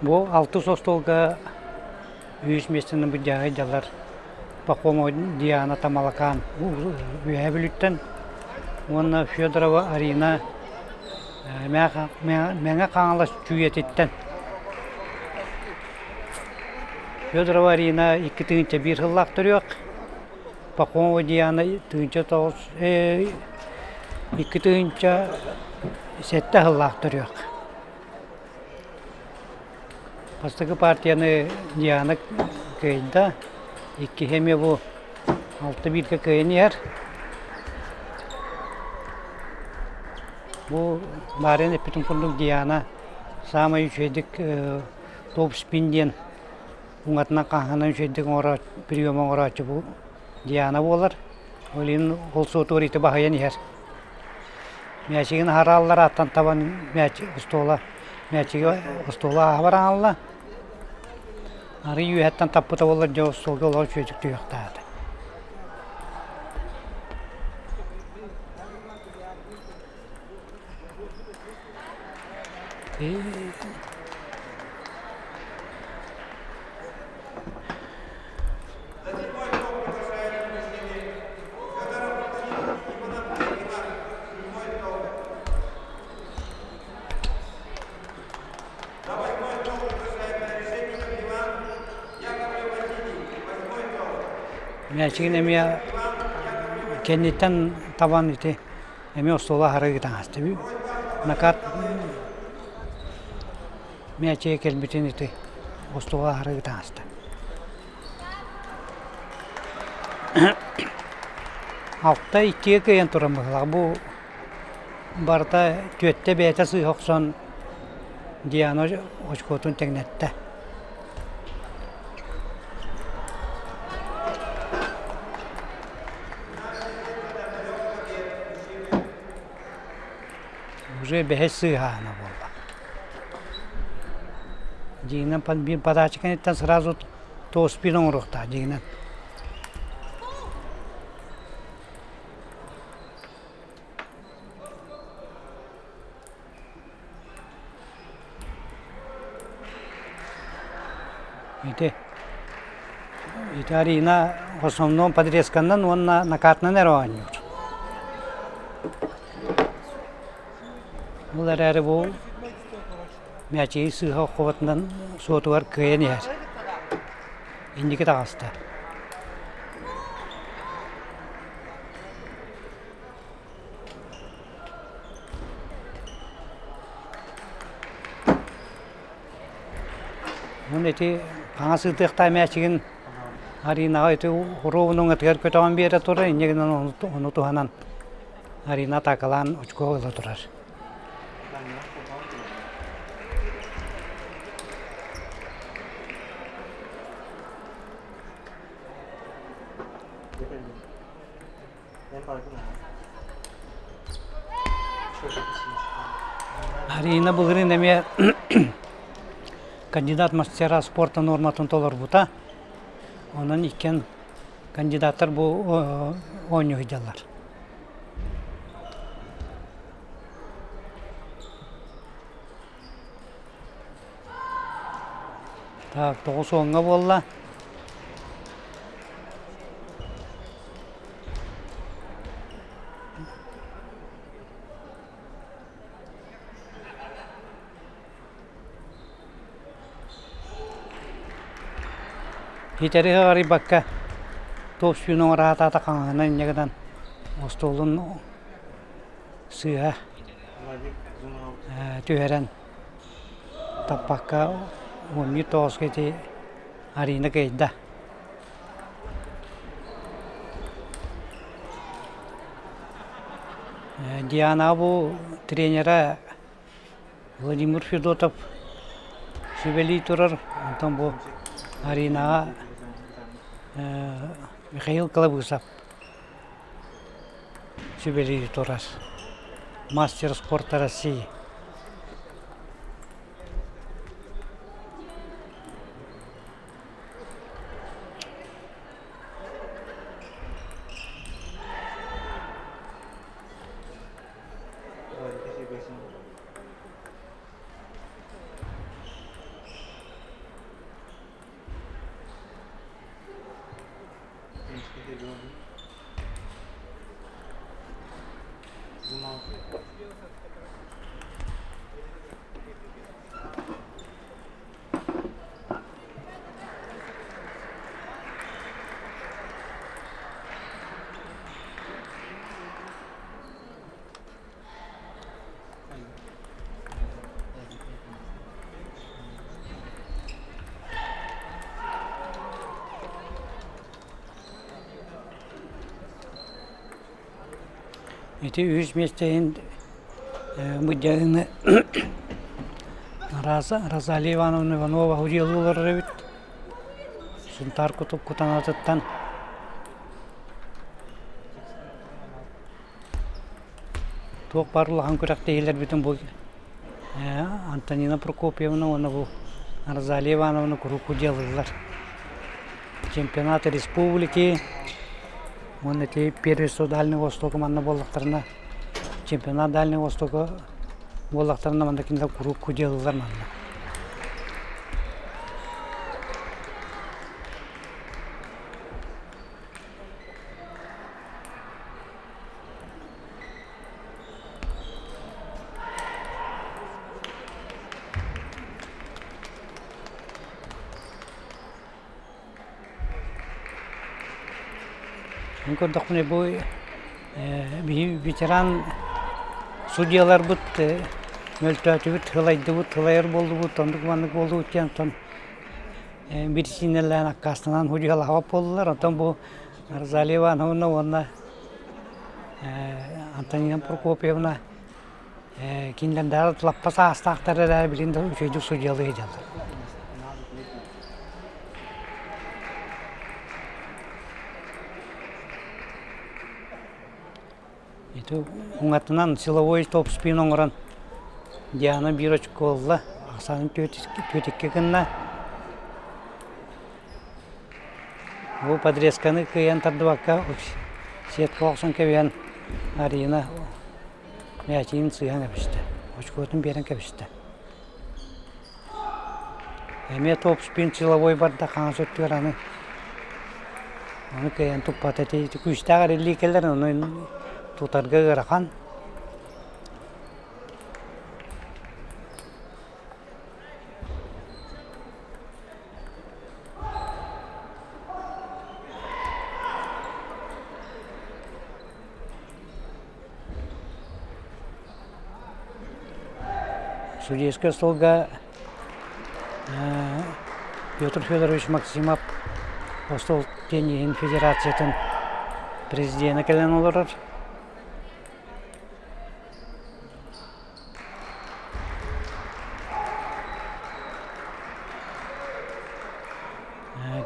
Бу алтыс остуолга үһүс миэстэни былдьаһа сылдьаллар Пахомова Диана Тамалакаан Үөһээ Бүлүүттэн уонна Федорова Арина Мэҥэ Хаҥалас Чүүйэтиттэн. Федорова Арина 2001 сыллаах төрүөх, Пахомова Диана 1009 2007 сыллаах төрүөх. Бастакы партияны Диана кыайда, иккиһи эмиэ бу алта бииргэ кыайан иһэр. Бу баарыан эппитим курдук Диана саамай үчүгэйдик топ-спин диэн уҥатынан хаһынан үчүгэйдик оҥоро прием оҥорооччу бу Диана буолар. Ол иһин ол суотугар ити баһыйан иһэр. Мээчигин аһарааллар ааттан табан мээчик остуола мээчиги остуола ааһа бараалла. Арый үөһэттэн таппыта буоллар дьэ остуолга олох үчүгэйдик түһүөхтээх этэ. Мээчигин эмиэ кэнниттэн табан ити эмиэ остуола аһара ыытан ааста. Накат мээчигэ кэлбитин ити остуола аһара ыытан ааста. Алта иккигэ кыайан туран быһыылаах. Бу барыта түөттэ бэйэтэ сыыһа охсон Диана очкотун тэҥнэттэ. Уже бэһис сыыһаана буолла. Дьиҥинэн биир подача кэнниттэн сразу тооспин оҥоруохтаах дьиҥинэн. Ити ити Арина в основном подрезканан уонна накатынан эрэ оонньуур. Ол эрээри бу мээчиги сыыһа оххубатынан суотугар кыайан иһэр. Инники таҕыста. Уон ити хаҥас ыытыахтаах мээчигин Аринаҕа ити уруобун уҥатыгар көтөҕөн биэрэ турар, инньэ гынан ону туһанан Арина атаакалаан очко ыла турар. Арина былырыын эмиэ кандидат мастера спорта нуорматын толорбута. Онон иккиэн кандидаттар бу оонньуу сылдьаллар. Так, 90-ҥа буолла. Ситэри ыҕарыйбакка туох сүүнэ оҥораатаата хаҥаһынан инньэ гынан остуолун сыыһа түһэрэн таппакка уонньуу тоҕуска ити Арина кыайда. Диана бу тренера Владимир Федотов сүбэлии турар, онтон бу Аринаҕа Михаил Кылабысов сүбэлии турар. Мастер спорта России. Ити үһүс миэстэ иһин быдьаһыны Розалия Ивановна Иванова судьуйалыы олорор эбит. Сунтаар Кутанатыттан. Туох баар улахан күрэхтэһиилэрбитин бу Антонина Прокопьевна уонна бу Розалия Ивановна куруук удьуолууллар. Чемпионат республики уонна ити первенство Дальнего Востока манна буоллахтарына чемпионат Дальнего Востока буоллахтарына манна кинилэр куруук удьуолууллар манна. Мин көрдөхпүнэ бу биһи ветеран судьуйаларбыт мөлтөөтүбүт, сылайдыбыт, сылайар буоллубут, оннук маннык буоллубут диэн оттон биричиинэлээн аккаастанан судьуйалаабат буоллулар. Оттон бу Розалия Ивановна уонна Антонина Прокопьевна кинилэрдээҕэр лаппа саастаахтар эрээри билигин да үчүгэйдик судьуйалыы сылдьаллар. Ити уҥатынан силовой топ-спин оҥорон Диана биир очко ылла, ахсаанын 4-2 гынна. Бу подрезканы кыайан тардыбакка сетка охсон кэбиһэн Арина мээчигин сыыһан кэбистэ, очкотун биэрэн кэбистэ. Эмиэ топ-спин силовой барда хаҥас өттүгэр аны ону кыайан туппата ити күүстээх эриллии кэлэр ону тутарга ыарахан. Судейскай остуолга Петр Федорович Максимов остуол тенниһин федерациятын президенэ кэлэн олорор.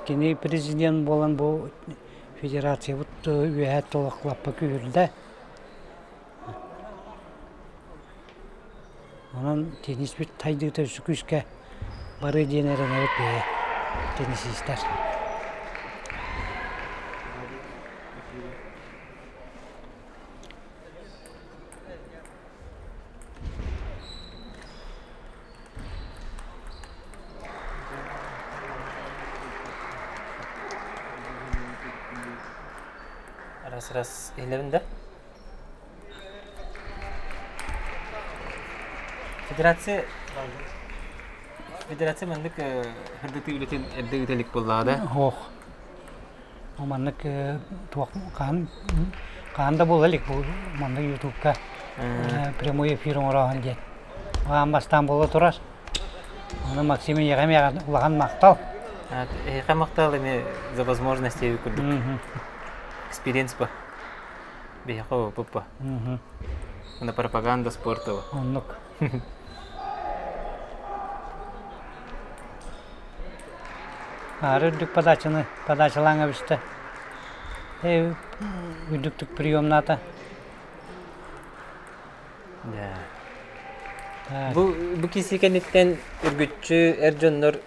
Кини президент буолан бу федерациябыт үөһээ толох лаппа күүһүрдэ. Онон тенниспит сайдыыта өссө күүскэ барыа диэн эрэнэбит биһиги теннисистэр. Раз-раз иһилэбин да? Федерация Федерация маннык һырдытыы үлэтин эрдэ ыыта илик буоллаҕа да? Ох. Маннык туох хаһан хаһан да буола илик бу маннык ютубка прямой эфир оҥорооһун диэн. Аан бастаан буола турар. Ону Максим эйиэхэ эмиэ улахан махтал. Эһиэхэ махтал эмиэ за возможность курдук. Experience ба. Биһиэхэ опыппа. На пропаганда спорта. Оннук. Аары үрдүк подачаны подачалааҥа бүстэ. Үрдүктүк приемнаата. Бу бу киси кэнниттэн үргүччү эр дьоннор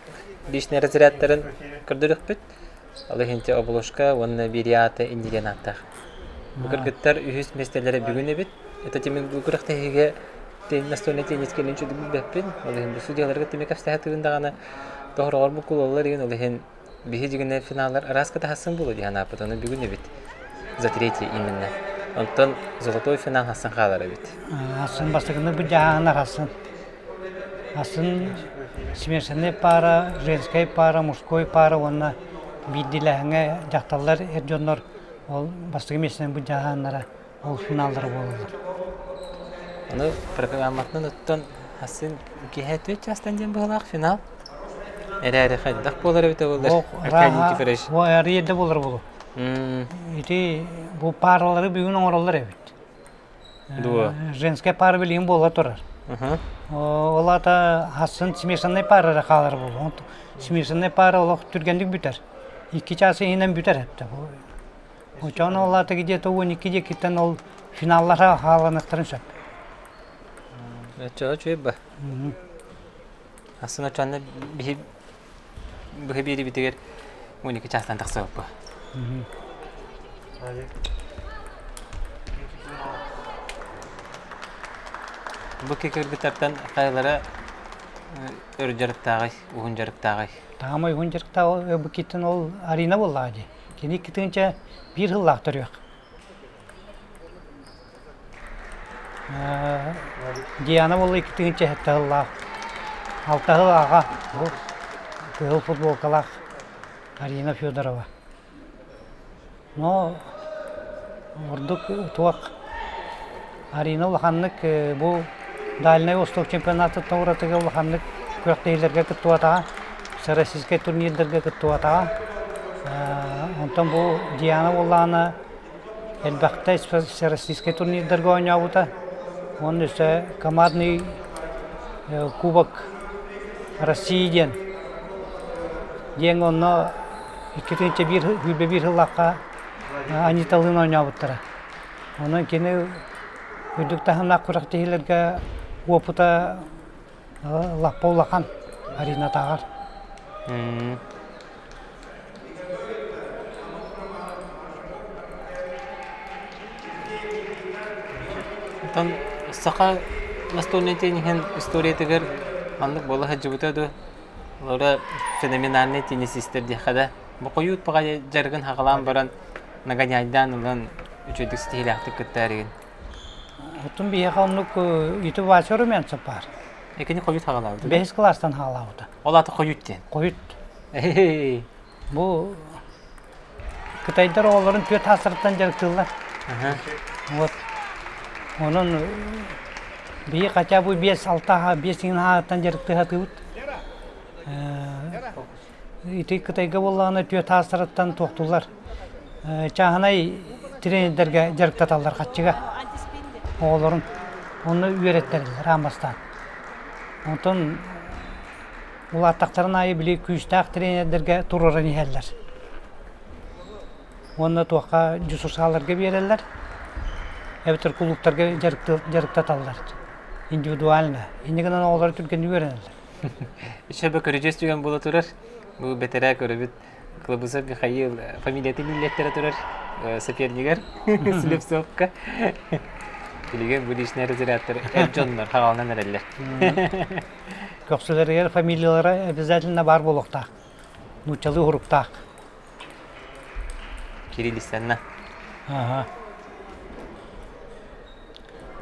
личный разрядтарын көрдөрүөхпүт. Ол иһин обложка уонна бириата иннигэн ааттаах. Бу кыргыттар үһүс миэстэлэрэ бүгүн эбит. Это тимин бу күрэхтэһиигэ настольнай теннис кэлин чудубут бэппин. Ол иһин бу судьяларга тимик кэпсэһэ тыын даҕаны тоһороҕор буккулаллар иһин ол иһин Биһи дьигинэ финаллар араас кытаһасын буолуо дии санааппыт, ону бүгүн эбит. За третий именно. Онтон золотой финал хассан хаалар эбит. Асын бастакыны быдьааһынар асын. Асын смешанный пара, женская пара, мужской пара уонна биирдиилээһиҥҥэ дьахталлар, эр дьоннор ол бастакы миэстэнэн быдьааһыннара ол финаллара буолаллар. Аны программатынан оттон асын киэһэ 4 чаастан диэн быһалаах финал. Эрээри хайдах буолар эбитэ буоллар Аркадий Никифорович? Арыйа да буолар буолуо. Ити бу паралары бүгүн оҥороллор эбит. Дуо? Женская пара билигин буола турар. Ол аата хассын смешанный пара эрэ хаалар буолуо. Смешанный пара олох түргэнник бүтэр. Икки чаас иһинэн бүтэр эптэ. Очоон ол аата где-то 12 диэкиттэн ол финаллара хааланыахтарын сөп. Оччоҕо үчүгэй ба. Асын оччоҕуна биһи быһа биэрибитигэр 12 чаастан тахсыбыппыт. Бу кыргыттартан хайалара өр дьарыктааҕый, уһун дьарыктааҕый? Таамай уһун дьарыктаах бу киттэн ол Арина буоллаҕа дии. Кини 2001 сыллаах төрүөх. Диана буолла 2007 сыллаах алта сыл аҕа бу кыһыл футболкалаах Арина Федорова. Но ордук туох Арина улаханнык бу Дальнай Восток чемпионатыттан уратыга улаханнык күрэхтэһиилэргэ кыттыбатаҕа, всероссийскай турнирдарга кыттыбатаҕа. Онтон бу Диана буоллаҕына Элбэхтэ всероссийскай турнирдарга оонньообута уонна өссө командный кубок России диэн диэн онно 2001 сыллаахха Аниталыын оонньообуттара. Онон кини үрдүк таһымнаах күрэхтэһиилэргэ уопута лаппа улахан Аринатааҕар. Оттон саха настольнай тенниһин историятыгар маннык буола сылдьыбыта дуо? Олоро феноменальный теннисистэр диэххэ да, бу хойуут баҕайы дьарыгын хаҕалаан баран нагоняйдаан ылан үчүгэйдик ситиһиилээхтик кыттар игин. Оттон биһиэхэ оннук ити Вася Румянцев баар. Экини хойут хаҕалаабыта. Бэһис кылаастан хаалаабыта. Ол аата хойут диэн. Хойут. Бу кытайдар оҕолорун түөрт саастарыттан дьарыктыыллар. Вот. Онон биһи хотя бы биэс-алта биэс иҥин ааҕыттан дьарыктыы сатыыбыт. Ити Кытайга буоллаҕына түөрт саастарыттан туохтууллар. Чааһынай тренердэргэ дьарыктаталлар хаччыга оҕолорун. Онно үөрэттэрэллэр аан бастаан. Онтон Улааттахтарын аайы били күүстээх тренердэргэ туруоран иһэллэр. Уонна туохха дьусурсааларга биэрэллэр, эбэтэр кулууптарга дьарыктаталлар. Индивидуально. Инньэ гынан оҕолор түргэнник үөрэнэллэр. Еще көрүдьүөс түгэн буола турар. Бу бэтэрээ көрөбүт. Клобусов Михаил фамилиятын иллэттэрэ турар сопернигэр Слепцовка. Билигин бу личный разрядтар эр дьоннор хаҕаланан эрэллэр. Көхсүлэригэр фамилиялара обязательно баар буолуохтаах. Нууччалыы уруктаах. Кириллистанна. Ага.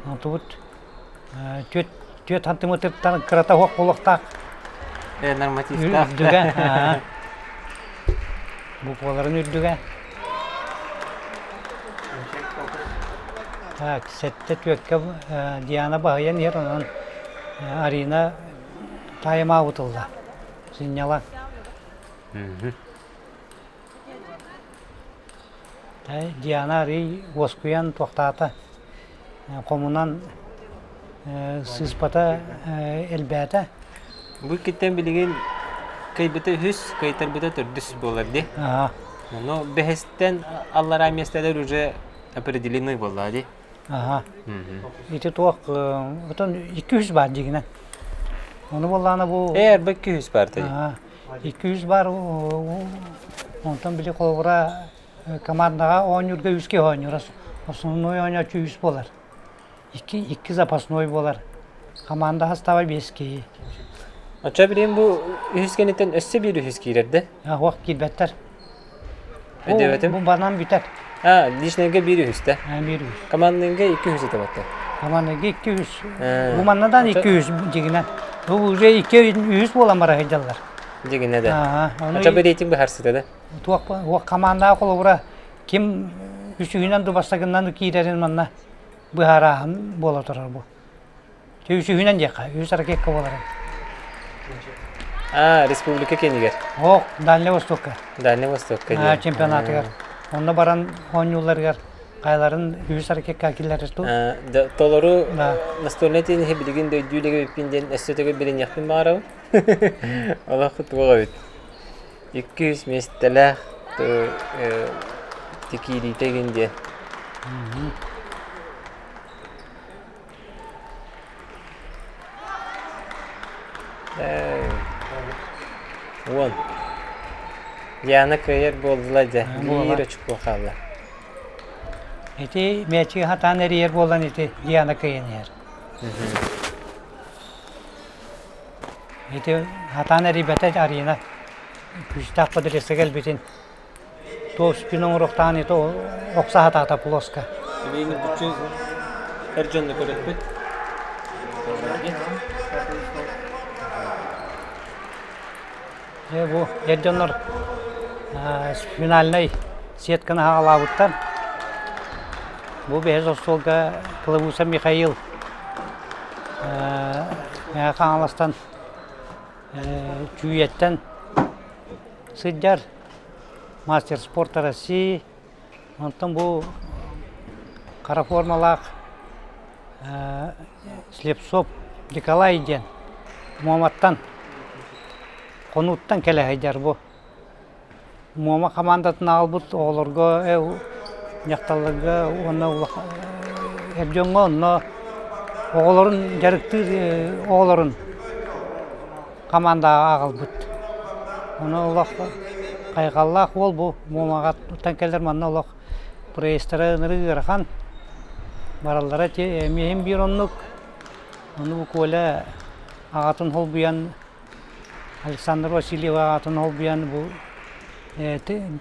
Онтубут түөрт түөрт сантиметртан кырата суох буолуохтаах. Нормативтаах. Үрдүгэ. Букваларын үрдүгэ. Так, сэттэ түөккэ Диана баһыйан иһэр, онон Арина тайм-аут ылла. Сынньалаҥ. Диана арый уоскуйан туохтаата, хомунан сыыспата элбээтэ. Бу иккиттэн билигин кыайбыта үһүс, кыайтарбыта төрдүс буолар дии. Но бэһистэн аллараа миэстэлэр уже определены буолла дии. Аха. Ити туох отон 200 баар дигинэн. Ону буоллаана бу Ээ, арба 200 баар тей. 200 баар онтон били холобура командаҕа оонньуурга үс киһи оонньуур. Основной оонньооччу үс буолар. Икки, икки запасной буолар. Команда састааба биэс киһи. Оччо билигин бу үһүс кэнниттэн өссө биир үһүс киирэр да? Суох киирбэттэр. Өйдөөбөтүм. Бу банан бүтэр. А, личныйга биир үһүс да? Биир үһүс. Командныйга икки үһүс этэ батта. Командныйга икки үһүс. Бу маннадан икки үһүс дьигинэн. Бу уже икки үһүс буолан бара сылдьаллар. Дьигинэ да. Оччо бу рейтинг быһарсыта да? Туох командаҕа холобура ким үсүһүнэн дубастагынан киирэрин манна быһаарааһын буола турар бу. Үсүһүнэн диэххэ, үс ракетка буоларын. А, республика кэнигэр. Ох, Дальний Востокка. Дальний Востокка диэн. Чемпионатыгар. Онно баран оонньууларыгар хайаларын үс ракетка киллэрэр ту. Толору настольнай тенниһи билигин да өйдүү илик диэн өссө төгүл билиниэхпин баҕарабын. Олох туох эбит. 200 миэстэлээх тикиириитэ игин диэн. Уон. Диана кыайар буолла дьэ. Биир очко хаалла. Ити мээчиги хатаан эрийэр буолан ити Диана кыайан иһэр. Ити хатаан эрийбэтэ Арина күүстээх подрезка кэлбитин Туоспин оҥоруохтаан ити охсо сатаата плоско. Билигин бүтүн эр дьонну көрөппүт. Дьэ бу эр дьоннор финальнай сетканы хаҕалаабыттар. Бу бэһис остуолга Клавуса Михаил Хаҥаластан Чүүйэттэн сылдьар мастер спорта России. Онтон бу хара формалаах Слепцов Николай диэн Муоматтан Хонууттан кэлэ сылдьар бу. Муома хамаандатын аҕалбыт оҕолорго, дьахталларга уонна эр дьоҥҥо онно оҕолорун дьарыктыыр оҕолорун хамаандаҕа аҕалбыт. Ону олох хайҕаллаах уол бу Муомаҕаттан кэлэр манна олох проездтара ынырык ыарахан. Бараллара эмиэ иһин биир оннук. Ону бу Коля аҕатын холбуйан Александр Васильев аҕатын холбуйан бу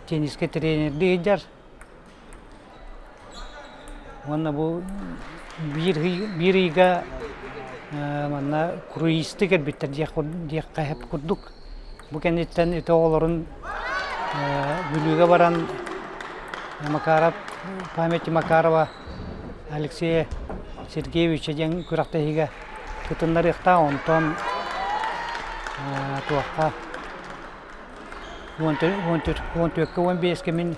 теннискэ тренердии сылдьар. Уонна бу биир биир ыйга манна круизты кэлбиттэр диэххэ сөп курдук. Бу кэнниттэн ити оҕолорун Бүлүүгэ баран Макаров памяти Макарова Алексея Сергеевича диэн күрэхтэһиигэ кытыннарыахтаах. Онтон туохха 14-ка 15-ка мин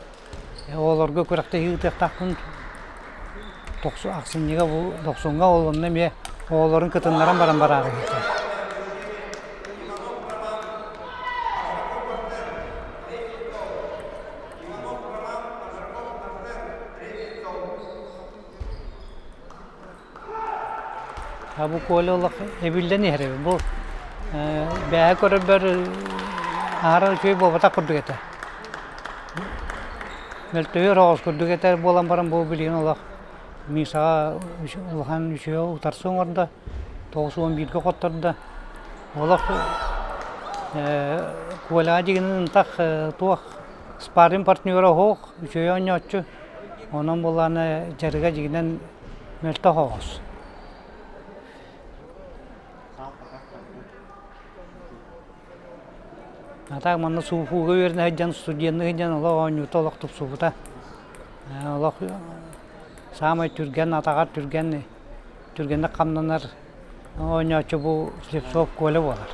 Оҕолорго күрэхтэһии ыытыахтаахпын ахсынньыга бу дохсуҥҥа ол онно эмиэ оҕолорун кытыннаран баран бараары сылдьар. А бу Коля олох эбиллэн иһэр эбит. Бу бээһэ көрөрбөр аһара үчүгэй буолбатах курдук этэ. Мөлтөһүөр оҕус курдук этэ буолан баран бу билигин олох Мишаҕа улахан үчүгэй утарсы оҥордо. 91-гэ хоттордо. Олох Коляҕа дьигинин ынтах туох спарринг партнера суох, үчүгэй оонньооччу. Онон буоллаҕына дьарыга дьигинэн мөлтөх оҕус. А так манна сууфууга үөрэнэ сылдьан, студенныы сылдьан олох оонньуута олох тупсубута. Олох саамай түргэн, атаҕар түргэн, түргэнник хамнанар оонньооччу бу Слепцов Коля буолар.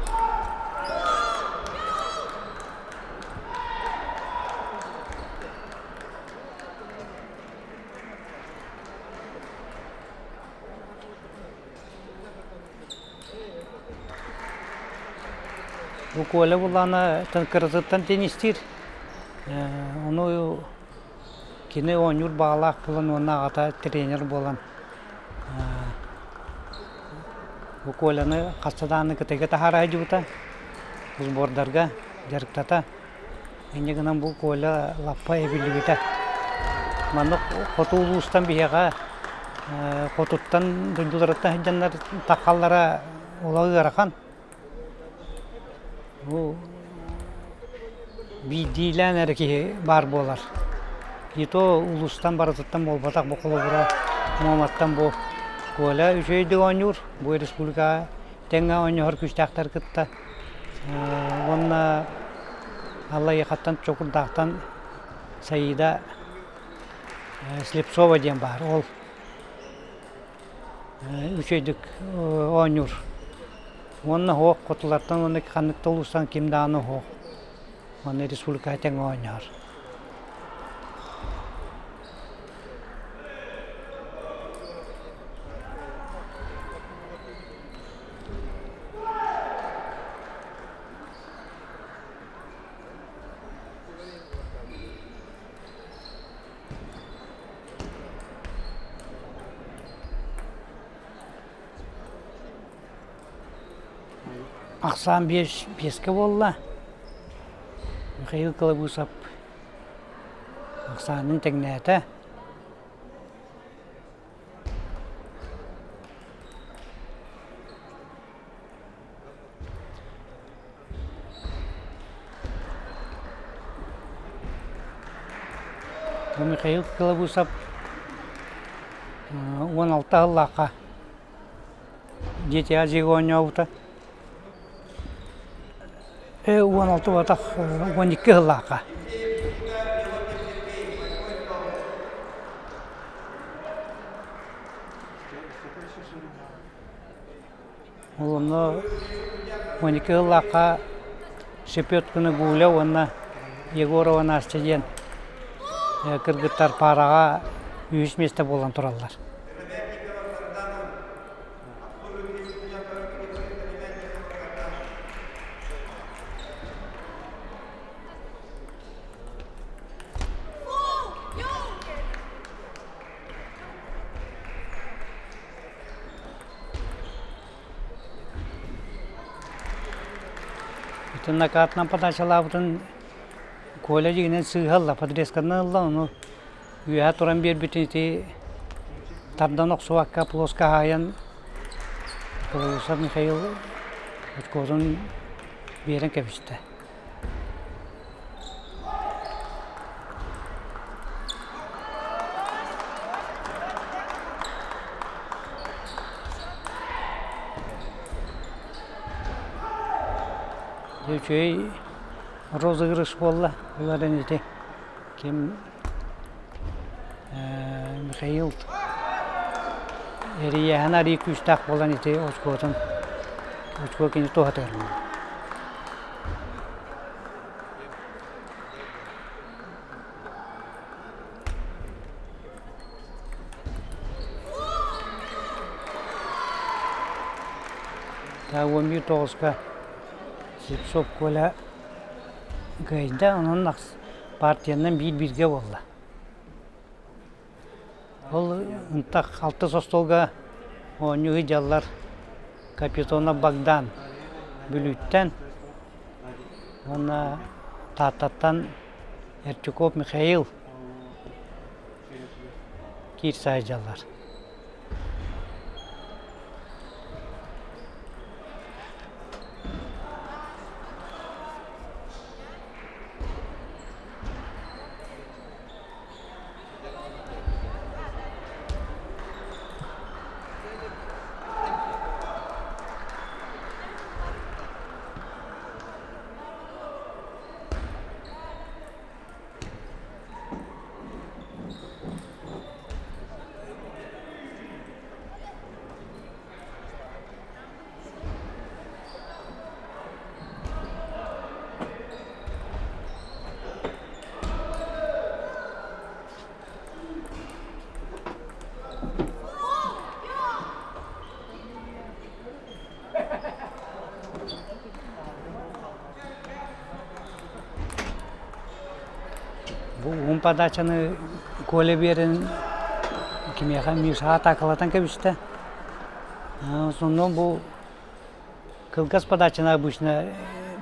Бу Коля буллаҕына кыратыттан теннистиир. Ону кини оонньуур баҕалаах буолан уонна аҕата тренер буолан бу Коляны хаста даҕаны Кытайга таһаара сылдьыбыта, сбордарга дьарыктата. Инньэ гынан бу Коля лаппа эбиллибитэ. Маннык хоту улуустан биһиэхэ хотуттан дойдуларыттан сылдьаннар таххаллара олох ыарахан. Бу биирдиилээн эрэ киһи баар буолар. И то улуустан барытыттан буолбатах бу холобура Муоматтан бу Коля үчүгэйдик оонньуур, бу республикаҕа тэҥҥэ оонньоһор күүстээхтэр кытта уонна Аллайыахаттан Чокурдаахтан Саида Слепцова диэн баар. Ол үчүгэйдик оонньуур. Уонна оһох хотулартан уонна ханнык да улуустан ким даҕаны оһох. Уонна республикаҕа тэҥҥэ оонньоһор. Ахсаан биэскэ буолла. Михаил Кылабыысап ахсаанын тэҥнээтэ. Михаил Кылабыысап 16 сыллаахха Дети Азии оонньообута. 16 батах 12 сыллаахха. Ол онно 12 сыллаахха Шепеткина Гуля уонна Егорова Настя диэн кыргыттар паараҕа үһүс миэстэ буолан тураллар. Ити накатынан подачалаабытын Коля дьиҥинэн сыыһа ылла, подрезканан ылла, ону үөһэ туран биэрбитин ити тардан охсубакка плоско хаайан Кылыусов Михаил очкотун биэрэн кэбистэ. Үчүгэй розыгрыш буолла. Ол эрэн ити ким Михаил эрийээһин арыый күүстээх буолан ити очкотун очко кини туһатыгар 11 тоҕуска Слепцов Коля кыайда, онон партиянан биир-бииргэ буолла. Ол ынтах алтыс остуолга оонньуу сылдьаллар Капитонов Богдан Бүлүүттэн уонна Тааттаттан Эртюков Михаил киирсэ сылдьаллар. Бу уһун подачаны Коля биэрэн кимиэхэ Мишаҕа атаакалатан кэбистэ. Сонно бу кылгас подачаны обычно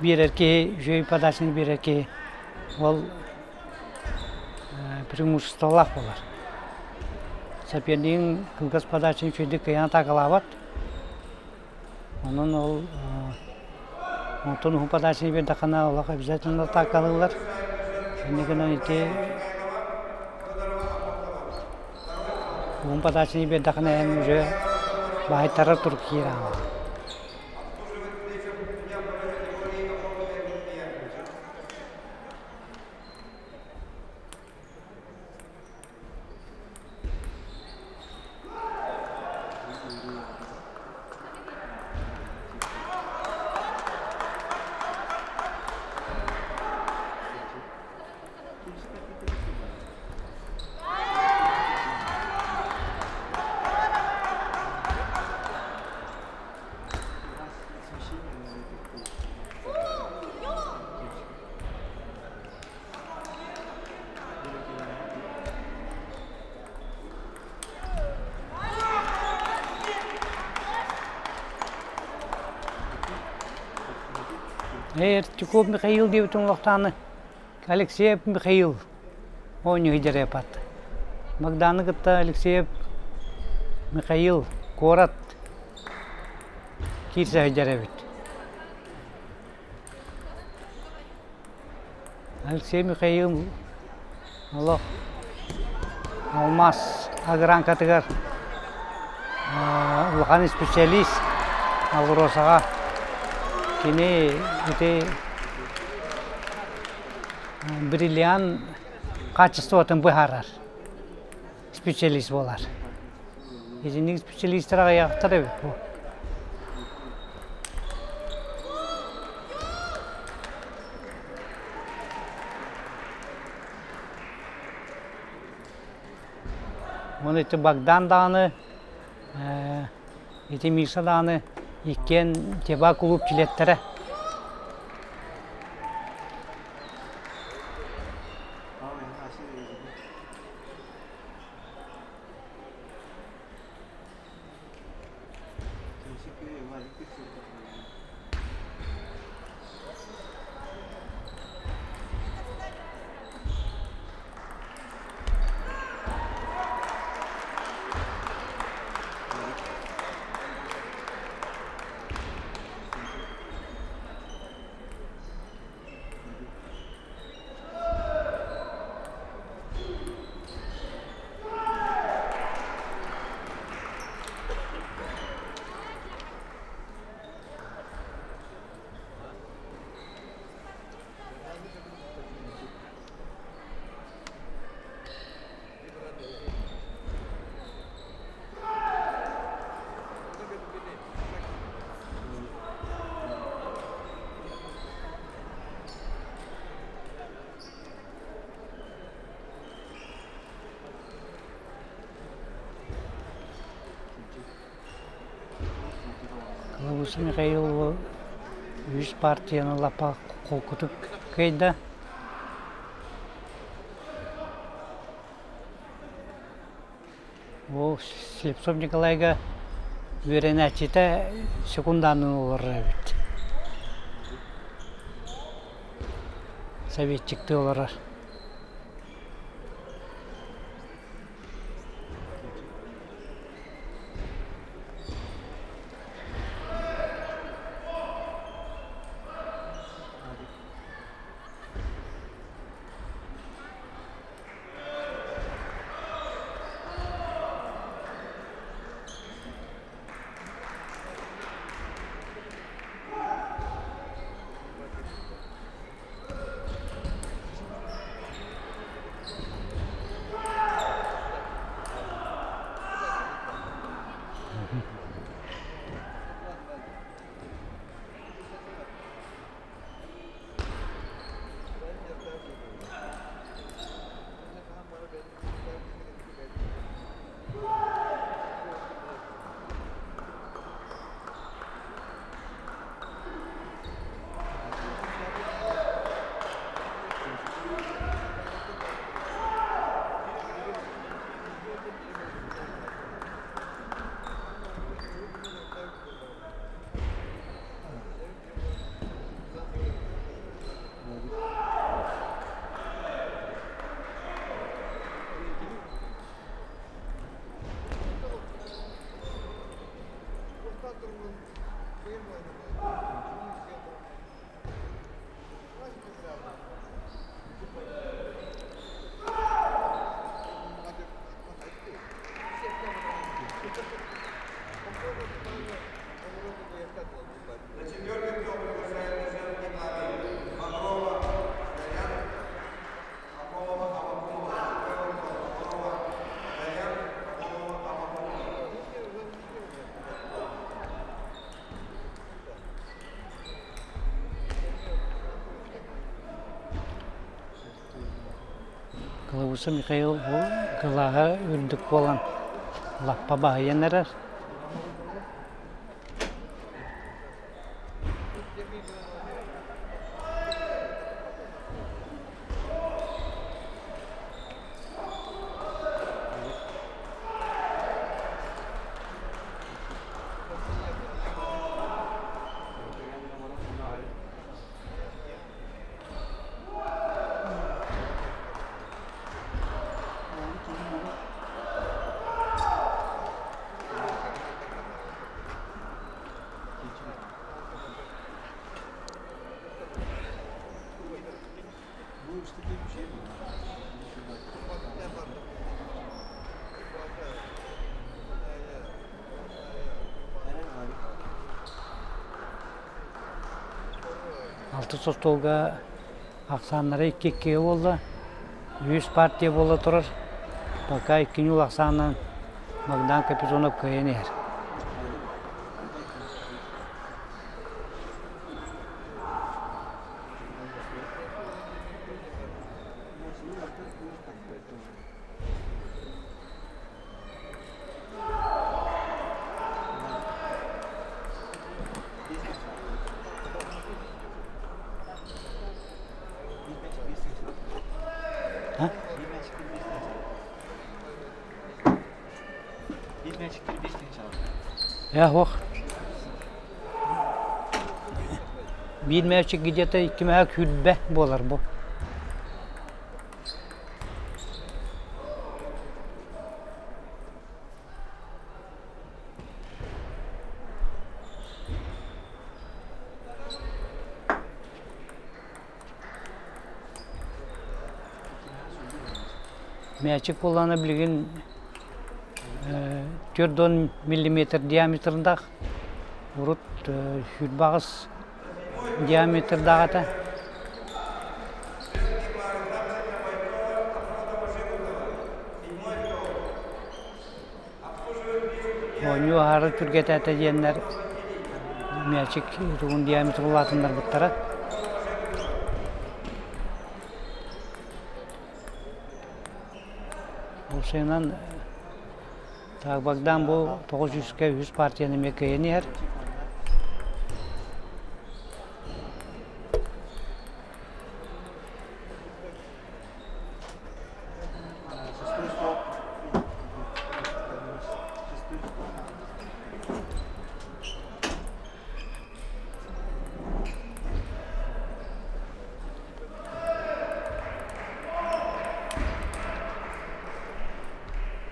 биэрэр киһи, үчүгэй подачаны биэрэр киһи ол преимуществолаах буолар. Сопернигиҥ кылгас подачаны үчүгэйдик кыайан атаакалаабат. Онон ол. Онтон уһун подачаны биэрдэххинэ олох обязательно атаакалыыллар. Инньэ гынан ити уһун подачаны биэрдэххинэ эн уже баһыйтарар турук киирэҕин. Эртюков Михаил диэбитин олохтоно Алексеев Михаил оонньуу сылдьар Богданы кытта Алексеев Михаил куорат киирсэ сылдьар эбит. Алексей Михаил олох алмаас агранкатыгар улахан специалист АЛРОСАҕа кини ити бриллиант качествотын быһаарар специалист буолар. Итинник специалистар аҕыйахтар эбит бу. Уонна ити Богдан даҕаны, ити Миша даҕаны иккиэн Теба кулууп чилиэттэрэ. Кылабыса Михаил үс партияны лаппа холкутук кыайда. Ол Слепцов Николайга үөрэнээччитэ секундаанын олорор эбит. Советчиктыы олорор. Буса Михаил бу кылааһа үрдүк буолан лаппа баһыйан эрэр. Алтыс остуолга ахсааннара икки-иккигэ буолла. Үһүс партия буола турар. Пока икки ньуул ахсаанынан Богдан Капитонов кыайан иһэр. Ээ суох. Биир мээчик где-то икки мээк сүүрбэ буолар бу. Мээчик буоллаҕына билигин 40 миллиметр диаметрдаах, урут 28 диаметрдаах этэ. Оонньуу аһара түргэтээтэ диэннэр мээчик тугун диаметр улаатыннарбыттара. Уопсайынан так Богдан бу 900-ка үһүс партияны эмиэ кыайан иһэр.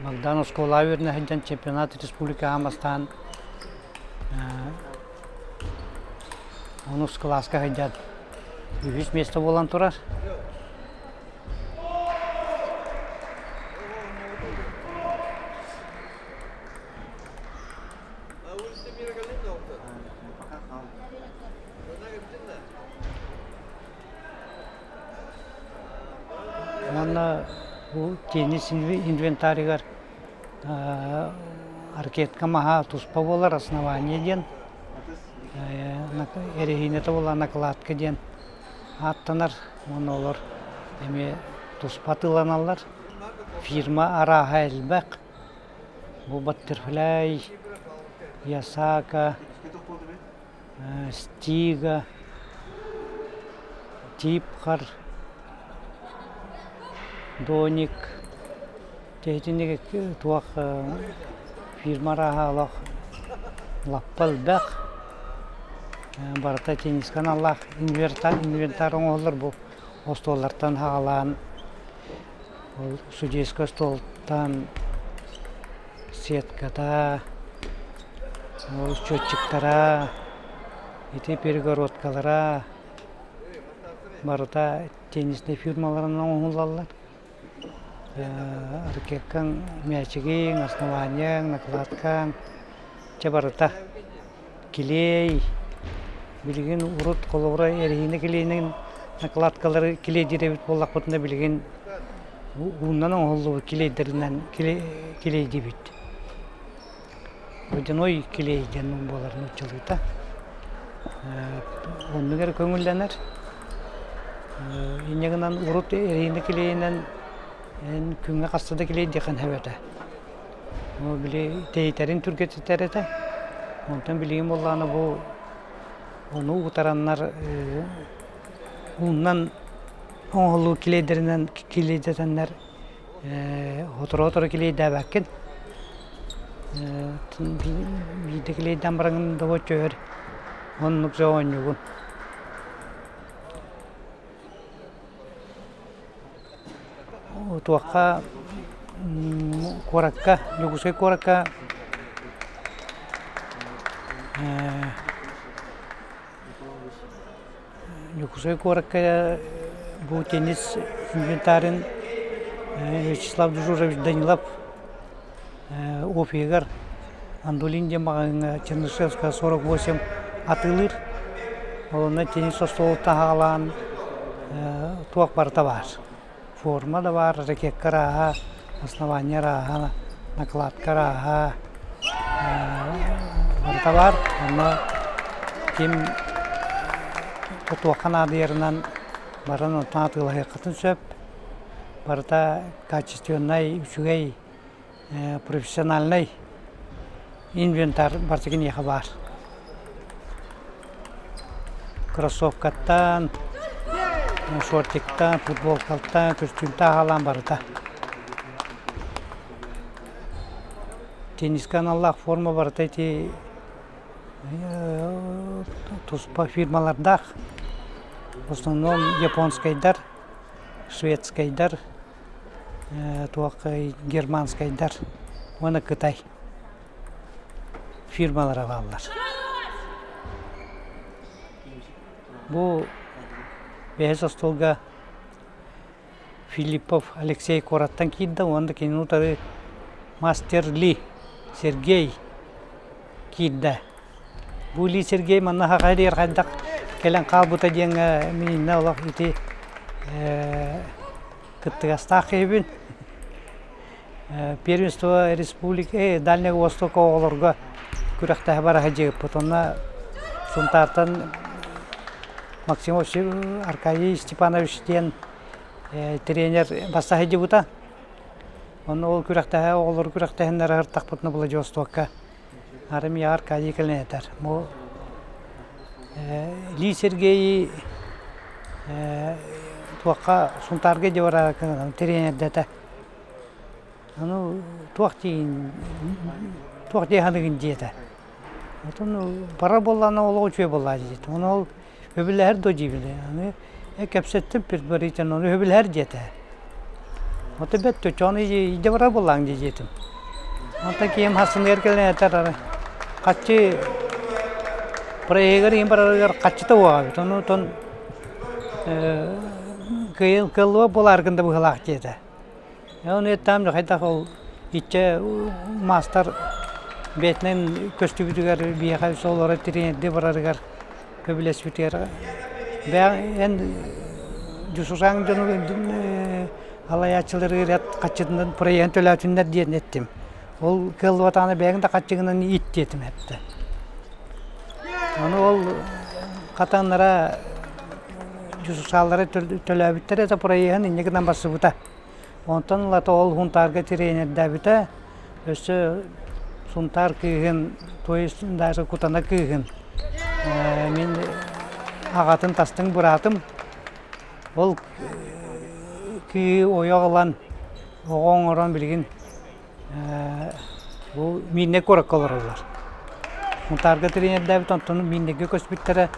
Богдан оскуолаҕа үөрэнэ сылдьан чемпионат республика аан бастаан онус кылааска сылдьан үһүс миэстэ буолан турар. Уонна бу теннис инвентарыгар ракетка маһа туспа буолар основание диэн эрэһиинэтэ буолла накладка диэн ааттанар уонна олор эмиэ туспа атыыланаллар. Фирма арааһа элбэх. Бу Баттерфляй, Ясака, Стига, Типхар, Доник Итинник туох фирма арааһа олох лаппа элбэх. Барыта теннискэ аналлаах инвентарь оҥоһуллар бу остуоллартан саҕалаан ол судейскай остуолтан сетката, ол счетчиктара, ити перегородкалара барыта теннисный фирмаларынан оҥоһуллаллар. Ракеткаҥ мээчигиҥ, основаниеҥ, накладкаҥ чэ барыта килиэй. Билигин урут холобура эрэһиинэ килиэйинэн накладкалары килиэйдиир эбит буоллахпытына билигин ууннан оҥоһуллубут килиэйдэринэн килиэйдиибит. Водяной килиэй диэн буолар нууччалыыта. Оннук эрэ көҥүллэнэр. Инньэ гынан урут эрэһиинэ килиэйинэн Эн күҥҥэ хаста да килиэйдиэххин сөп этэ. Ол били тэйитэрин түргэтитэр этэ. Онтон билигин буоллаҕына бу ону утараннар уунан оҥоһуллуу килиэйдэринэн килиэйдэтэннэр сотору-сотору килиэйдээбэккин. Биирдэ килиэйдээн бараҥын да чөөр оннук дьэ оонньуугун. Туохха куоракка, Дьокуускай куоракка Дьокуускай куоракка бу теннис инвентарын Вячеслав Дужурович Данилов офиһыгар Андулин диэн маҕаһыыҥҥа Чернышевская 48 атыылыыр. Ол онно теннис остуолуттан саҕалаан туох барыта баар. Форма да баар, ракетка арааһа, основание арааһа, накладка арааһа барыта баар. Онно ким туохха наадыйарынан баран онтон атыылаһыаххытын сөп. Барыта качественнай, үчүгэй профессиональнай инвентарь барыта киниэхэ баар. Кроссовкаттан, шортиктан, футболкаттан, көстүүмтэн аҕалаан барыта. Теннискэ аналлаах форма барыта ити туспа фирмалардаах. В основном японскайдар, шведскайдар, туох германскайдар уонна Кытай фирмалара бааллар. Бу бэһис остуолга Филиппов Алексей куораттан киирдэ уонна кинини утары мастер Ли Сергей киирдэ. Бу Ли Сергей манна саха иһигэр хайдах кэлэн хаалбыта диэҥҥэ мин иннэ олох ити кыттыгастаах киһибин. Первенство республики Дальнего Востока оҕолорго күрэхтэһэ бара сылдьыбыппыт. Онно Сунтаартан Максимов Аркадий Степанович диэн тренер баста сылдьыбыта. Онно ол күрэхтэһэ оҕолору күрэхтэһиннэрэ сырыттахпытына Владивостокка Армия Аркадий кэлэн этэр. Бу Ли Сергейи туохха Сунтаарга дьэ бараары тренердэтэ. Ону туох диин туох дии саныгын диэтэ. Отон барар буоллаҕына олох үчүгэй буоллаҕа диэтэ. Ону ол Сөбүлэһэр дуо диибин аны кэпсэттим предварительно ону сөбүлэһэр диэтэ. Ото бэт чочоону идэ барар буоллаҕыҥ дии диэтим. Онтон киһим хассыныгар кэлэн этэр ары хаччы проеһыгар иһин барарыгар хаччыта уоҕа эбит. Ону отон кыайын кыаллыбат буолааргын да быһыылаах диэтэ. Ону эттэҕим дьэ хайдах ол иччэ маастар бэйэтинэн көстүбүтүгэр биһиэхэ сололоро тренердии барарыгар Сөбүлэспитигэр бэйэҥ эн дьусусаҥ дьону алайааччыларыгар эт хаччытынан проеһын төлөөтүннэр диэн эттим. Ол кыаллыбатаҕына бэйэҥ да хаччыгынан ит диэтим эттэ. Ону ол хатаннара дьусусааллара төлөөбүттэр этэ проеһын инньэ гынан барсыбыта. Онтон ылата ол Һунтаарга тренердээбитэ, өссө Сунтаар кыыһын, то есть даже Кутана кыыһын мин аҕатын тастыҥ быраатым ол кыыһы ойох ылан оҕо оҥорон билигин бу Миирнэй куоракка олороллор. Сунтаарга тренердээбит, онтон Миирнэйгэ көспүттэрэ.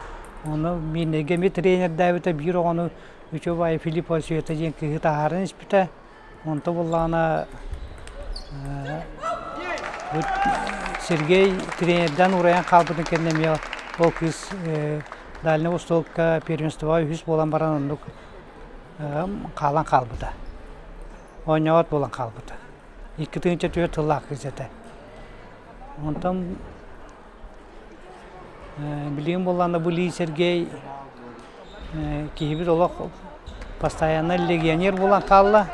Ону Миирнэйгэ эмиэ тренердээбитэ, биир оҕону Үчүгэй Филиппова Света диэн кыыһы таһааран испитэ. Онто буоллаҕына бу Сергей тренердээн уурайан хаалбытын кэннэ эмиэ ол кыыс Дальнай Востокка первенствоҕа үһүс буолан баран оннук хаалан хаалбыта. Оонньообот буолан хаалбыта. 2004 сыллаах кыыс этэ. Онтон Билигин буоллаҕына бу Ли Сергей киһибит олох постоянно легионер буолан хаалла.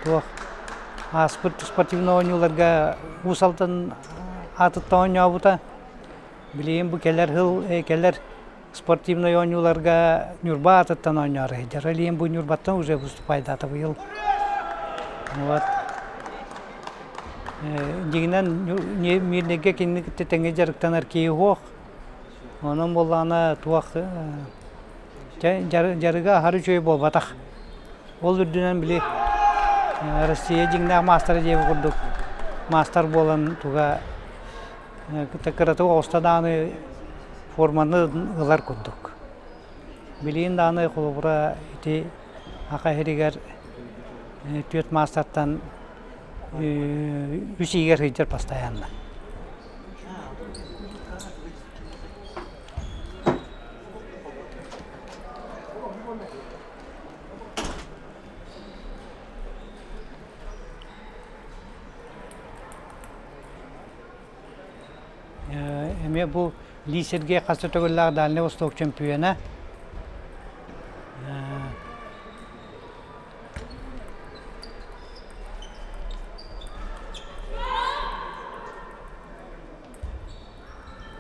Туох ааспыт спортивнай оонньууларга Уус Алдан аатыттан оонньообута. Билигин бу кэлэр сыл кэлэр. спортивнай оонньууларга Ньурба аатыттан оонньоору сылдьар. Илиим бу Ньурбаттан уже выступайдаата быйыл. Вот. Дьиҥинэн Мирнэйгэ кинини кытта тэҥҥэ дьарыктанар киһи суох. Онон буоллаҕына туох дьарыга аһары үчүгэй буолбатах. Ол үрдүнэн били Россия дьиҥнээх маастара диэбит курдук маастар буолан туга кыратык оҕуста даҕаны форманы ылар курдук. Билигин даҕаны холобура ити Аха иһигэр түөрт маастартан үс иһигэр сылдьар постоянно. Эмиэ бу Ли Сергей хас да төгүллээх Дальний Восток чөмпүйүөнэ.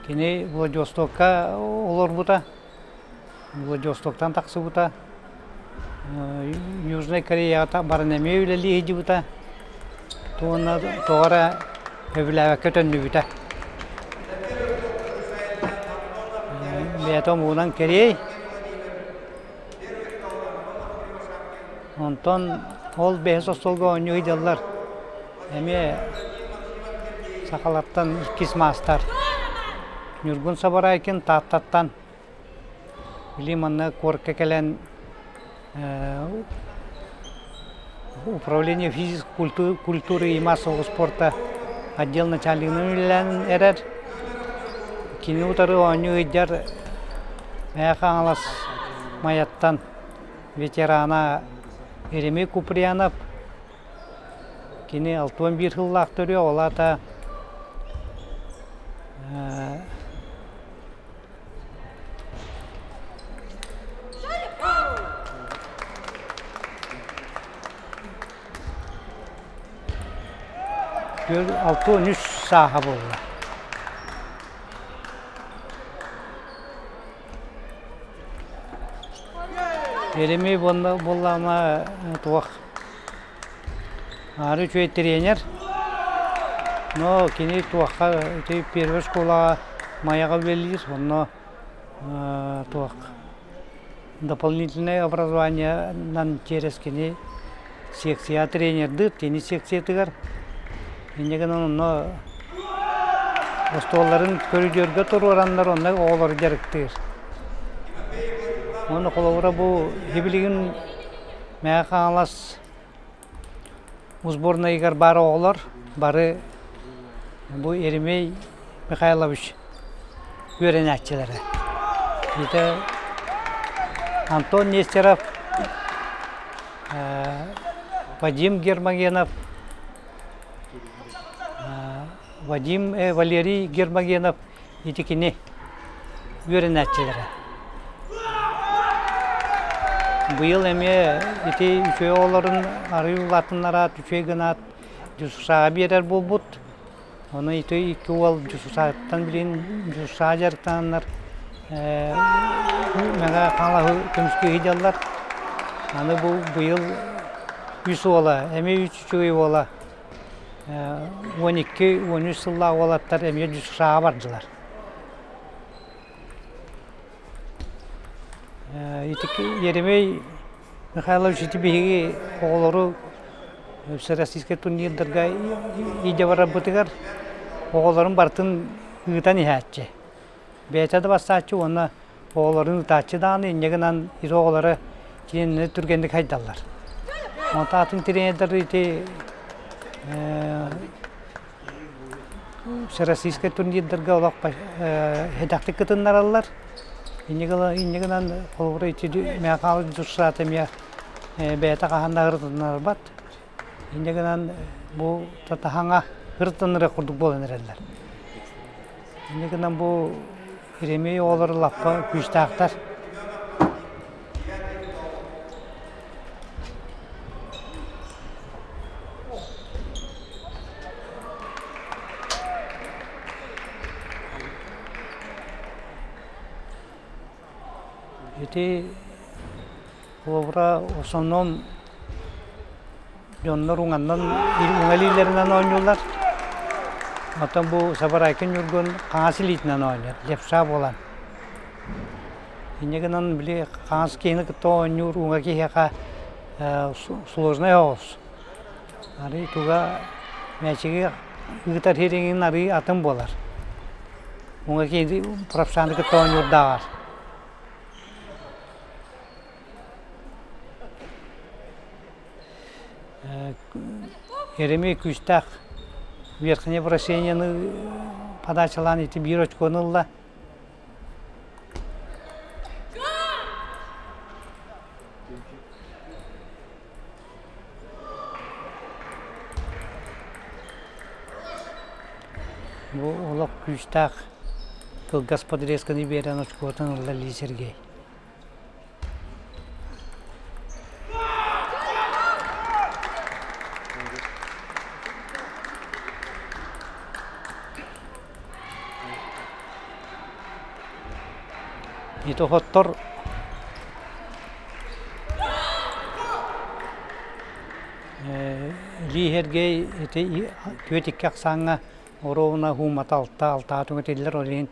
Кини Владивостокка олорбута. Владивостоктан тахсыбыта. Южнай Кореяҕа баран эмиэ үлэлии сылдьыбыта. Уонна тоҕо эрэ сөбүлээбэккэ төннүбүтэ. Бэйэтэ омугунан кэриэй. Онтон ол бэһис остуолга оонньуу сылдьаллар. Эмиэ сахалартан иккис маастар Ньургун Сабарайкин Тааттаттан Били манна куоракка кэлэн управление физической культуры и массового спорта отдел начальнигынан үлэлээн эрэр. Кини утары оонньуу ыйдьар Мэҥэ Хаҥалас Майаттан ветерана Еремей Куприянов. Кини 61 сыллаах төрүө, ол аата 63 сааһа буолла. Еремей буоллаҕына туох Аары үчүгэй тренер, но кини туохха ити первый школаҕа Майаҕа үлэлиир, онно туох дополнительное образованиенан через кини секция тренердыыр, кини секциятыгар. Инньэ гынан онно остуолларын көрүдүөргэ туруораннар онно оҕолору дьарыктыыр. Уонна холобура бу сибилигин Мэҥэ Хаҥалас сборнайыгар баар оҕолор бары бу Еремей Михайлович үөрэнээччилэрэ. Ити Антон Нестеров, Вадим Гермогенов, Вадим Валерий Гермогенов Ити кини үөрэнээччилэрэ. Быйыл эмиэ ити үчүгэй оҕолорун арыый улаатыннараат, үчүгэй гынаат дьусусааҕа биэрэр буолбут. Ону ити икки уол дьусусааттан билигин дьусусаа дьарыктананнар Мэҥэ Хаҥалаһы көмүскүү сылдьаллар. Аны бу быйыл үс уола, эмиэ үс үчүгэй уола 12, 13 сыллаах уолаттар эмиэ дьусусааҕа бардылар. Ити Еремей Михайлович ити биһиги оҕолору всероссийскай турнирдарга иидэ барарбытыгар оҕолорун барытын ыытан иһээччи. Бэйэтэ да бастааччы уонна оҕолорун ытааччы даҕаны инньэ гынан ити оҕолоро кинини түргэнник хайдаллар. Онтон атын тренердэр ити всероссийскай турнирдарга олох сэдэхтик кытыннараллар. Инньэ гынан холобура ити Михаил Дюшат эмиэ бэйэтэ хаһан да ырытыннарбат. Инньэ гынан бу татаһаҥа ырытыннарыах курдук буолан эрэллэр. Инньэ гынан бу Еремей оҕолоро лаппа күүстээхтэр. Ити холобура в основном дьоннор уҥаннан уҥа илиилэринэн оонньууллар. Оттон бу Сабарайкин Ньургун хаҥас илиитинэн оонньуур, левша буолан. Инньэ гынан били хаҥас киһини кытта оонньуур уҥа киһиэхэ сложнай оҕус. Арыы туга мээчиги ыытар сириҥин арыы атын буолар. Уҥа киһи правшаны кытта оонньуурдааҕар. Еремей күүстээх верхнее вращениены подачалаан ити биир очкону ылла. Бу олох күүстээх кылгас подрезканы биэрэн очкуотун ылла Ли Сергей. Ити хоттор Ли Сергей ити түөрт икки ахсааҥҥа оруобуна уумата алта алтаҕа түҥэтиллэр, ол иһин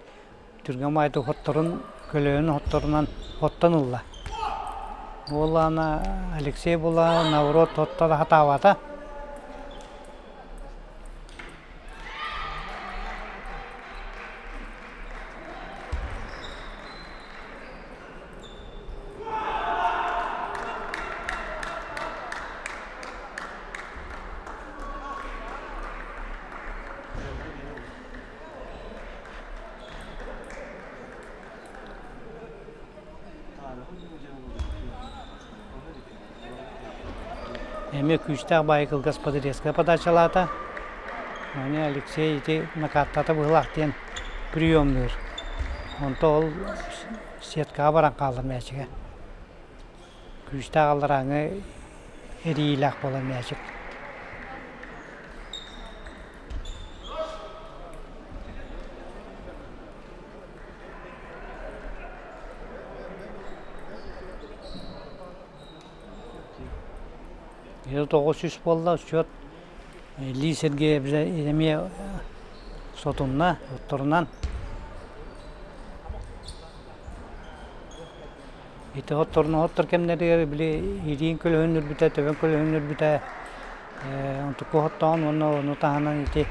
түргэн баайдык хотторун көлөһүн хотторунан оттон ылла. Уоллаана Алексей була наоборот хотторо сатаабата. Эмиэ күүстээх баайы кылгас подрезка подачалаата. Аны Алексей ити накаттата быһылаах диэн приемныыр. Онто ол сеткаҕа баран хаалла мээчигэ. Күүстээх алларааҥы эрийиилээх буолан мээчик. 900 буолла счет Ли Сергеев эмиэ сотунна отторунан Ити хотторун-хоттор кэмнэригэр били илиин көлөһүннүрбүтэ, төбөҥ көлөһүннүрбүтэ онтукку хоттоон уонна ону таһынан ити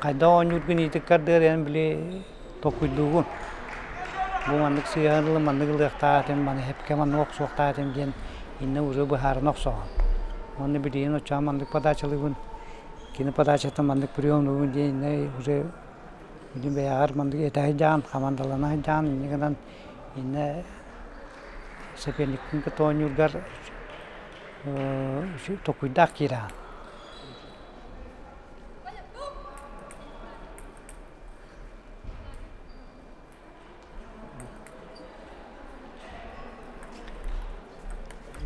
хайдах оонньуургун иитиккардыар эн били толкуйдуугун. Бу маннык сыыһан ылын, маннык ылыахтаах этим, маны эпкэ маннык охсуохтаах этим диэн иннэ уже быһаарына охсоҕун. Уонна билигин оччоҕо маннык подачалыыбын, кини подачатын маннык приемнуубун диэн иннэ уже Ити бэйэҕэр маннык этэ сылдьаҕын, хамаандалана сылдьаҕын, инньэ гынан иннэ соперниккын кытта оонньуургар толкуйдаах киирэҕин.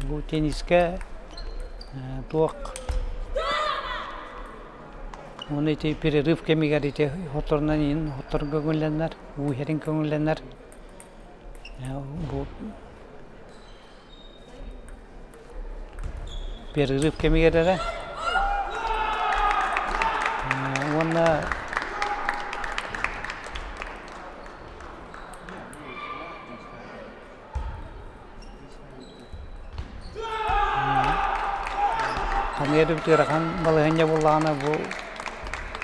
Бу теннискэ туох уонна ити перерыв кэмигэр ити хотторунан иһин хотторго көҥүллэннэр, уу иһэрин көҥүллэнэр. Бу перерыв кэмигэр эрэ уонна Ханнык эрэ ыарахан балаһыанньа буоллаҕына бу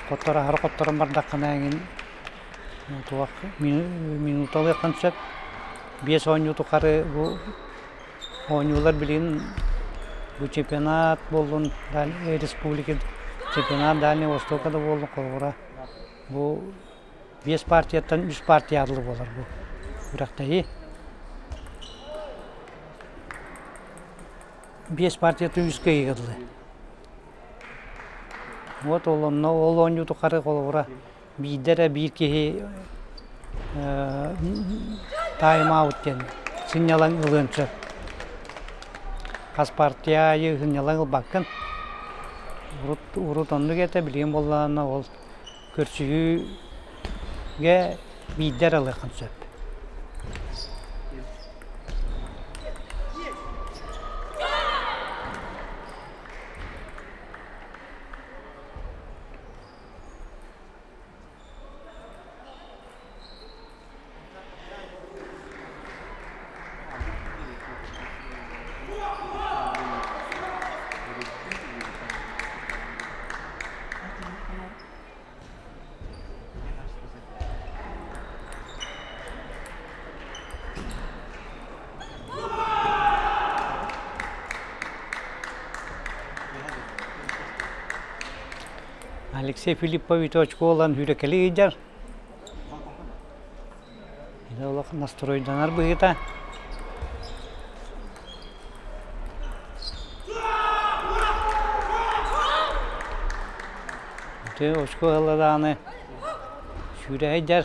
хотторо аһары хотторон бардаххына эҥин туох минуталыаххын сөп. Биэс оонньуу тухары бу оонньуулар билигин бу чемпионат буоллун республика чемпионат Дальнего Востока да буоллун холобура бу биэс партияттан үс партия адлы буолар бу күрэхтэһии. Биэс партияттан үс кыайыыга дылы. Вот ол онно ол оонньуу тухары холобура биирдэ эрэ биир киһи тайм-аут диэн сынньалаҥ ылыан сөп. Хас партия аайы сынньалаҥ ылбаккын. Урут, урут оннук этэ, билигин буоллаҕына ол көрсүһүүгэ биирдэ эрэ ылыаххын сөп. Алексей Филиппович очко ылан сүүрэкэлии сылдьар. Ити олох настройданар быһыыта. Ити очко ылла даҕаны сүүрэ сылдьар.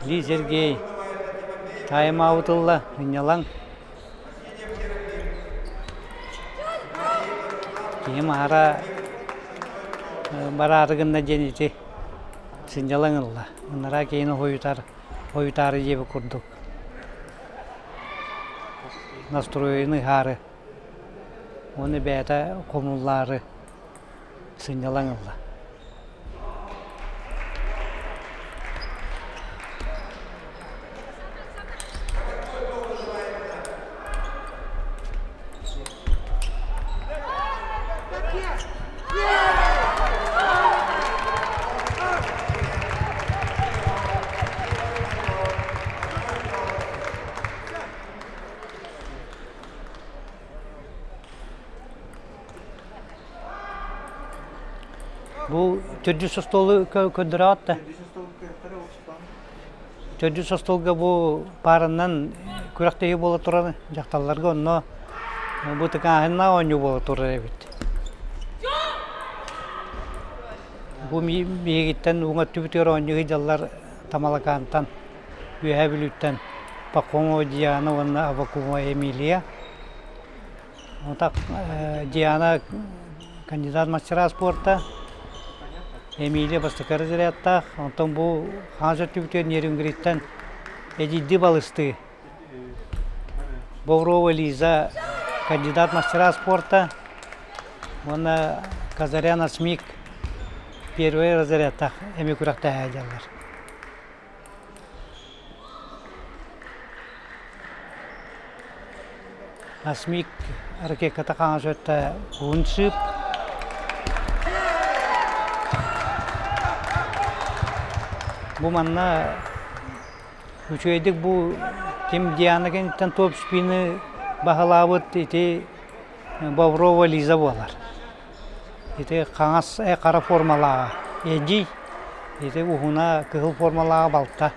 Ли Сергей тайм-аут ылла, сынньалаҥ. Киһим аһара бараары гынна диэн ити сынньалаҥ ылла. Ынараа киһини хойутар, хойутаары диэбит курдук. Настроены ыһаары уонна бэйэтэ хомуллаары сынньалаҥ ылла. Бу төрдүс остуолу көрдөрөҕүт да? Төрдүс остуолга бу пааранан күрэхтэһии буола турар дьахталларга онно бу тыкааһыннаах оонньуу буола турар эбит. Бу биһигиттэн уҥа өттүбүтүгэр оонньуу сылдьаллар Тамалакаантан, Үөһээ Бүлүүттэн Пахомова Диана уонна Аввакумова Эмилия. Так Диана кандидат мастера спорта, Эмилия бастакы разрядтаах, онтон бу хаҥас өттүбүтүгэр Нерюнгриттэн эдьиийдии балыстыы Боброва Лиза кандидат мастера спорта уонна Казарян Асмик первый разрядтаах эми күрэхтэһэ сылдьаллар. Асмик ракетката хаҥас өттө уһун сыып. Бу манна үчүгэйдик бу ким Диана кэнниттэн топ спины баһылаабыт ити Боброва Лиза буолар. Ити хаҥас хара формалааҕа эдьиий, ити уһуна кыһыл формалааҕа балта.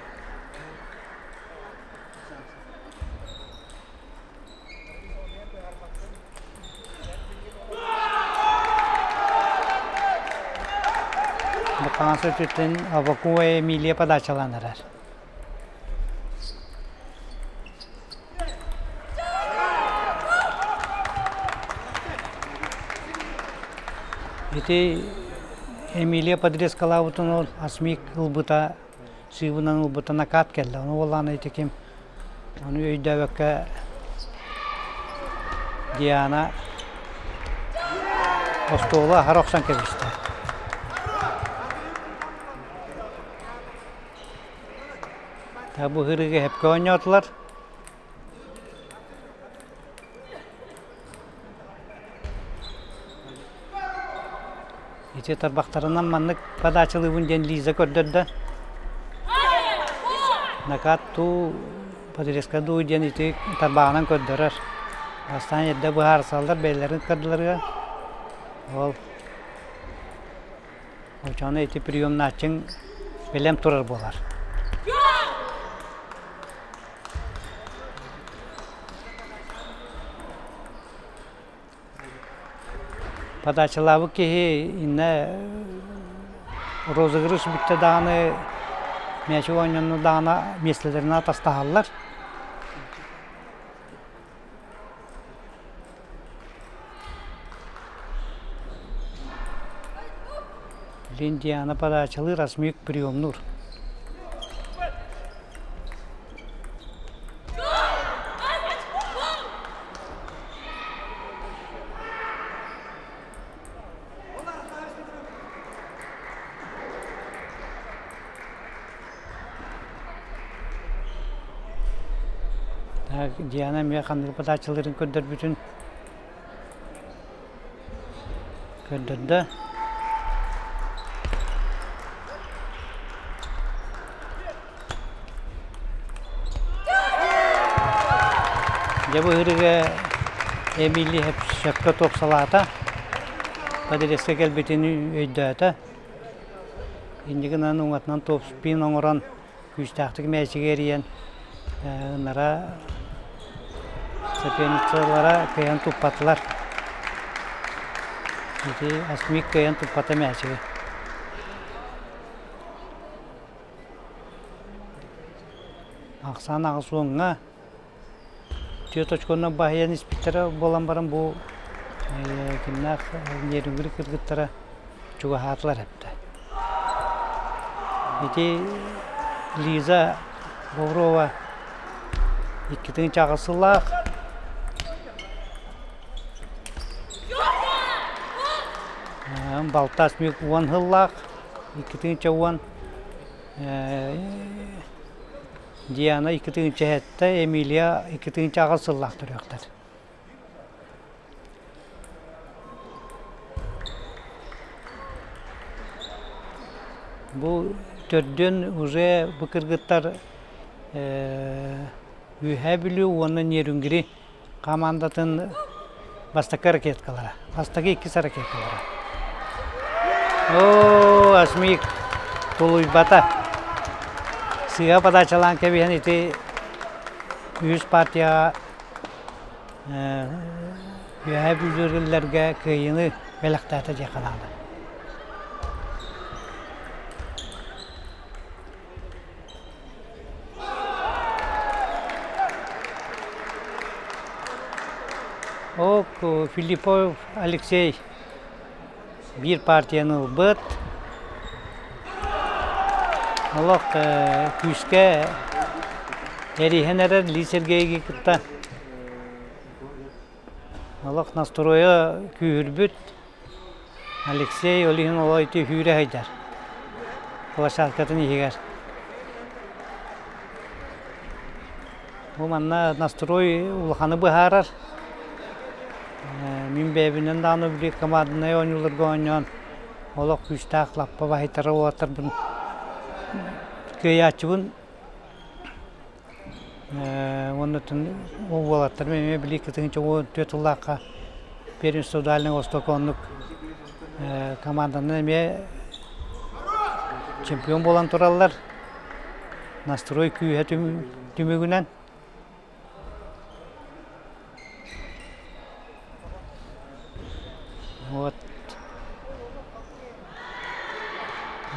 Бу хаҥас өттүттэн Аввакумова Эмилия подачалаан эрэр. Ити Эмилия подрезкалаабытын ол Асмик ылбыта, сыыбынан ылбыта накат кэллэ. Ону уоллаана ити ким ону өйдөөбөккө Диана остуолу аһара охсон кэбистэ. Бу ырыга сөпкө оонньоотулар. Ити тарбахтарынан маннык подачалыыбын диэн Лиза көрдөрдө. Накат туу, подрезка дуу диэн ити тарбаҕынан көрдөрөр. Бастаан эрдэ быһаарсаллар бэйэлэрин ыккардыларыгар. Ол Оччоҕуна ити приемнааччыҥ бэлэм турар буолар. Подачалаабыт киһи иннэ розыгрыш бүттэ даҕаны мээчик оонньонно даҕаны миэстэлэрин атастаһаллар. Линдиана подачалыыр Асмик приемнуур. Диана эмиэ ханнык подачаларын көрдөрбүтүн көрдөрдө. Дьэ бу ыһырыга Эмили сөпкө тупсалаата, подрезка кэлбитин өйдөөтө. Инньэ гынан уҥатынан топ-спин оҥорон күүстээхтик мээчиги эрийэн ынара соперницалара кыайан туппатылар. Ити Асмик кыайан туппата мээчиги. Ахсаан аҕыс уоҥҥа түөрт очконнан баһыйан испиттэрэ буолан баран бу кимнээх Нерюнгри кыргыттара чугаһаатылар эбитэ. Ити Лиза Боброва 2008 сыллаах балта Асмик 10 сыллаах 2010 Диана 2007, Эмилия 2008 сыллаах төрүөхтэр. Бу төрдүн уже бу кыргыттар Үөһээ Бүлүү уонна Нерюнгри хамаандатын бастакы ракеткалара, бастакы иккис ракеткалара. Оо, Асмик тулуйбата. Сыыһа подачалаан кэбиһэн ити үһүс партияҕа Үөһээ Бүлүүлэргэ кыайыыны бэлэхтээтэ диэххэ наада. Ок, Филиппов Алексей биир партияны ылбыт. Олох күүскэ эриһэн эрэр Ли Сергейги кытта. Олох настройа күүһүрбүт. Алексей ол иһин олох ити сүүрэ сылдьар площадкатын иһигэр. Бу манна настрой улаханы быһаарар. Мин бэйэбинэн даҕаны били команднай оонньууларга оонньоон олох күүстээх лаппа баһыйтара уолаттарбын кыайааччыбын Уонна уолаттарым эмиэ били кытыҥча 14 сыллаахха Первенство Дальнего Востока оннук команданан эмиэ чемпион буолан тураллар. Настрой күүһэ түмүгүнэн. Вот.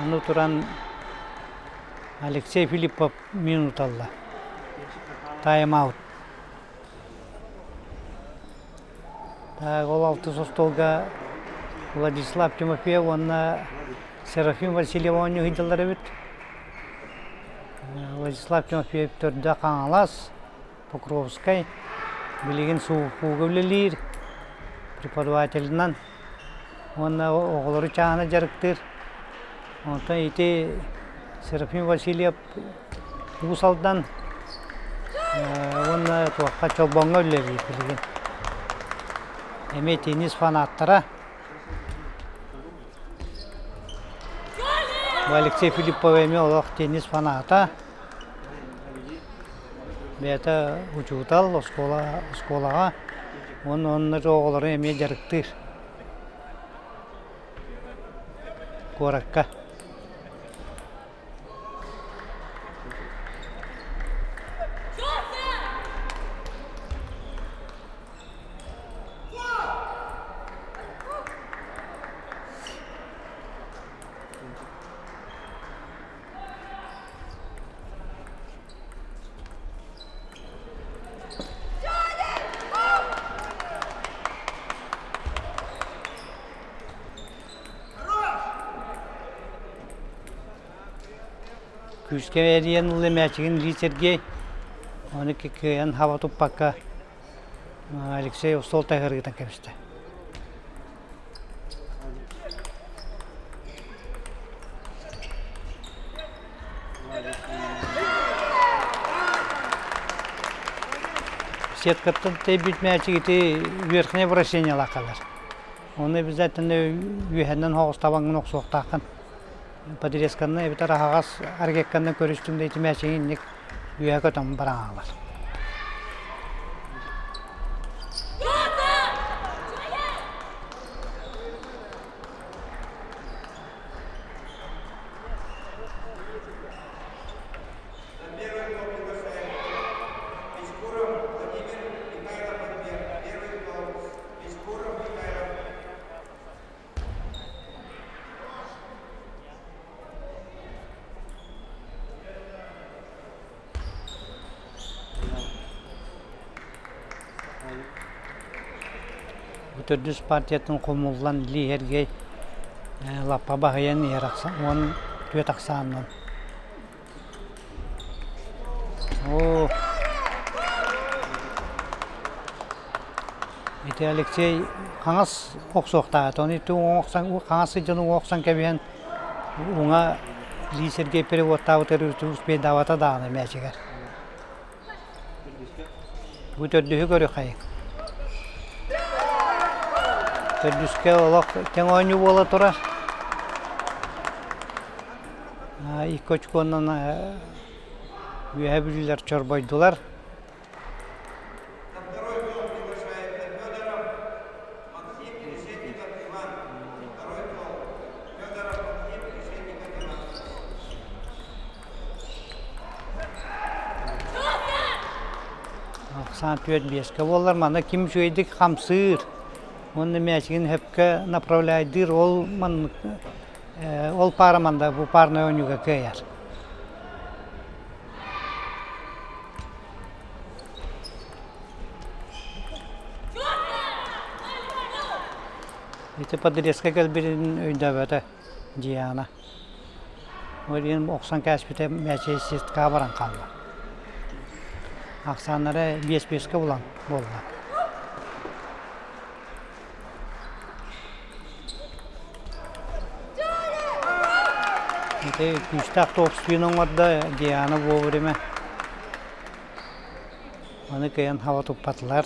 Аны туран Алексей Филиппов минуталла. Тайм-аут. Так, ол алтыс остуолга Владислав Тимофеев уонна Серафим Васильев оонньуу сылдьаллар эбит. Владислав Тимофеев төрдө Хаҥалас, Покровскай билигин СУФУга үлэлиир преподавателинэн уонна оҕолору чааһына дьарыктыыр. Онтон ити Серафим Васильев Уус Алдан уонна туохха Чолбоҥҥо үлэлиир билигин. Эмиэ теннис фанаттара. Бу Алексей Филиппов эмиэ олох теннис фаната. Бэйэтэ учуутал оскуола оскуолаҕа уонна онно оҕолору эмиэ дьарыктыыр куоракка. Күүскэ эрийэн ылла мээчигин Ли Сергей, ону кыайан хаба туппакка Алексей остуол таһыгар кэбистэ. Сеткаттан тэйбит мээчик ити верхнее вращениелаах хаалар. Ону обязательно үөһэннэн соҕус табаҥҥын охсуохтааххын. Подрезканна эбэтэр аһаҕас аргекканна көрүстүҥ да ити мээчиги инник үөһэ көтөн баран хаалар. Бу төрдүс партиятын хомуллан Лиһэргэй лаппа баһыйан иһэр 14 ахсаанынан. Оо, ити Алексей хаҥас охсуохтаах ону ити уҥа охсон хаҥас сылдьан уҥа охсон кэбиһэн уҥа Ли Сергей переводтаабытыгар успейдаабата даҕаны мээчигэр. Бу төрдүһү көрүөххэйиҥ. Төрдүскэ олох тэҥ оонньуу буола турар. Икки очконнан Үөһэ Бүлүүлэр чорбойдулар. Ахсаан түөрт биэскэ буоллар манна ким үчүгэйдик хамсыыр уонна мээчигин сөпкө направляйдыыр ол маннык ол паара манда бу парнай оонньууга кыайар. Ити подрезка кэлбитин өйдөөбөтө Диана. Ол иһин охсон кээспитэ мээчэй сетка баран хаалла. Ахсааннара биэс-биэскэ булан буолла. Ити күүстээх топ-спин оҥордо Диана вовремя. Маны кыайан хаба туппатылар.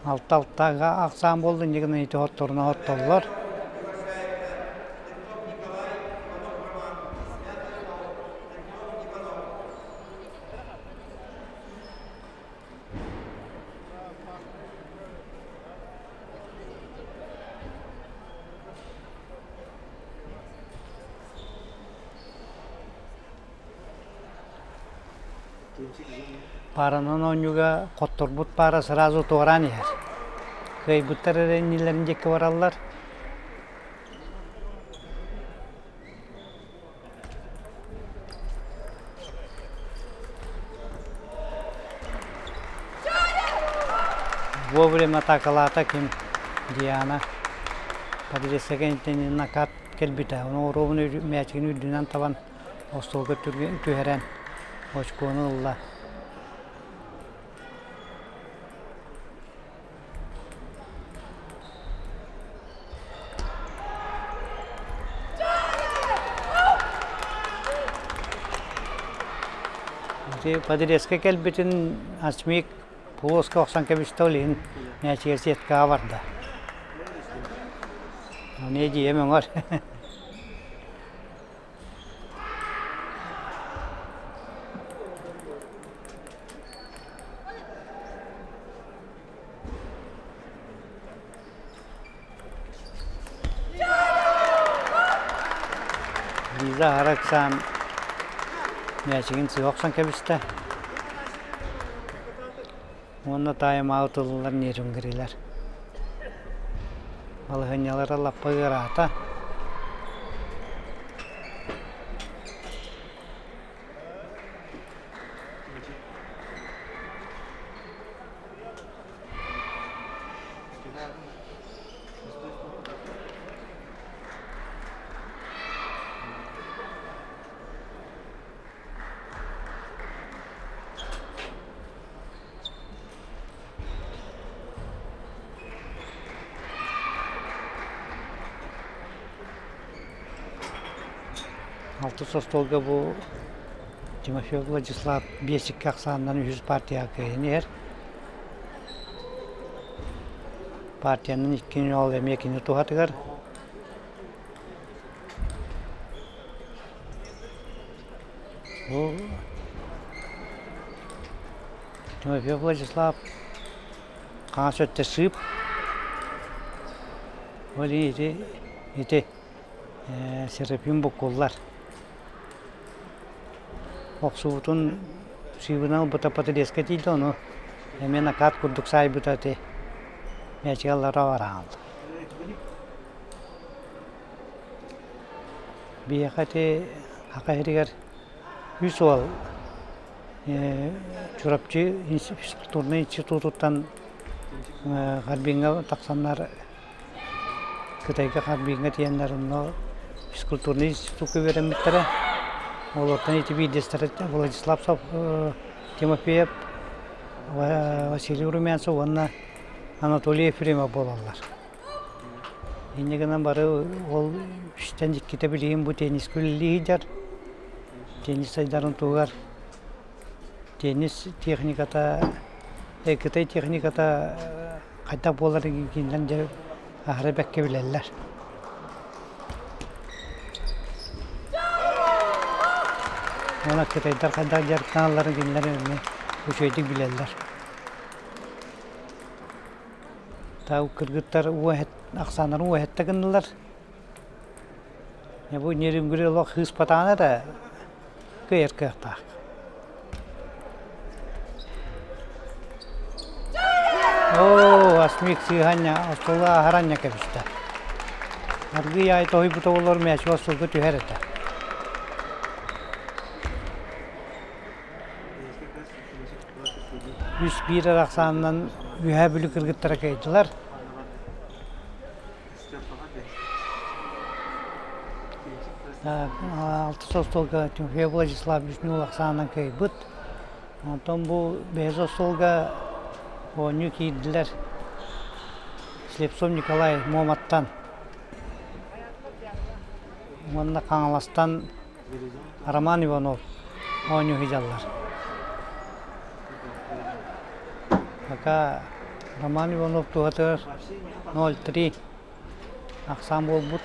Алта алтаҕа ахсаан буолла инньэ гынан ити хотторуна хоттоллор. Пааранан оонньууга хотторбут паара сразу туораан иһэр. Кыайбыттар эрэ иннилэрин диэки бараллар. Вовремя атакалаата ким Диана Подрезка накат кэлбитэ. Ону оруобун мээчигин үрдүнэн табан остуолга түһэрэн очкону ылла. Ити подрезка кэлбитин Асмик плоско охсон кэбистэ ол иһин мээчигэ сеткаҕа барда. Ону эдьиийим өҥөр. Лиза аһара ыксаан мээчигин сыһа охсон кэбистэ уонна таайымаабыт ыллылар нерюнгрилэр. Балаһыанньалара лаппа ыараата. Алтыс остуолга бу Тимофей Владислав биэсиккэ ахсаанынан үһүс партияҕа кыайан иһэр. Партиянан иккини ол эмиэ кини туһатыгар. Бу Тимофей Владислав хаҥас өттө сыып. Ол ити ити Серафим буккуллар. Охсубутун сыыбынан ылбыта потрескка тиийдэ, ону эмиэ накат курдук саайбыта ити мээчигэ аллара бараалла. Биһиэхэ ити Саха сиригэр үс уол Чурапчы физкультурнай институтуттан Харбиҥҥа тахсаннар Кытайга Харбиҥҥа тиийэннэр онно физкультурнай институкка үөрэммиттэрэ. Олортон ити биирдэстэрэ Владислав Тимофеев, Василий Румянцев уонна Анатолий Ефремов буолаллар. Инньэ гынан бары ол үстэн иккитэ билигин бу теннискэ үлэлии сылдьар. Теннис сайдарын туһугар теннис техниката, Кытай техниката хайдах буоларын кинилэр дьэ аһара бэккэ билэллэр. Уонна кытайдар хайдах дьарыктаналларын кинилэр эмиэ үчүгэйдик билэллэр. Тау кыргыттар ахсааннарын уоһэтте гыннылар. Бу Нерюнгри олох хыыспатаҕына эрэ кыайар кыахтаах. Оо, Асмик сыыһанньа, остуолу аһаранньа кэбистэ. Аргыый аайы тоһуйбут оҕолор мээчик остуолга түһэр этэ. Үс биир эрэ ахсаанынан Үөһээ Бүлүү кыргыттара кыайдылар. Алтыс остуолга Тимофей Владиславович Ньуул ахсаанынан кыайбыт. Онтон бу бэһис остуолга оонньуу киирдилэр Слепцов Николай Муоматтан уонна Хаҥаластан Роман Иванов оонньуу сылдьаллар. Пока Роман Иванов туһатыгар 0-3 ахсаан буолбут.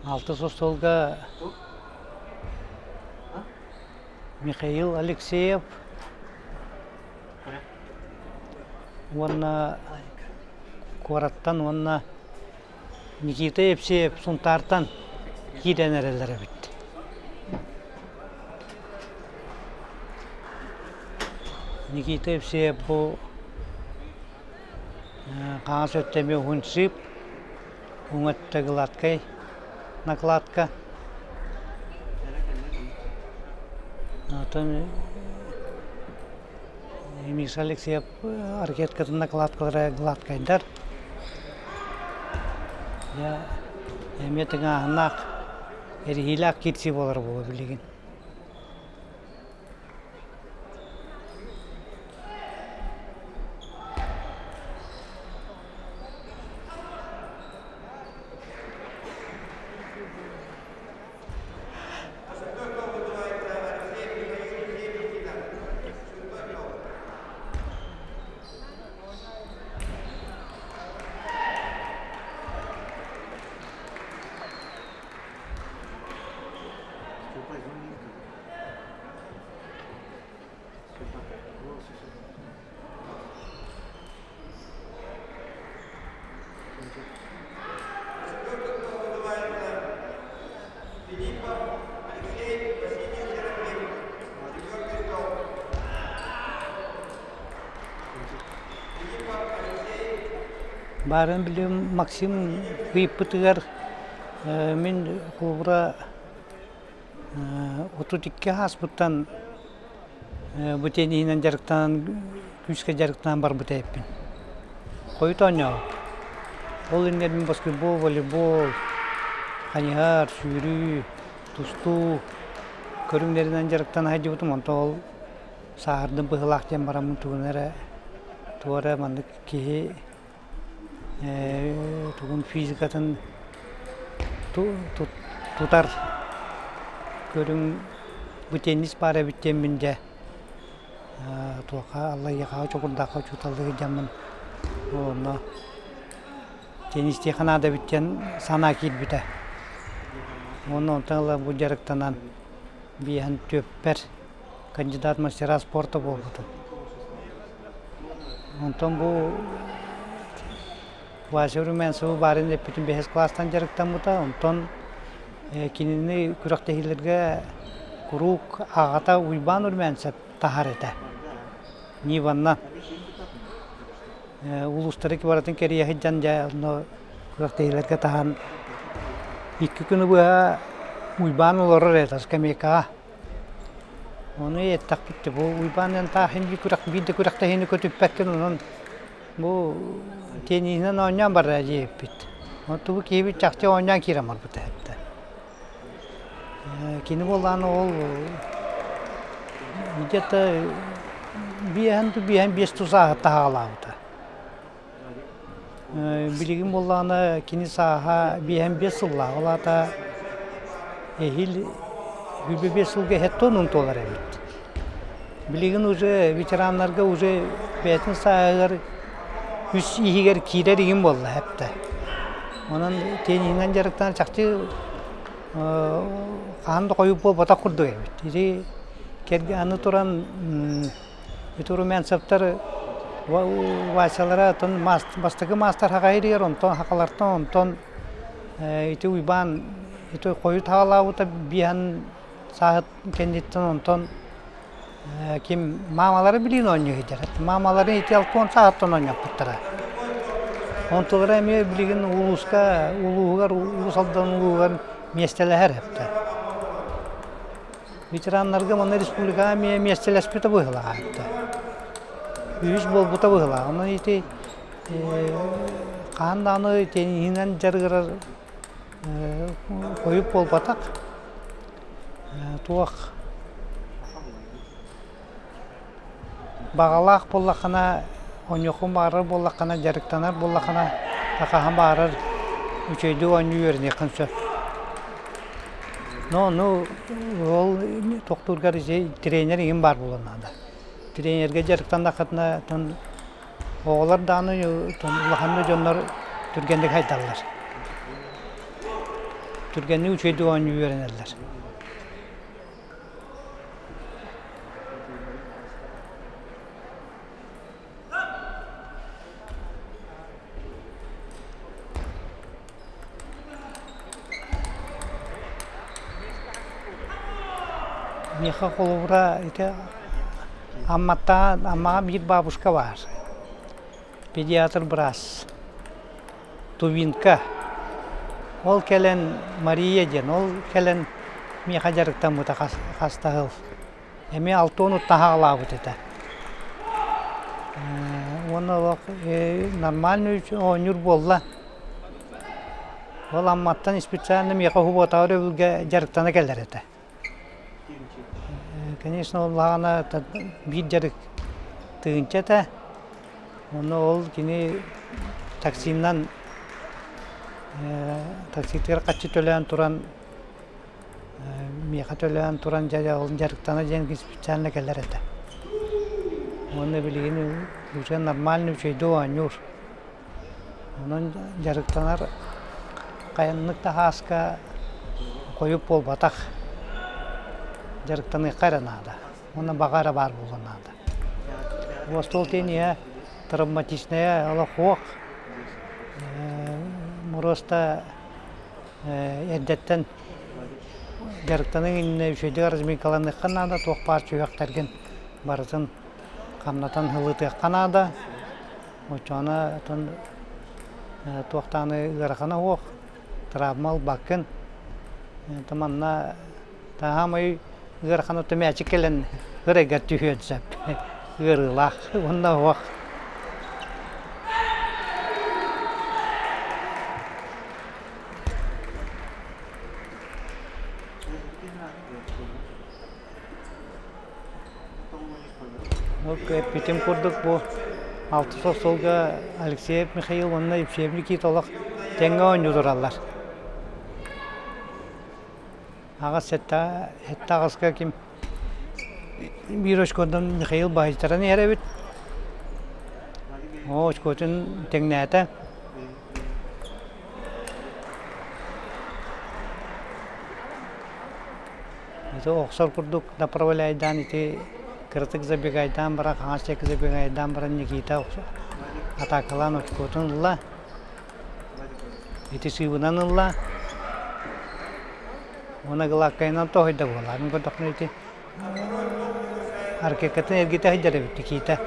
Алтыс остуолга Михаил Алексеев уонна куораттан уонна Никита Евсеев Сунтаартан киирэн эрэллэр эбит. Никита Евсеев бу хаҥас өттө эмиэ уһун сыып, уҥа өттө гладкай накладка. Оттон Миша Алексеев ракеткатын накладкалара гладкайдар. Дьэ, эмиэ тыҥааһыннаах, эриһиилээх киирсии буолар буолуо билигин. Баарын билим Максим ыйыппытыгар мин холобура 32 ааспыттан бу тенниһинэн дьарыктанан күүскэ дьарыктанан барбыта эппин. Хойут оонньообут. Ол иннинэ мин баскетбол, волейбол, хайыһар, сүүрүү, тустуу көрүҥнэринэн дьарыктана сылдьыбытым. Онтон ол сааһырдым быһыылаах диэн бараммын тугун эрэ тугу эрэ маннык киһи тугун физикатын тутар көрүҥ бу теннис баар эбит диэммин дьэ туохха Аллайыахаҕа Чокурдаахха учууталлыы сылдьаммын онно теннистиэхэ наада эбит диэн санаа киирбитэ. Уонна онтон ыла бу дьарыктанан биэһэн түөппэр кандидат мастера спорта буолбутум. Онтон бу Вася Румянцевы баарын эппитин бэһис кылаастан дьарыктаммыта. Онтон кинини күрэхтэһиилэргэ куруук аҕата Уйбаан Румянцев таһар этэ. Ниванна улуустары барытын кэрийэ сылдьан дьэ онно күрэхтэһиилэргэ таһан икки күнү быһа Уйбаан олорор этэ скамейкаҕа. Ону эттэхпит бу Уйбаан эн таах инди күрэх биир да күрэхтэһиини көтүппэккин онон бу тенниһинэн оонньоон барара диэбиппит. Оттубу киһибит чахчы оонньоон киирэн барбыта этэ. Кини буоллаҕына ол где-то биэһэн биэһэн биэс тусааһы таһаалаабыта. Билигин буоллаҕына кини сааһа 55 сыллаах, ол аата эһиил 25 сылга эһэттэн туолар эбит. Билигин уже ветераннарга уже бэйэтин сааһыгар үс иһигэр киирэр игин буолла эптэ. Онон тенниһинэн дьарыктанан чахчы хаһан да хойуу буолбатах курдук эбит. Ити аны туран Ити Румянцевтар Васялара атын бастакы маастар хаҕайырыгар онтон хахалартан онтон ити Уйбаан ити хойут хаҕалаабыта биэһэн сааһыт кэнниттэн онтон ким маамалары билиин оонньуу сылдьар. Маамалары ити алкон сааһыттан оонньоппуттара. Онтулара эмиэ билигин улууска улууһугар Уус Алдан улууһугар миэстэлэһэр эптэ. Ветераннарга манна республикаҕа эмиэ миэстэлэспитэ быһыылаах этэ. Үһүс буолбута быһыылаах. Онон ити хаһан даҕаны тенниһинэн дьарыгырар хойут буолбатах. Туох Баҕалаах буоллаххына, оонньуоххун баҕарар буоллаххына, дьарыктанар буоллаххына, хаһан баҕарар үчүгэйдик оонньуу үөрэниэххин сөп. Но ону ол тохтуургар тренер игин баар буолуон наада. Тренергэ дьарыктаннаххытына оҕолор даҕаны улахан да дьоннор түргэнник хайдаллар. Түргэнник үчүгэйдик оонньуу үөрэнэллэр. Миэхэ холобура ити Амматтан Аммаҕа биир бабушка баар, педиатр быраас. Тувинка. Ол кэлэн Мария диэн, ол кэлэн миэхэ дьарыктаммыта хас да сыл. Эмиэ алтыан таһаалаабыт этэ. Уонна олох нормальный оонньуур буолла. Ол Амматтан специально миэхэ уһубуотаҕар өрөбүлгэ дьарыктана кэлэр этэ. Конечно, улаҕана биир дьарык тыһыынча этэ. Онно ол кини таксинан такситыгар хаччы төлөөн туран миэхэ төлөөн туран дьэ ол дьарыктана диэн специально кэлэр этэ. Уонна билигин уже нормальный үчүгэйдик оонньуур. Онон дьарыктанар хайаннык да ааска хойут буолбатах. Дьарыктаныахха эрэ наада. Уонна баҕа эрэ баар буолуон наада. Остуол тенниһэ травматичнайа олох суох. Просто эрдэттэн дьарыктаныҥ иннинэ үчүгэйдик разминкаланыахха наада, туох баар сүһүөхтэргин барытын хамнатан ылытыахха наада. Оччоҕуна оттон туох даҕаны ыарахана суох, травма ылбаккын. Онтон манна таһаамай ыарахан отто мээчик кэлэн ырайгар түһүөн сөп. Ыарыылаах уонна уох. Эппитим курдук бу алтыс остуолга Алексеев Михаил уонна Евсеев Никита олох тэҥҥэ оонньуу тураллар. Аҕыс сэттэ сэттэ аҕыска ким биир очкоттан Михаил баһыйтаран иһэр эбит. Оо, очкотун тэҥнээтэ. Ити охсор курдук направляйдаан ити кыратык забегайдаан баран хаҥас диэки забегайдаан баран Никита атаакалаан очкотун ылла. Ити сыыбынан ылла. Уонна гладкайынан тоһуйда буолла. Мин көрдөхпүнэ ити аркекатын эргитэ сылдьар эбит Никита.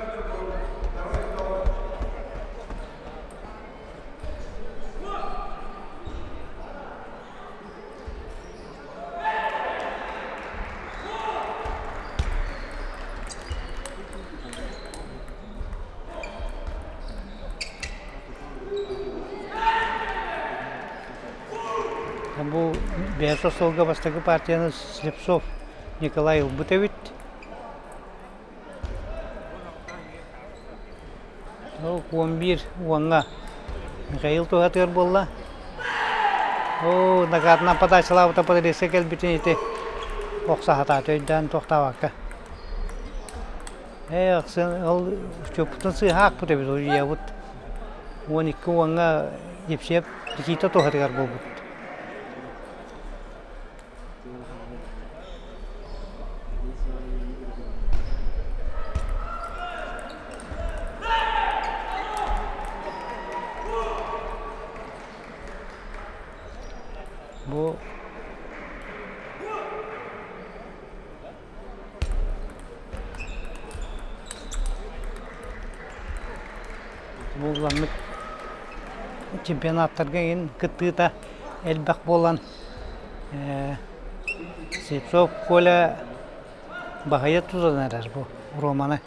Бу бэйэтэ суолга бастакы партияны Слепцов Николай ылбыт эбит. 11 уоҥҥа Михаил туһатыгар буолла. Оо, накатынан подачалаабыта подрезка кэлбитин ити охсо сатаата өйдөөн тохтообокко. Ээ, ахсын ол чоппутун сыыһаахпыт эбит уйабыт. 12 уоҥҥа Епсиэп Никита туһатыгар буолбут. Бу Булламмыт чемпионаттарга иһин кыттыыта элбэх буолан Слепцов Коля баһыйа тутан эрэр бу Романы.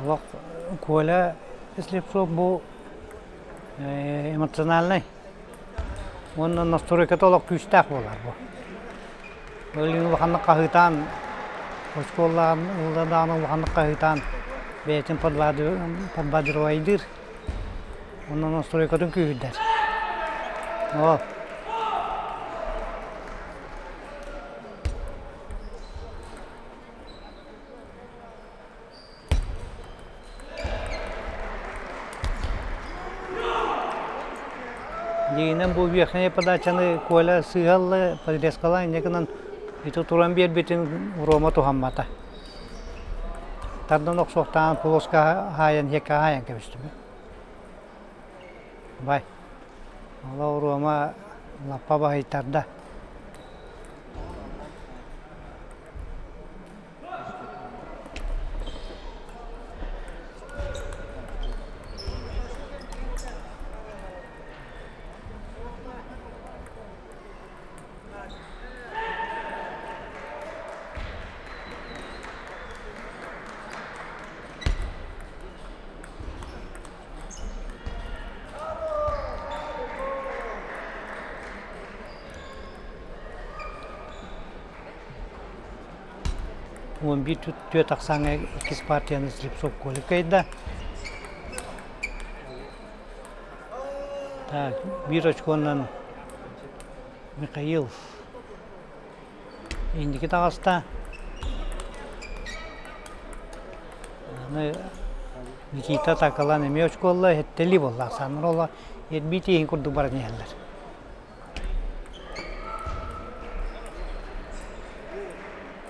Олох Коля Слепцов бу эмоциональнай уонна настройката олох күүстээх буолар бу. Ол иһин улаханнык хаһыытаан, оскуолаҕа ылла даҕаны улаханнык хаһыытаан бэйэтин подбадривайдыыр уонна настройкатын күүһүрдэр. Ол. Дьиҥинэн бу верхняя подачаны Коля сыыһа ылла, подрезкалаан инньэ гынан ити туран биэрбитин Рома туһаммата. Тардан охсуохтааҕын плоска хаайан иһиэккэ хаайан кэбистим. Бай. Ол Рома лаппа баһыйтарда. 11 түөрт ахсааҥҥа иккис партияны Слепцов Коля кыайда. Так, биир очконан Михаил инники таҕыста. Аны Никита Такалан эмиэ очколла, эттели буолла. Саннар ола эрбии тииһин курдук баран иһэллэр.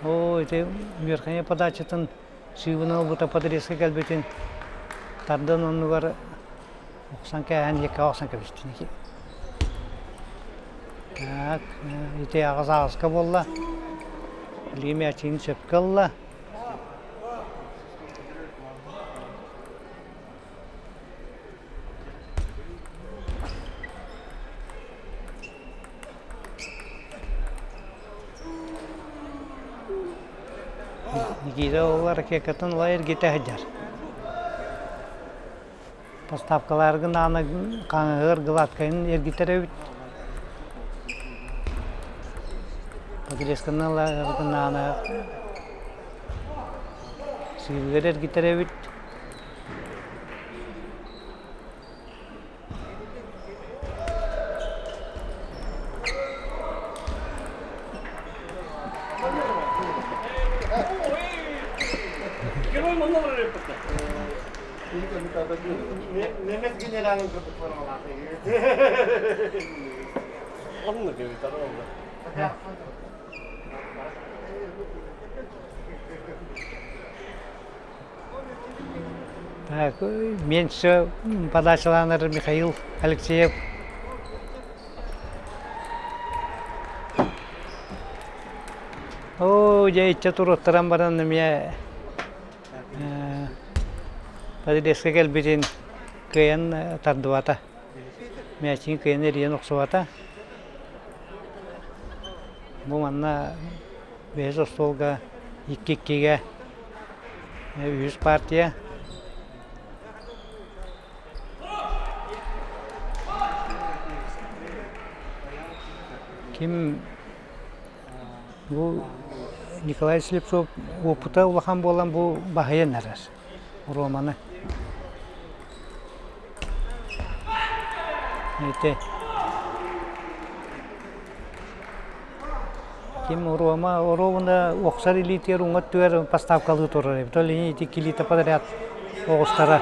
Оо, ити Верхняя подачатын сыыбынан ылбыта подрезка кэлбитин тардан оннугар охсон кээһэн иһиккэ охсон кэбистин. Так, ити аҕыс аҕыска буолла. Билигин мээчигин сөпкө ылла. Никита ол ракеткатын ыла эргитэ сылдьар. Поставкаларгын аана хаҥаһыгар гладкайын эргитэр эбит. Подрезканы ыларгын аана сыырыгар эргитэр эбит. Немец генералын курдук Оннук эбит, олла. Так, меньше подачаланар Михаил Алексеев. Оо, дьэ иччэ туруоттаран баран эмиэ подрезка кэлбитин кыайан тардыбата. Мээчигин кыайан эрийэн охсубата. Бу манна бэһис остуолга икки-иккигэ үһүс партия. Ким бу Николай Слепцов уопута улахан буолан бу баһыйан эрэр Романы. Ити Ким Рома оруобуна охсор илиитигэр уҥа өттүгэр поставкалыы турар эбит. Ол иһин ити килиитэ подряд оҕустара.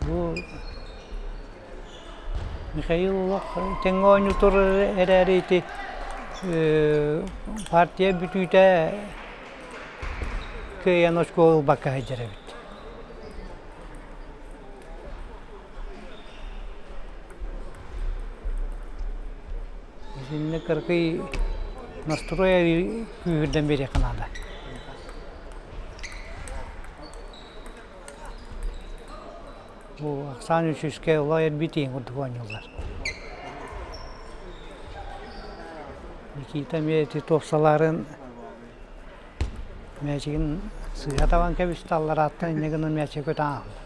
Бу Михаил олох тэҥҥэ оонньуу турар эрээри ити партия бүтүүтэ кыайан очко ылбакка сылдьар эбит. Итиннэ кыракый настрой күүһүрдэн биэриэххэ наада. Бу ахсаан үсүскэ улай эрбитиин курдук оонньууллар. Никита эмиэ ити туопсалаарын мээчигин сыыһа табан кэбистэ, алларааттан инньэ гынан мээчигэ көтөн хаалла.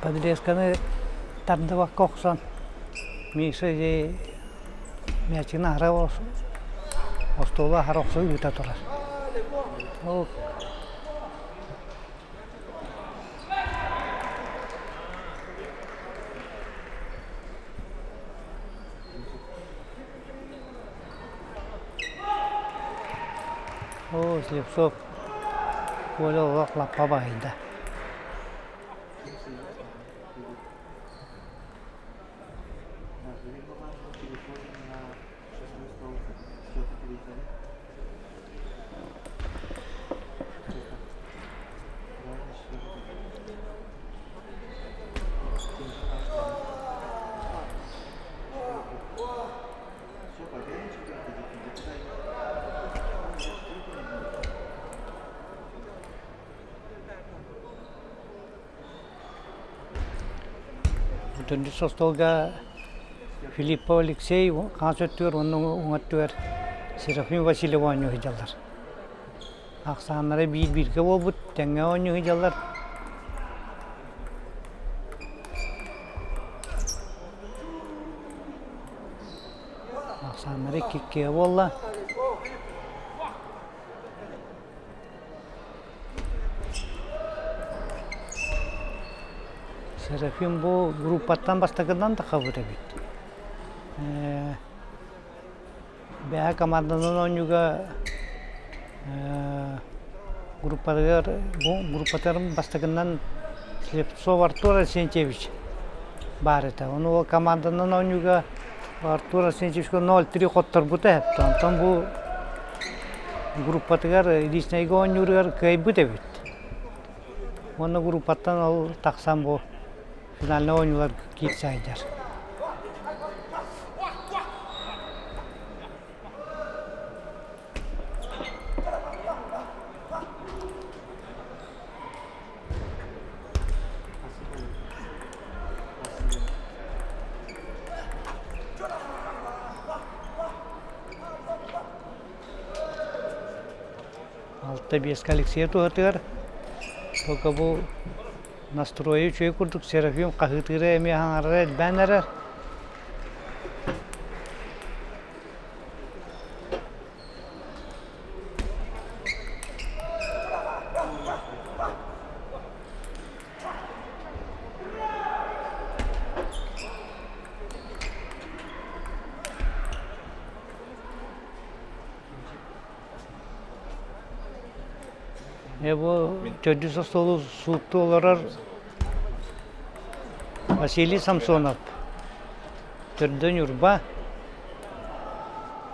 Подрезканы тардыбакка охсон Миша ити мээчигин аһара остуолу аһара охсо ыыта турар. Ол. Слепцов Коля олох лаппа баһыйда. Төрдүс остуолга Филиппов Алексей хаҥас өттүгэр уонна уҥа өттүгэр Серафим Васильев оонньуу сылдьаллар. Ахсааннара биир-бииргэ буолбут, тэҥҥэ оонньуу сылдьаллар. Ахсааннара икки-иккигэ буолла. Серафим бу группаттан бастакынан тахабыт эбит. Бэһэ команданан оонньууга группатыгар группатыгар бастакынан Слепцов Артур Арсентьевич баар этэ. Ону ол команданан оонньууга Артур Арсентьевичка 0-3 хотторбута эбит. Онтон бу группатыгар личнэйгэ оонньууругар кыайбыт эбит. Уонна группаттан ол тахсан бу финальнай оонньууларга киирсэ сылдьар. Алта биэскэ Алексей туһатыгар только бу настройа үчүгэй курдук Серафим хаһыытыыра эмиэ хаҥарара элбээн эрэр. Ээ бу төрдүс остуолу сууттуу олорор Василий Самсонов төрдө Ньурба.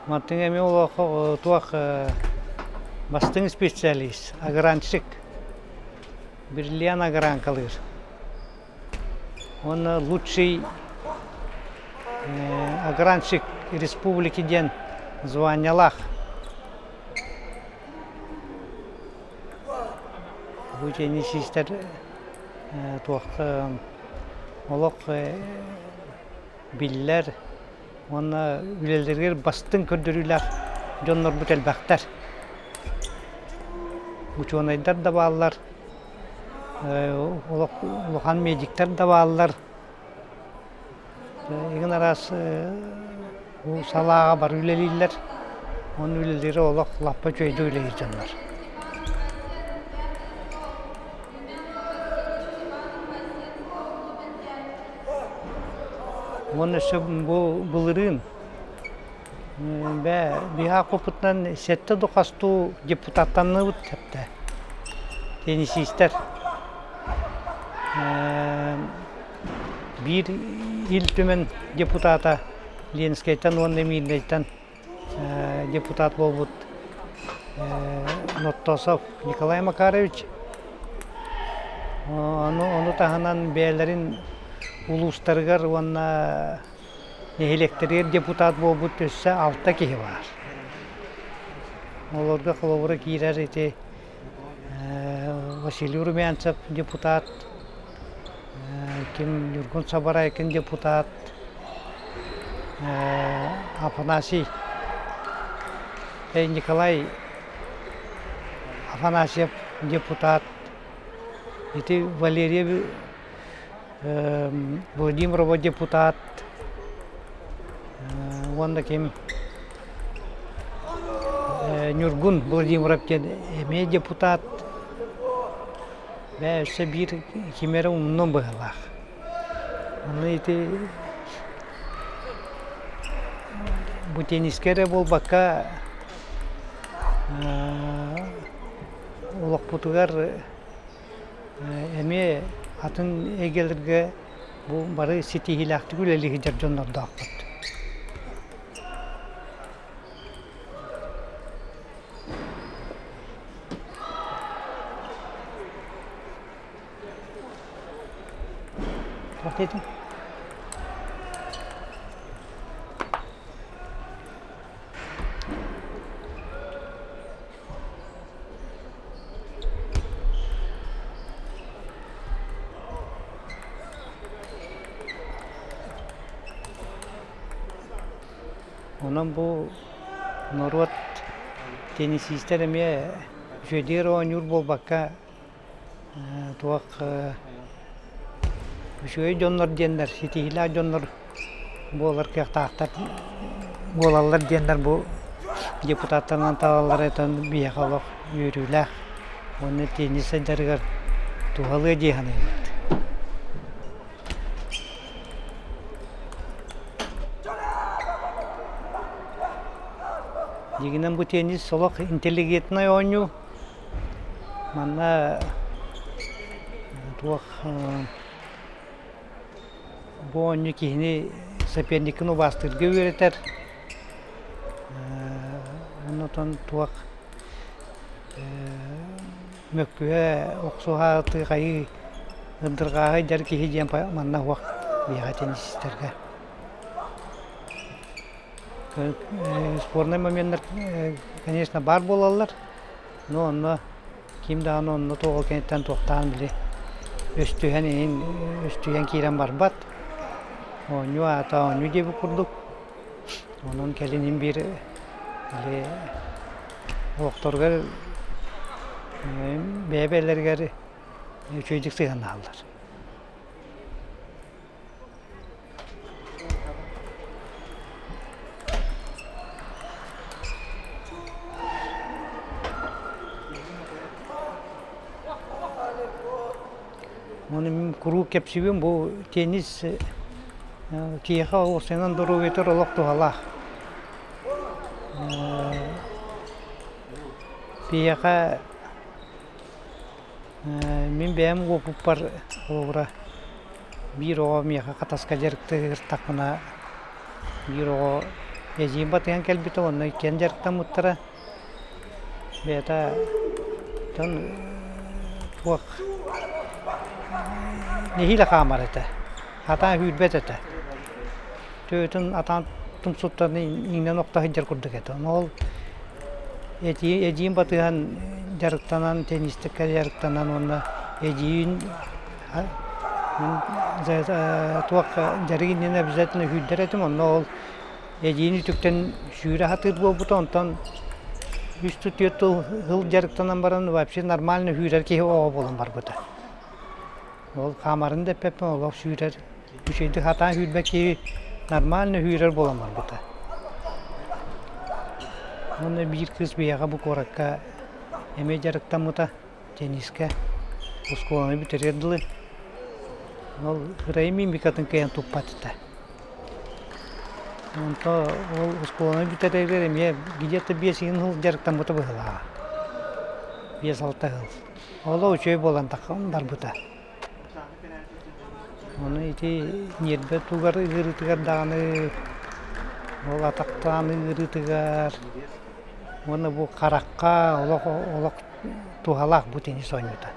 Мантыҥ эмиэ олоххо туох бастыҥ специалист, огранщик, бриллиант огранкалыыр. Уонна лучший огранщик республики диэн званиелаах. Бу теннисистэр туох олох биллэр уонна үлэлэригэр бастыҥ көрдөрүүлээх дьоннорбут элбэхтэр. Учуонайдар да бааллар, улахан медиктэр да бааллар. Игин араас бу салааҕа бары үлэлииллэр. Уонна үлэлиирэ олох лаппа үчүгэйдик үлэлиир дьоннор. Уонна өссө бу былырыын бээ биһиэхэ куппутунан сэттэ да хастуу депутаттанныбыт тэптэ теннисистэр биир Ил Түмэн депутата Ленскэйтэн уонна Мирнэйтэн депутат буолбут Ноттосов Николай Макарович. Ону, ону таһынан бэйэлэрин улуустарыгар уонна нэһилиэктэригэр депутат буолбут өссө алта киһи баар. Олорго холобура киирэр ити Василий Румянцев депутат, ким Ньургун Сабарайкин депутат, Афанасий Николай Афанасьев депутат, ити Валерия Владимирова депутат уонна ким Ньургун Владимиров диэн эмиэ депутат. Бээ өссө биир ким эрэ умнум быһыылаах. Ону ити бу теннискэ эрэ буолбакка. олохпутугар эмиэ атын эйгэлэргэ бу бары ситиһиилээхтик үлэлии сылдьар дьоннордоохпут. Туох диэтиҥ? Онон бу норуот теннисистэр эмиэ үчүгэйдик оонньуур буолбакка туох үчүгэй дьоннор диэннэр ситиһиилээх дьоннор буолар кыахтаахтар буолаллар диэннэр бу депутаттарынан талаллара этэн биһиэхэ олох үөрүүлээх уонна теннис сайдарыгар туһалыа дии саныыбыт. Дьиҥинэн бу теннис олох интеллигентнай оонньуу. Манна туох бу оонньуу киһини соперникын убаастыырга үөрэтэр. Оннотон туох мөккүһэ охсуһааты хайыы ырдырҕааһы дьар киһи диэн манна суох биһиэхэ теннисистэргэ. Спорнай моменнар конечно баар буолаллар. Но онно ким даҕаны онно туох кэнниттэн туохтаан били өстүһэн иһин өстүйэн киирэн барбат. Оонньуу аата оонньуу диэбит курдук. Онон кэлин иһин биир били олохторугар бэйэ-бэйэлэригэр үчүгэйдик сыһыаннаһаллар. Ону мин куруук кэпсиибин бу теннис киһиэхэ уопсайынан доруобуйатыгар олох туһалаах. Биһиэхэ Мин бэйэм уопуппар холобура биир оҕо миэхэ Хатаска дьарыктыыртахпына биир оҕо эдьиийим батыһан кэлбитэ уонна иккиэн дьарыктаммыттара. Бэйэтэ дьон туох нэһиилэ хаамар этэ, сатаан сүүрбэт этэ. Төбөтүн атаан тумсуттан иҥнэн охто сылдьар курдук этэ. Ону ол эдьиийим батыһан дьарыктанан, теннистэккэ дьарыктанан уонна эдьиийин туох дьарык иннинэ обязательно сүүрдэр этим. Онно ол эдьиийин үтүктэн сүүрэ сатыыр буолбута. Онтон үс түөрт сыл дьарыктанан баран вообще нормально сүүрэр киһи оҕо буолан барбыта. Ол хаамарын да эппэппин, олох сүүрэр Үчүгэйдик сатаан сүүрбэт киһи нормально сүүрэр буолан барбыта. Уонна биир кыыс биһиэхэ бу куоракка эмиэ дьарыктаммыта теннискэ оскуоланы бүтэриэр дылы. Ол кырайым мимикатын кыайан туппат этэ. Онто ол оскуоланы бүтэрэригэр эмиэ где-то 5 сыл дьарыктаммыта быһыылааҕа. 5-6 сыл. Ол үчүгэй буолан барбыта. Ону ити ньиэрбэ тугар ыарыытыгар даҕаны, ол атахтаан ыарыытыгар уонна бу харахха олох олох туһалаах бу теннис оонньуута.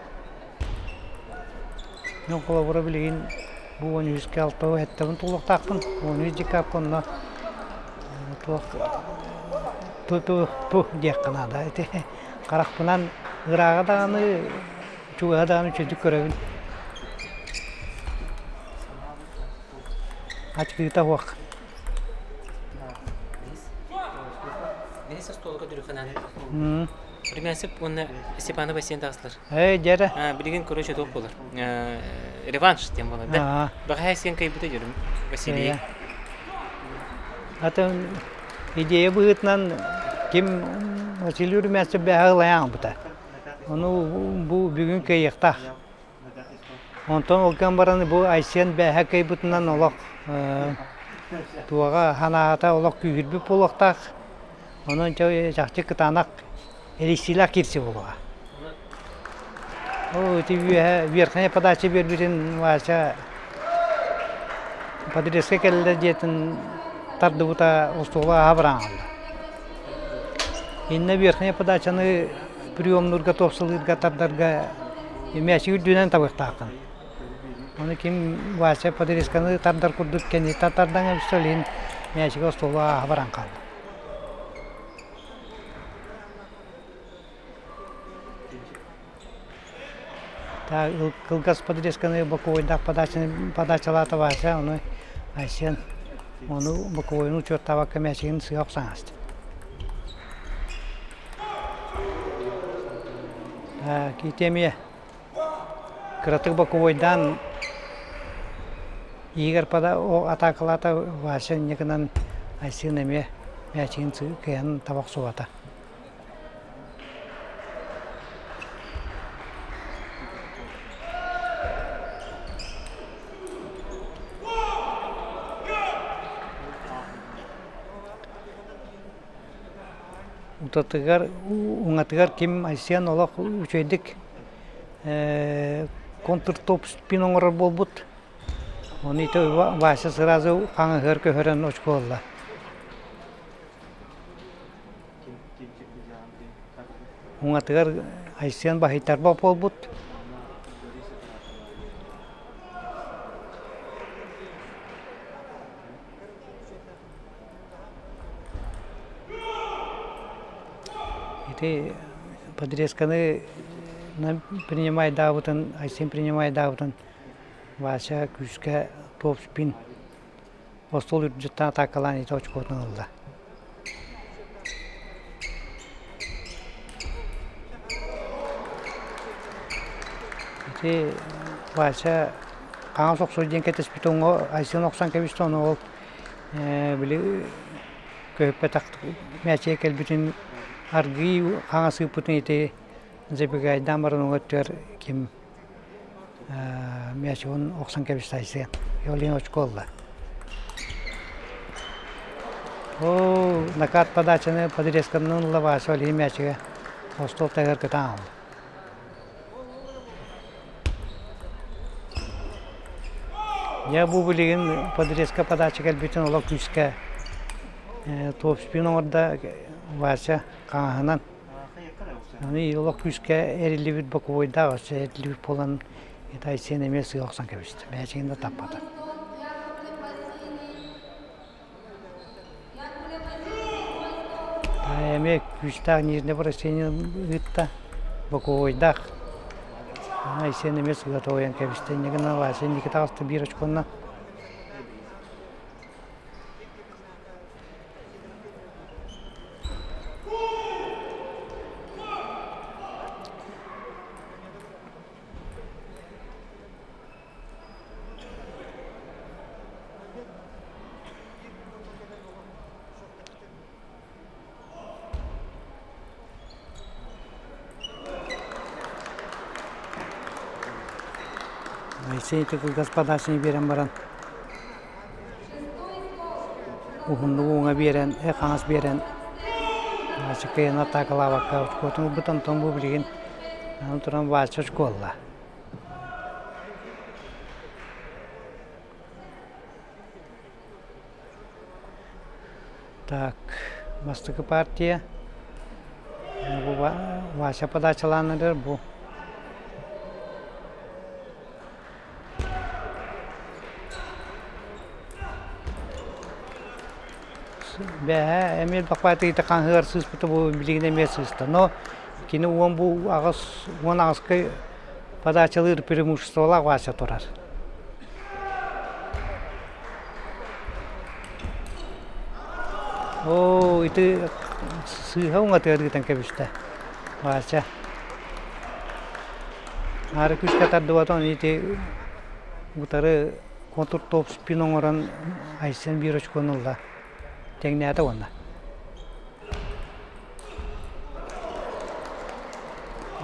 Мин холобура билигин бу 13-гэ 67-ин туолуохтаахпын, 13 декабрь онно туох ту-ту-ту диэххэ наада ити харахпынан ырааҕа даҕаны Чугаһа даҕаны үчүгэйдик көрөбүн. Ачыкыта суох. Бэһис остуолга дүрүханан. Румянцев уонна Степанов Бассейн таҕыстылар. Ээ, дьэрэ. Билигин короче туох буолар. Реванш диэн буолар да. Бэҕэһээ сиэн кыайбыта дьөрүм Василий. Атын идея быһыытынан ким Василий Румянцев бэҕэһээ ылайаан ылбыта. Ону бу бүгүн кыайыахтаах. Онтон ол гынан баран бу Айсен бээһэ кыайбытынан олох туоҕа санаата олох күүһүрбүт буолуохтаах. Онон чахчы кытаанах эрийсиилээх киирсии буолуоҕа. Оо, ити үөһэ верхняя подача биэрбитин Вася подрезка кэллэ диэтин тардыбыта остуола аһа быраҕалла. Иннэ верхняя подачаны приемнуурга, топсалыырга, тардарга мээчик үрдүнэн табыахтааххын. Ону ким Вася подрезканы тардар курдук кэнниттэн тардан эбистэ, ол иһин мээчигэ остуола аһа баран хаалла. Кылгас подрезканы боковойдаах подачалаата Вася, ону Айсен ону боковойун учуоттаабакка мээчигин сыа охсон ааста. Кити эмиэ кыратык боковойдаан иһигэр атаакалаата Вася инньэ гынан Айсен эмиэ мээчигин кыайан таба охсубата. Утатыгар, уҥатыгар ким Айсен олох үчүгэйдик контртоп-спин оҥорор буолбут. Ону ити Вася сразу хаҥаһыгар көһөрөн очко ылла. Уҥатыгар Айсен баһыйтарбат буолбут. Ити подрезканы принимайдаабытын, Айсен принимайдаабытын Вася күүскэ топ-спин Остуол үрдүттэн атаакалаан ити очкуотун ылла. Ити Вася хаҥас охсор диэн кэтэспит оҥо Айсен охсон кэбистэ ону ол били көһүппэтэх мээчигэ кэлбитин аргыый хаҥас ыыппытын ити забегайдаан баран уҥа өттүгэр ким Мячигын охсон кэбистэ Айсен. Иолин очко ылла. Оо, накат подачаны подрезканнан ылла Вася Олин мячигэ остуол таһыгар кытаан алла. Дьэ бу билигин подрезка подача кэлбитин олох күүскэ топ-спин оҥордо Вася хаҥаһынан. Аны олох күүскэ эриллибит боковойдаах өссө эриллибит буолан Айсен эмиэ сыа охсон кэбистэ. Мээчигин да таппата. Эмиэ күүстээх нижнее бращение ыытта боковойдаах. Айсен эмиэ сыа тоҕуйан кэбистэ. Инньэ гынан Вася инники таҕыста биир очконнан. Айсен ити кылгас подачаны биэрэн баран Уһуннук ууҥа биэрэн, хаҥас биэрэн Вася атаакалаабакка очкуотун ылбыт, онтон бу билигин аны туран Вася очко ылла. Так, бастакы партия бу Вася подачалаан эрэр бу Бэһээ эмиэ бакпаатыйта хаҥыгар сыыспыта бу билигин эмиэ сыыста. Но кини уон бу аҕыс уон аҕыска подачалыыр преимуществолаах Вася турар. Оо, ити сыыһа уҥатыгар ыытан кэбистэ Вася. Аара күүскэ тардыбатан ити утары контур топ спин оҥорон Айсен биир очкону ылла. Тэҥнээтэ уонна.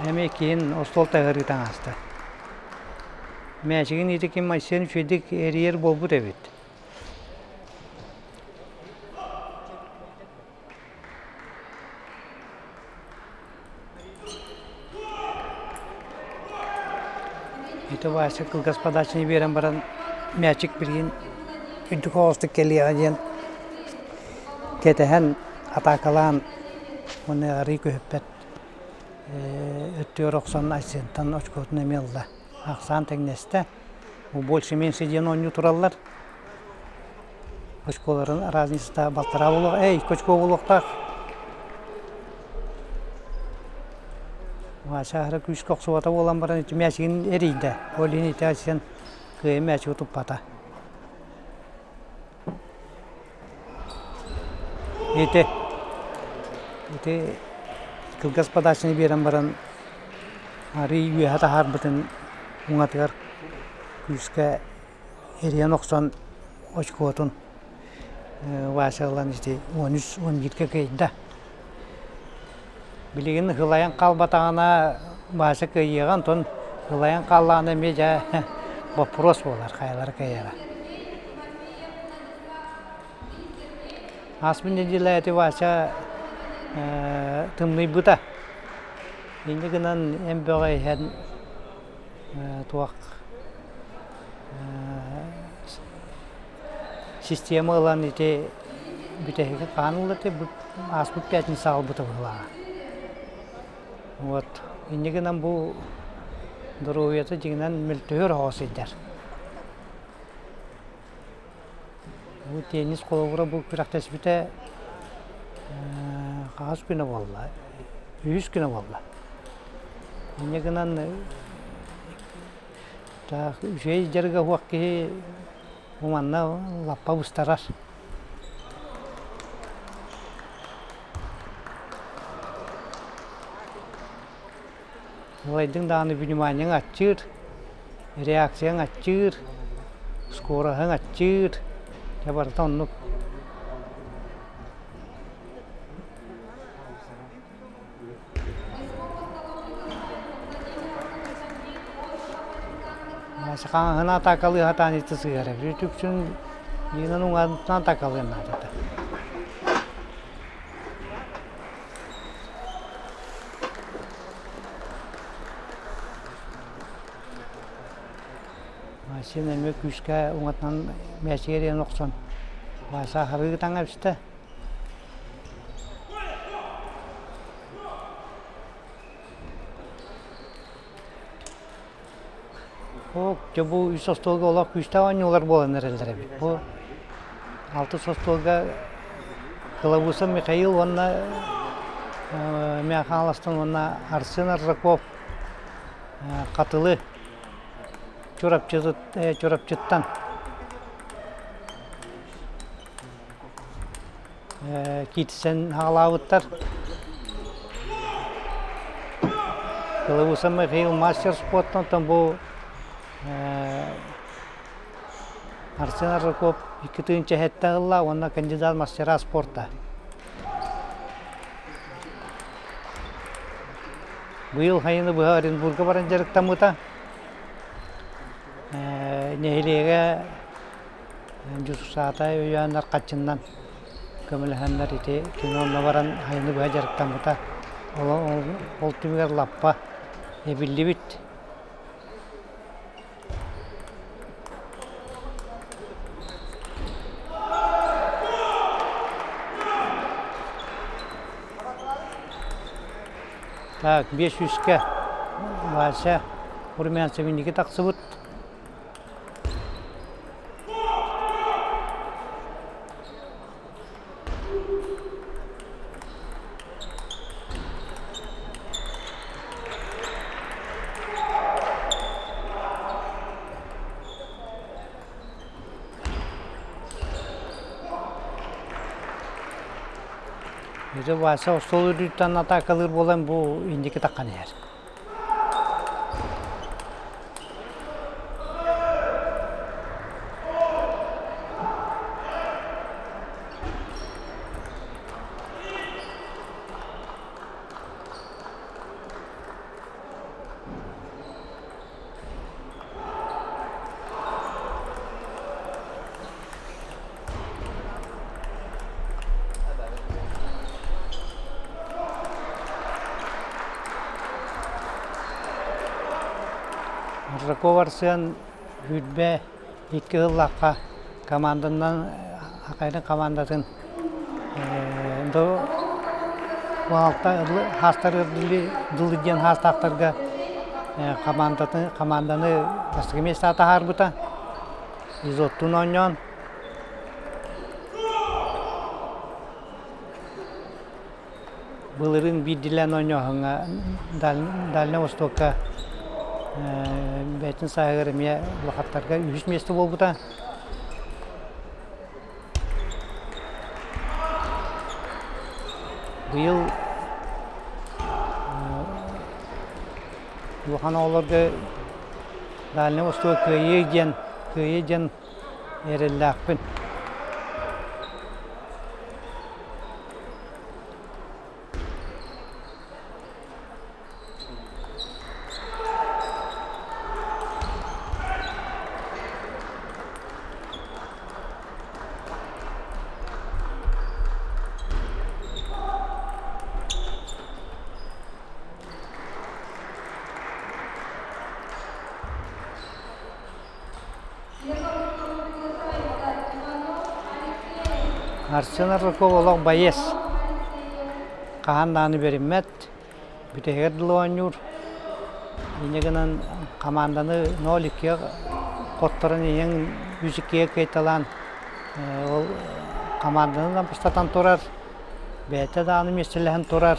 Эмиэ киин остуол таһырыытан ааста. Мээчигин ити ким Айсен үчүгэйдик эрийэр буолбут эбит. Ити Вася кылгас подачаны биэрэн баран мячик билигин үрдүк оҕустук кэлиэҕэ диэн кэтэһэн атаакалаан уонна арыый көһүппэт өттүгэр охсон Айсентан очкотун эмиэ ылла. Ахсаан тэҥнэстэ. Больше меньше диэн оонньуу тураллар. Очколарын разницата балтараа буолуох, эй, икки очко буолуохтаах. Вася аһара күүскэ охсубата буолан баран ити мээчигин эрийдэ. Ол иһин ити Айсен кыайан мээчиги туппата. Ити ити кылгас подачаны биэрэн баран арыый үөһэ таһаарбытын уҥатыгар күүскэ эрийэн охсон очкотун Вася ылан ити 13 11-гэ кыайда. Билигин ылайан хаалбатаҕына Вася кыайыаҕа, онтон ылайан хааллаҕына эмиэ дьэ боппуруос буолар хайалара кыайара. Ааспыт нэдиэлэ ити Вася тымныйбыта. Инньэ гынан эн бөҕө иһэн туох система ылан ити бүтэһиги хаһан ылла ити ааспыт пятница аҕалбыта быһыылааҕа. Вот инньэ гынан бу доруобуйата дьиҥинэн мөлтөһөр оҕо сылдьар. Бу теннис холобура бу күрэхтэспитэ хаһыс күнэ буолла? Үһүс күнэ буолла. Инньэ гынан үчүгэй дьарыга суох киһи бу манна лаппа быстарар. Ылайдыҥ даҕаны вниманиеҥ аччыыр, реакцияҥ аччыыр, скороһыҥ аччыыр, дьэ барыта оннук. Хаҥаһына атаакалыы сатаан ити сыһыарар. Үтүксүн Нина уҥатынан атаакалыан наадата. Син эмиэ күүскэ уҥатынан мээчигэ диэн охсон саахарыы таҥа эбистэ. Оо, дьэ бу үс остуолга олох күүстээх оонньуулар буолан эрэллэр эбит. Бу алтыс остуолга Кылабыыса Михаил уонна Михайловтан уонна Арсен Аржаков Хатылы Чурапчыттан киирсэн аҕалаабыттар. Кылабыыса Михаил мастер спорта, оттон бу Арсен Аржаков 2 тыһыынча сэттэ ылла уонна кандидат мастера спорта. Быйыл сайыны быһа Оренбурга баран дьарыктаммыта. Нэһилиэгэ Дьусусаатай өйөөннөр хаччыннан көмөлөһөннөр ити кини онно баран айаны быһа дьарыктаммыта. Ол түмүгэр лаппа эбиллибит. Так, 5 үскэ Вася Румянцев инники тахсыбыт. Ити Вася остуол үрдүттэн атаакалыыр буолан бу инники таххан иһэр. Аржаков Арсен 22 сыллаахха команданан Хахайдын командатын хаастар дылы диэн хаастаахтарга командатын команданы бастакы миэстэҕэ таһаарбыта. Изоттуун оонньоон Былырыын биирдиилээн оонньооһуҥҥа Дальнай Востокка бэйэтин сааһыгар эмиэ улахаттарга үһүс миэстэ буолбута. Быйыл улахан оҕолорго Дальнай Восток кыайыы диэн кыайыы диэн эрэллээхпин. Арсен Аржаков олох байыас. Хаһан даҕаны бэриммэт, бүтэһигэр дылы оонньуур. Инньэ гынан хамаанданы 0-2 хотторон иһэн 3-2-гэ кыайталаан ол хамаанданы да бастатан турар, бэйэтэ даҕаны миэстэлэһэн турар.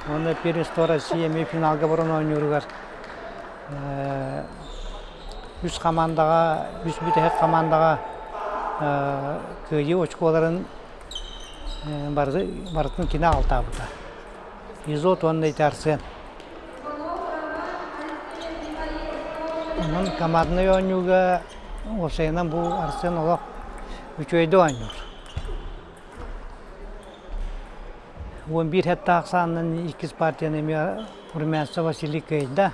Уонна первенство России эмиэ финалга баран оонньууругар Үс хамаандаҕа, үс бүтэһик хамаандаҕа кыайыы очколарын барытын кини аҕалтаабыта. Изот уонна ити Арсен. Онон команднай оонньууга уопсайынан бу Арсен олох үчүгэйдик оонньуур. 11 хеттаах саанынан иккис партияны эмиэ Румянцев Василий кыайда.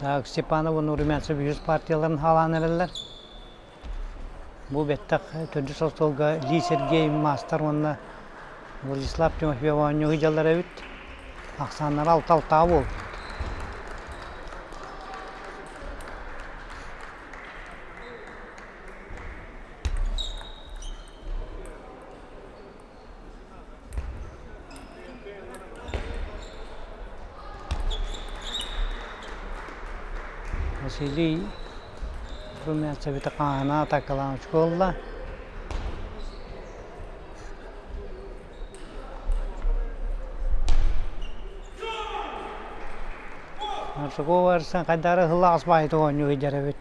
Так, Степанов уонна Румянцев үһүс партияларын хаалаан эрэллэр. Бу бэттэх төрдүс остуолга Ли Сергей маастар уонна Владислав Тимофеев оонньуу сылдьаллар эбит. Ахсааннара алта-алтаҕа буолбут. Василий Румянцевиты хаһана атакалаан учуолла. Арсакова Арсен хайдары ыллаҕас баайыты оонньуу сылдьар эбит.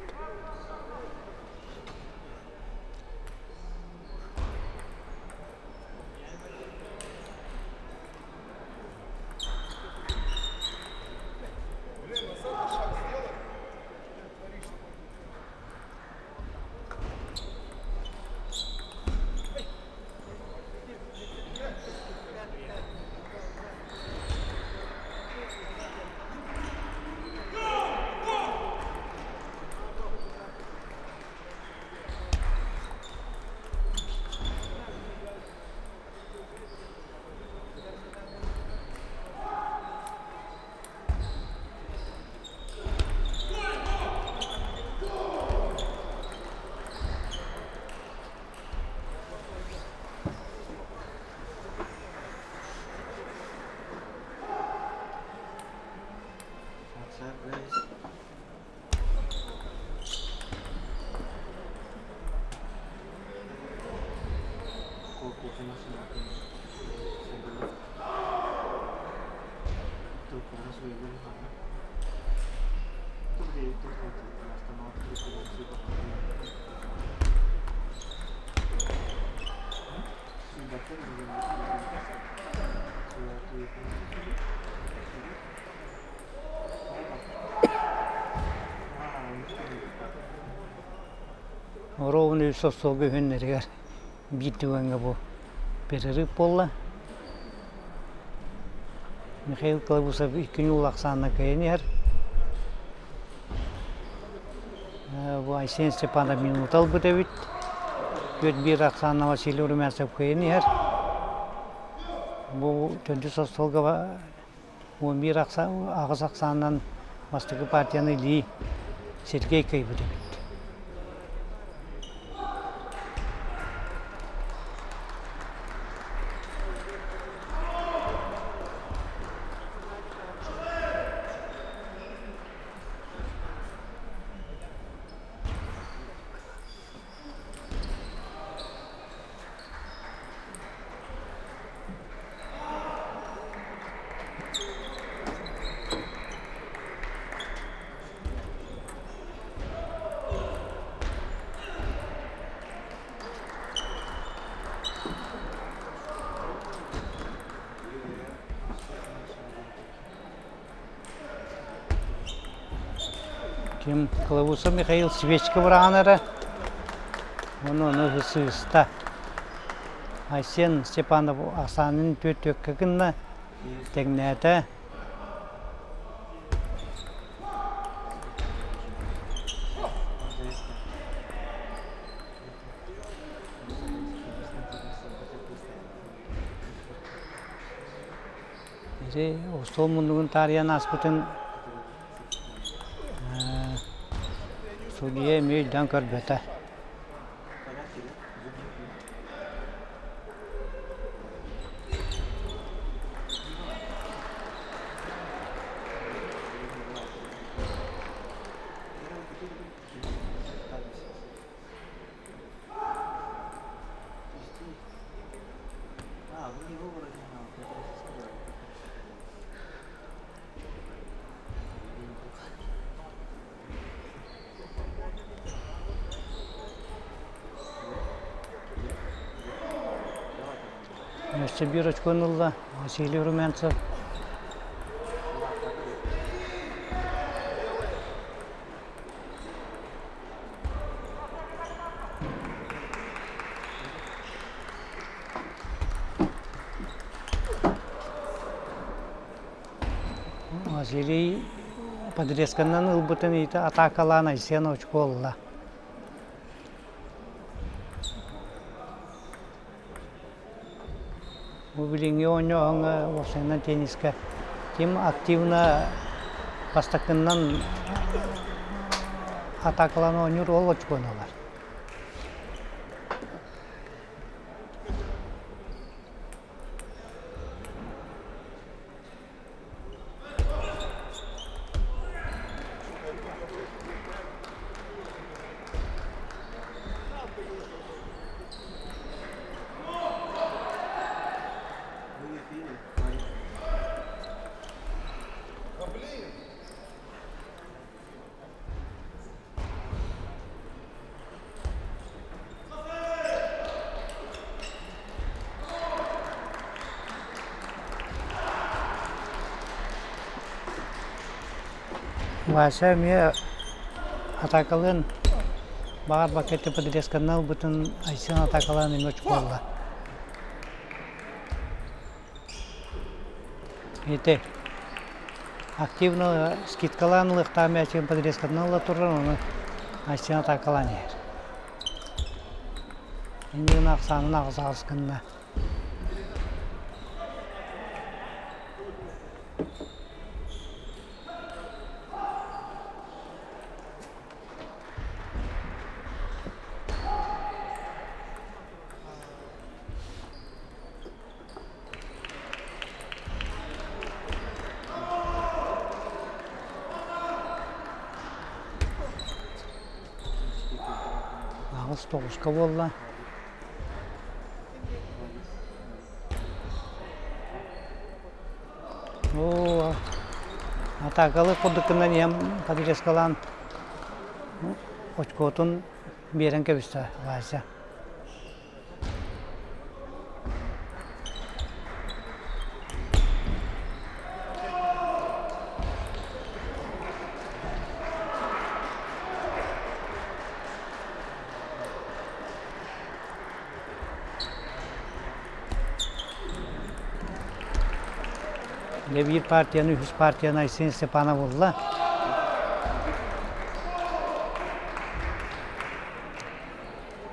Ровно үс остуолга үһүннэригэр биир түгэҥҥэ бу перерыв буолла. Михаил Клавусов икки ньуул ахсаанна кыайан иһэр. Бу Айсен Степанов минута ылбыт эбит. 4-1 ахсаанна Василий Румянцев кыайан иһэр. Бу төрдүс остуолга 11 аҕыс ахсаанынан бастакы партияны илии Сергей кыайбыт эбит. Ким Клавуса Михаил свечка быраҕан эрэ, ону ону сыыста. Айсен Степанов ахсаанын түөрт түөккэ гынна, тэҥнээтэ. Ити остуол муннугун таарыйан ааспытын судьуйа эмиэ өйдөөн көрбөтө. Өссө биир очкону ылла Василий Румянцев. Василий подрезканан ылбытын иитэ атаакалаан Айсен очко ылла. Бу билиҥҥи оонньооһуҥҥа уопсайынан теннискэ ким активно бастакыннан атаакалаан оонньуур ол очкону ылар. Вася эмиэ атаакалыан баҕарбакка подрезканан ылбытын Айсен атаакалаан эмиэ очукуолла. Ити активно скидкалаан ылыахтаах мээчигин подрезкатынан ыла турар, ону Айсен атаакалаан иһэр. Инньэ гына ахсаанын аҕыс аҕыс гынна. Аҕыс тоҕуска буолла. Оо, атаакалы курдук гынан ийэм подрезкалаан очкотун биэрэн кэбистэ Вася. Дьэ биир партияны, үһүс партияны Айсен Степанов ылла.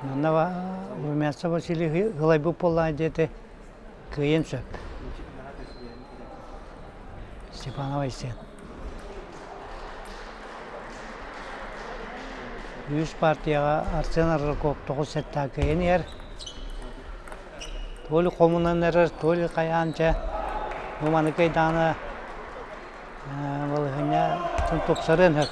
Манна Румянцев Василий ылайбыт буоллаҕа диэти кыайыан сөп. Степанов Айсен. Үһүс партияҕа Арсен Аржаков тоҕус сэттээх кыайан иһэр. То ли хомунан эрэр, то ли хайаан чэ, бу маны кыайдаҕына балаһыанньа тупсарыан сөп.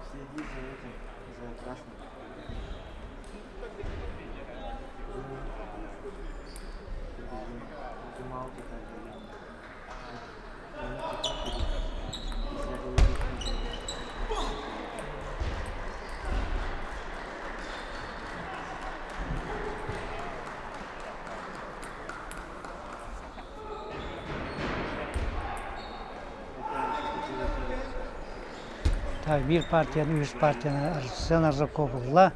Следи за этим, за красным. Так, биир партияны, үс партияны Арсен Аржаков ылла.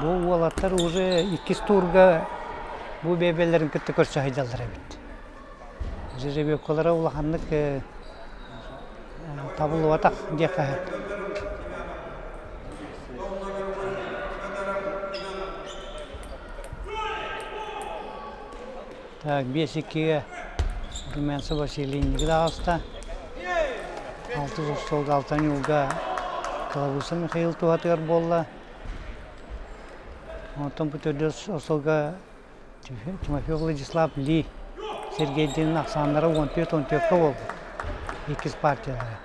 Бу уолаттар уже иккис туурга бу бэйбэлэрин кытта көрсө сылдьаллар эбит. Жеребьевкалара улаханнык табыллыбатах диэххэ сөп. Так, биэс иккигэ Румянцев Василий инники таҕыста. Алтыс остуолга алта ньуулга Кылабыыса Михаил туһатыгар буолла. Онтон бу төрдүс остуолга Тимофей Владислав Ли Сергейдиин ахсааннара 14-14 буолбут. Иккис партиялара.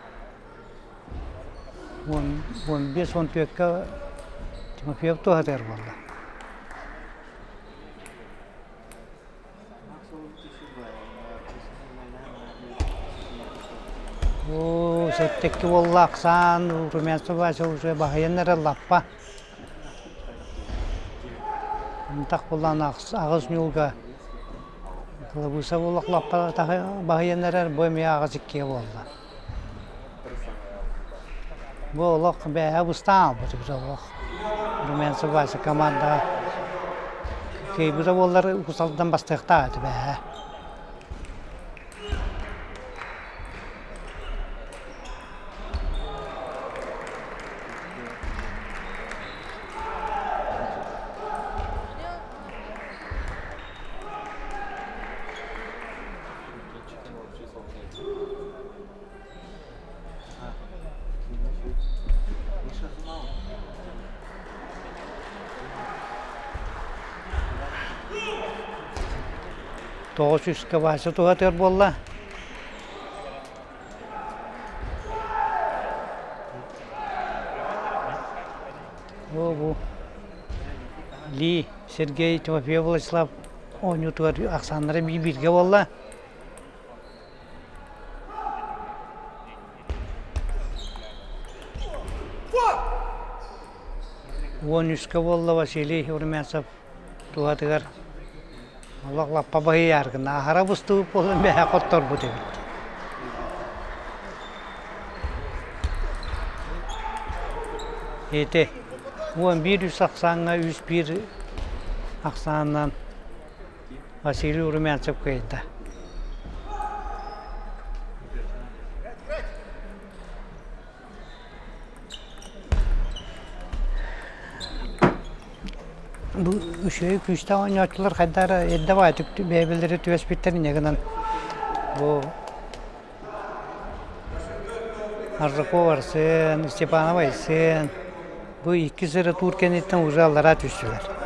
15-14 Тимофеев туһатыгар буолла. Оо, сэттикки буолла ахсаан Румянцев Вася уже баһыйан эрэр лаппа. Ынтах буллаан аҕыс ньуулга кылабыыса буоллах лаппа баһыйан эрэр, бу эмиэ аҕыс иккигэ буолла. Бу олох бээһэ быстаан албыт олох. Румянцев Вася командаҕа кыайбыта буоллар укусалдан бастыахтаах этэ бээһэ. 9 үскэ Вася туһатыар буолла. Бу бу Ли Сергей Тимофеев Владислав оонньуутугар ахсааннара биир-бииргэ буолла. 13-ка буолла Василий Румянцев туһатыгар олох лаппа баһыйаар гына аһара быстыбыт буолан бэһэ хотторбут эбит. Ити 11 үс ахсааҥҥа үс биир ахсаанынан Василий Румянцев кыайда. Бу үчүгэй күүстээх оонньооччулар хайдах эрэ эрдэ баҕайытык бэйэбэлэрэ түбэспиттэр инньэ гынан бу Аржаков Арсен, Степанов Айсен бу иккис эрэ туур кэнниттэн уже аллараа түстүлэр.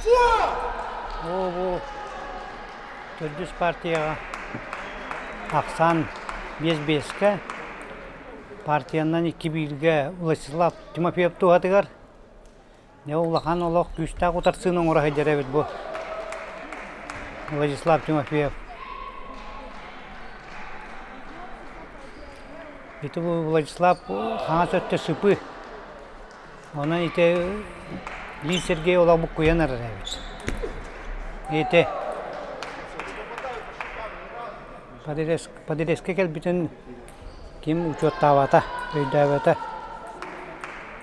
Оо, бу төрдүс партияҕа ахсаан 5-5-кэ партиянан 2-1-гэ Владислав Тимофеев туһатыгар Дьэ улахан олох күүстээх утарсыыны оҥоро сылдьар эбит бу Владислав Тимофеев. Ити бу Владислав хаҥас өттө сыпы. Онон ити Ли Сергей олох буккуйан эрэр эбит. Ити Подрезка кэлбитин ким учуоттаабата, өйдөөбөтө.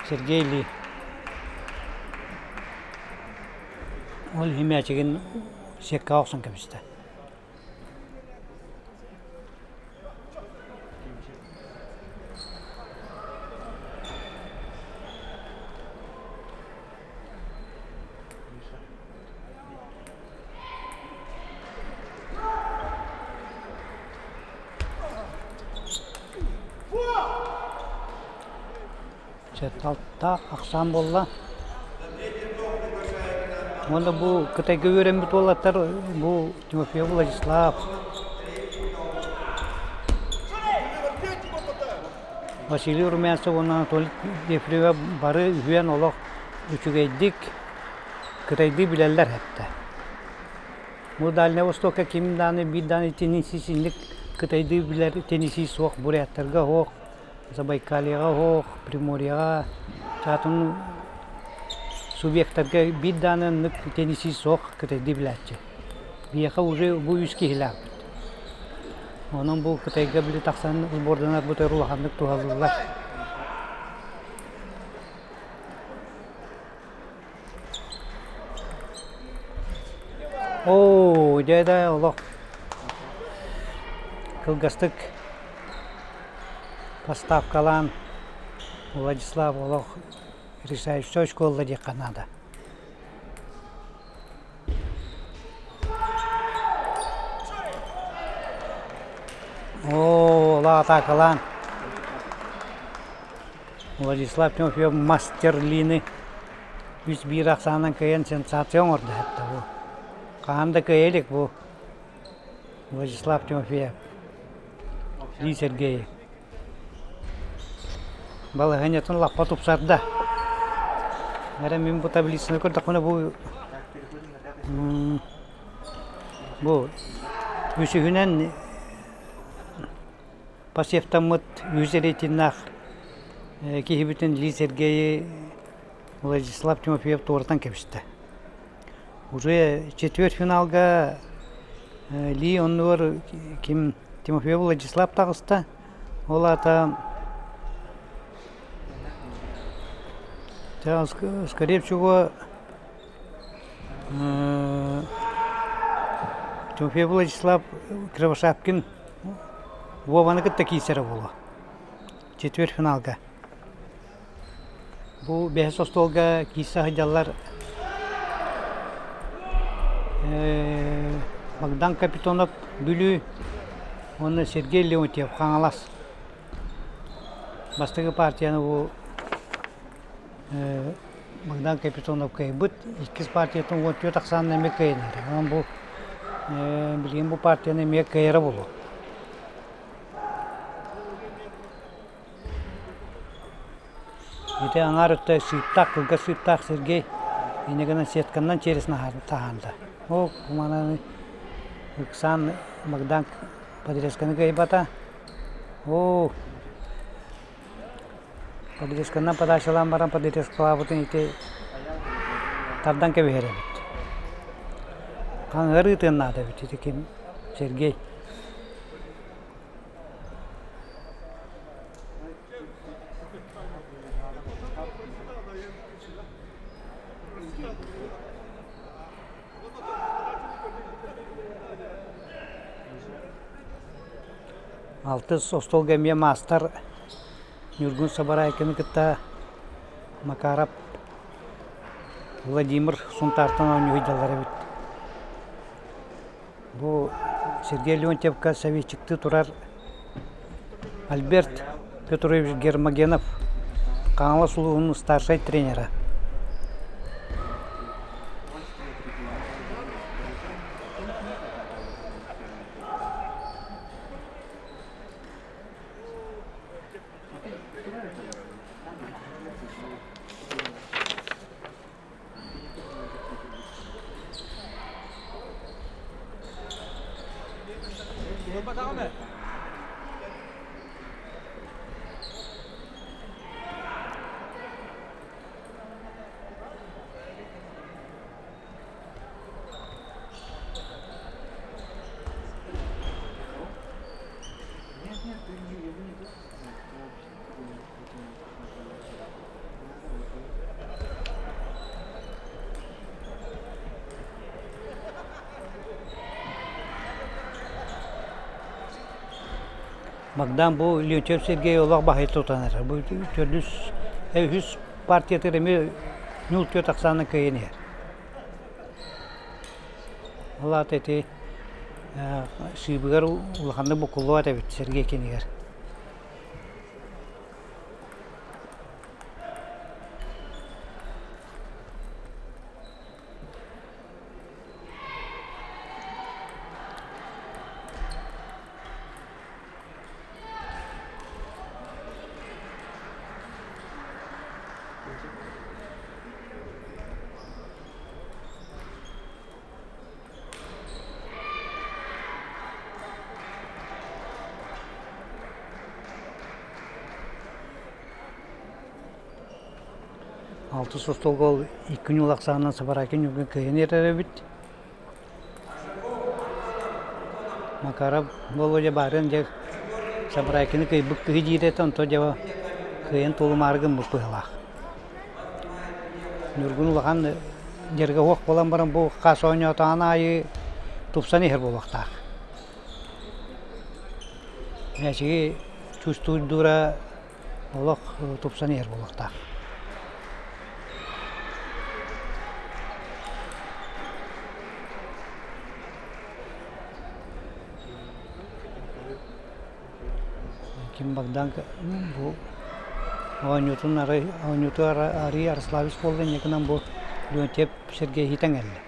Сергей Ли. Ол иһин мээчигин сиэккэҕэ охсон кэбистэ. Алта ахсаан буолла. Уонна бу Кытайга үөрэммит уолаттар бу Тимофеев Владислав, Василий Румянцев уонна Анатолий Ефремов бары үһүөн олох үчүгэйдик кытайдыы билэллэр этэ. Бу Дальнай Востокка ким даҕаны биир даҕаны теннисист кытайдыы билэр теннисист суох буряттарга суох, Забайкальеҕа суох, Приморьеҕа атын субъектарга биир даҕаны оннук теннисист суох кытайдыы билээччи. Биһиэхэ уже бу үс киһилээхпит. Онон бу Кытайга били тахсан сборданарбытыгар улаханнык туһалыыллар. Оо, дьэ да олох кылгастык поставкалаан Владислав олох решающий школа диэххэ наада. Оо, олох атаакалаан Владислав Тимофеев мастерлины үс биир ахсаанынан кыайан сенсация оҥордо этэ бу. Хаһан да кыайа илик бу Владислав Тимофеев Ли Сергеев. Балаһыанньатын лаппа тупсарда. Эрэ мин бу таблицаны көрдөхпүнэ бу бу үсүһүнэн Посевтаммыт үһүс рейтиннээх киһибитин Ли Сергейи Владислав Тимофеев туоратан кэбистэ. Уже четвертьфиналга Ли оннугар ким Тимофеев Владислав таҕыста. Ол аата скорее всего Тимофеев Владислав Кривошапкин Вованы кытта киирсэрэ буолуо. Четвертьфиналга. Бу бэһис остуолга киирсэ сылдьаллар Богдан Капитонов Бүлүү уонна Сергей Леонтьев Хаҥалас. Бастакы партияны бу Богдан Капитонов кыайбыт, иккис партиятын 14 ахсаанна эмиэ кыайан эрэр. Онон бу билигин бу партияны эмиэ кыайара буолуо. Ити аҥаар өттө сыыптаах, кылгас сыыптаах Сергей инньэ гынан сетканнан через таһаанда. Ол манан ыксаан Богдан подрезканы кыайбата. Оо, Подрезканан подачалаан баран подрезкалаабытын ити тардан кэбиһэр эбит. Хаҥыар ыытыан наада эбит ити ким Сергей. Алтыс остуолга эмиэ маастар Ньургун Сабарайкины кытта Макаров Владимир Сунтаартан оонньуу сылдьаллар эбит. Бу Сергей Леонтьевка советчиктыы турар Альберт Петрович Гермогенов Хаҥалас улууһун старшай тренера. Богдан бу Леонтьев Сергей олох баһый тутан эрэр. Бу төрдүс, үһүс партиятыгар эмиэ ньуул түөрт ахсаанынан кыайан иһэр. Ол аата ити сыыбыгар улаханнык буккуллубат эбит Сергей кинигэр. Алтыс остуолга ол икки ньуул ахсаанынан Сабарайкин Ньургун кыайан эрэр эбит. Макаров Володя баарын дьэ Сабарайкины кыайбыт киһи диир этэ, онтон дьэ кыайан туолумаары гыммыт быһыылаах. Ньургун улахан дьарыга суох буолан баран бу хас оонньоотоҕун аайы тупсан иһэр буолуохтаах. Мээчиги чувствуйдуура олох тупсан иһэр буолуохтаах. Ким Богдан бу оонньуутун арай оонньууту арый Ярославич буолла инньэ гынан бу Леонтьев Сергей иһитэн кэллэ.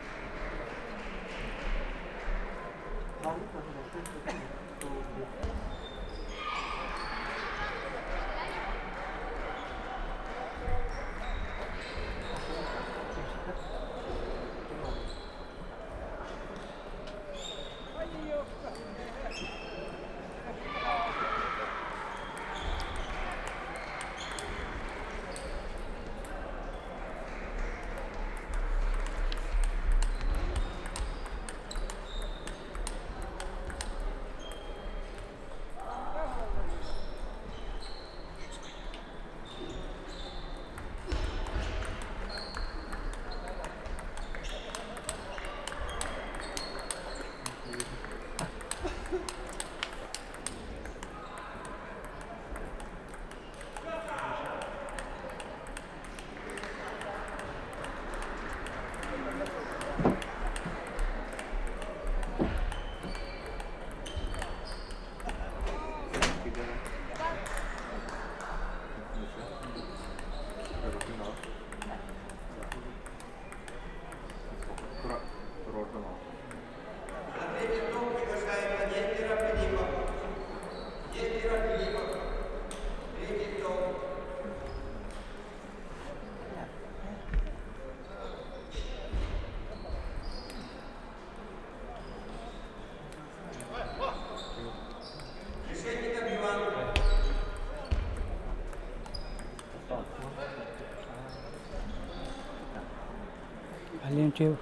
Леонтьев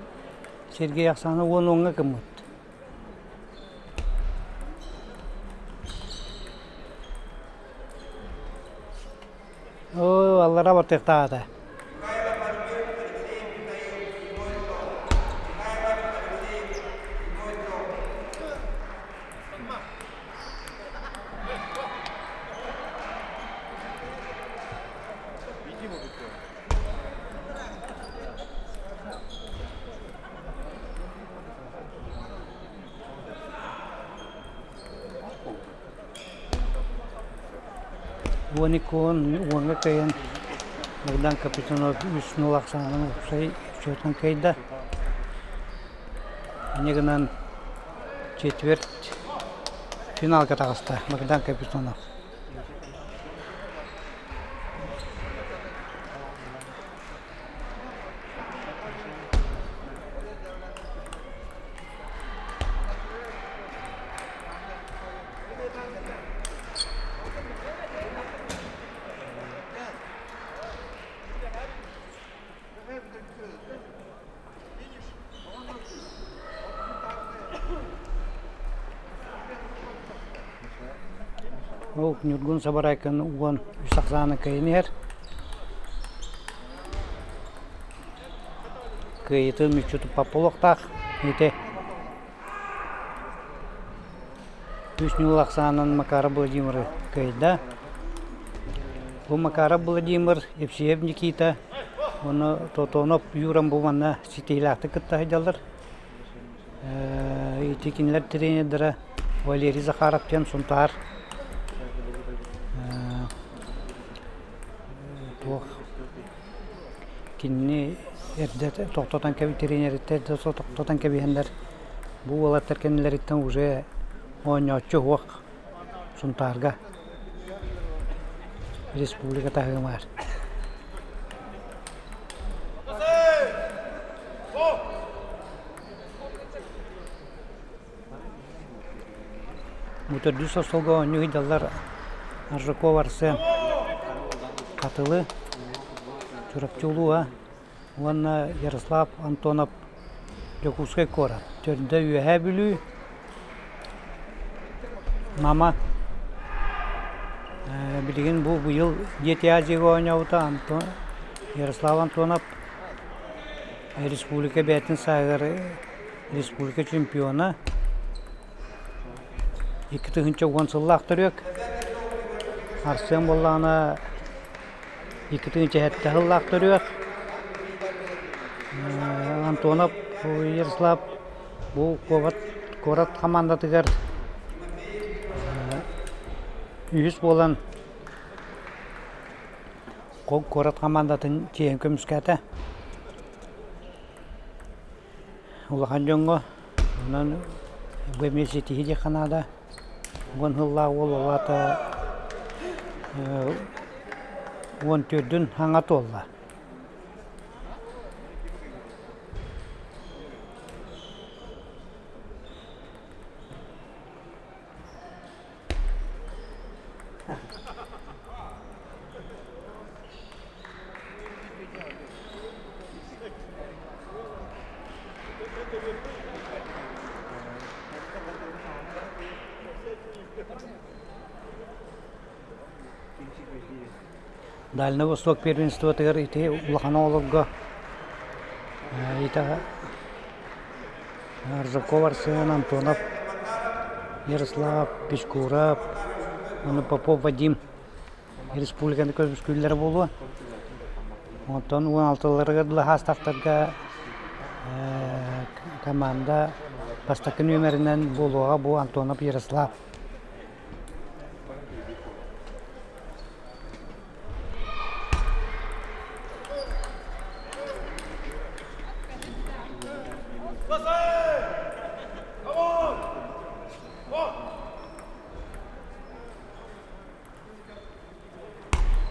Сергей Оксана уон уоҥҥа гыммыт. Оо, аллара бартыахтаата. Уон икки уон уоҥҥа кыайан Богдан Капитонов үс нул ахсаанын уопсай счетун кыайда. Инньэ гынан четверть финалга таҕыста Богдан Капитонов. Ол Ньургун Сабарайкын 13 ахсааны кыайан иһэр. Кыайыытын мүччү туппат буолуохтаах. Ити үс ньуул ахсаанын Макаров Владимиры кыайда. Бу Макаров Владимир, Евсеев Никита уонна Тотонов Юран бу манна ситиһиилээхтик кытта сылдьаллар. Ити кинилэр тренердэрэ Валерий Захаров диэн Сунтаар туох кинини эрдэ тохтотон тренериттэр эрдэ тохтотон кэбиһэннэр бу уолаттар кэннилэриттэн уже оонньооччу суох Сунтаарга республика таһымыгар. Бу төрдүс остуолга оонньуу сылдьаллар Аржаков Арсен Хатылы, Чурапчы улууһа уонна Ярослав Антонов Дьокуускай куорат. Төрдө Үөһээ Бүлүү, Мама билигин бу быйыл Дети Азияга оонньообута Антон Ярослав Антонов республика бэйэтин сааһыгар республика чемпиона 2010 сыллаах төрүөк Арсен буоллаҕына 2007 сыллаах төрүөх Антонов Ярослав бу куорат куорат хамаандатыгар үһүс буолан куорат хамаандатын чиэһин көмүскээтэ. Улахан дьоҥҥо онон бу эмиэ ситиһии диэххэ наада. Уон сыллаах уол ол аата 14-үн саҥа туолла. Дальнай Восток первенствотыгар ити улахан оҕолорго Аржаков Арсен, Антонов Ярослав, Печкуров, уонна Попов Вадим республиканы көмүскүүллэрэ буолуо. Онтон 16-ларыгар дылы хаастахтарга команда бастакы нүөмэринэн буолуоҕа бу Антонов Ярослав.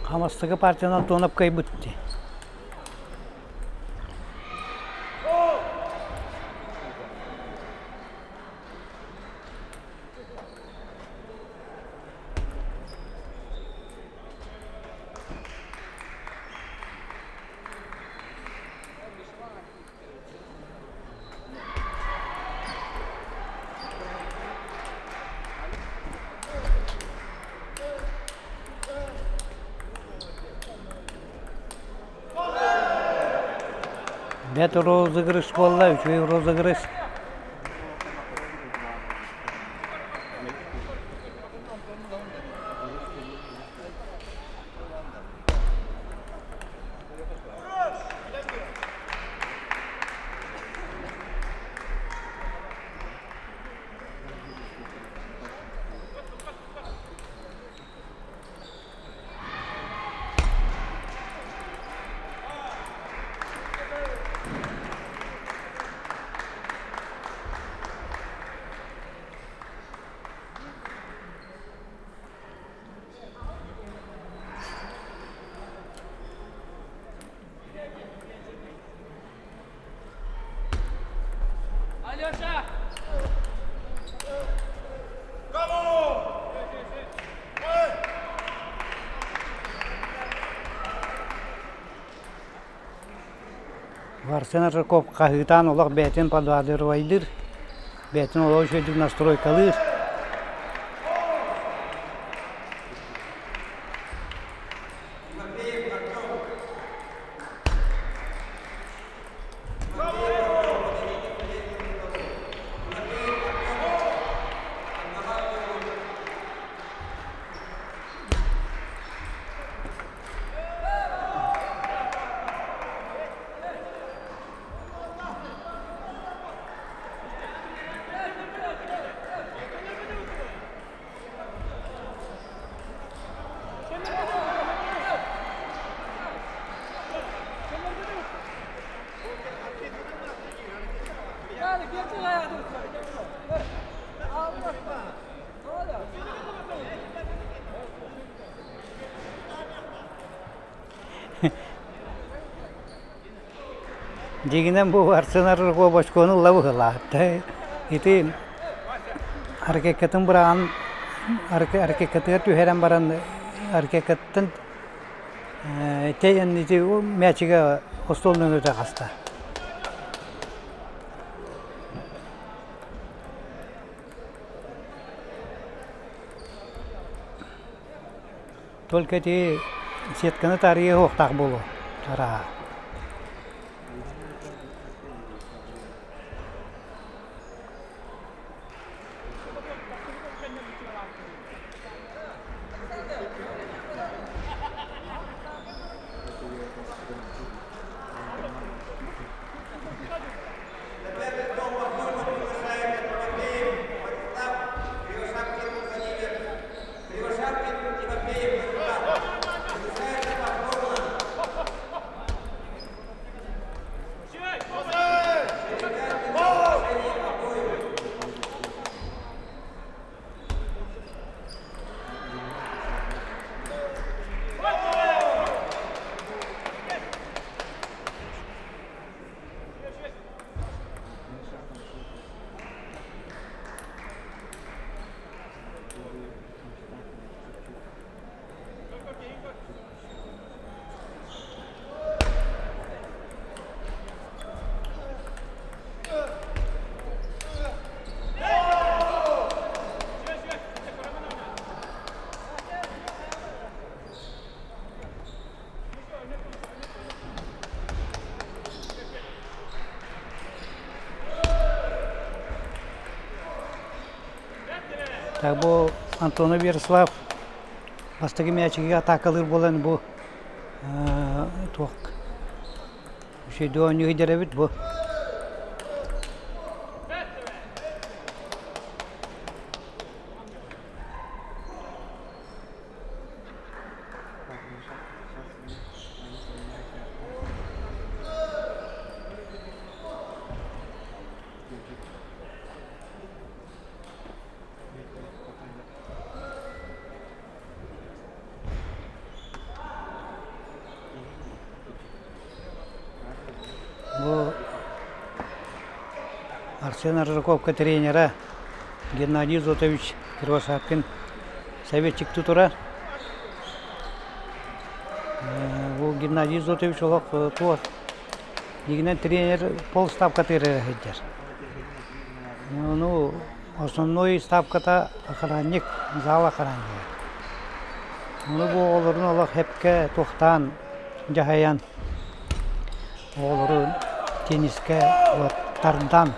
Хамастыгы партиянан Антонов кыайбыт дии. Бэт розыгрыш буолла, үчүгэй розыгрыш. Арсен Аржаков хаһыытаан олох бэйэтин подвадырвайдыыр, бэйэтин олох үчүгэйдик настройкалыыр. Дьиҥинэн бу Арсен Аржаков очкону ыла быһыылаах. Ити ракеткатын быраҕан ракеткатыгар түһэрэн баран ракеткаттан тэйэн ити мячигэ остуол нөҥүө таҕыста. Только ити сетканы таарыйа уохтаах буолуо арааһа. Так бу Антонов Ярослав бастакы мээчиги атаакалыыр буолан бу туох үчүгэй оонньуу сылдьар эбит бу. Бу Арсен Аржаковка тренера Геннадий Зотович Кривошапкин советчиктыы турар. Бу Геннадий Зотович олох туох дьиҥинэн тренер полставкатыгар эрэ сылдьар. Ну, основной ставката охранник, зал охраннига. Ону бу оҕолорун олох эпкэ туохтаан дьаһайан оҕолору теннискэ вот тардан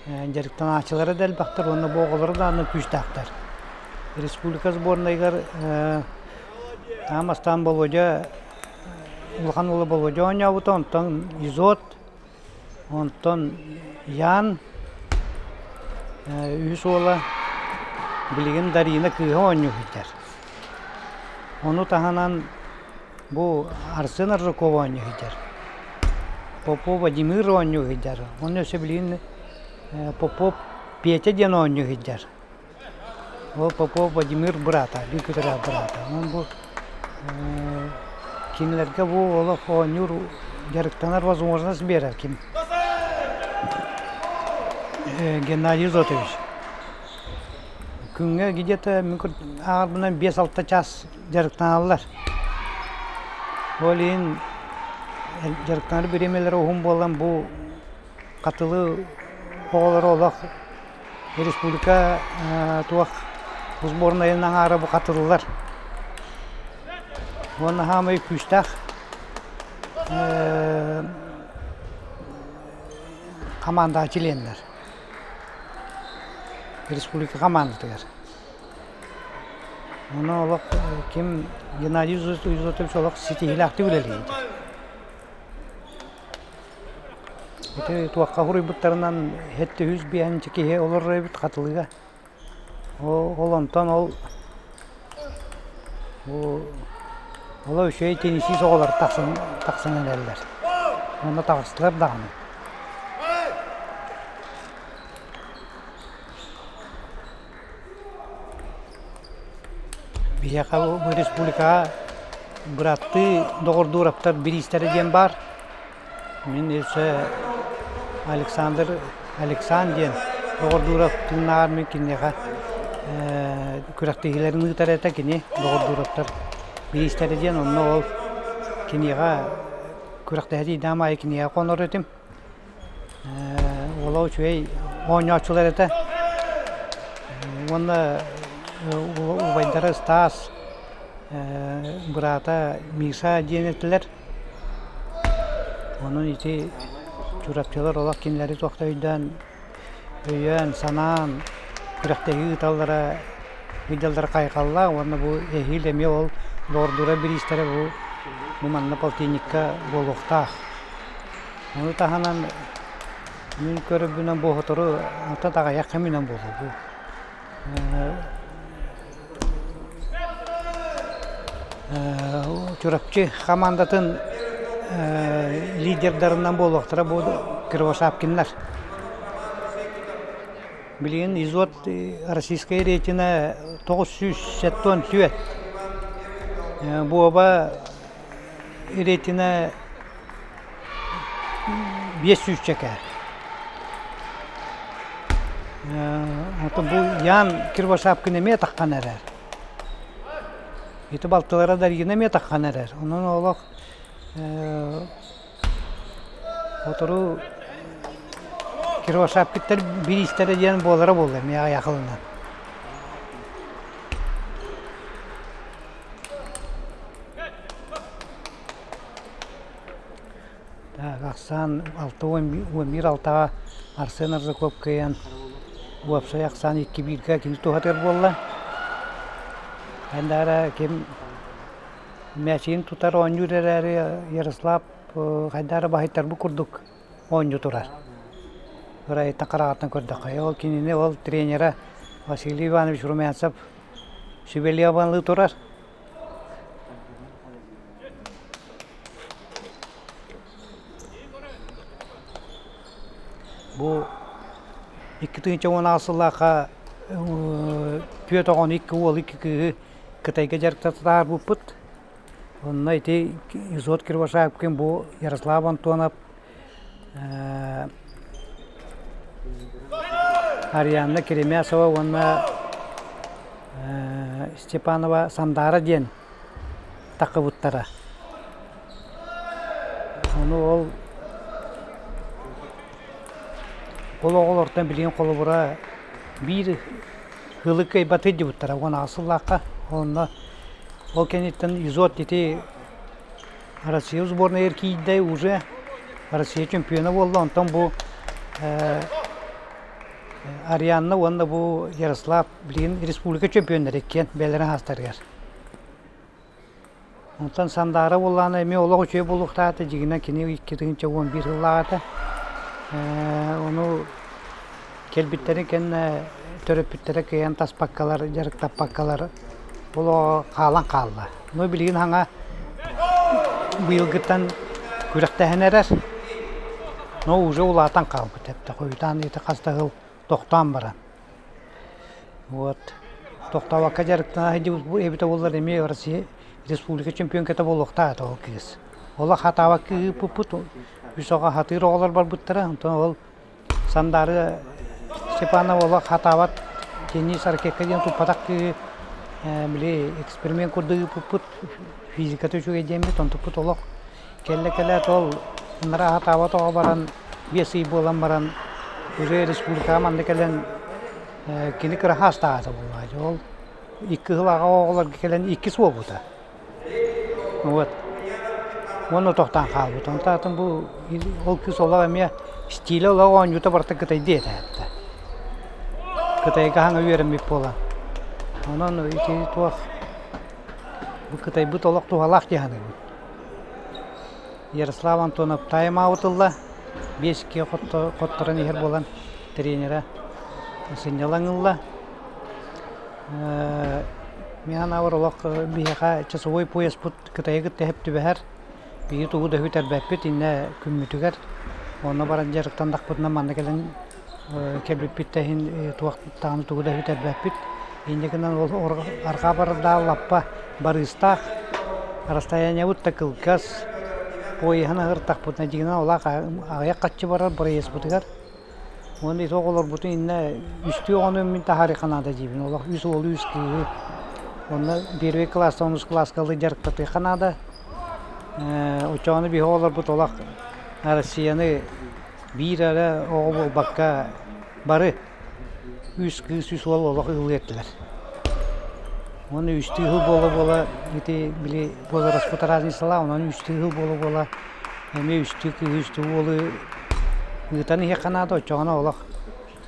дьарыктанааччылара да элбэхтэр уонна бу оҕолоро даҕаны күүстээхтэр. Республика сборнайыгар аан бастаан Болуодьа улахан уола Болуодьа оонньообута, онтон Изот, онтон Ян, үһүс уола билигин Дарина кыыһа оонньуу сылдьар. Ону таһынан бу Арсен Аржаков оонньуу сылдьар, Попов Владимир оонньуу сылдьар, уонна өссө билигин Попов Петя диэн оонньуу сылдьар. Ол Попов Владимир быраата, биир күтүрэх быраата. Онон бу кинилэргэ бу олох оонньуур дьарыктанар возможность биэрэр ким Геннадий Зотович. Күҥҥэ где-то мин ааҕарбынан 5-6 час дьарыктаналлар. Ол иһин дьарыктанар бириэмэлэрэ уһун буолан бу Хатылы оҕолоро олох республика туох сборнайын аҥаара бу хатылылар. Уонна хаамай күүстээх хамаандаҕа чилиэннэр. Республика хамаандатыгар. Ону олох ким Геннадий Изотович олох ситиһиилээхтик үлэлиир. Ити туохха суруйбуттарынан 705 киһи олорор эбит Хатылыга. Ол онтон ол ол үчүгэй теннисист оҕолор тахсан тахсан эрэллэр. Уонна таҕыстылар даҕаны. Биһиэхэ бу республикаҕа быраттыы доҕордуураптар бириистэрэ диэн баар. Мин өссө Александр Алексан диэн доҕордуурап тыыннааҕар мин киниэхэ күрэхтэһиилэрин ыытар этэ кини доҕордуураптар бириистэрэ диэн онно ол киниэхэ күрэхтэһэ тиийдэҕим аайы киниэхэ хонор этим. Уола үчүгэй оонньооччулар этэ. Уонна убайдара Стас, быраата Миша диэн этилэр. Онон ити Чурапчылар олох кинилэри туох да өйдөөн, өйөөн, санаан күрэхтэһии ыыталлара ыйдаллара хайҕаллаах уонна бу эһиил эмиэ ол доҕордуура бириистэрэ бу бу манна полтинникка буолуохтаах. Ону таһынан мин көрөрбүнэн бу сотору ата аҕыйах кэминэн буолуо бу. Чурапчы хамаандатын лидердарынан буолуохтара бу Кривошапкиннар. Билигин Изот российскай рейтинэ 974. Буоба рейтинэ биэс сүүсчэкэ. Оттон бу Ян Кривошапкин эмиэ таххан эрэр. Ити балтылара Дарина эмиэ таххан эрэр. Онон олох сотору Кривошапкиттар бириистэрэ диэн буолара буолла эмиэ аҕыйах ылынан. Так, ахсаан 61 алтаҕа Арсен Аржаков кыайан уопсай ахсаан икки бииргэ кини туһатыгар буолла. Хайдаара ким мээчигин тутар оонньуур эрээри Ярослав хайдаара баһыйтарбыт курдук оонньуу турар. Ырайыттан хараҕыттан көрдөххө. Ол кинини ол тренера Василий Иванович Румянцев сүбэлии турар. Бу 2018 сыллаахха түөрт оҕону, икки уолу, икки кыыһы Кытайга дьарыктатаарбыппыт. Онно ити Изот Кривошапкин, бу Ярослав Антонов, Арианна Керемясова уонна Степанова Сандаара диэн таххыбыттара. Ону ол ол оҕолортон билигин холобура биир ыалы кыайбатый диэбиттэрэ 18 сыллаахха. Онно ол кэнниттэн Изот ити Россия сборнайыгар киирдэ уже Россия чемпиона буолла. Онтон бу Арианна уонна бу Ярослав билигин республика чемпионнара иккиэн бэйэлэрин аастарыгар. Онтон Сандаара буоллаҕына эмиэ олох үчүгэй буолуохтаах этэ, дьиҥинэн кини 2011 сыллаах этэ. Ону кэлбиттэрин кэннэ төрөппүттэрэ кыайан таспаккалар, дьарыктаппаккалар ол оҕо хаалан хаалла. Но билигин саҥа быйылгыттан күрэхтэһэн эрэр, но уже улаатан хаалбыт эбит. Хойутаан ити хас да сыл тохтоон баран. Вот. Тохтообокко дьарыктана сылдьыбыт эбитэ буоллар эмиэ Россия республика чемпионката буолуохтаах этэ ол кыыс. Олох хатаабакка ыыппыппыт, үс оҕо хатыыр оҕолор барбыттара, онтон ол Сандаары Степанова олох хатаабат Денис ракетка диэн туппатах кыыһы били эксперимент курдук ыыппыппыт, физиката үчүгэй диэммит, онтукпут олох Кэллэ кэлээт ол ынараа аһатаабат оҕо баран биэс ый буолан баран уже республикаҕа манна кэлэн кини кыра хаастаах буоллаҕа дьэ ол икки сыл аҕа оҕолорго кэлэн иккис буолбута. Вот. Уонна тохтоон хаалбыт. Онтон атын бу ол кыыс олох эмиэ стилэ олох оонньуута барыта кытайдыы этэ. Кытайга хаҥа үөрэммит буолан. Онон ити туох бу кытайбыт олох туһалаах дии саныыбын. Ярослав Антонов тайм-аут ылла, биэс иккигэ хотторон иһэр буолан тренерэ сынньалаҥ ылла. Мин санаабар олох биһиэхэ часовой пояспыт Кытайы кытта сөп түбэһэр. Биһиги тугу да сүтэрбэппит иннэ күммүтүгэр. Онно баран дьарыктаннахпытына манна кэлэн кэлбиппит да иһин туох даҕаны тугу да сүтэрбэппит. Инньэ гынан ол арҕаа барардаах лаппа барыыстаах, расстояниебыт да кылгас, поеһын аһыртахпытына дьиҥинэн ол аҕыйах хаччы барар проездпытыгар. Уонна ити оҕолорбутун иннэ үстүү оҕону мин таһаарыахха наада диибин. Олох үс уолу, үс кыыһы. Онно первый класстан онус кылааска ылыы дьарыктатыахха наада. Оччоҕуна биһи оҕолорбут олох Россияны биир эрэ оҕо буолбакка бары үс кыыс, үс уол олох ыллыа этилэр. Уонна үстүү сыл буола-буола ити били возраспыт разницалаах, онон үстүү сыл буола-буола эмиэ үстүү кыыһы, үстүү уолу ыытан иһиэххэ наада, оччоҕуна олох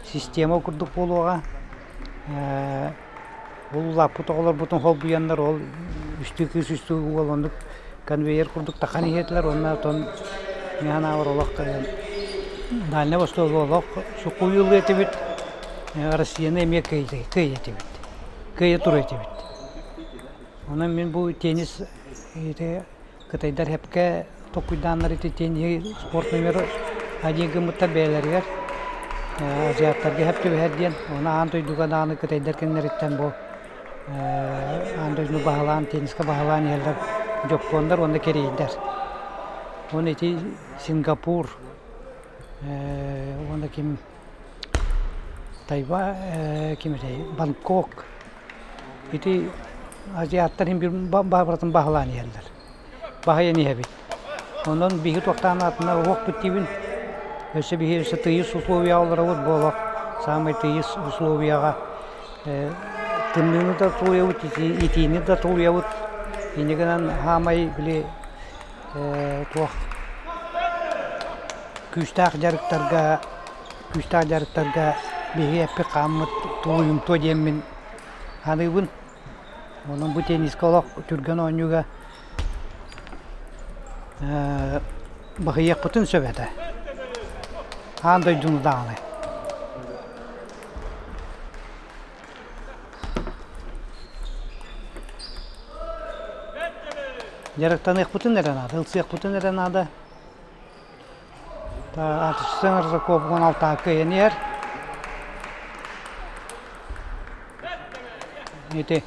система курдук буолуоҕа. Ол улааппыт оҕолорбутун холбуйаннар ол үстүү кыыс, үстүү уол оннук конвейер курдук тахан иһиэтилэр уонна оттон мин санаабар олох Дальнай Восток олох суккуйуллуо этибит, Россияны эмиэ кыайа этибит, кыайа туруо этибит. Онон мин бу теннис ити Кытайдар һэпкэ толкуйдааннар ити тенниһи спорт номер один гыммыттар бэйэлэригэр азиаттарга һэп түбэһэр диэн. Ону аан дойдуга даҕаны кытайдар кэннилэриттэн бу аан дойдуну баһылаан теннискэ баһылаан иһэллэр дьоппуоннар уонна кэриэйдэр. Уонна ити Сингапур уонна ким Тайва ким этэй Бангкок Ити азиаттар иһин биир баабыратын баһылаан иһэллэр. Баһыйан иһэбит. Онон биһиги туохтаан атына уһуохпут диибин. Өссө биһиги өссө тыйыс условияҕа олоробут буолуох. Саамай тыйыс условияҕа тымныыны да тулуйабыт, итиини да тулуйабыт. Инньэ гынан саамай били туох күүстээх дьарыктарга күүстээх дьарыктарга биһиги эппит хааммыт тулуйумтуо диэммин саныыбын. Онон бу теннискэ олох түргэн оонньууга баһыйыахпытын сөп этэ. Аан дойдуну даҕаны. Дьарыктаныахпытын эрэ наада, ылсыахпытын эрэ наада. Атычсан Аржаков 16 кыайан иһэр. Ити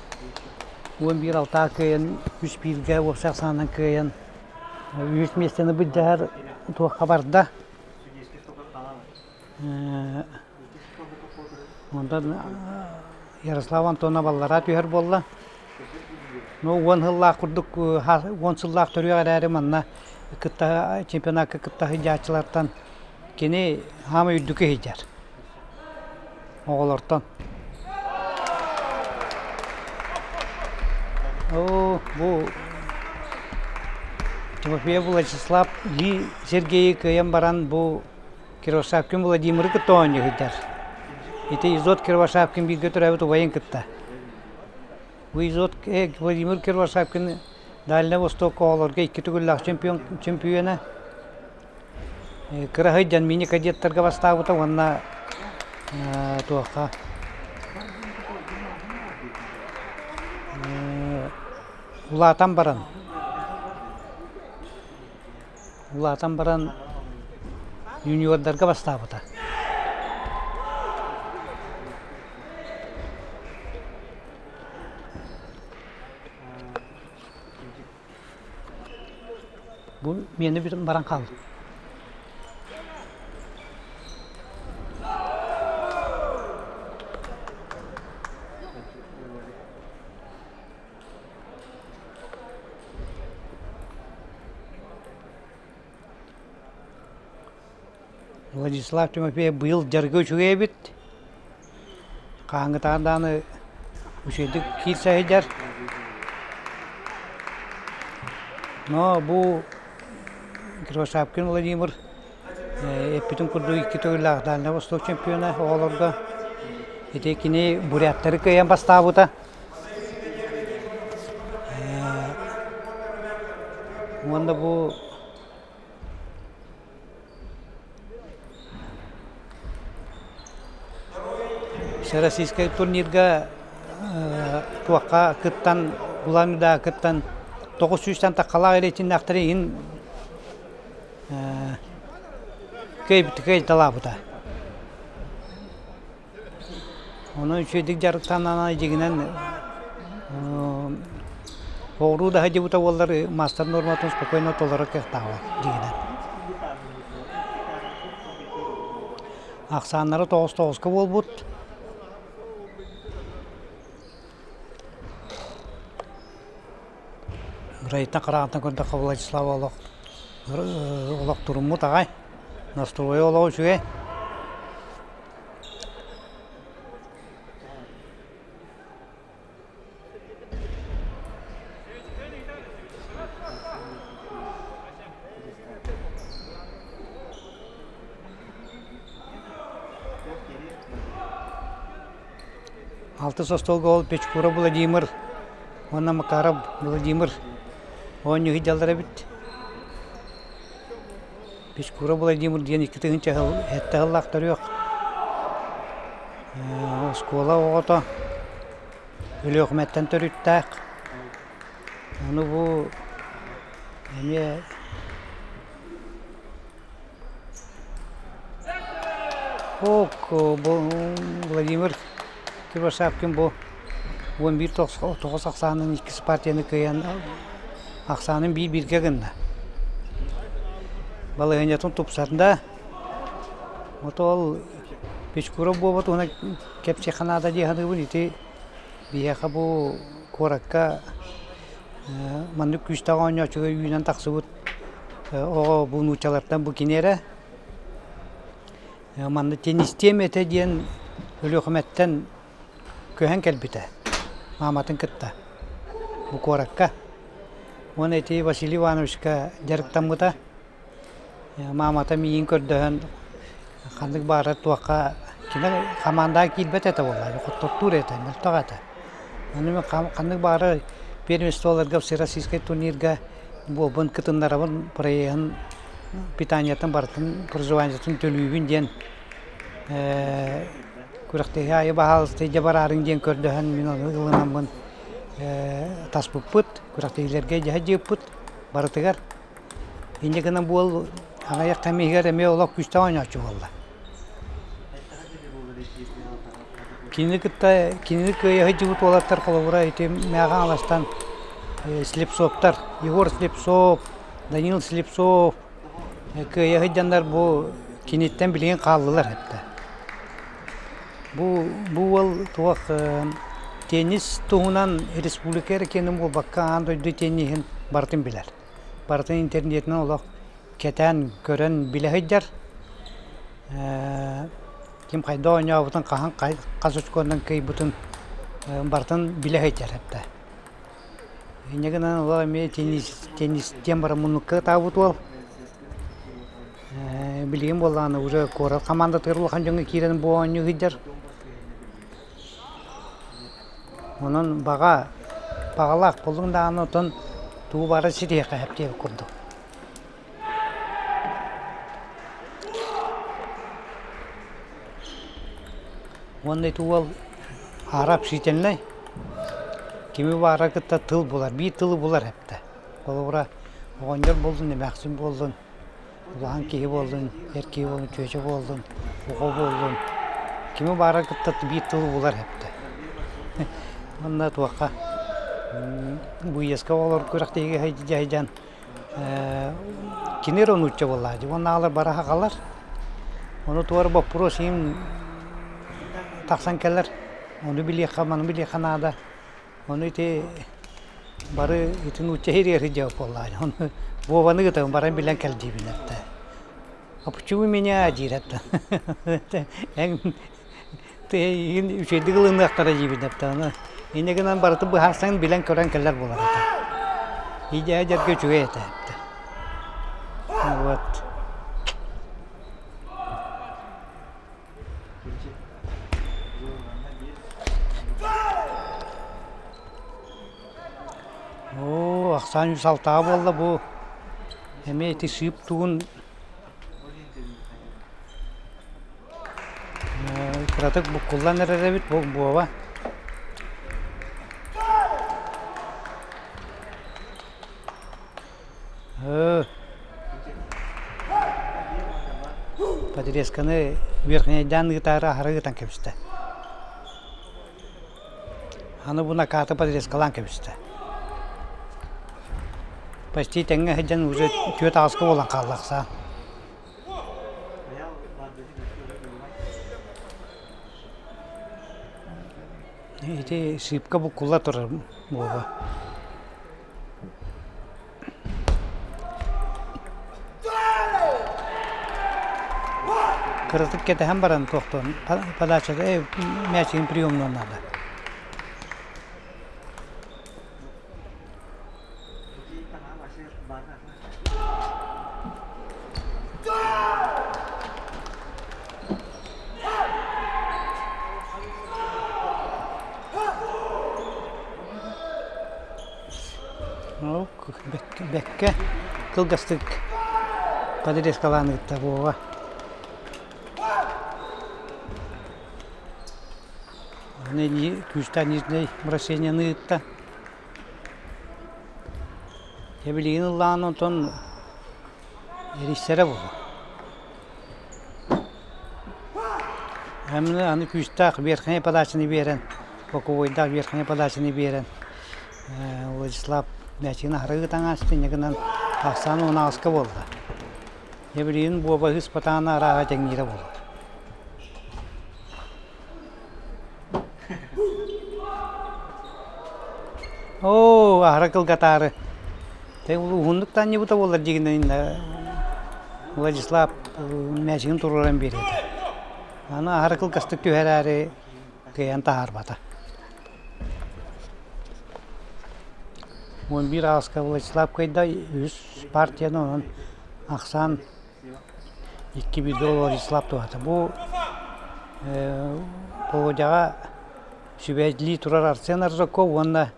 11 алтаа кыайан, үс бииргэ уопсай ахсаанынан кыайан үһүс миэстэни былдьаһар туохха барда. Онтон Ярослав Антонов аллараа түһэр буолла. Ну, уон сыллаах курдук, уон сыллаах төрүөх эрээри манна кытта чемпионакка кытта сылдьааччылартан кини хаамай үрдүкү сылдьар оҕолортон. Оо, бу Тимофеев Владислав Ли Сергейи кыайан баран бу Кривошапкин Владимиры кытта оонньуу сылдьар. Ити Изот Кривошапкин бииргэ төрөөбүт убайын кытта. Бу Изот Владимир Кривошапкин Дальнай Восток оҕолорго икки төгүллээх чемпион чемпиона. Кыра сылдьан мини-кадеттарга бастаабыта уонна туохха улаатан баран Улаатан баран юниордарга бастаабыта. Бу миэнэ бүтэн баран хаалла. Владислав Тимофеев быйыл дьарыга үчүгэй эбит. Хаһааҥҥытааҕар даҕаны үчүгэйдик киирсэ сылдьар. Но бу Кривошапкин Владимир эппитин курдук икки төгүллээх Дальнай Восток чемпиона оҕолорго. Ити кини буряттары кыайан бастаабыта. Уонна бу Всероссийскай турнирга туохха кыттан, Улан-Удэҕэ кыттан 900-тэн таххалаах рейтиннээхтэри иһин кыайбыт кыайталаабыта. Онон үчүгэйдик дьарыктанан дьиҥинэн оҕуруу да сылдьыбыта буоллар маастар нуорматын спокойно толорор кыахтааҕа дьиҥинэн. Ахсааннара тоҕус тоҕуска буолбут. Ырайтан хараҕыттан көрдөххө Владислав олох олох туруммут аҕай. Настройа олох үчүгэй. Алтыс остуолга ол Печкуров Владимир уонна Макаров Владимир оонньуу сылдьаллар эбит. Печкуров Владимир диэн 2000 сэттэ сыллаах төрүөх оскуола оҕото Өлүөхүмэттэн төрүттээх. Ону бу эмиэ Ок, бу Владимир Кривошапкин бу 11 тоҕус ахсаанын иккис партияны кыайан ахсаанын биир-бииргэ гынна. Балаһыанньатын тупсарда. Вот ол Печкуров буолбут уонна кэпсиэххэ наада дии саныыбын. Ити биһиэхэ бу куоракка маннык күүстээх оонньооччуга үүнэн тахсыбыт оҕо бу нууччалартан бу кини эрэ. Манна теннистиэм этэ диэн Өлүөхүмэттэн көһөн кэлбитэ мааматын кытта бу куоракка. Уонна ити Василий Ивановичка дьарыктаммыта. Маамата миигин көрдөһөн ханнык баҕарар туохха кини хамаандаҕа киирбэт этэ буоллаҕа, хоттордуур этэ, мөлтөх этэ. Ону мин ханнык баҕарар первенстволарга всероссийскай турнирга буолбун кытыннарабын, проеһын, питаниетын барытын, проживаниетын төлүүбүн диэн күрэхтэһии аайы баһаалыста илдьэ бараарыҥ диэн көрдөһөн мин ону ылынаммын таспыппыт, күрэхтэһиилэргэ илдьэ сылдьыбыппыт барытыгар. Инньэ гынан буол аҕыйах кэм иһигэр эмиэ олох күүстээх оонньооччу буолла. Кинини кытта кинини кыайа сылдьыбыт уолаттар холобура ити Мэҕэ Хаҥаластан Слепцовтар, Егор Слепцов, Данил Слепцов кыайа сылдьаннар бу киниттэн билигин хааллылар этэ. Бу бу уол туох теннис туһунан республика эрэ киэнин буолбакка аан дойду тенниһин барытын билэр. Барытын интернетинэн олох кэтээн көрөн билэ сылдьар. Ким хайдах оонньообутун, хаһан хас очконан кыайбытын барытын билэ сылдьар этэ. Инньэ гынан олох эмиэ теннис теннистиэн баран муннукка ытаабыт уол. Билигин буоллаҕына уже куорат хамаандатыгар улахан дьоҥҥо киирэн бу оонньуу сылдьар. Онон баҕа баҕалаах буоллуҥ даҕаны оттон тугу баҕарар ситиһиэххэ сөп диэбит курдук. Уонна ити уол аара общительнай, кими баҕарар кытта тыл булар, биир тылы булар эбитэ. Холобура, оҕонньор буоллун, эмээхсин буоллун, улахан киһи буоллун, эр киһи буоллун, чүөчэ буоллун, оҕо буоллун, кими баҕарар кытта биир тылы булар эбитэ. Уонна туохха быйаска оҕолор күрэхтэһиигэ сылдьан Кини эрэ нуучча буоллаҕа дии уонна аҕалар бары аҕалар. Ону туора боппуруос иһин тахсан кэлэр. Ону билиэххэ, маны билиэххэ наада. Ону ити бары ити нуучча иһигэр сылдьабыт буоллаҕа. Ону Вованы ыытабын баран билэн кэл диибин этэ. А почему меня диир этэ. Эн Эйигин үчүгэйдик ылыныахтара диибин эптэҕинэ, инньэ гынан барытын быһаарсан билэн-көрөн кэлэр буолар этэ. Идея дьэргэ үчүгэй этэ эптэ. Вот. Оо, ахсаан үс алтаҕа буолла бу. Эмиэ ити сыып тугун Кыратык буккуллан эрэр эбит бу Буоба. Подрезканы верхнейдаан ыытаары аһара ыытан кэбистэ. Аны бу накааты подрезкалаан кэбистэ. Почти тэҥҥэ сылдьан уже түөрт аҕыска буолан хаалла ахсаан. Ити шипка буккулла турар буола. Кыратык кэтэһэн баран туохтуон подачата мээчигин приемнуон наада. Бэккэ кылгастык подрезкалаан ыытта Вова. Аны күүстээх нижнэй бросениены ыытта. Дьэ билигин ыллаан онтон эриссэрэ буолуо. Аны күүстээх верхняй подачаны биэрэн, боковойдаах верхняй подачаны биэрэн Владислав мээчигин аһара ыытан ааста, инньэ гынан ахсаан уон аҕыска буолла. Дьэ билигин Буоба ыыс батаана арааһа тэҥниирэ буолуо. Оо, аһара кылгатаары. Уһуннук таанньыбыта буоллар дьигинэн Владислав мээчигин туруоран биэриэ этэ. Аны аһара кылгастык түһэрээри кыайан таһаарбата. 11 аҕыска Владислав кыайда, үһүс партияны онон ахсаан икки бииргэ Владислав туһата. Бу Володяҕа сүбэлии турар Арсен Аржаков уонна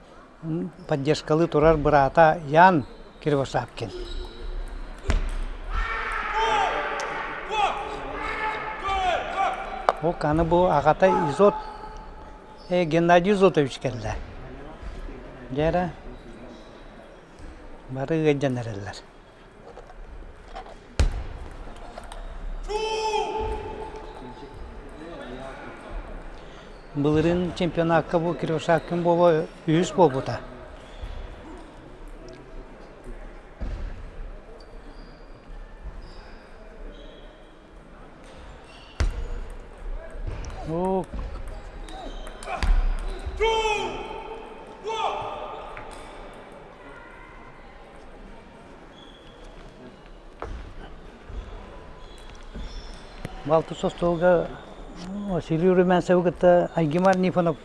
поддержкалыы турар быраата Ян Кривошапкин. Ол аны бу аҕата Изот Геннадий Изотович кэллэ. Дьэ эрэ бары ыалдьан эрэллэр. Былырыын чемпионакка бу Кривошапкин буола үһүс буолбута. Оо Балтыс остуолга Василий Румянцевы кытта Айгимар Нифонов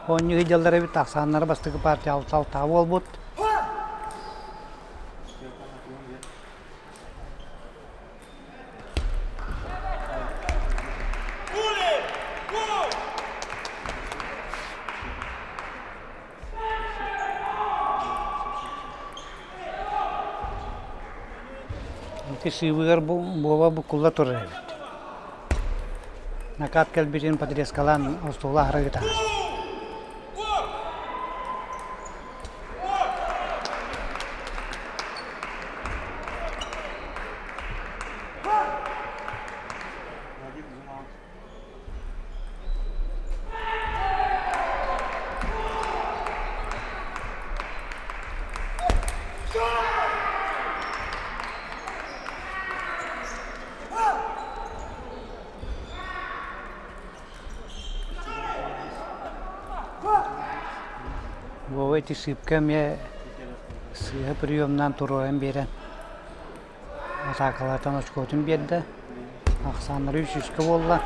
оонньуу сылдьаллар эбит, ахсааннара бастакы партия алта буолбут. Ити сыыбыгар буола буккулла турар эбит. Накат кэлбитин подрезкалаан остуола аһара ытаҕас. Вова ити сыыпка эмиэ сыыһа приемнаан туруоран биэрэн атаакалаатан очкотун биэрдэ. Ахсааннара үс үскэ буолла.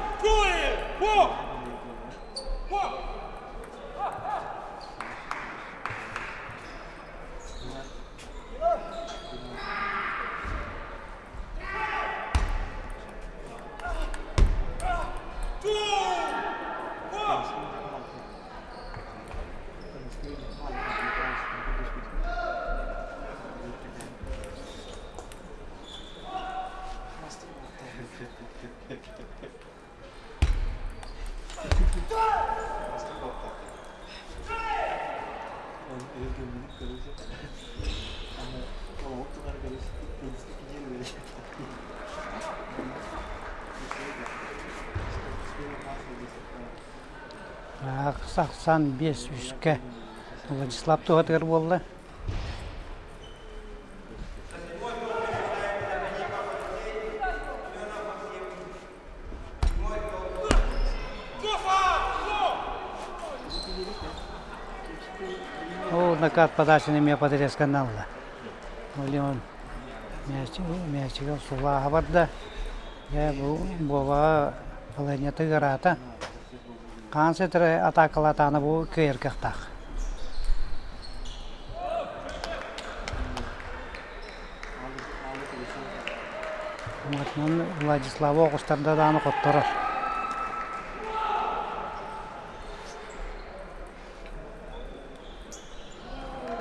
Ахсан 5 үскэ Владислав туһатыгар буолла. Ол накат подачаны эмиэ подрезканан ылла. Леон мячига сулааһа барда. Дьэ бу Вова балаһыанньата ыараата. Хаан сытары атаакалаатаҕына бу кыайар кыахтаах. Онон Владислава оҕустарда даҕаны хотторор.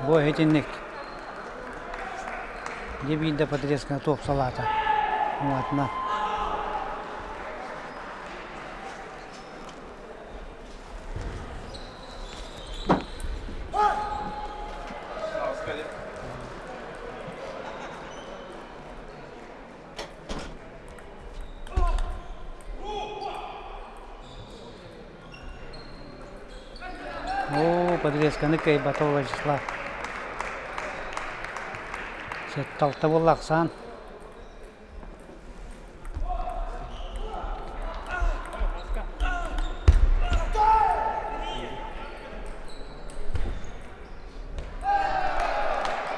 Бу итинник. Дьэ биирдэ подрезканы туопсалаата. Уҥатынан. Оо, подрезканы кыайбата Владислав. Сэттэ-алта буолла ахсаан.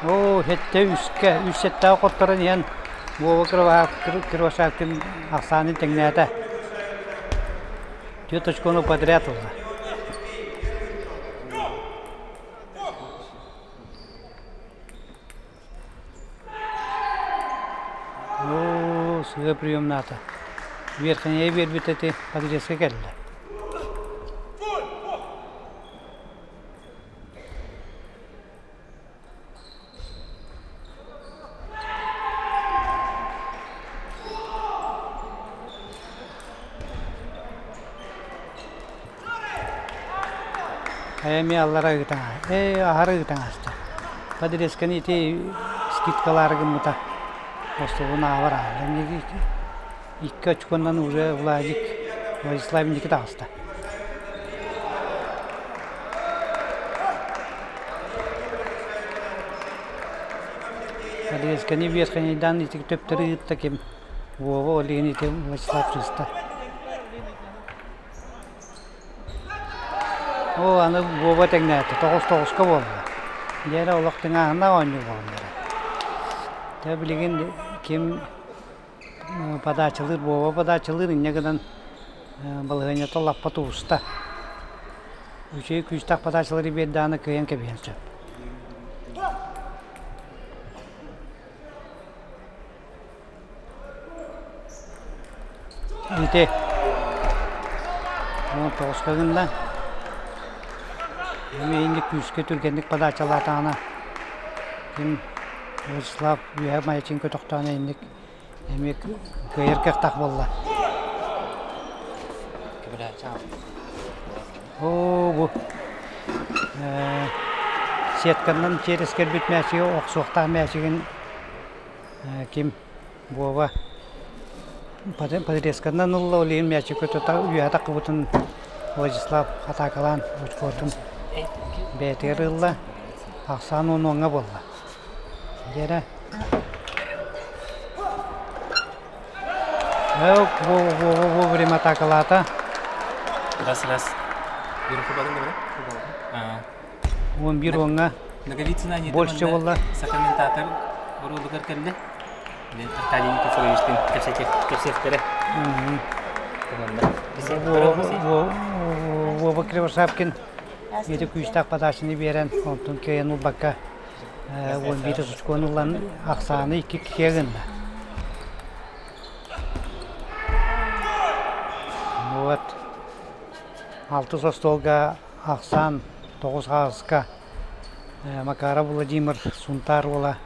Оо, сэттэ үскэ, үс сэттэҕэ хотторон иһэн Вова Кривошапкин ахсаанын тэҥнээтэ. Түөрт очкону подряд ылла. Оо, сыа приемнаата. Верхняя биэрбит эти подрезка кэллэ. Эмиэ аллара ыытан ээ аһары ыытан ааста. Подрезканы ити скидкалаары гыммыта. Остуолун аабар аалла. Икки очконнан уже Владик Владислав инники таҕыста. Подрезканы верхнейдан ити төптөрү ыытта ким Вова ол иһин ити Владислав сыста. Оо, аны Вова тэҥнээтэ, тоҕус тоҕуска буолла. Дьэ олох тыҥааһыннаах оонньуу буоллар. Дьэ билигин ким подачалыыр, Вова подачалыыр, инньэ гынан балаһыанньата лаппа тубуста. Үчүгэй күүстээх подачалары биэрдэҕинэ кыайан кэбиһиэн сөп. Ити 19 гынна. Эмиэ инник күүскэ түргэнник подачалаатаҕына ким Вячеслав үөһэ Маячин көтөхтөҕүнэ инник эмиэ кыайар кыахтаах буолла. Оо бу сетканнан через кэлбит мээчиги охсуохтаах мээчигин ким Вова подрезканан ылла, ол иһин мээчик көтө үөһэ таххыбытын Владислав атаакалаан очкотун бэйэтигэр ылла. Ахсаан 10 уоҥҥа буолла. Дьэрэ. Вова вовремя атаакалаата. Раз, раз. 11 уоҥҥа Наговицына Анита больше манна буолла. комментатор оруолугар кэллэ. Аркадий Никифоровичтыын кэпсиэхтэрэ. Вова Кривошапкин ити күүстээх подачаны биэрэн, онтон кыайан ылбакка 11 очкону ылан ахсааны икки киһи гынна. Вот. Алтыс остуолга ахсаан тоҕус хааска Макаров Владимир Сунтаар уола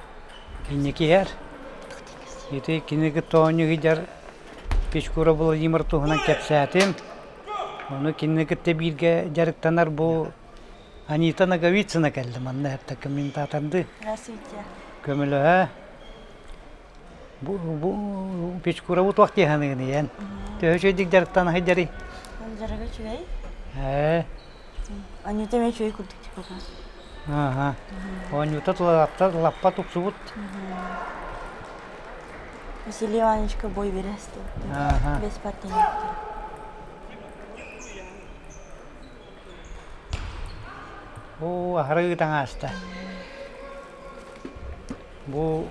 инники иһэр. Ити кини кытта оонньуу сылдьар Печкуров Владимир туһунан кэпсээтим. Ону кинини кытта бииргэ дьарыктанар бу Анита Ноговицына кэллэ манна эптэ комментатордыы. Здравствуйте. Көмөлөһө. Бу, бу Печкурову туох дии саныыгыный эн? Төһө үчүгэйдик дьарыктана сылдьарый? Дьарыга үчүгэй. Ээ. Анюта эмиэ үчүгэй курдук типа. Ааһа. Оонньуута лаппа тупсубут. Василий Ивановичка бой бересті. Ааһа. Без партии. Оо, аһары ыытан ааста. Бу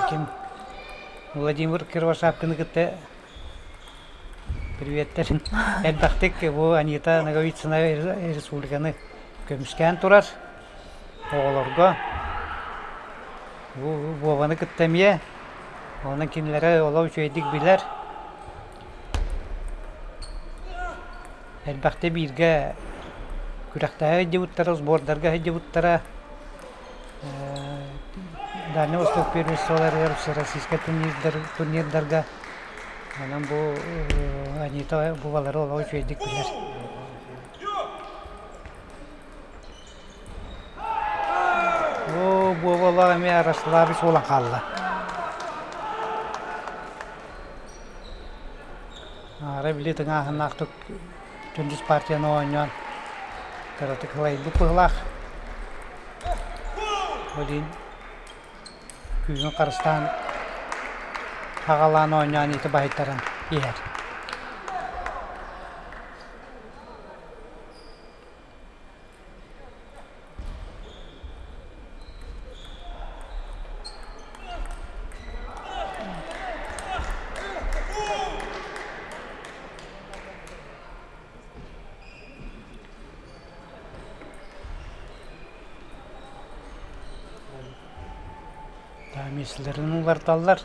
ким Владимир Кривошапкины кытта Приветтэрин элбэхтик бу Анита Ноговицына республиканы көмүскээн турар оҕолорго бу Вованы кытта эмиэ онон кинилэри олох үчүгэйдик билэр элбэхтэ бииргэ күрэхтэһэ сылдьыбыттара, сбордарга сылдьыбыттара Дальний Восток первенстволарыгар всероссийскай турнирдарга Онон бу Анита бу балары олох үчүгэйдик билэр. Оо, буолалаах эмиэ Ярославич буолан хаалла. Аара били тыҥааһыннаахтык Түндүс партияны оонньоон кыратык ылайбыт быһыылаах. Ол Күүһүн харыстаан аҕалаан оонньоон ити баһыйтаран иһэр. Миэстэлэрин уларыталлар.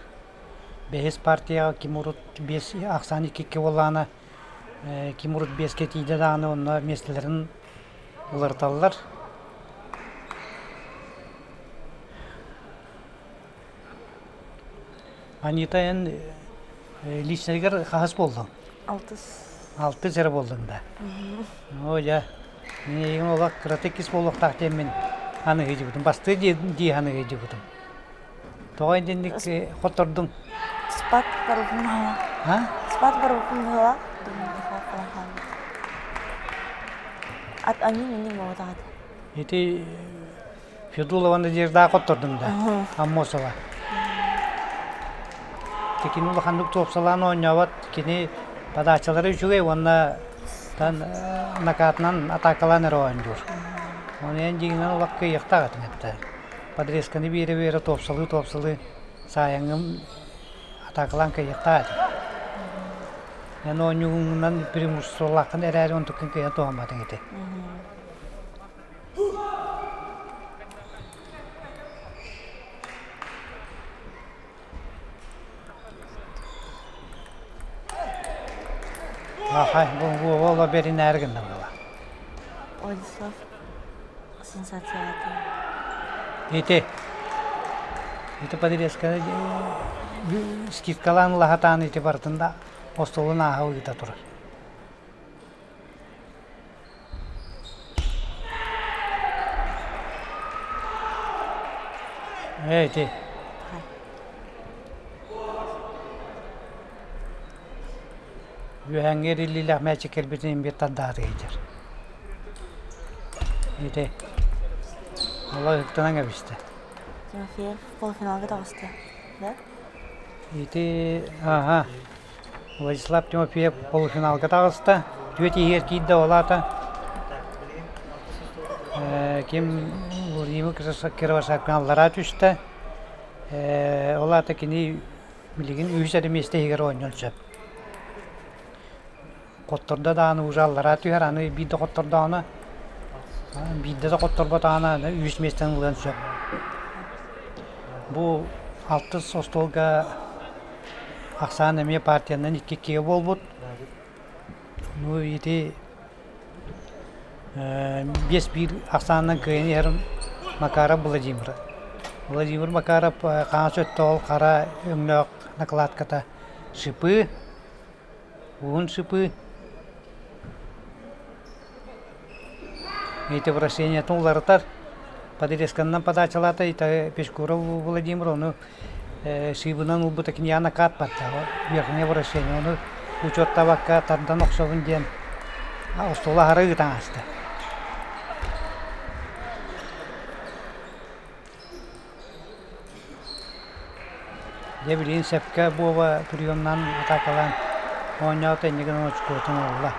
Бэһис партияҕа ким урут биэс ахсаан икки буоллаҕына ким урут биэскэ тиийдэ даҕаны онно миэстэлэрин уларыталлар. Анита эн личнайгар хаһыс буоллуҥ? Алтыс. Алтыс эрэ буоллуҥ да? Оо дьэ, мин эйигин олох кыратык кис буолуохтаах диэммин аныгыйдыбытым. Бастыы дии аныгыйдыбытым. Тоҕо итинник хоттордуҥ? Спат барбытым быһыылаах. А? Спат барбытым быһыылаах. Ат аньыы минньик буолбатах этэ. Ити Федулова Надеждаҕа хоттордуҥ да, Аммосова. Кини улаханнык туопсалаан оонньообот, кини подачалара үчүгэй уонна накатынан атаакалаан эрэ оонньуур. Оны эн дьиҥинэн олох кыайыахтаах этиҥ этэ. Подрезканы биэрэ-биэрэ туопсалыы-туопсалыы саайаҥҥын атаакалаан кыайыахтаах этиҥ. Эн оонньуугунан преимуществолааххын эрээри онтуккун кыайан туһамматыҥ ити. Ахай, бу буола бэринээри гынна буола. Владислав сенсациялаата. Ити ити подрезка скидкалаан лаһатаан ити барытын да остуолун ааһа ыыта турар. Ээ ити Үөһээҥҥи эриллиилээх мээчик кэлбитин имбир тардаары ыйдьар. Ити Ола ыһыктанан кэбистэ. Тимофеев полуфиналга таҕыста, да? Ити аха Владислав Тимофеев полуфиналга таҕыста. Түөрт иһигэр киирдэ ол аата ким Владимир Кировошапкин аллараа түстэ. Ол аата кини билигин үһүс эрэ миэстэ иһигэр оонньуон сөп. Хоттордо даҕаны уже аллараа түһэр, аны биир да хоттордоҕуна, биирдэ да хотторботоҕуна аны үһүс миэстэни ылыан сөп. Бу алтыс остуолга Ахсаан эмиэ партиянан икки-иккигэ буолбут. Ну ити 5-1 ахсаанынан кыайан иһэр Макаров Владимир. Владимир Макаров хаҥас өттө ол хара өҥнөөх накладката шипы, уһун шипы. Ити вращениетын уларытар. Подрезканнан подачалаата ити Пешкуров Владимир ону шибынан ылбыта киниэхэ накат барда. Верхнее вращение. Ону учуоттаабакка тардан охсобун диэн. Остуола аһара ыытан ааста. Дьэ билигин сөпкө Вова приемнаан атаакалаан оонньоото инньэ гынан очукуотун ылла.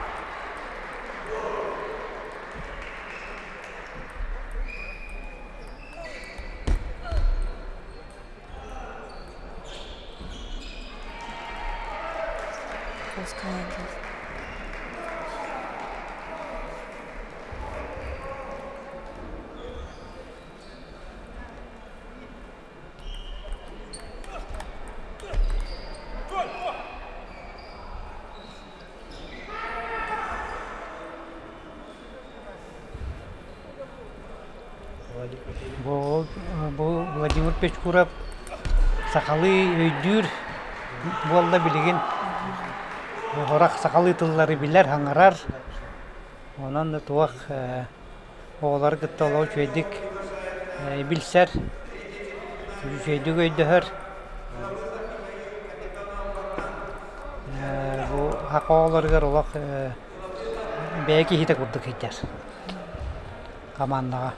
Бу, бу Владимир Печкуров сахалыы өйдүүр буолла билигин. Сорох сахалыы тыллары билэр, саҥарар. Онон да туох оҕолору кытта олох үчүгэйдик билсэр, үчүгэйдик өйдөһөр. Бу саха оҕолоругар олох бэйэ киһитэ курдук сылдьар хамаандаҕа.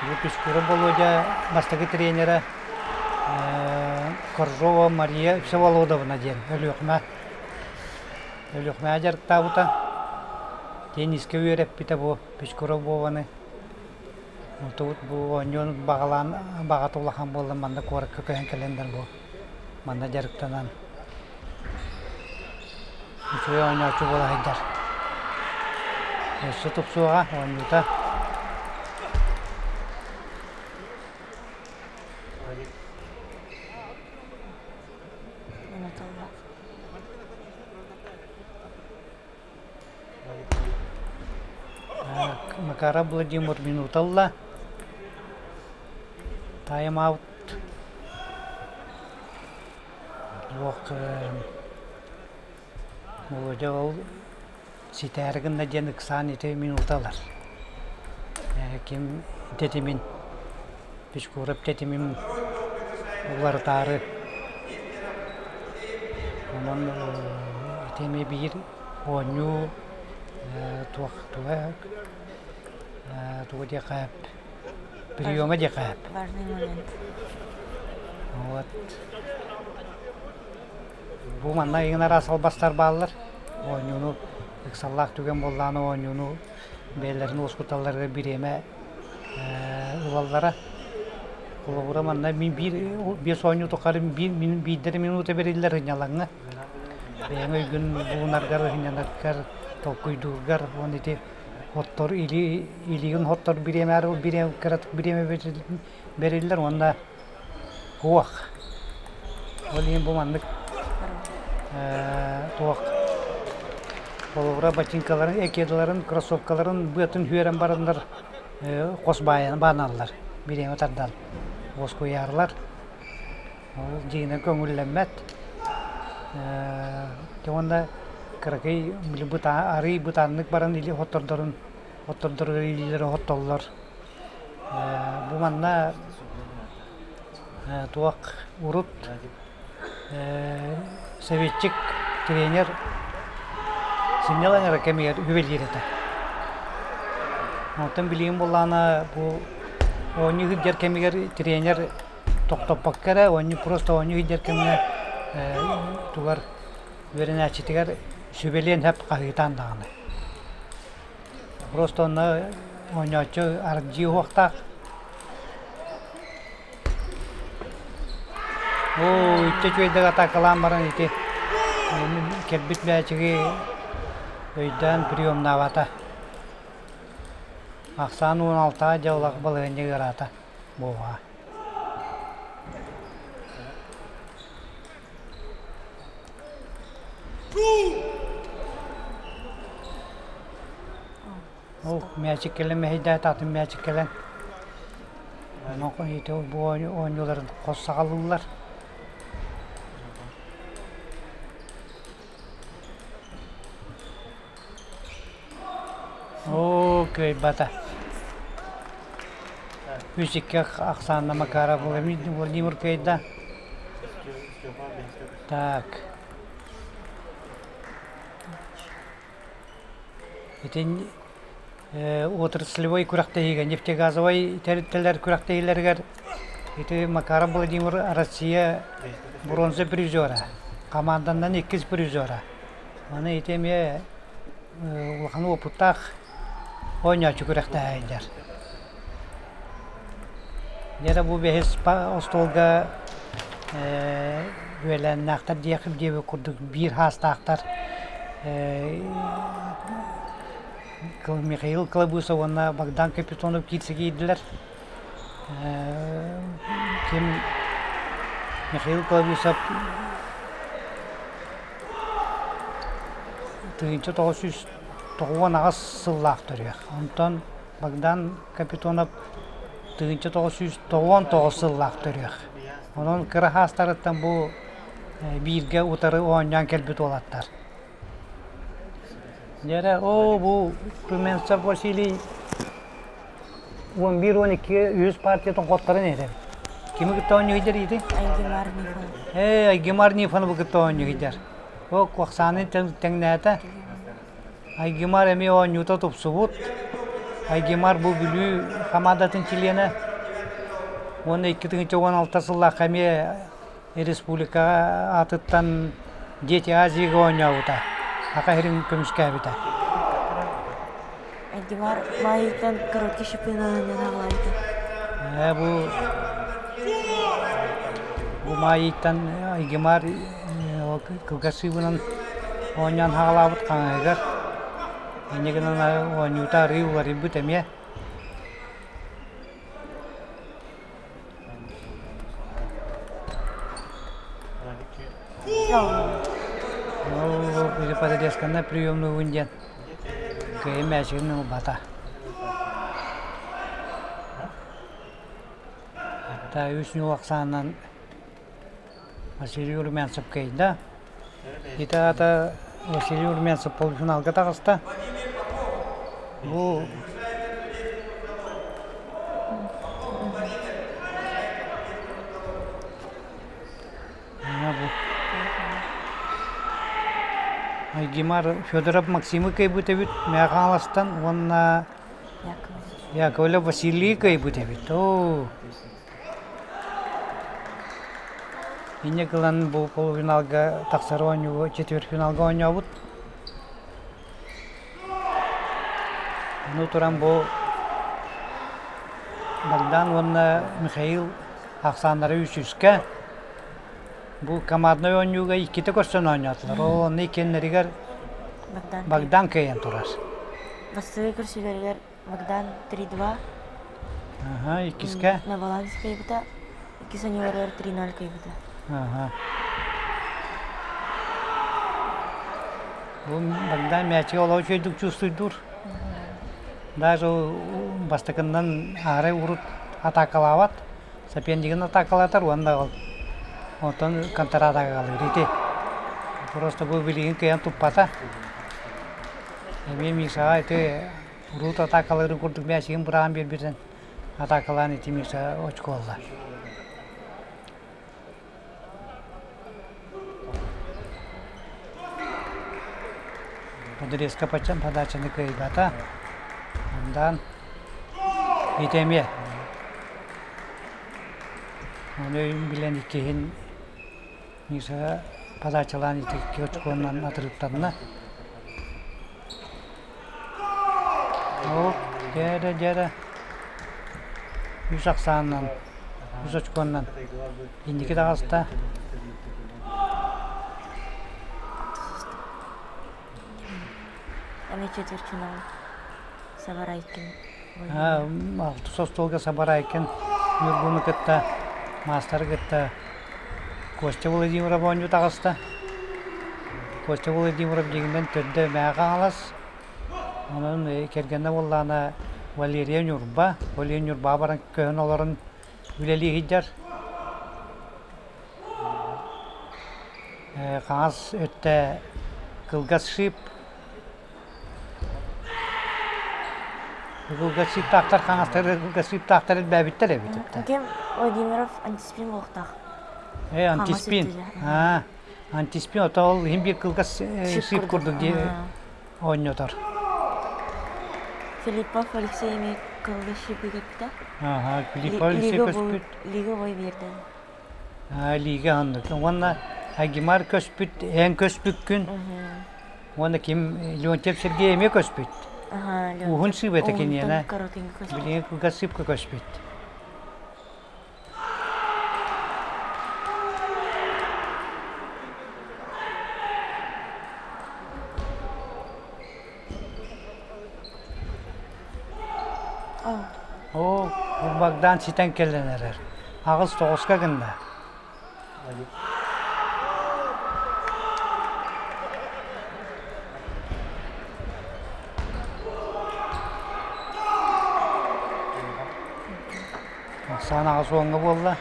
Бу Пискуров Володя бастакы тренерэ Коржова Мария Всеволодовна диэн Өлүөхүмэ Өлүөхүмэҕэ дьарыктаабыта. Теннискэ үөрэппитэ бу Пискуров Вованы. Онтубут бу оонньуон баҕалаан баҕата улахан буолла манна куоракка көһөн кэлэн бу манна дьарыктанан үчүгэй оонньооччу буола сылдьар. Өссө тупсуоҕа оонньуута. Макаров Владимир минута ылла. Тайм-аут. Туох Володя ол ситээри гынна диэн ыксаан ити минута ылар. Ким тэтимин, Печкуров тэтимин уларытаары. Онон ити эмиэ биир оонньуу туох туга тугу диэххэ приема диэххэ Важный момент. Вот. Бу манна иҥин араас албастар бааллар. Оонньууну ыксаллаах түгэн буоллаҕына оонньууну бэйэлэрин уоскуталларыгар бириэмэ ылаллара. Холобура манна мин биир биэс оонньуу тухары биир биирдэрэ минута бэриллэр ынньалаҥҥа. Бэйэҥ өйгүн булунаргар, ынньанаргар, толкуйдуургар уонна ити оттор илии илиигин оттор бириэмэ бириэмэ кыратык бириэмэ бэриллэр уонна Туох. Ол иһин бу маннык туох холобура ботинкаларын, экедаларын, кроссовкаларын быатын үөрэн бараннар хос бааналлар, бириэмэ тардан уоскуйаарлар. Ол дьиҥинэн көҥүллэммэт. Дьэ уонна кыракый арыый бытааннык баран или хоттордорун хоттордоругар илиилэрин хоттоллор. Бу манна туох урут советчик тренер сынньалаҥ эрэ кэмигэр үбэлиир этэ. Онтон билигин буоллаҕына бу оонньуу сылдьар кэмигэр тренер тохтоппокко эрэ оонньуу просто оонньуу сылдьар кэмҥэ тугар үөрэнээччитигэр сүбэлиэн сөп хаһыытаан даҕаны. Просто онно оонньооччу аргдьыы уһуохтаах. Оо, иччэ үчүгэйдик атаакалаан баран ити кэлбит мээчиги өйдөөн приемнаабата. Ахсаан 16 дьэ балаһыанньа ыараата буолуоҕа. Ол мээчик кэлэн мэһэйдээтэ, атын мээчик кэлэн ити бу оонньууларын хос саҕалыыллар. Оо, кыайбата. Үс икки ахсаанна Макаров Владимир кыайда. Так. Итин отраслевой күрэхтэһиигэ нефтегазовай тэрилтэлэр күрэхтэһиилэригэр ити Макаров Владимир Россия бронза призера, команданан иккис призера. Аны ити эмиэ улахан уопуттаах оонньооччу күрэхтэһээйдэр. Дьэ бу бэһис остуолга үөлээннээхтэр диэх диэбит курдук биир хаастаахтар Михаил Кылабыысов уонна Богдан Капитонов киирсэ киирдилэр. Ким Михаил Кылабыысов 1998 сыллаах төрүөх. Онтон Богдан Капитонов 1999 сыллаах төрүөх. Онон кыра хаастарыттан бу бииргэ утары оонньоон кэлбит уолаттар. Дьэ оо бу Румянцев Василий 11-12 үһүс партиятын хоттаран иһэр. Кими кытта оонньуу ити? Айгимар Нифонов. Ээ, Айгимар Нифоновы кытта оонньуу иһэр. О, куохсаанын тэҥнээтэ. Айгимар эмиэ оонньуута тупсубут. Айгимар бу Бүлүү хамаандатын чилиэнэ. Уонна 2016 сыллаахха эмиэ республикаҕа аатыттан Дети Азияга оонньообута. Саха сирин көмүскээбитэ. Айгимар Маайыттан короткий чемпионатынан аҕалаабыта. Ээ бу бу Маайыттан Айгимар кылгас сыыбынан оонньоон хаалаабыт хаҥаһыгар инньэ гынан оонньуута арыый уларыйбыт эмиэ. Ол подрезканнай приемнуубун диэн кыайан мээчигин ылбата. Хата үс ньуу ахсаанынан Василий Румянцев кыайда. Ити аата Василий Румянцев полуфиналга таҕыста. Бу бу Айгимар Федоров Максимы кыайбыт эбит Мэҥэ Хаҥаластан уонна Яковлев Василий кыайбыт эбит. Оо Инньэ гынан бу полуфиналга тахсар оонньууга четвертьфиналга оонньообут. Ону туран бу Богдан уонна Михаил ахсааннара үсүскэ бу команднай оонньууга иккитэ көрсөн оонньоотулар. Ол онно иккиэннэригэр Богдан кыайан турар. Бастакы көрсүүлэригэр Богдан 3-2. Аха, иккискэ? На баланс кыайбыта. Иккис оонньууларыгар 3-0 кыайбыта. Аха. Бу Богдан мээчиги олох үчүгэйдик чувствуйдуур. Даже бастакыннан аарай урут атаакалаабат. Сопернигин атаакалатар уонна ол онтон контратакалыыр ити. Просто бу билигин кыайан туппата. Эмиэ Мишаҕа ити Урут атаакалыырын курдук мээчигин быраҕан биэрбитин атаакалаан ити Миша очко ылла. Подрезка подачаны кыайбата. Ондан ити эмиэ. Ону өйүн билэн иккиһин Миша подачалаан ити икки очконан атырыктанна. Оо, дьэ дьэ үс ахсаанынан, үс очконнан инники таҕыста. Эмиэ четвертьфинал Сабарайкин. Алтыс остуолга Сабарайкин Ньургуну кытта, маастары кытта Костя Владимиров оонньуу таҕыста. Костя Владимиров дьиҥинэн төрдө Мэҥэ Хаҥалас. Онон кэргэнэ буоллаҕына Валерия Ньурба. Валерия Ньурбаҕа баран көһөн олорон үлэлии сылдьар. Хаҥас өттө кылгас шип. Кылгас сыыптаахтар хаҥастары кылгас сыыптаахтар элбээбиттэр эбит. Ким Владимиров антиспин буолуохтаах. Э, антиспин. Аа, антиспин ото ол иһин биир кылгас сыып курдук дии оонньотор. Филиппов Алексей эмиэ кылгас шипы көппүтэ. Ага, Филиппов Алексей көспүт. Лига бой биэрдэ. Лига оннук. Уонна Агимар көспүт, эн көспүккүн. Уонна ким Леонтьев Сергей эмиэ көспүт. Уһун сыып этэ киниэнэ. Билигин кылгас сыыпка көспүт. Оо, Богдан ситэн кэлэн эрэр. 8-9-ка гынна. Ахсаан аҕыс уоҥҥа буолла.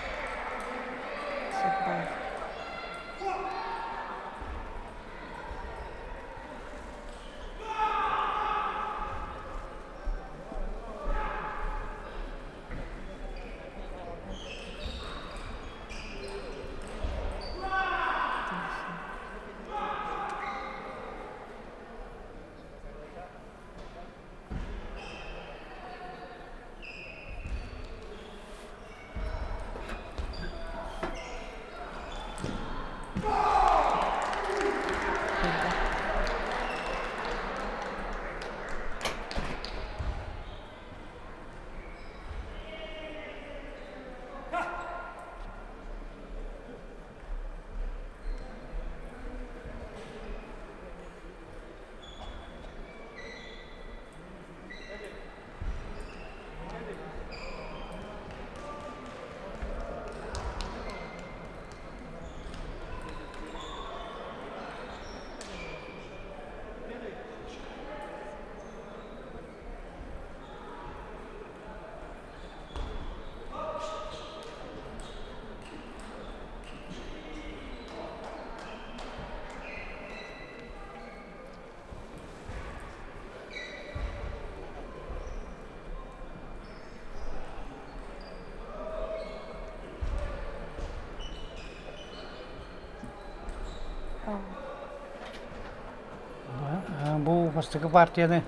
Бу бастакы партияны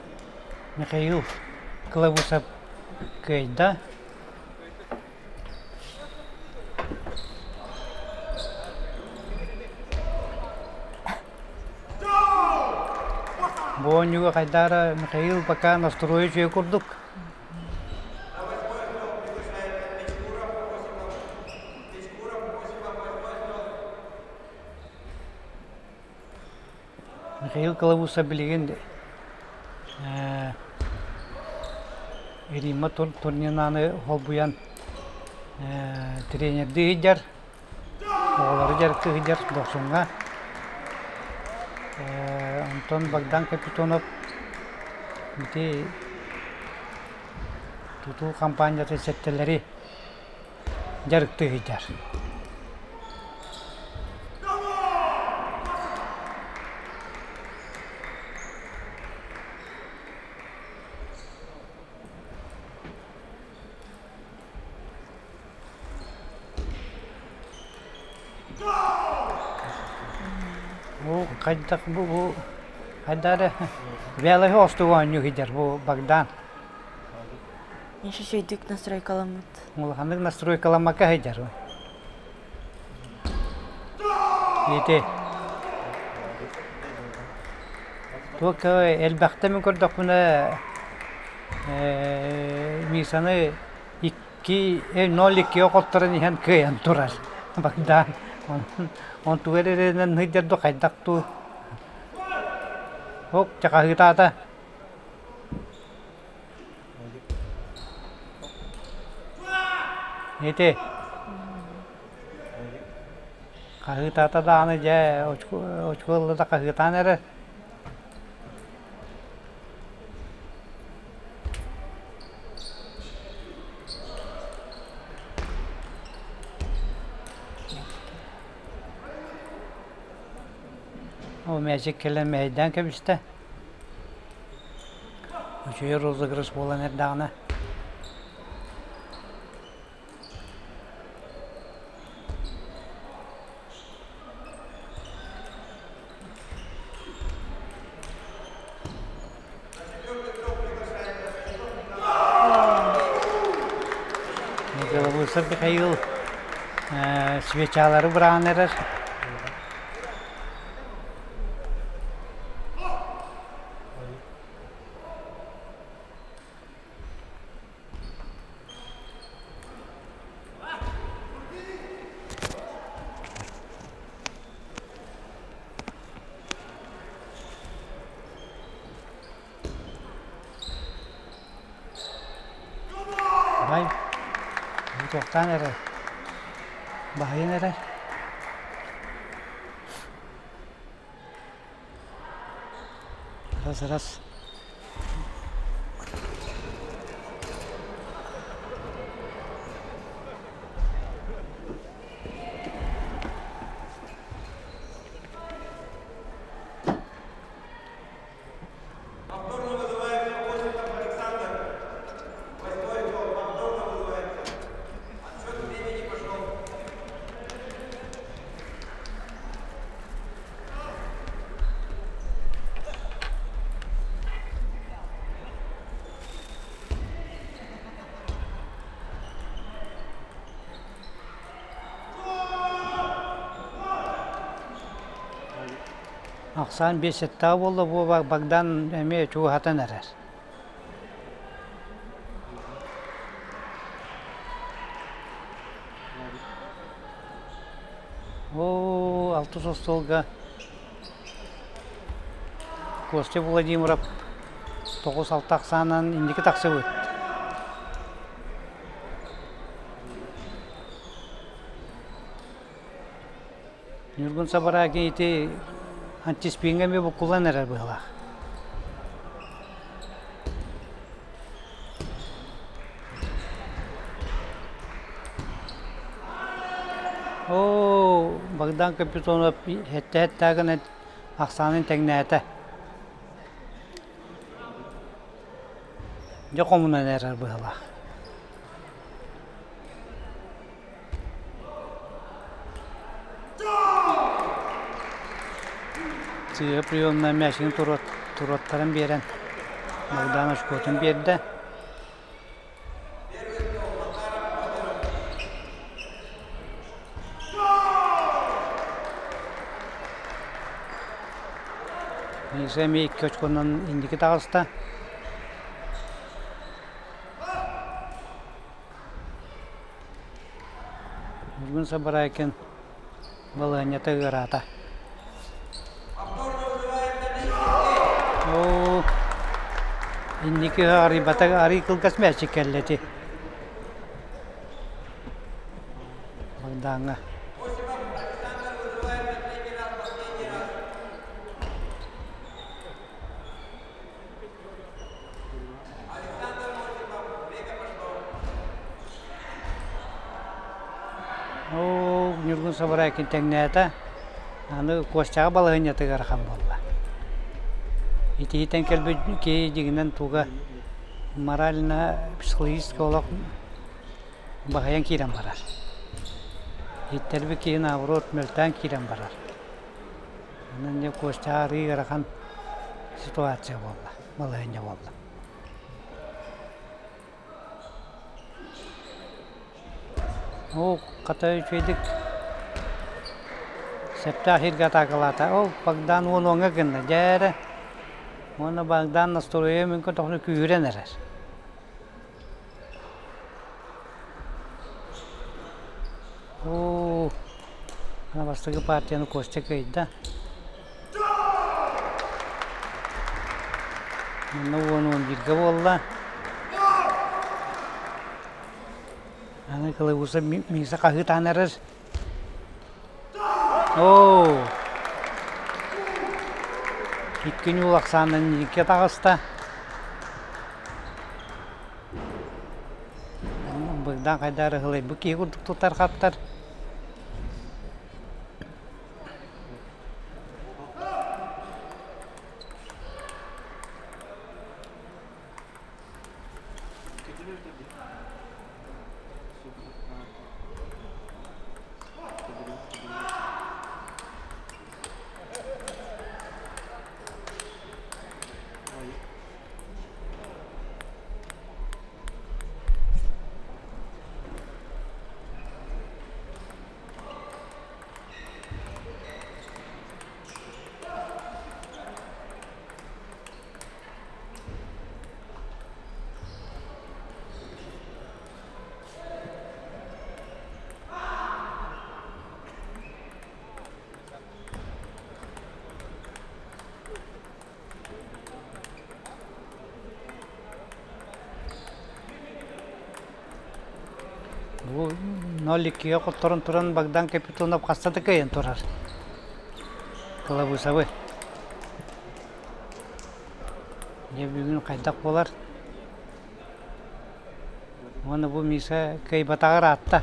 Михаил Кылабысов кыайда. Бу оонньууга хайдаара Михаил пока настройа үчүгэй курдук. Михаил Кылабусов билигин Римма Турнинаны холбуйан тренердии сылдьар, оҕолору дьарыктыы сылдьар Дохсуҥҥа. Онтон Богдан Капитонов ити тутуу хампаанньатын сэттэлэри дьарыктыы сылдьар. Бу хайдах бу бу хайда эрэ Вялыһы остуга оонньуу сылдьар бу Богдан. Миша үчүгэйдик настройкаламмыт. Улаханнык настройкаламмакка сылдьар. Ити туох элбэхтэ мин көрдөхпүнэ Мишаны икки 0-2 хотторон иһэн кыайан турар. Богдан онтугар эрэнэн сылдьар дуу хайдах дуу Ок, чахаһыытаата. Ити хаһыытаата даҕаны дьэ очко ылла да хаһыытаан эрэр. Ол мээчик кэлэн мэһэйдээн кэбистэ. Үчүгэй розыгрыш буолан эрдэҕинэ. Белоусов Михаил свечалары быраҕан эрэр. Арай туохтаан эрэр, баһыйан эрэр. Раз, раз. Повторно вызывается Осипов Александр. Восьмой гол. Повторно вызывается. Отсчет времени пошел. Ахсаан биэсэттээх буолла буоба Богдан эмиэ чугаһатан эрэр. Оо, алтыс остуолга Костя Владимиров 9-6 ахсаанынан инники тахсыбыт. Ньургун Сабаракин ити антиспиҥҥа эмиэ буккуллан эрэр быһыылаах. Оо, Богдан Капитонов эттэһэттээх гына ахсаанын тэҥнээтэ. Дьэ хомунан эрэр быһыылаах. Сыыһа приемнай мээчигин туруоттаран биэрэн Богдан очкотун биэрдэ. Миша эмиэ икки очконан инники таҕыста. Ньургун Сабарайкин балаһыанньата ыараата. Оо, инники арыйбата арый кылгас мээчик кэллэ ити. Богдаҥҥа. Оо, Ньургун Сабарайкин тэҥнээтэ. Аны Костяҕа балаһыанньатыгар ахан буолла. Итиитэн кэлбит киһи дьиҥинэн туга морально психологически олох баһыйан киирэн барар. Ииттэрбит киһи наоборот мөлтөөн киирэн барар. Онон дьэ Костяҕа арыый ыарахан ситуация буолла, балаһыанньа буолла. Оо, хата үчүгэйдик сөптөөх сиргэ атаакалаата. Ол Богдан уон уоҥҥа гынна, дьээрэ. Уонна Богдан настроение мин көтөхүнэ күүһүрэн эрэр. Оо, бастакы партияны Костя кыайда. Манна уон 11-гэ буолла. Аны Кылыбуса Миса хаһыытаан эрэр. Оо! Икки ньуул ахсаанынан икки таҕыста. Быгдаан хайдары ыһылайбыт киһи курдук тутар-хаптар. Бу 0-2-гэ хотторон туран Богдан Капитонов хаста да кыайан турар. Кылабыысабы. Дьэ бүгүн хайдах буолар? Уонна бу Миша кыайбатаҕар аатта.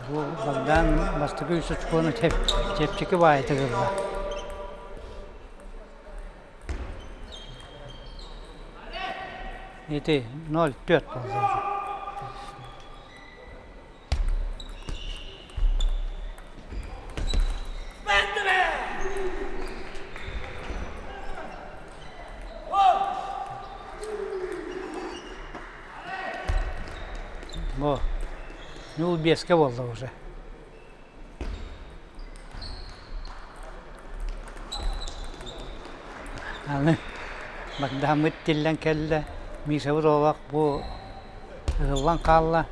Бу Богдан бастакы үс очкону чэпчэки баайытык ылла. Ити 0-4 буолла. Бу ньуул биэскэ буолла уже. Аны Багдаммыт тиллэн кэллэ, Мишабыт олох бу ыһыллан хаалла.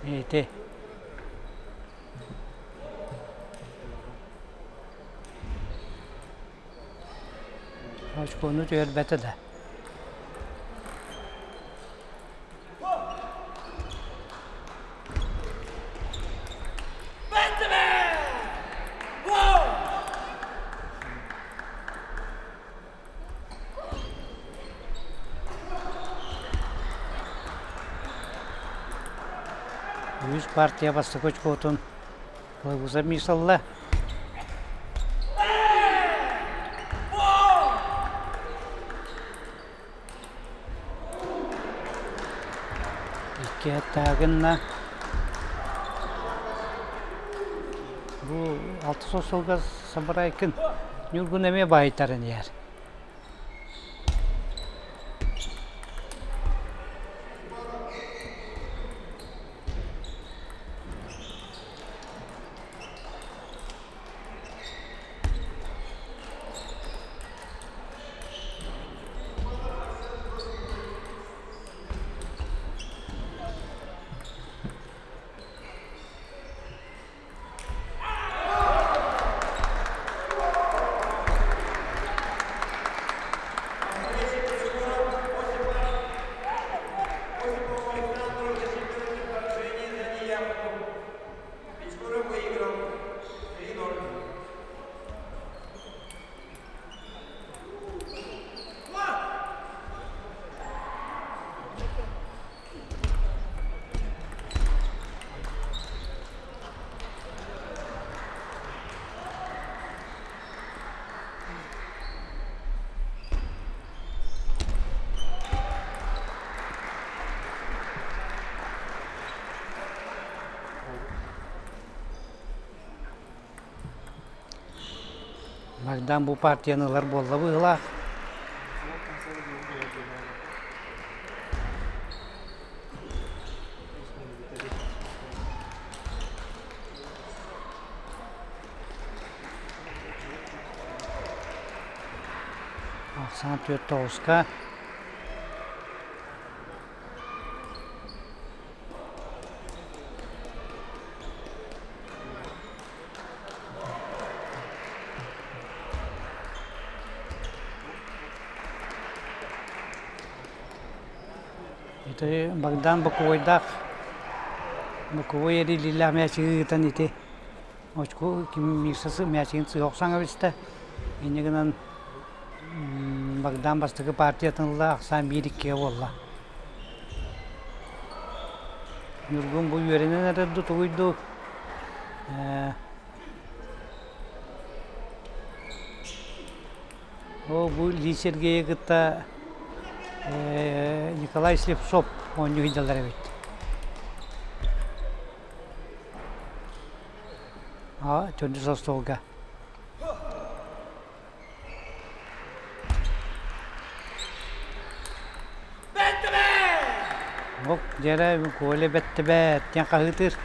Ити Очкону түһэрбэтэ да. Үһүс партия бастакы очкотун Лабуза Мисалла. Икки гынна бу алтыс сылга Сабарайкын Ньургун эмиэ баайтаран иһэр. Богдан бу партияны ылар буолла быһыылаах. Ахсаан түөрт тоҕуска. Ити Богдан Бокуойдаах Бокуой эриллиилээх мээчиги ыытан ити очко ким Миша мээчигин сыһа охсон кэбистэ. Инньэ гынан Богдан бастакы партиятын ылла, ахсаан биир иккигэ буолла. Ньургун бу үөрэнэн эрэр дуу, тугуй дуу Оо, бу Ли Сергейи кытта Николай Слепцов оонньуу сылдьаллар эбит. Төрдүс остуолга. Ок, дьэрэ Коля бэттибэт диэн хаһыытыыр.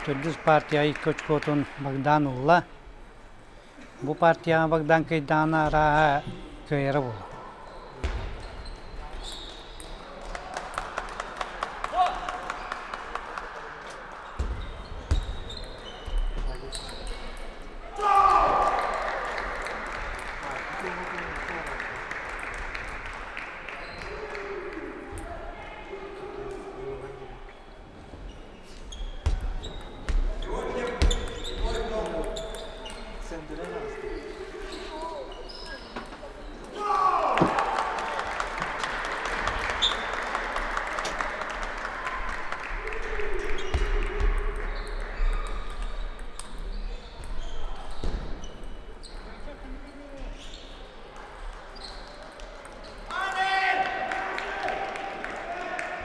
Төрдүс партия икки очкотун Богдан ылла. Бу партияҕа Богдан кыйдаҕына арааһа кыайара буолуо.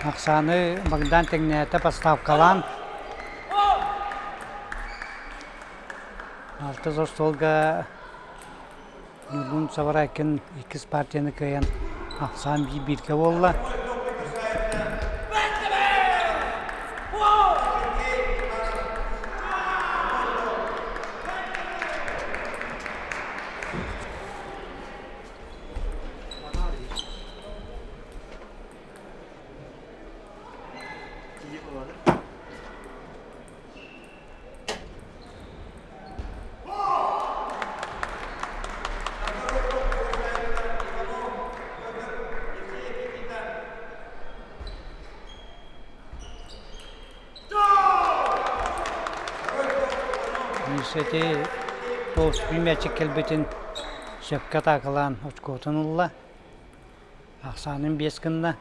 Оксаны Богдан тэҥнээтэ поставкалаан алтыс остуолга Ньургун Сабарайкин иккис партияны кыайан ахсаан биир-бииргэ буолла. Ити тоҕус мээчик кэлбитин сөпкө атаакалаан очкотун ылла. Ахсаанын биэс гынна.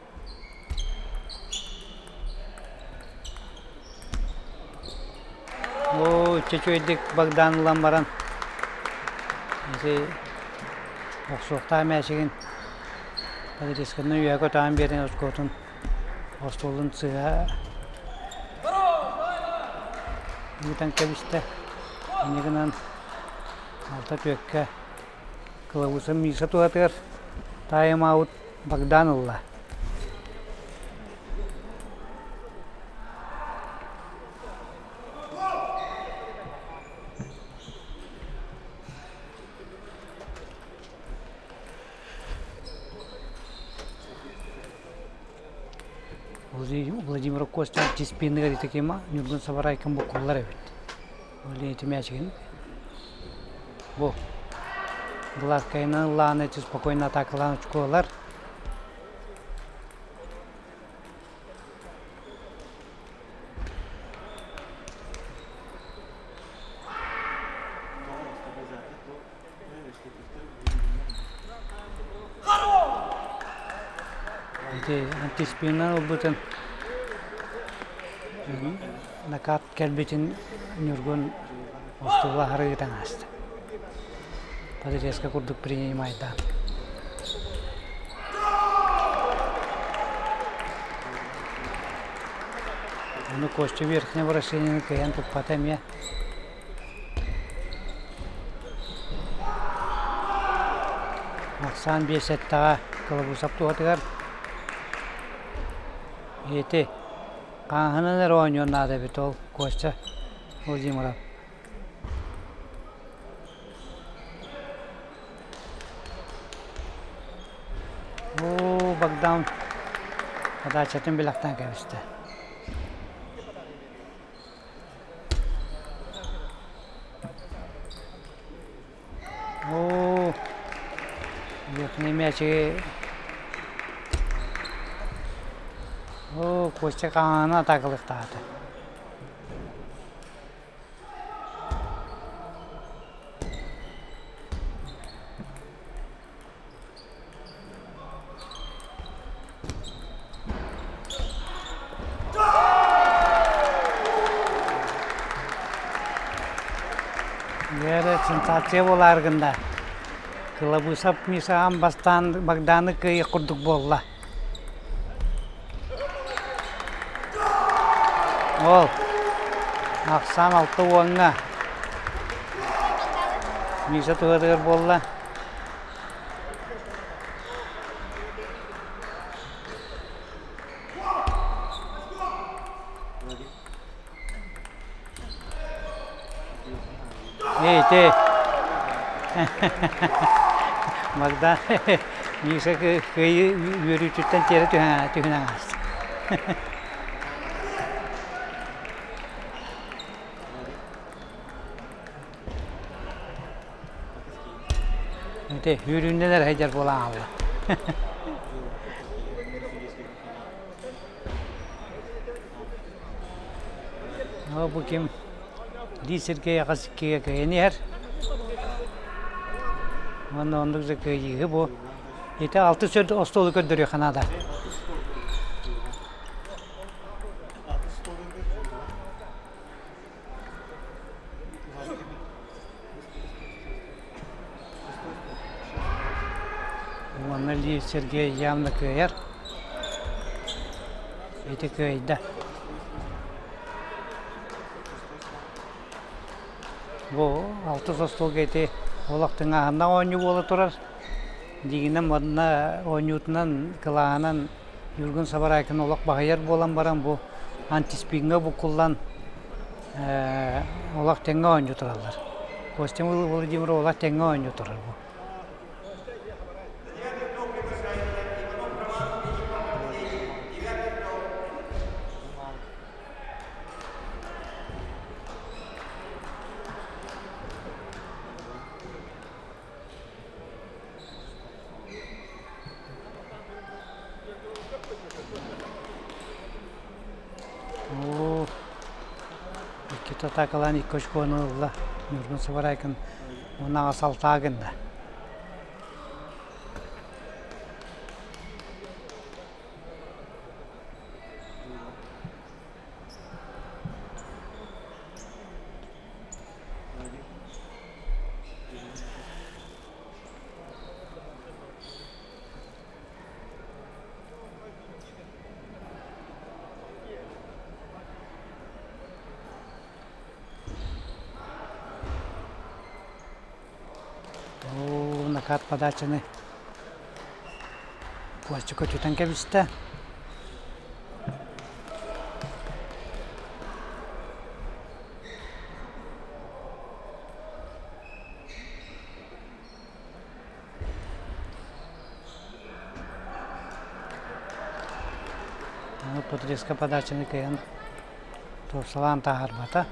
Оо, үчүгэйдик Богдан ылан баран ити охсуохтаах мээчигин подрезканы үөһэ көтөҕөн биэрэн очкотун остуолун сыыһа ыытан кэбистэ. Инньэ гынан алта түөккэ Кылабыыса Миша туһатыгар тайм-аут Богдан ылла. Владимир Костин тиспиыныгар итикима Ньургун Сабарайкин буккуллар эбит. Ол ити мээчигин бу гладкайынан ыллаан эти спокойно атакалаан очколар. Ити антиспиннан ылбытын накат кэлбитин Ньургун остуола аһары ыытан ааста. Подрезка курдук принимайдаан. Ону Костя верхнее вращениены кыайан туппата эмиэ. Ахсаан биэс эттэҕэ Кылабыысап туһатыгар ити хааһынан эрэ оонньуон наада эбит ол Костя Владимиров. Оо, Богдан подачатын билэхтэн кэбистэ. Оо, Верхний мячиги Оо, Костя хаана атаакалыахтаата. Дьэ, сенсация буолаар гында. Кылабыысап Миша аан бастаан Богданы кыайыах курдук буолла. Ол ахсаан алта уоҥҥа Миша туһатыгар буолла. Эй, ты! Богдан Миша кыайыы үөрүүтүттэн тиэрэ түһэн ааста. Ити үөрүүннэн эрэ сылдьар буолан хаалла. Оо, бу ким Ли Сергей аҕас иккигэ кыайан иһэр. Уонна оннук да кыайыыһы бу. Ити алтыс остуолу көрдөрүөххэ наада. Уонна Ли Сергей явно кыайар. Ити кыайда. Бу алтыс остуолга ити олох тыҥааһыннаах оонньуу буола турар. Дьиҥинэн манна оонньуутунан, кылааһынан Ньургун Сабарайкин олох баһыйар буолан баран бу антиспиҥҥа буккуллан олох тэҥҥэ оонньуу тураллар. Костя Владимиров олох тэҥҥэ оонньуу турар бу. Оо, иккитэ атаакалаан икки очкону ылла Ньургун Сабарайкин уонна алтаа гынна. Оо, накат подачаны Костя көтүтэн кэбистэ. Подрезка подачаны кыайан туорсалаан таһаарбата.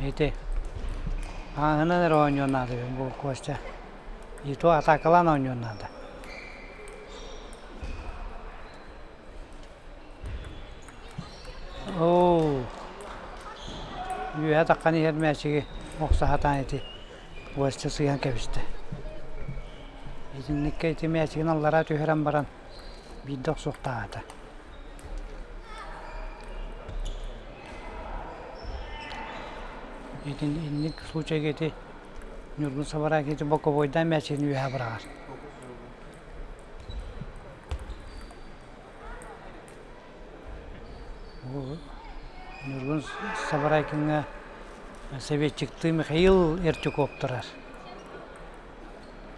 Ити ааһынан эрэ оонньуон наада бу Костя. И то атаакалаан оонньуон наада. Оо, үөһэ таххан иһэр мээчиги охсо сатаан ити Костя сыыһан кэбистэ. Итинниккэ ити мээчигин аллараа түһэрэн баран биирдэ охсуохтаата. Итин инник случайга ити Ньургун Сабарайкин ити боковойдаан мээчигин үөһэ быраҕар. Ньургун Сабарайкиҥҥа советчиктыы Михаил Эртюков турар.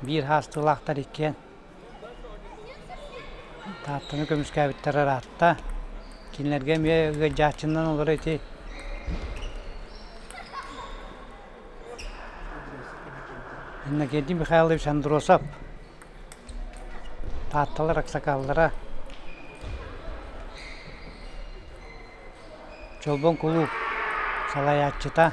Биир хаастыылаахтар иккиэн. Тааттаны көмүскээбиттэр ыраатта. Кинилэргэ эмиэ ыалдьааччынан олоро ити Иннокентий Михайлович Андросов Таатталар аксакаллара Чолбон кулууп салайааччыта.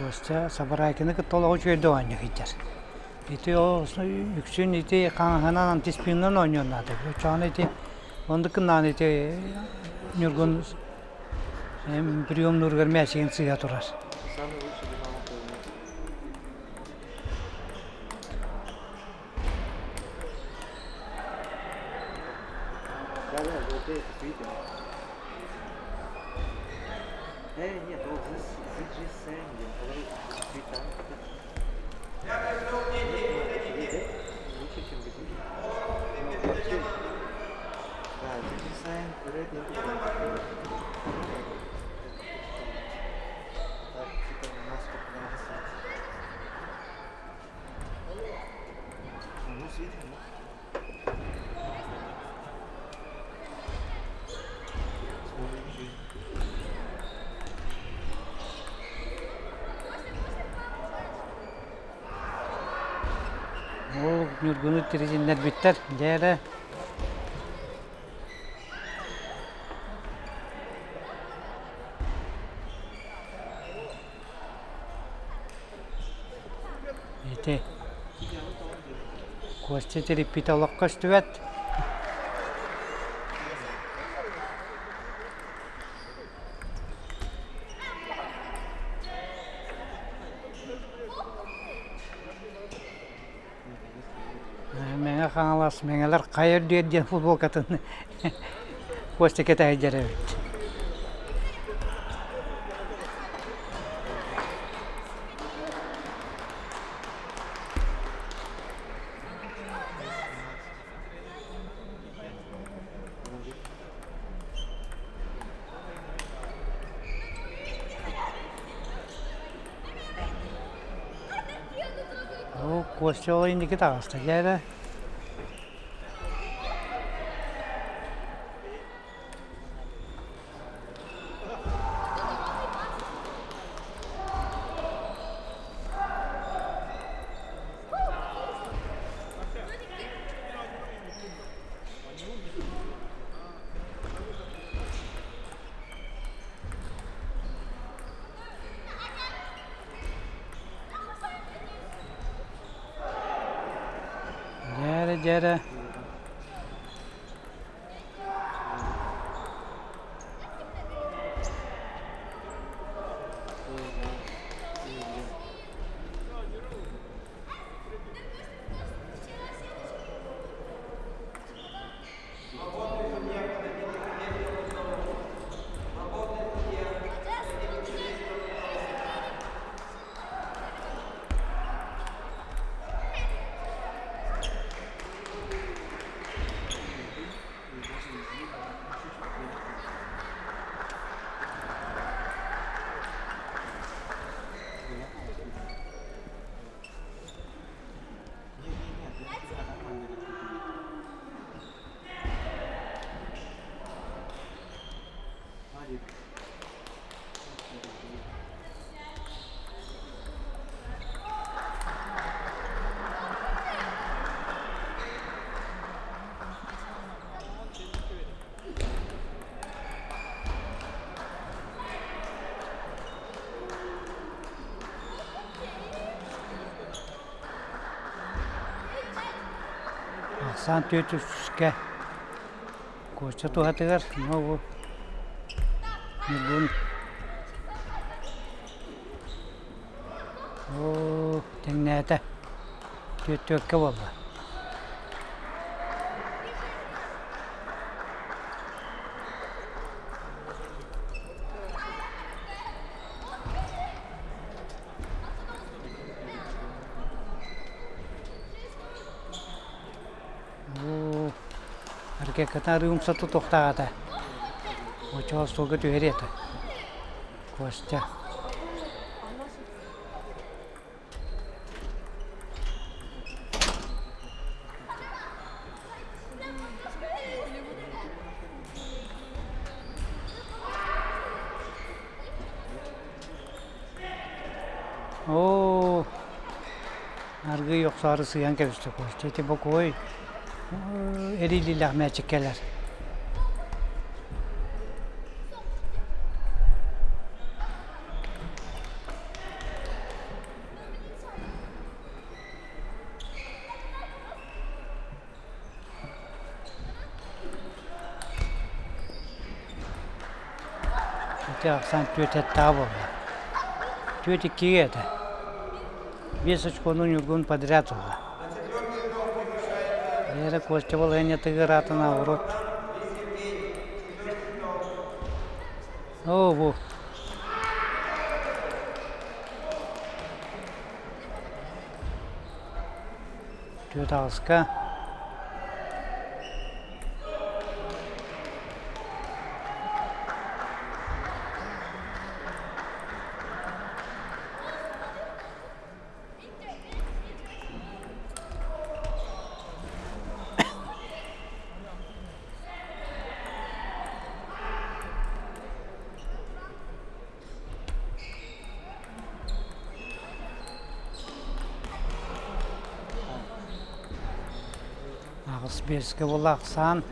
Костя Сабарайкины кытта олоҕу үчүгэйдик оонньуу сылдьар. Ити ол үксүн ити хаҥаһынан антиспинынан оонньуон наада. Оччоҕуна ити оннук гыннаҕына ити Ньургун приемнууругар мээчигин сыыһа турар. Самый лучший Динамо планете. Да-да, золотые это свитер. Э, нет, вот ZG Sandy. Лучше, чем BTG. Ну, вообще, да, ZG Sign, рейтинг. Так, типа, у нас сколько надо Ну, светит, ну. Ол Ньургуну тиритиннэрбиттэр. Дьэ эрэ Ити Костя тириппитэ олох көстүбэт. Мэҥэ Хаҥалас Мэҥэлэр хайа үрдүгэр диэн футболкатын Костя кэтэһэ эбит. Оо, Костя ол инники таҕыста дьэ эрэ. Дьээрэ, дьээрэ. Ахсаан түөрт үскэ Костя туһатыгар ну Ньургун Оо, тэҥнээтэ. Түөрт-түөркэ буолла. Оо, ракетката арыы умса тутуохтаах этэ. Оччоҕо остуолга түһэриэ этэ. Костя. Оо, аргыый охсоору сыыйан кэбистэ Костя. Ити бокуой эриллиилээх мээчик кэлэр. Ити ахсаан түөрт эттээх буолла. Түөрт иккигэ этэ. Биэс очкону Ньургун подряд ылла. Вера Костя балаһыанньатыгар аатын наоборот. Оо, бу. Түөрт аҕыска. Аҕыс биэскэ буола ахсаан.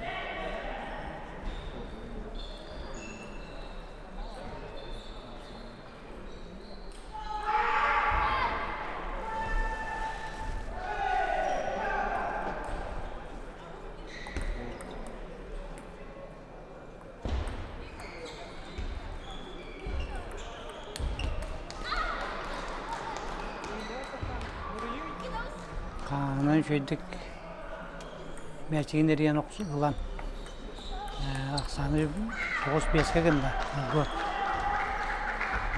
Хаанынан үчүгэйдик мээчигин эрийэн ылан ахсааны тоҕус биэскэ гынна год.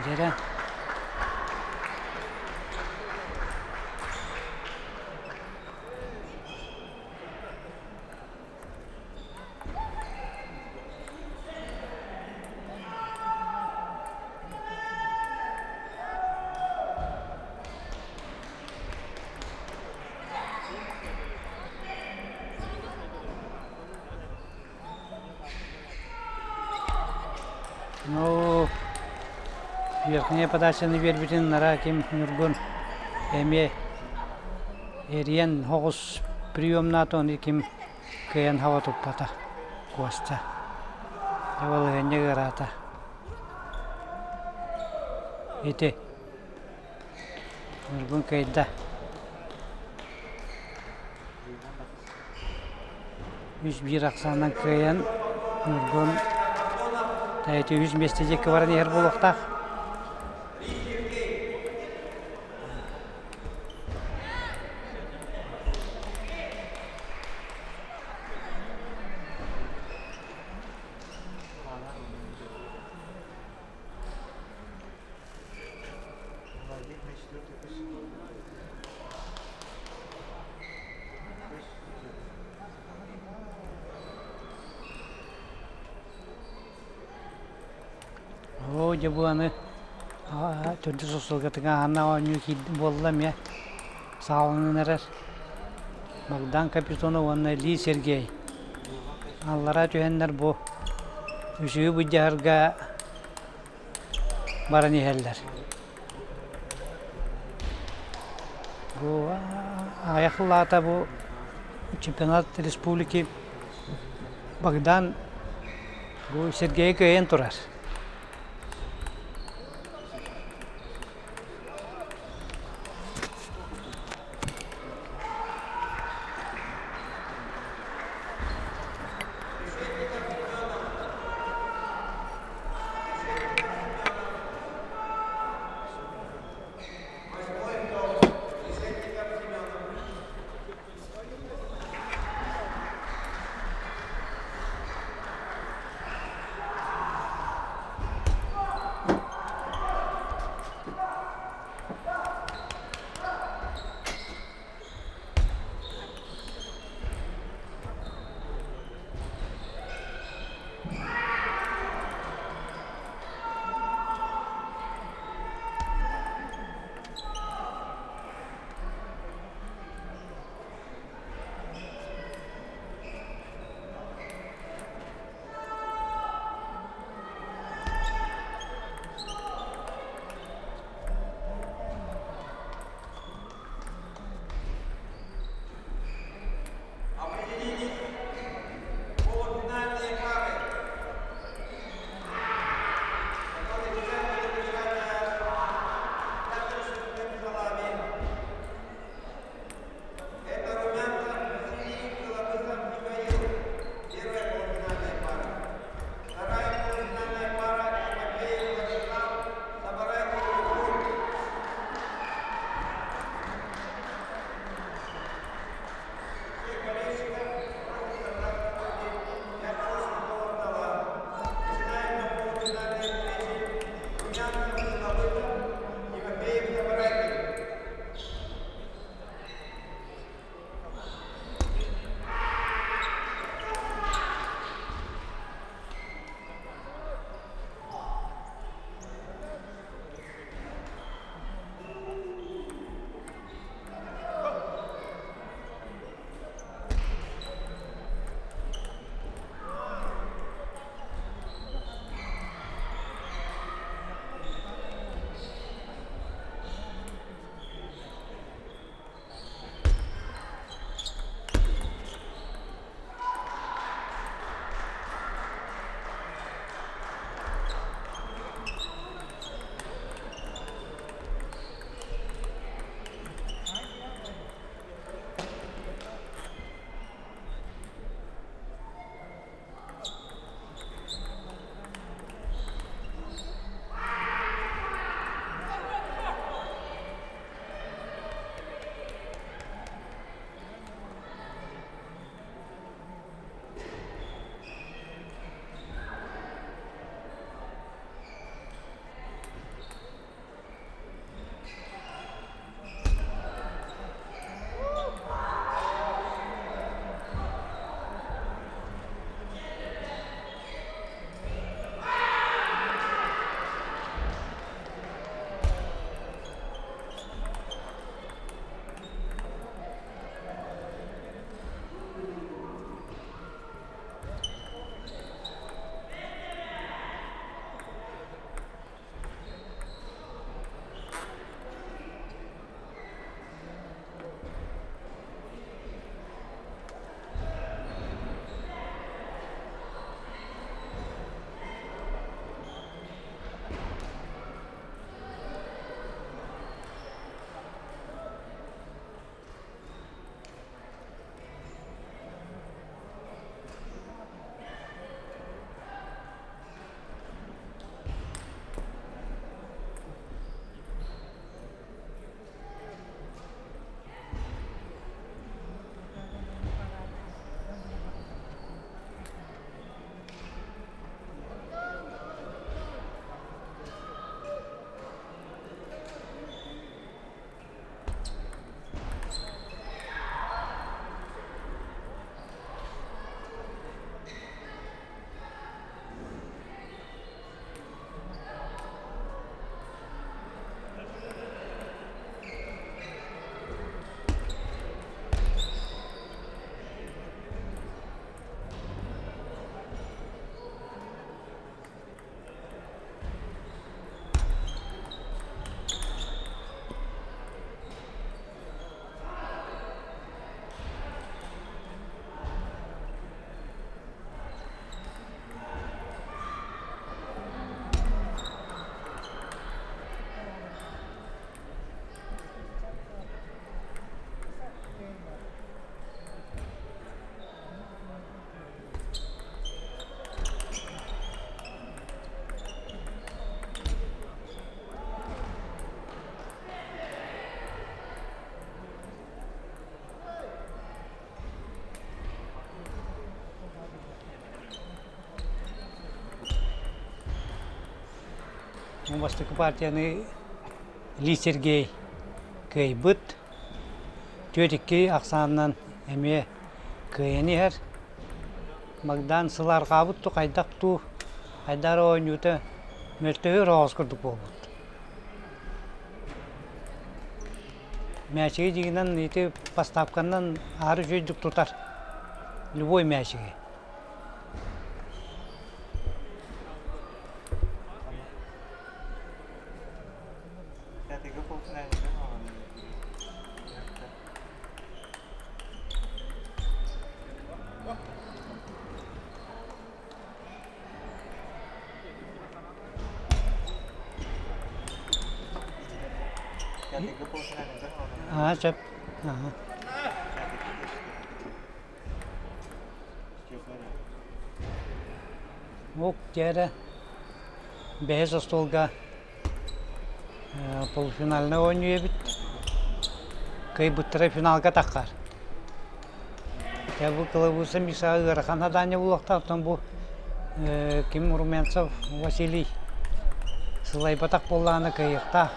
Дьэрэ Ну, верхняя подачаны биэрбитин нара ким Ньургун эмиэ эриэн оҕус приемнаата ону ким кыайан хаба туппата Куоста. Дьэ балаһыанньа ыараата. Ити Ньургун кыайда. Үс биир ахсаанынан кыайан Ньургун ити үс миэстэ диэки баран иһэр буолуохтаах. Оо, дьэ бу аны төрдүс сылгытыгар аһана оонньуу киирдим буолла эмиэ саҕаланан эрэр. Богдан Капитонов уонна Ли Сергей аллараа түһэннэр бу үсүһү былдьаһарга баран иһэллэр. Бу аҕыйах сыллааҕыта бу чемпионат республики Богдан бу Сергейи кыайан турар. Бастакы партияны Ли Сергей кыайбыт. 4-2 ахсаанынан эмиэ кыайан иһэр. Богдан сылаарҕаабыт дуу, хайдах дуу, хайдах эрэ оонньуута мөлтөһүөр оҕус курдук буолбут. Мээчиги дьиҥинэн ити поставканан аһары үчүгэйдик тутар. Любой мээчиги. Аа сөп. Аа. Ок дьээрэ бэһис остуолга полуфинальнай оонньуу эбит. Кыайбыттара финалга таххар. Дьэ бу Кылабыыса Миша ыарахан задание буолуохтаах, оттон бу ким Румянцев Василий сылайбатах буоллаҕына кыайыахтаах.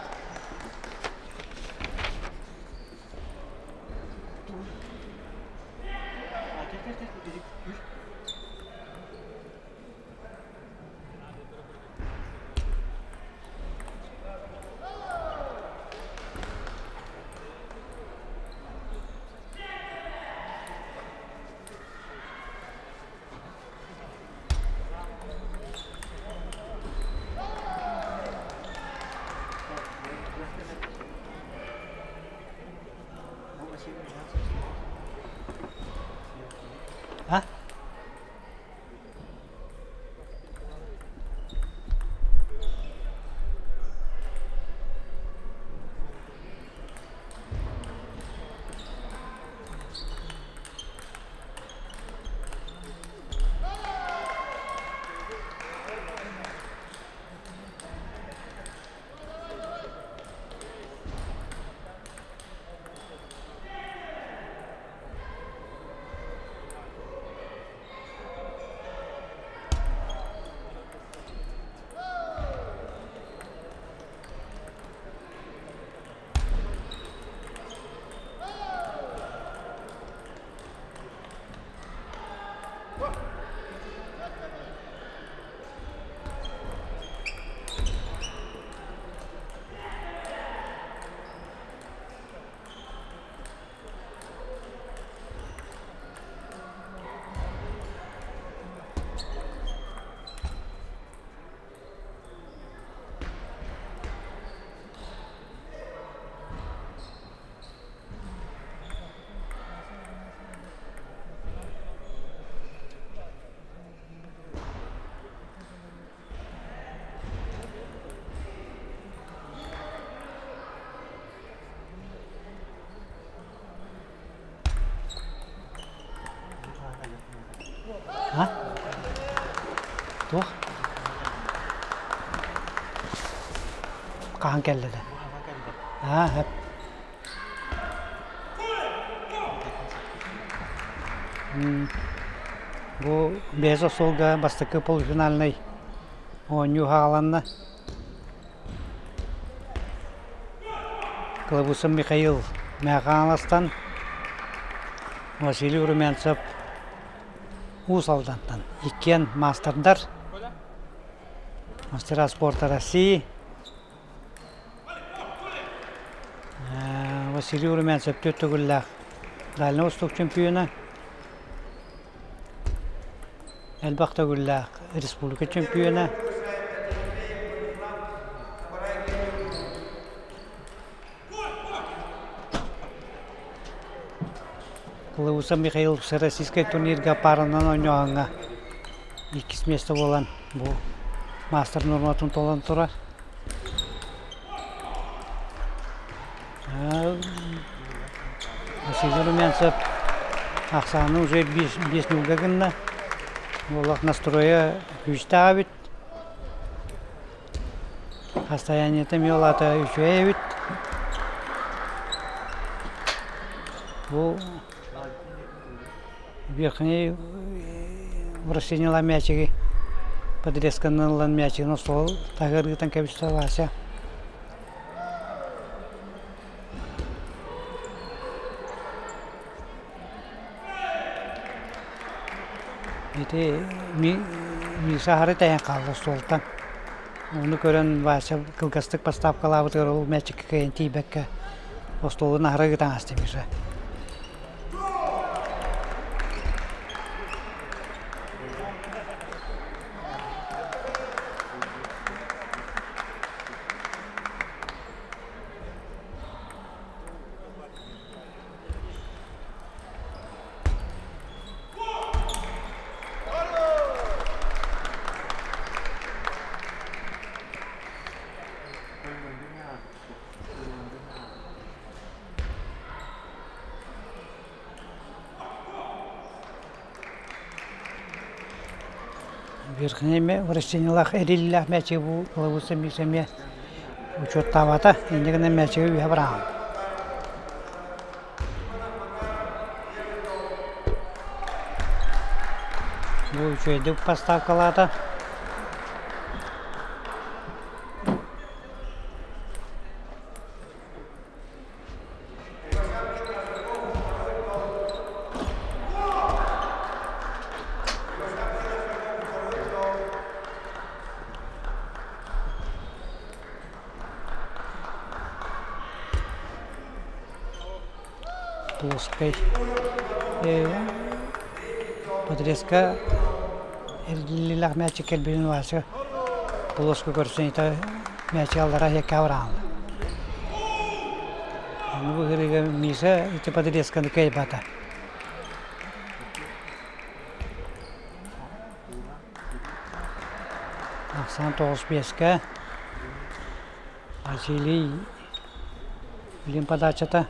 А? А? Туох? Хаһан кэллэ да? Аа, Бу бэйэс остуолга бастакы полуфинальнай оонньуу хааланна. Кылабыыса Михаил Мэхааластан, Василий Румянцев Уус Алдантан. Иккиэн маастардар, мастера спорта России. Василий Румянцев түөрт төгүллээх Дальнай Восток чемпиона, элбэх төгүллээх республика чемпиона. Кылыбыса Михаил Всероссийскай турнирга пааранан оонньооһуҥҥа иккис миэстэ буолан бу маастар нуорматын толорон турар. Василий Румянцев ахсааны уже биэс ньулга гынна. Олох настроя күүстээх эбит. Состояниета эмиэ улаата үчүгэй эбит. Бу верхний вращениела мячиги. Подрезканан ылан мячигын остуол таһыгар ыытан кэбистэ Вася. Ити Миша аһары тэйэн хаалла остуолтан. Ону көрөн Вася кылгастык поставкалаабытыгар ол мээчиккэ кыайан тиийбэккэ остуолун аһара ыытан ааста Миша. Верхней вращениелаах эриллээх мээчиги бу Лабыса Миша эмиэ учуоттаабата, инньэ гынан мээчиги үөһэ быраҕан. Бу үчүгэйдик поставкалаата. Плоскай подрезка эргиллиилээх мээчик кэлбитин Вася плоско көрсөн ити мээчик аллара иһиккэ абыраалла. Аны бу ыһырыыга Миша ити подрезканы кыайбата. Ахсаан 9-5-кэ Василий Блин подачата.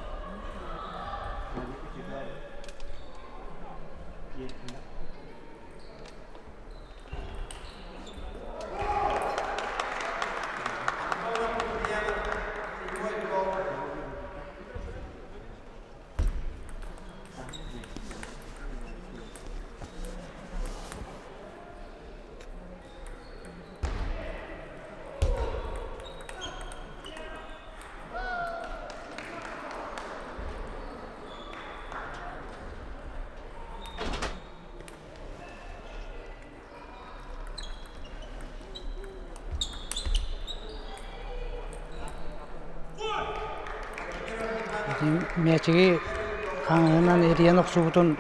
Мээчиги хаҥаһынан эрийэн охсубутун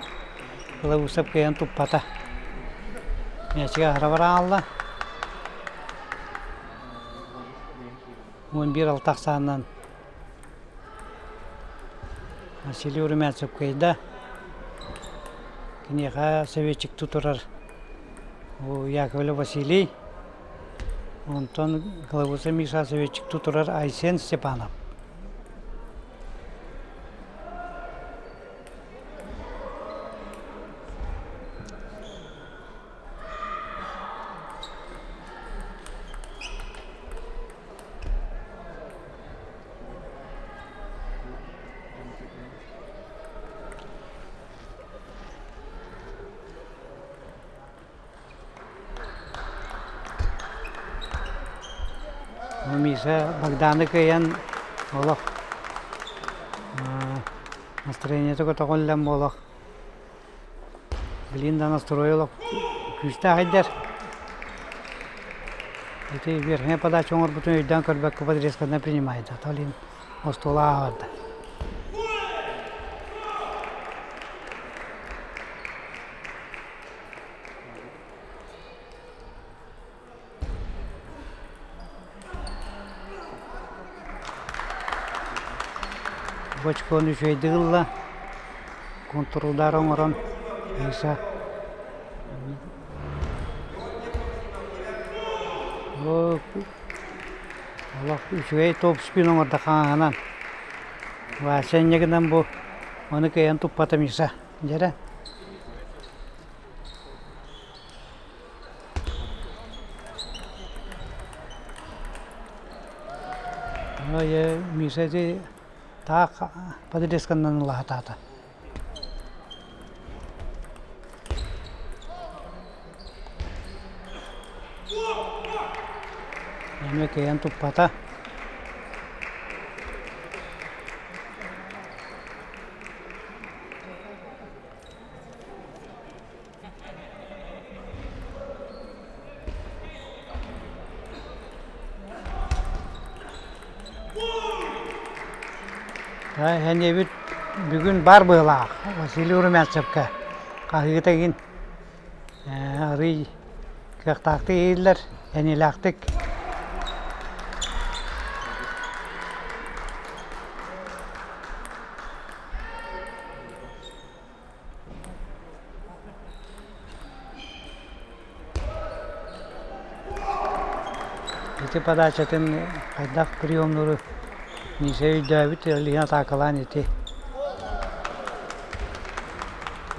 Лабысов кыайан туппата. Мээчиги аһара бараалла. 11-6 ахсаанынан Василий Румянцев кыайда. Киниэхэ советчиктыы турар Яковлев Василий, онтон Главуса Миша советчиктыы турар Айсен Степанов. Миша Богданы кыайан олох настроениета көтөҕүллэн буолуох Билигин да настрой олох күүстээх өйдөр. Ити верхняя подача оҥорбутун өйдөөн көрбөккө подрезканан принимает. То ли остуола ааҕарда. Бочкону үчүгэйдик ылла, контур-удар оҥорон Миша олох үчүгэй топ-спин оҥордо хаҥаһынан. Вася инньэ гынан бу ону кыайан туппата Миша. Дьэрэ. Миша ити таах подрезканнан ылаһатаата. Эмиэ кыайан туппата. Эниэбит бүгүн баар быһыылаах Василий Румянцевка хаһыыта игин арыый кыахтаахтык иһиллэр, эниэлээхтик. Ити подачатын хайдах приемнууру Миша өйдөөбүт, Лена атаакалаан ити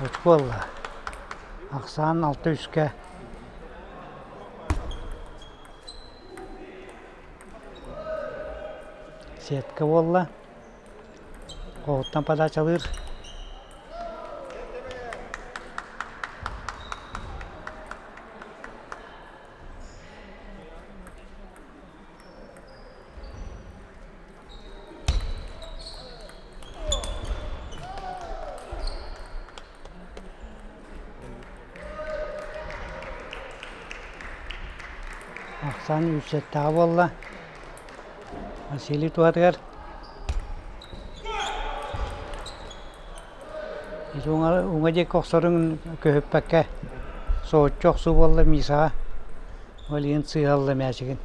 очко ылла. Ахсаан алта үскэ сетка буолла. Оҕуттан подачалыыр. Ахсаан үс-сэттэҕэ буолла. Василий туһатыгар ити уҥа, уҥа диэки охсорун көһүппэккэ соһуччу охсуу буолла Мишаҕа. Ол иһин сыыһа ылла мээчигин.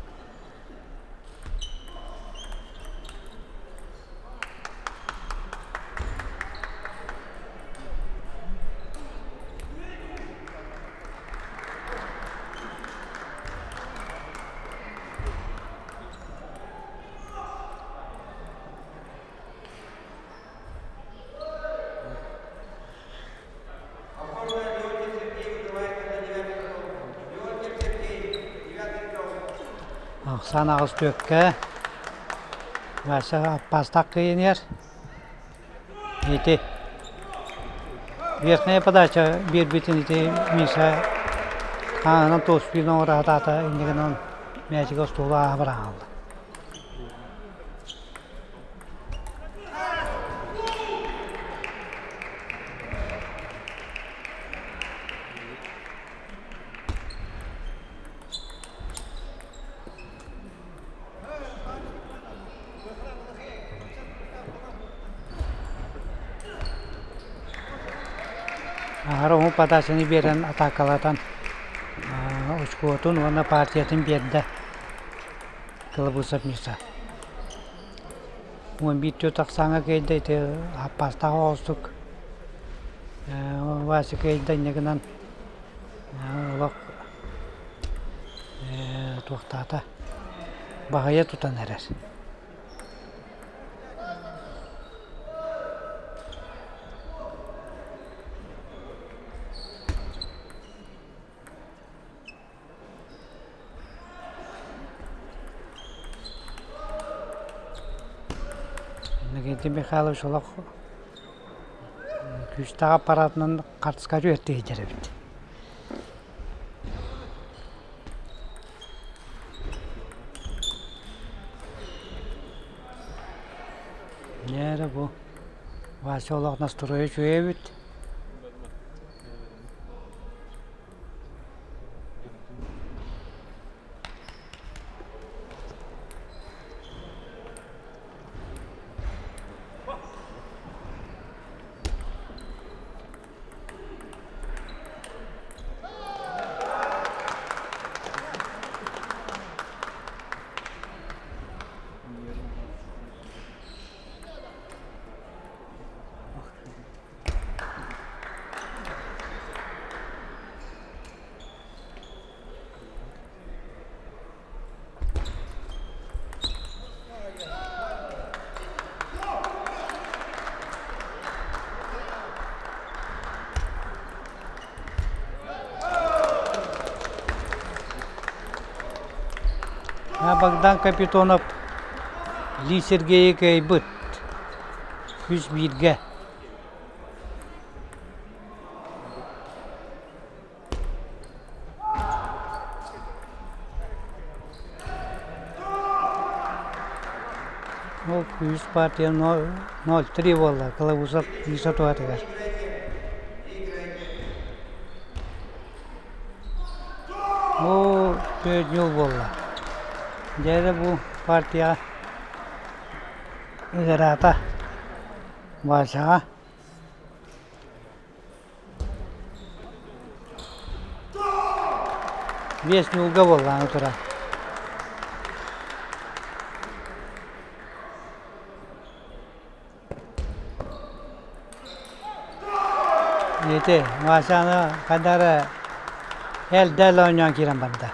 Ахсаан аҕыс түөккэ Вася аппаастаах кыайан Ити верхняя подача биэрбитин ити Миша хаанынан туоспуйун оҥоро сатаата инньэ гынан мээчиги остуолу ааһа быраҕалла. Аһара уһун подачаны биэрэн атаакалатан очкотун уонна партиятын биэрдэ Кылабысов Миша. 11 түөрт ахсааҥҥа кыайда ити хаппаастаах оҕустук Вася кыайда инньэ гынан олох туохтаата баһыйа тутан эрэр. Иннокентий Михайлович олох күүстээх аппаратынан хартыска түһэртии сылдьар эбит. Нээрэ бу Вася олох настроя үчүгэй эбит. Богдан Капитонов Ли Сергейи кыайбыт. Үс бииргэ. Ол күүс партия 0-3 буолла Кылабусов Миша туһатыгар. Оо, түөрт буолла. Дьэ бу партияҕа ыараата Васяҕа. Биэс ньуулга буолла аны туран. Ити Васяны хайдах эрэ эл-дэл оонньоон киирэн барда.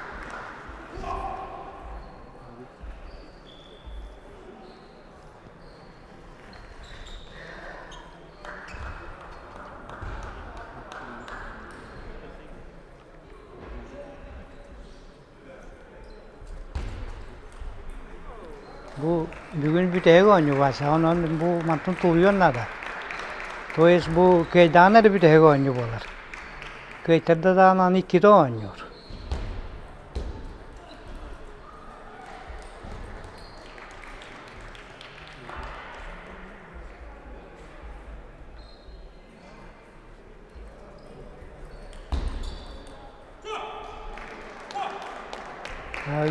Бу бүгүн бүтэһик оонньуу Вася, онон бу мантан тулуйуон наада. То есть бу кыайдаҕына эрэ бүтэһик оонньуу буолар. Кыайтарда даҕаны аны иккитэ оонньуур.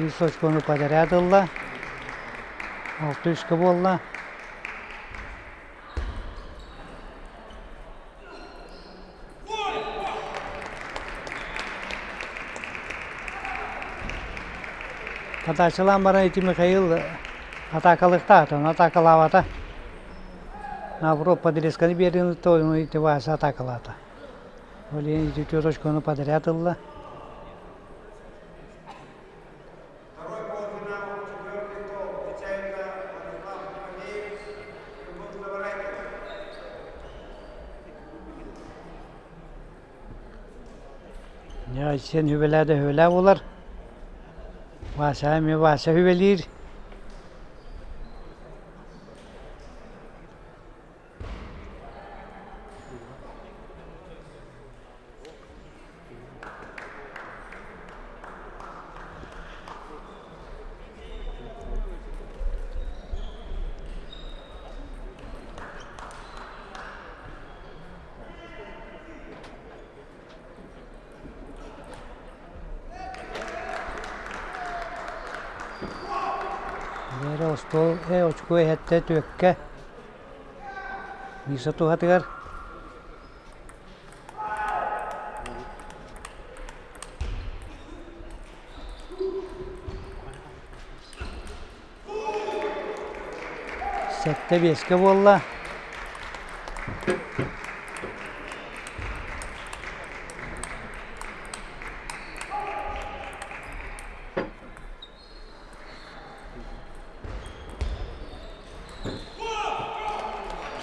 Үс очкону подряд ылла. Алта үскэ буолла. Подачалаан баран ити Михаил атаакалыахтаах, атаакалаабата. Наоборот, подрезканы биэрэн ыытта, ити Вася атаакалаата. Ол иһин ити түөрт очкону подряд ылла. Второй полуфинал, четвертый стол. Встречаются Владислав Тимофеев и Любовь Заворайкина. Дьэ, сен үбэлээ да үбэлээ буолар. Вася эмиэ Вася үбэлиир. Вера остуол э очко иһэттэ түөккэ Миша туһатыгар Сэттэ биэскэ буолла.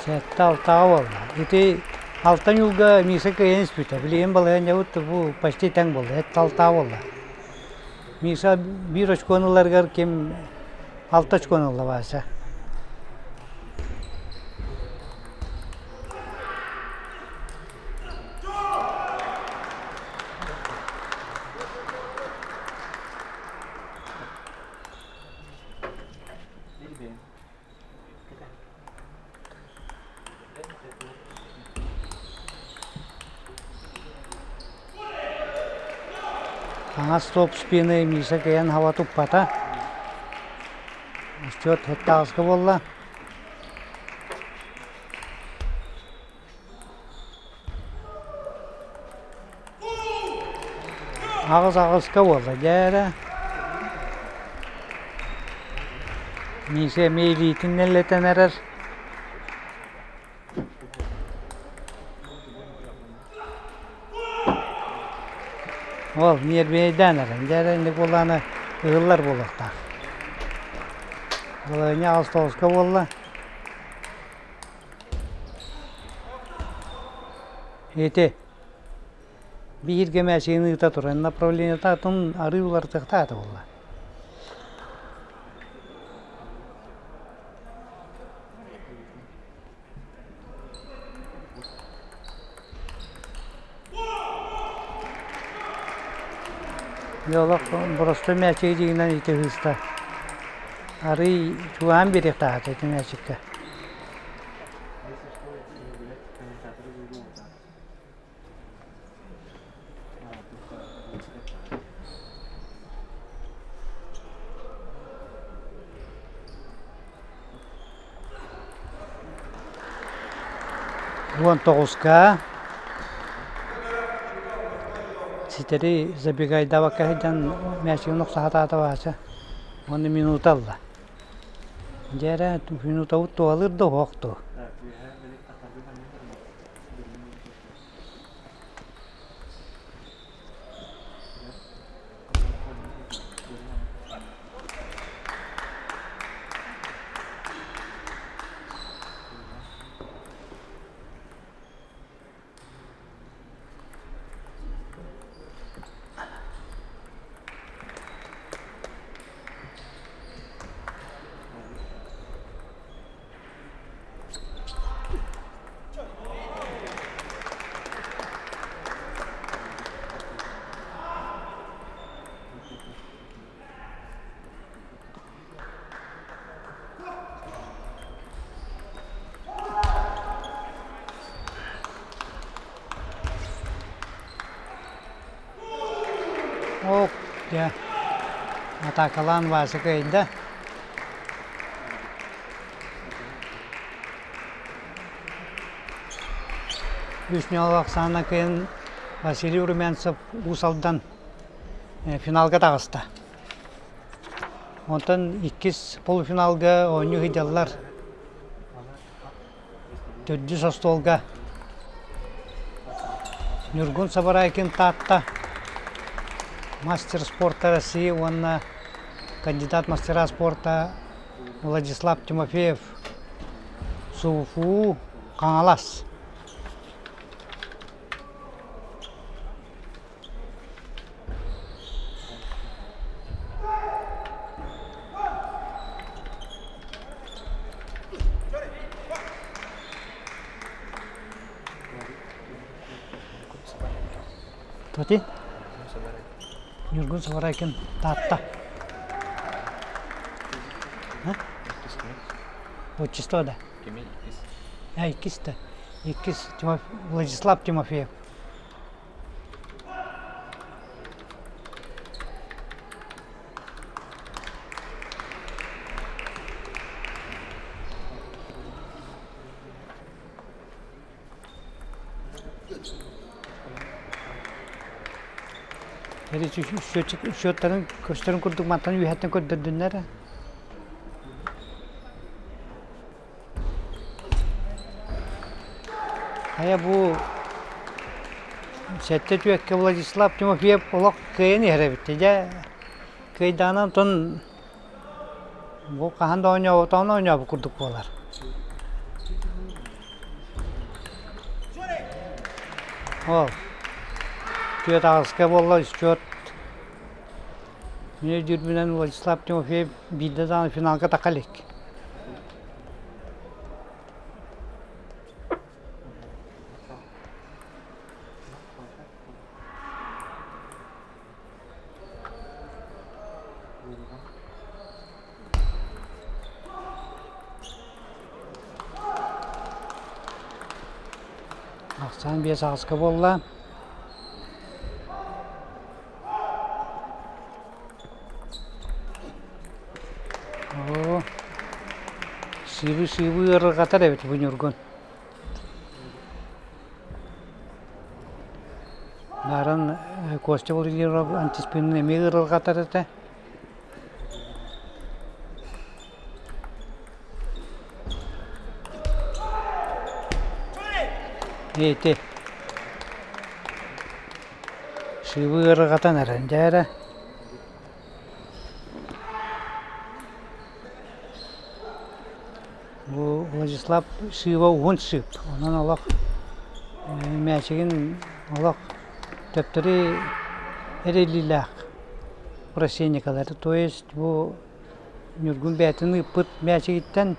Сэттэ алтаҕа буолла. Ити алта ньуулга Миша кыайан испитэ. Билигин балаһыанньабыт бу почти тэҥ буолла. Сэттэ алтаҕа буолла. Миша биир очкону ыларыгар ким алта очкону ылла Вася. Хаҥас топ спины Миша кыайан хаба туппата. Счет сэттэ буолла. Аҕыс аҕыска буолла дьэ Миша эмиэ илиитин нэллэтэн эрэр. Ол ньиэрбинэйдээн эрэн дьэ эрэ инник буоллаҕына ыһыллар буолуохтаах. Балаһыанньа аҕыс тоҕуска буолла. Ити биир кэмээчигин ыыта туран направлениета атын арыы уларытыахтаах этэ буолла. Дьэ олох боростуой мээчиги дьиҥинэн ити ыһыыста. Арыый чугаһаан биэриэхтээх этэ ити мээчиккэ. 19-ка ситэри забегайдаабакка сылдьан мээчигин охсо сатаата Вася уонна минута ылла. Дьэ эрэ минутабыт туһалыыр да уһуох дуу. Ок, дьэ, атаакалаан Вася кыайда. Үс ньуол Оксана кыайан Василий Румянцев Уус Алдан финалга таҕыста. Онтон иккис полуфиналга оонньуу сылдьаллар. Төрдүс остуолга Ньургун Сабарайкин Таатта мастер спорта России уонна кандидат мастера спорта Владислав Тимофеев СУФУ Хаҥалас. Тоти? Ньургун Сабарайкин Таатта. Отчество да? А, иккис да. Иккис Владислав Тимофеев. Счеттарын көстөрүн курдук мантан үөһэттэн көрдөрдүннэр. Хайа бу сэттэ түөккэ Владислав Тимофеев олох кыайан иһэр эбит. Дьэ кыайдаҕына онтон бу хаһан да оонньооботоҕун оонньообут курдук буолар. Ол түөрт аҕыска буолла счет Мин өйдүүрбүнэн Владислав Тимофеев биирдэ даҕаны финалга таха илик. Ахсаан биэс аҕыска буолла. Оо, сыыбы-сыыбы ыарырҕатар эбит бу Ньургун. Нааран Костя Владимиров антиспинын эмиэ ыарырҕатар этэ. Ити Сыыбы ыарырҕатан эрэн дьэ эрэ Бу Владислав сыыба уһун сыып, онон олох мээчигин олох төптөрү эриллиилээх просенникалары, то есть бу Ньургун бэйэтин ыыппыт мээчигиттэн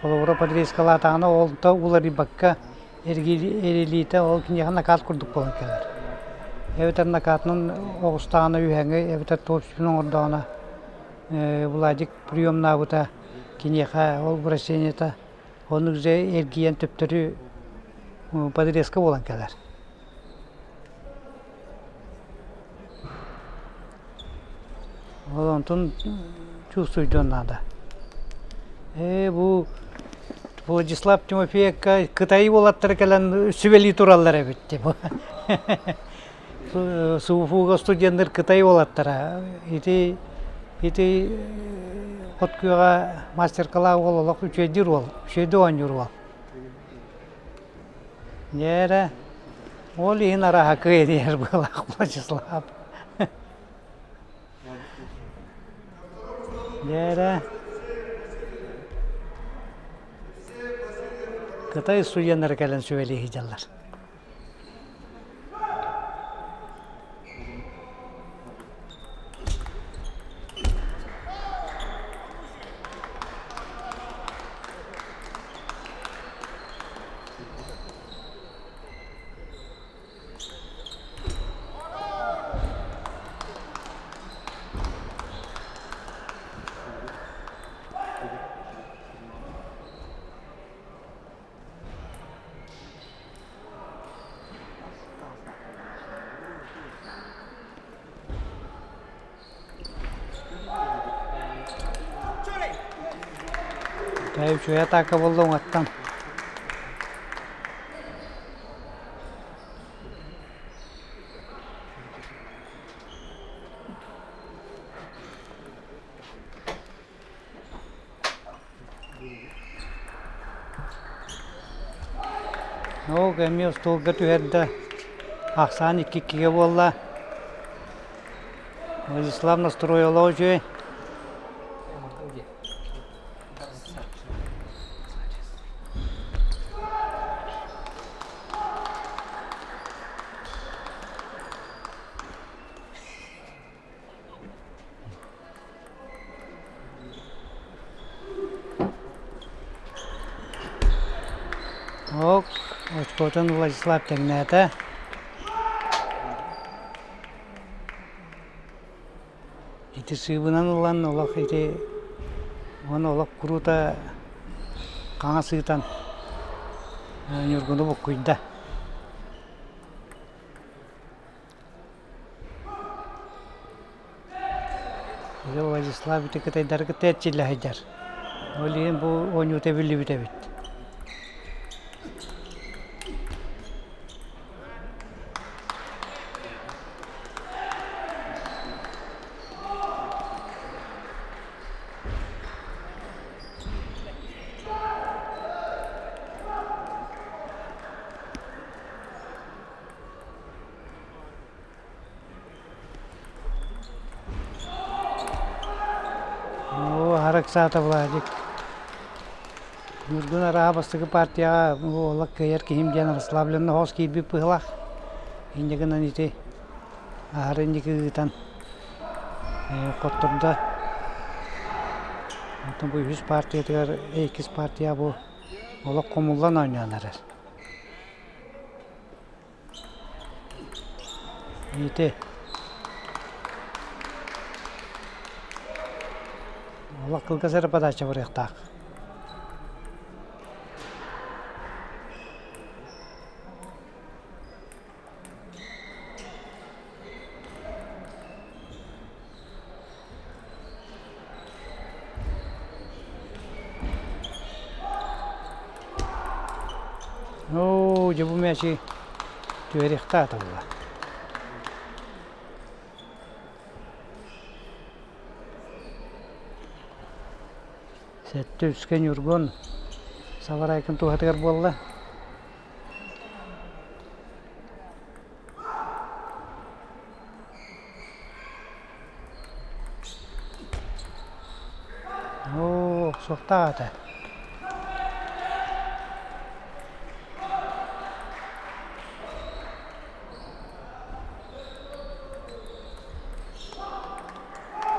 холобура подрезкалаатаҕына ол да уларыйбакка эрилиитэ ол киниэхэ накат курдук буолан кэлэр. Эбэтэр накатынан оҕустаҕына үһэҥи, эбэтэр туох оҥордоҕуна. Владик приемнаабыта киниэхэ ол вращениета оннук дьэ эргийэн төптөрү подрезка буолан кэлэр. Ол онтун чувствуйдуон наада. Ээ бу Владислав Тимофеевка Кытай уолаттара кэлэн сүбэлии тураллар эбит дии. СУФУга студеннар Кытай уолаттара. Ити ити от күөҕэ мастер-кылаа уол олох үчүгэйдиир уол, үчүгэйдик оонньуур уол. Дьэ эрэ, ол иһин арааһа кыайан быһыылаах Владислав. Дьэ эрэ, Кытай студеннара кэлэн сүбэлии сылдьаллар. Үчүгэй атаака буолла уҥаттан. Ол эмиэ остуолга түһэрдэ, ахсаан икки-иккигэ буолла. Владислав настроила үчүгэй. Ок, очкотун Владислав тэҥнээтэ. Ити сыыбынан ылан олох ити уонна олох куруута хаҥас ыытан Ньургуну буккуйда. Дьэ Владислав ити кытайдары кытта эрчиллэ сылдьар. Ол иһин бу оонньуута биллибит эбит. Оо, аһара ыксаата Владик. Ньургун арааһа бастакы партияҕа уола кыайар киһим диэн расслабленно соҕус киирбит быһыылаах. Инньэ гынан ити аһары инники ыытан хоттордо. Оттон бу үһүс партиятыгар иккис партия бу олох хомуллан оонньоон эрэр. Ити олох кылгас эрэ подача барыахтаах. Оо, дьэ бу мээчи түһэриэхтээх этэ Сэттэ үскэ Ньургун Сабарайкын туһатыгар буолла. Оо, охсуохтаах этэ.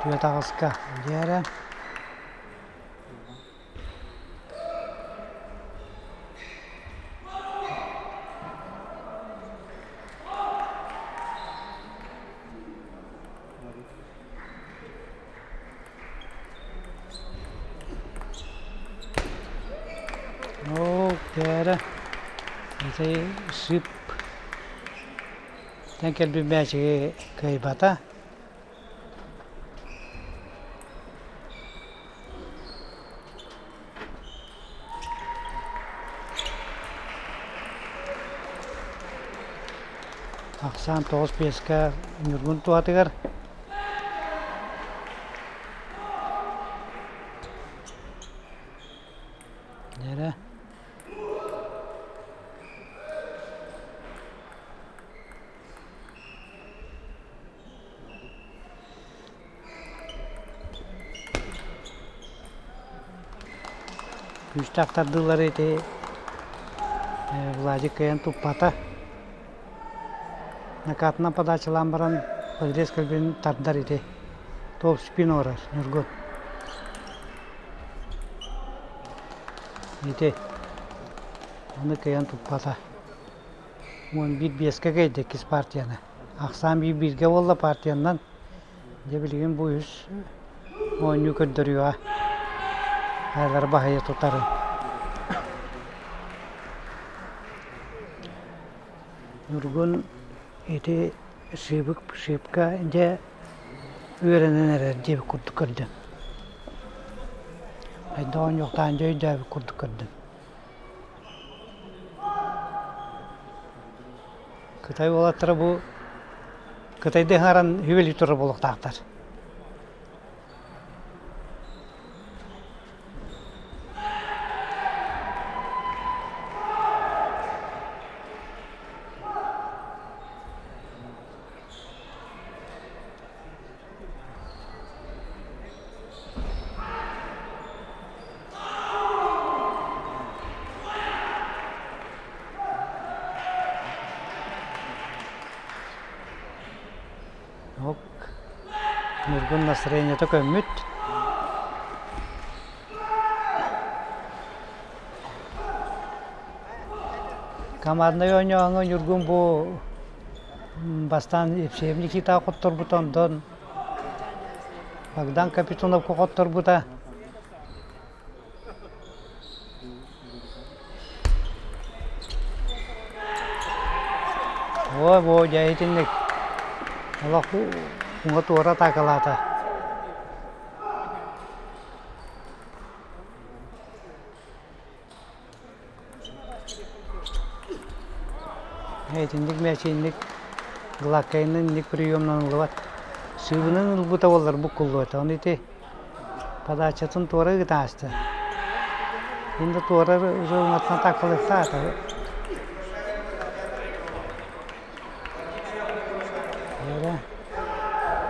Түөрт аҕыска дьиэрэ. Кээрэ ити сыып тэн кэлбит мээчиги кыайбата. Ахсаан тоҕус биэскэ Ньургун туһатыгар Эрэ Күүстээх тардыылары ити Владик кыайан туппата. Накатынан подачалаан баран подрез кэлбин тардар ити. Топ спин оҥорор Ньургун. Ити ону кыайан туппата. 11 биэскэ кэйдэ иккис партияны. Ахсаан биир бииргэ буолла партиянан. Дьэ билигин бу үс оонньуу көрдөрүөҕэ. Хайалара баһыйа тутарын. Ньургун ити сыыбык сыыпка дьэ үөрэнэн эрэр диэбит курдук көрдүм. Хайдах оонньуохтаан дьэ өйдөөбүт курдук көрдүм. Кытай уолаттара бу Кытайдыы ыҥыран үбүлүү турар буолуохтаахтар. Ок, Ньургун настроениета көммүт. Команднай оонньооһуҥҥа Ньургун бу бастаан Евсеев Никитаҕа хотторбута, онтон Богдан Капитоновка хотторбута. Ой, боо, дьэ итинник олох уҥа туора атаакалаата. Итинник мээчиинник гладкайынан инник приемнан ыллыбат. Сыыбынан ылбыта буоллар буккуллуо этэ. Ону ити подачатын туора ыытааста. Мин да туора уже уҥаттан атаакалыахтаата.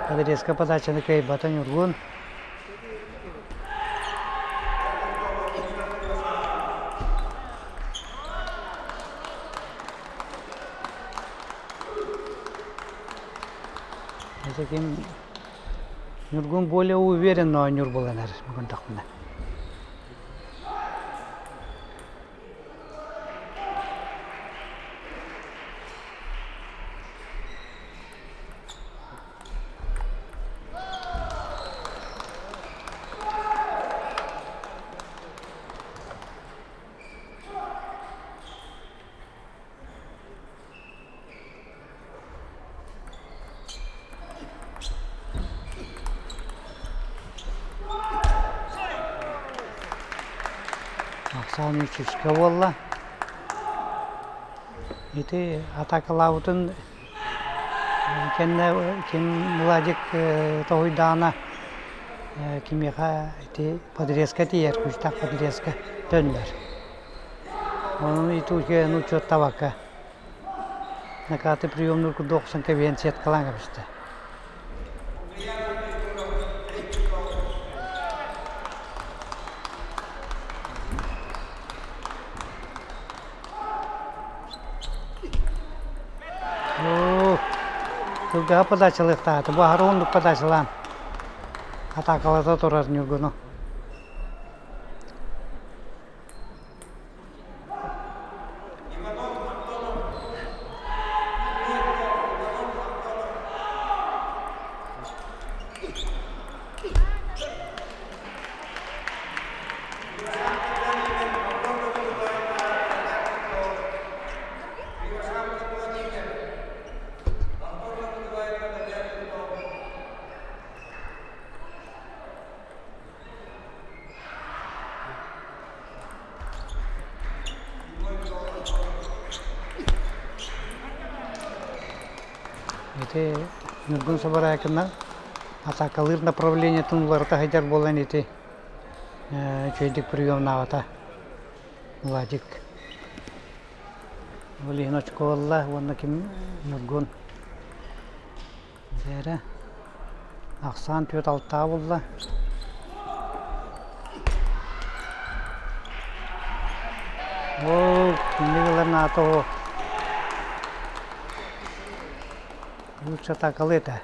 Подрезка подачаны кыайбата Ньургун. Это ким Ньургун более уверенно оонньуур буолан эрэр бүгүн Ахсаан үчүскэ буолла. Ити атаакалаабытын кэннэ ким Владик тоһуйдаҕына кимиэхэ ити подрезка тиийэр, күүстээх подрезка төннөр. Ону ити үчүгэйин учуоттаабакка накаты приемнуур курдук охсон кэбиһэн сеткалаан кэбистэ. Оо, кылгаһа подачалыахтаата. Бу аһары уһуннук подачалаан атаакалата турар Ньургуну. Ити Ньургун Сабараайкына атаакалыыр направлениетын уларыта сылдьар буолан ити үчүгэйдик приемнаабата Владик. Ол иһин очко ылла уонна ким Ньургун Дьэ ахсаан түөрт алтаа булла. Оо, инник ылар наата оо. Лучше атакалы этэ.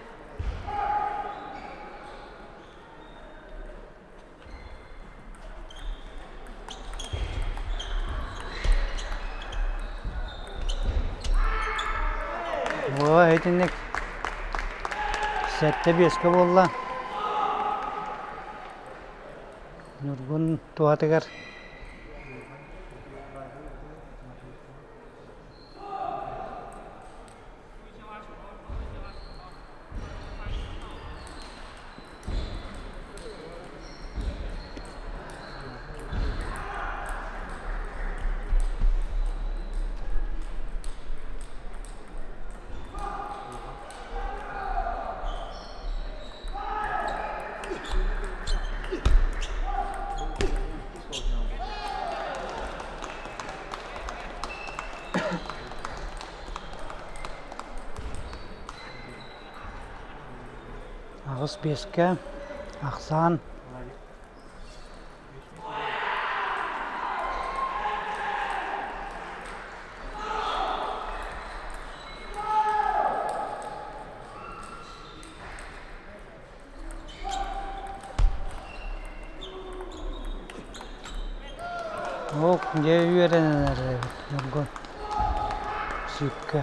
Оо, итинник 7-5-кэ буолла. Ньургун туһатыгар Аҕыс биэскэ ахсаан Ок, дьэ үөрэнэн эрэр эбит Ньургун сүүккэ.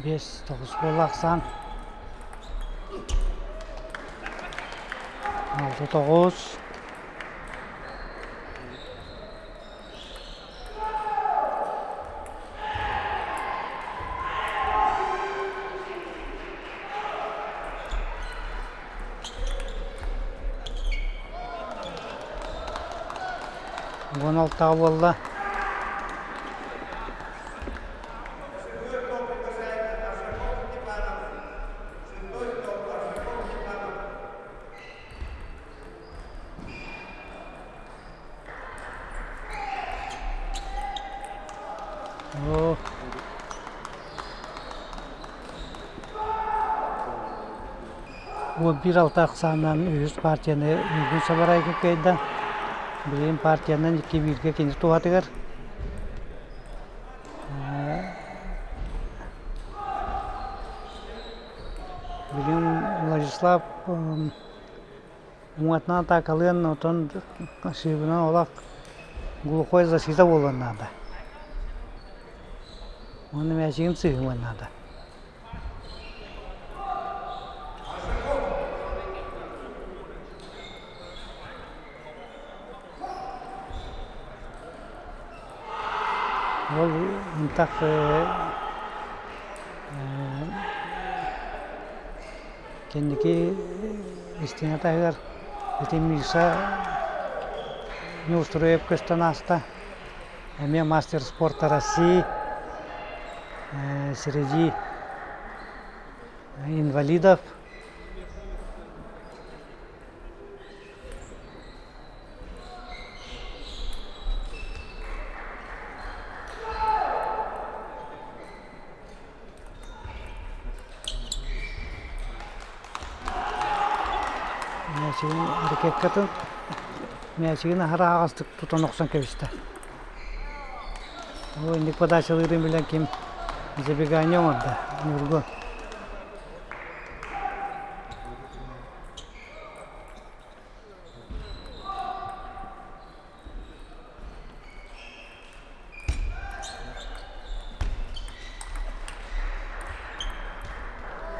5-9 буола ахсаан 6-9 16 буолла. Оо. Уон биир алта ахсаанынан үһүс партияны Ньургун Сабарайга кыайда. Билигин партиянан икки бииргэ кини туһатыгар. Билигин Владислав Уҥатынан атаакалыан, оттон сыыбынан олох глухой защита буолуон наада. Уонна мээчигин сыыһыман наада. Ол ынтах Кэнники истиэнэ таһыгар ити Миша Неустроев көстөн ааста. Эмиэ мастер спорта России среди инвалидов. Мээчигин ракеткатын мээчигин аһара аһаҕастык тутан охсон кэбистэ. Ол инник подачалыырын билэн ким забегание оҥордо Ньургун.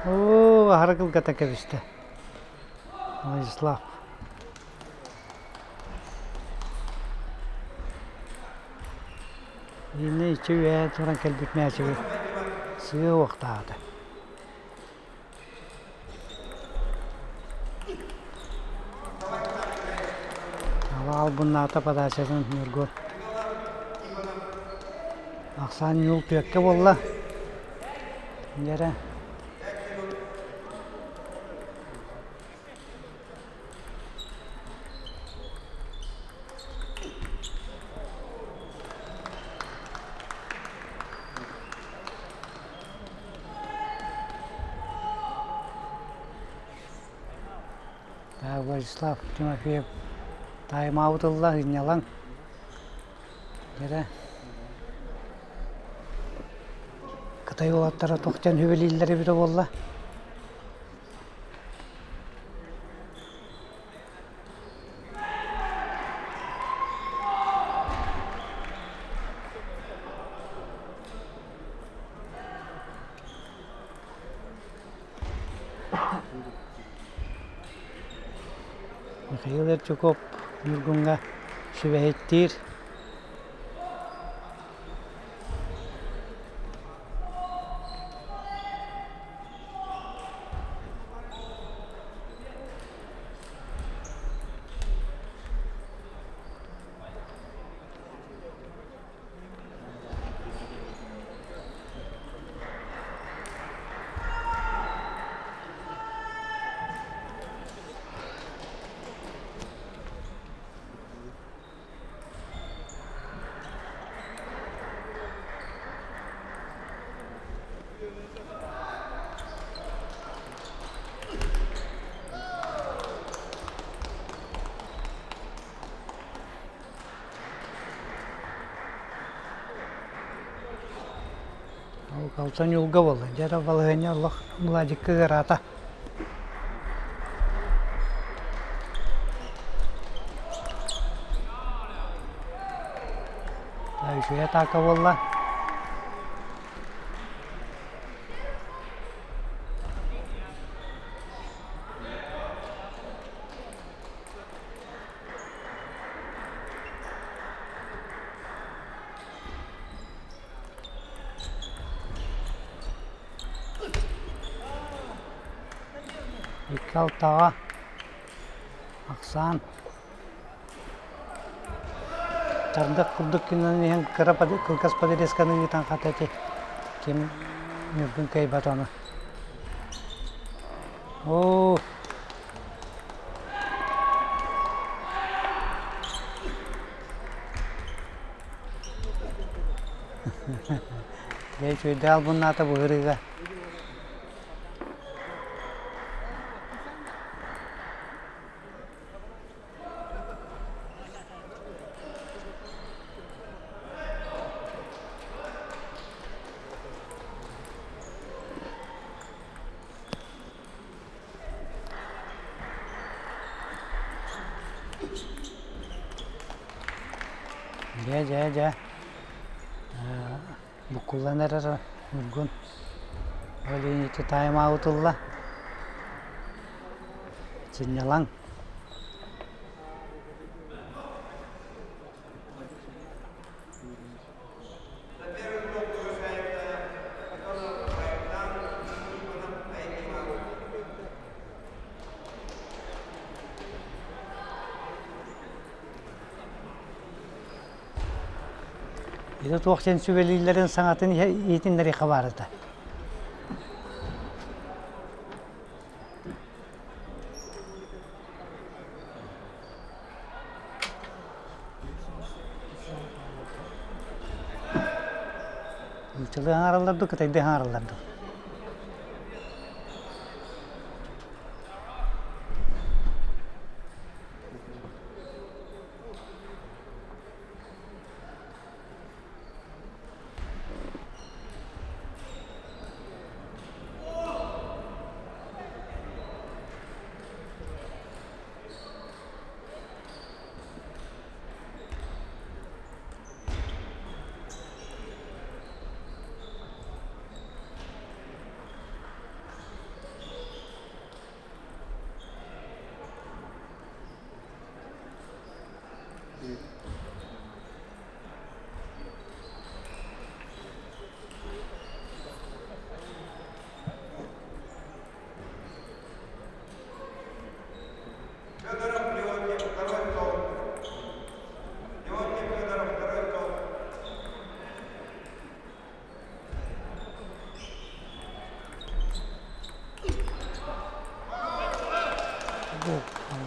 Оо, аһара кылгата кэбистэ Владислав. Иннэ иччи үөһэ туран кэлбит мээчиги. Сыа уохтаата. Ала албыннаата подачатын Ньургун. Ахсаан ньуул түөккэ буолла. Дьэрэ. Владислав Тимофеев тайм-аут ылла сынньалаҥ. Дьэрэ Кытай уолаттара туох диэн сүбэлииллэр эбитэ буолла? Михаил Эртюков Ньургуҥҥа сүбэһиттиир. Алтан ньуулга буолла. Дьэ эрэ балаһыанньа олох Владикка ыараата. Үчүгэй атака буолла. Икки алтаҕа ахсаан Тардах курдук гынан иһэн кыра кылгас подрезканы ыытан хата ити ким Ньургун кыайбат ону. Оо Дьэ үчүгэйдик албыннаата быһырыыга. Дьэ, дьэ, дьэ, буккуллан эрэр Ньургун. Ол иһин ити тайм-аут ылла. Сынньалаҥ. Ити туох диэн сүбэлииллэрин саҥатын иһитиннэриэххэ баар этэ. Нууччалыы аҥаараллар дуу, кытайдыы аҥаараллар дуу?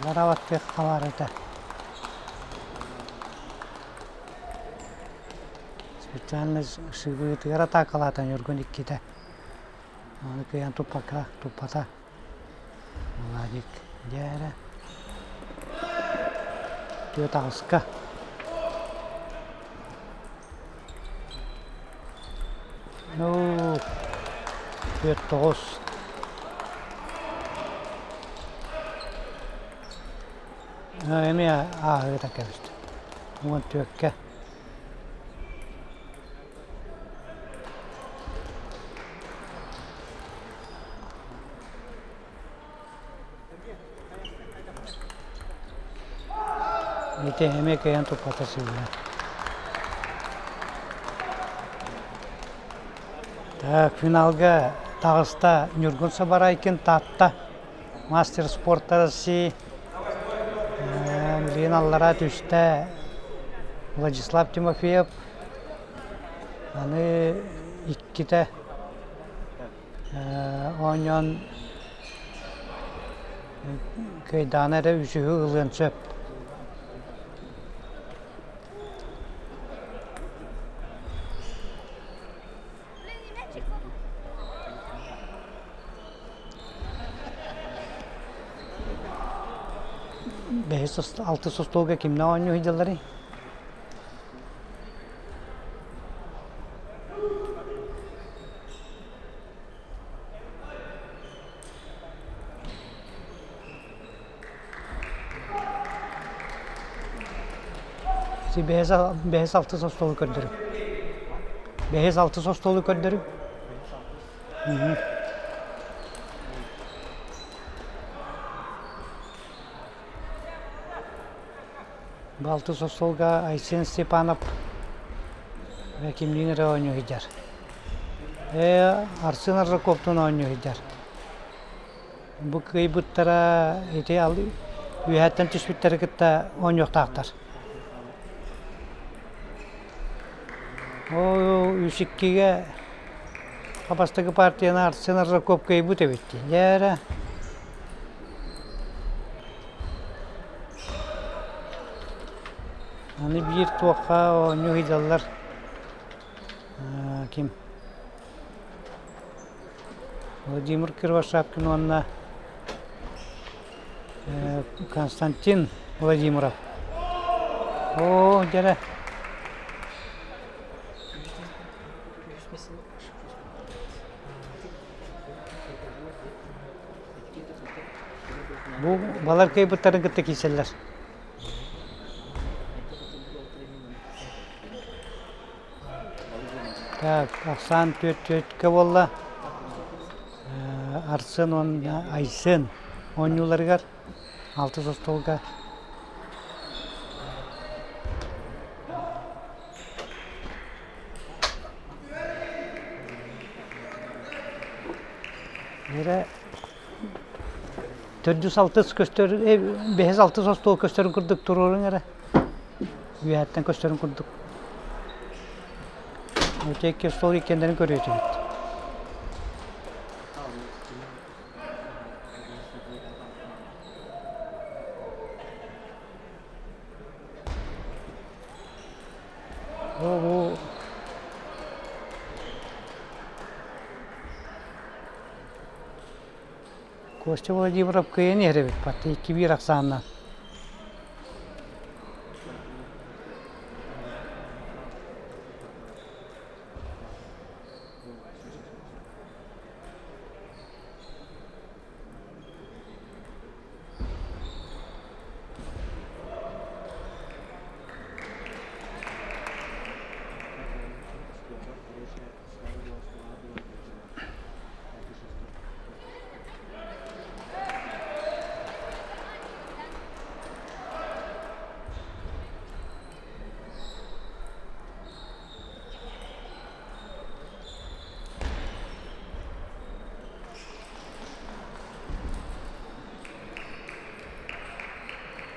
Аллараа баттыахха баар этэ. Специально сыыбыытыгар атаакалаата Ньургун иккитэ. Аны кыайан туппакка туппата. Владик дьэ эрэ. Түөрт аҕыска. Ну, 49. Эмиэ ааһыыта кэбистэ. Уон түөккэ. Ити эмиэ кыайан туппата сыыһа. Так, финалга таҕыста Ньургун Сабарайкин Таатта мастер спорта России билигин аллараа түстэ Владислав Тимофеев аны иккитэ Оонньоон кыайдаҕына эрэ үсүһү ылыан сөп. Бэһис алтыс остуолга кимнээх оонньуу сылдьалларый? Ити бэһис бэһис алтыс остуолу көрдөрүҥ. Бэһис алтыс остуолу көрдөрүҥ. Бу алтыс остуолга Айсен Степанов кимниин эрэ оонньуу сылдьар. Ээ, Арсен Аржаковтуун оонньуу сылдьар. Бу кыайбыттара ити үөһэттэн түспүттэри кытта оонньуохтаахтар. Оо, үс иккигэ бастакы партияны Арсен Аржаков кыайбыт эбит дии. Дьэ эрэ. Аны биир туохха оонньуу сылдьаллар ким Владимир Кривошапкин уонна Константин Владимиров. Оо, дьэрэ. Бу балар кыайбыттарын кытта киирсэллэр. Так, ахсаан түөрт түөрткэ буолла. Арсен уонна Айсен оонньууларыгар алтыс остуолга Эрэ төрдүс алтыс көстөр, бэһис алтыс остуол көстөрүн курдук туруоруҥ эрэ. Үөһэттэн көстөрүн курдук. Өтө икки остуол иккиэннэрин көрүө этибит. Бу Костя Владимиров кыайан иһэр эбит бат икки биир ахсааннаах.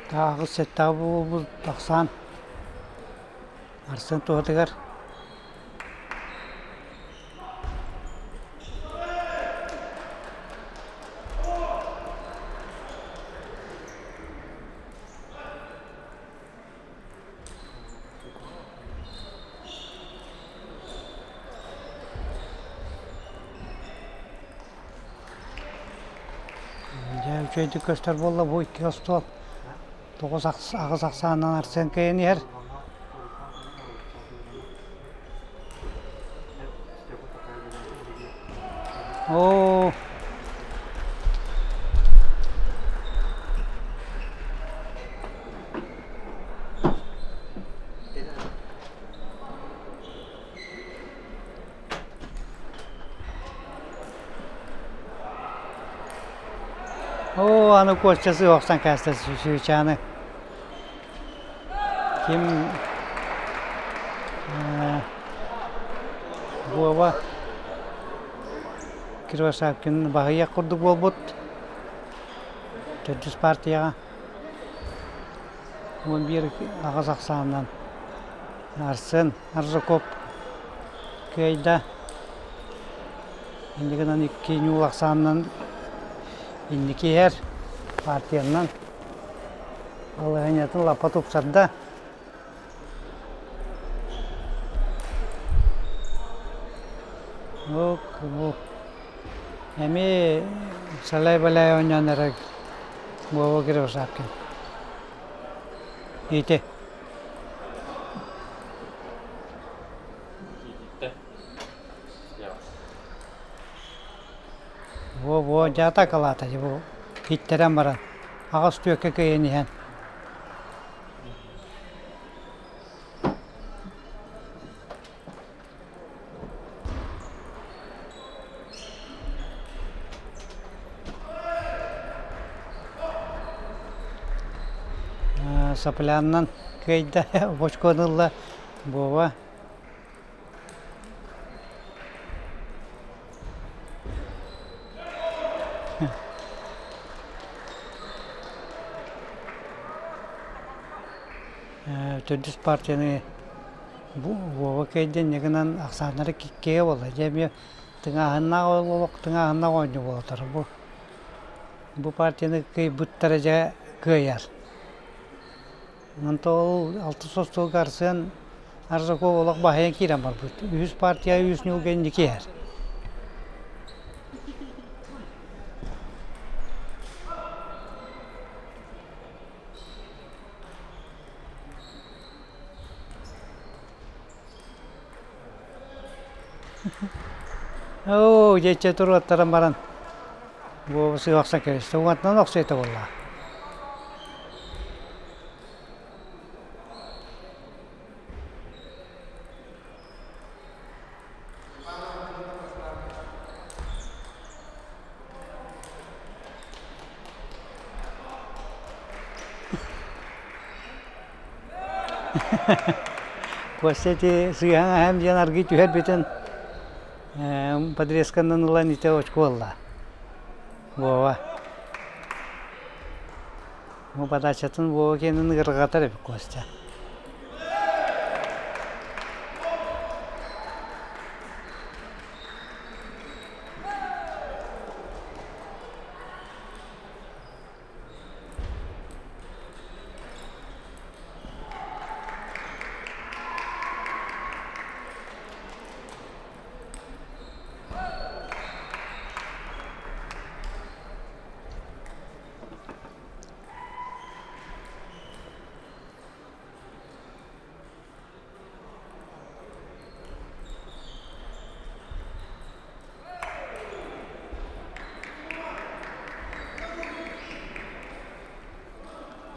Тааҕы сэттэҕэ буолбут тахсан Арсен туһатыгар Үчүгэйдик көстөр буолла бу икки остуол. 9 8 ахсаанынан Арсен кыайан иһэр. Оо Оо, аны Костя сыһыахсан кээстэ сүүчээни. Ким Вова Кривошапкин баһыйыах курдук буолбут. Төрдүс партияҕа 11 аҕыс ахсаанынан Арсен Аржаков кыайда. Инньэ гынан икки ньуул ахсаанынан инники иһэр партиянан балаһыанньатын лаппа тупсарда. Ок, бу эмиэ салай-балай оонньоон эрэр Вова Кривошапкин. Ити. Во-во, дьэ атакалаата дьэ бу иттэрэн баран аҕыс түөккэ кыайан иһэн. Саплянынан кыайда, бочкону ылла Вова. Төрдүс партияны Вова кыайда инньэ гынан ахсааннара иккигэ буолла. Дьэ эмиэ тыҥааһыннаах олох тыҥааһыннаах оонньуу буолар. Бу бу партияны кыайбыттара дьэ кыайар. Онтон ол алтыс остуолга Арсен Аржаков олох баһыйан киирэн барбыт. Үһүс партия үс ньуурга инники иһэр. Оо, дьэ туруоттаран баран Вова сыахса кэбистэ. Уонтан охсуйта буолла. Костя ити сыыһан аһам диэн аргый түһэрбитин подрезканан ылан ити очко ылла. Вова. Бу подачатын Вова киэнин ыгырҕатар эбит Костя.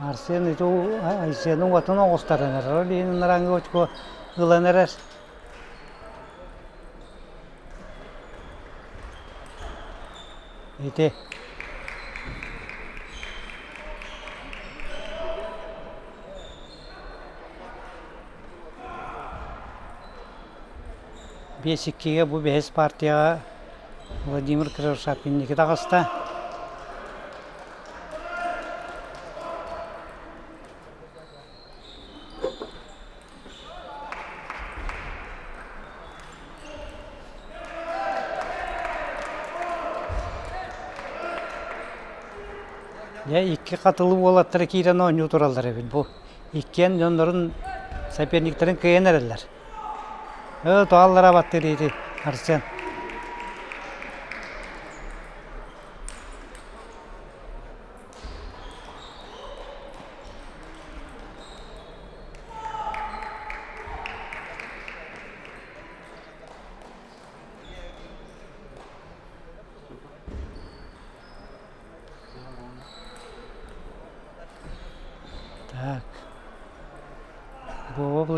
Арсен ити Айсены уотун оҕустаран эрэр. Ол иһин ынараҥҥы очко ылан эрэр. Ити Биэс иккигэ бу бэһис партияҕа Владимир Кривошапкин инники таҕыста. Дьэ икки хатылы уолаттара киирэн оонньуу тураллар эбит бу. Иккиэн дьоннорун соперниктарын кыайан эрэллэр. Ээ, тоҕо баттыыр ити Арсен.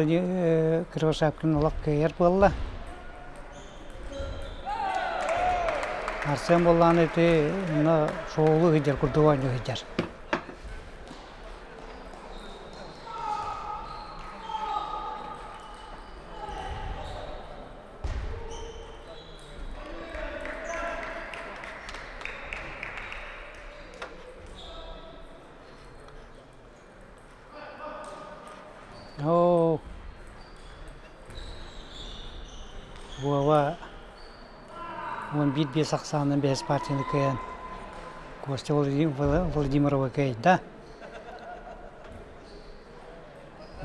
Кривошапкин олох кыайар буолла. Арсен буоллаҕына ити онно шоулуу сылдьар курдук оонньуу сылдьар. Оо, Вова 11 биэс ахсаанынан бэһис партияны кыайан Костя Владимирова кыайда.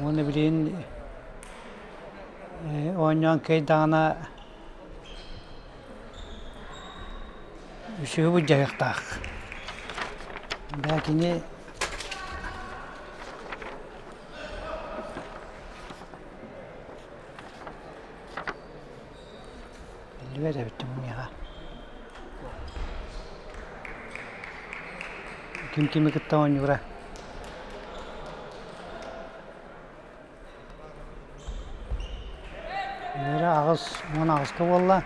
Уонна билигин оонньоон кыайдаҕына үсүһү былдьаһыахтаах. Да кини биллибэт эбит миэхэ. Ким кими кытта оонньуура. Үөрэ 88-ка буолла.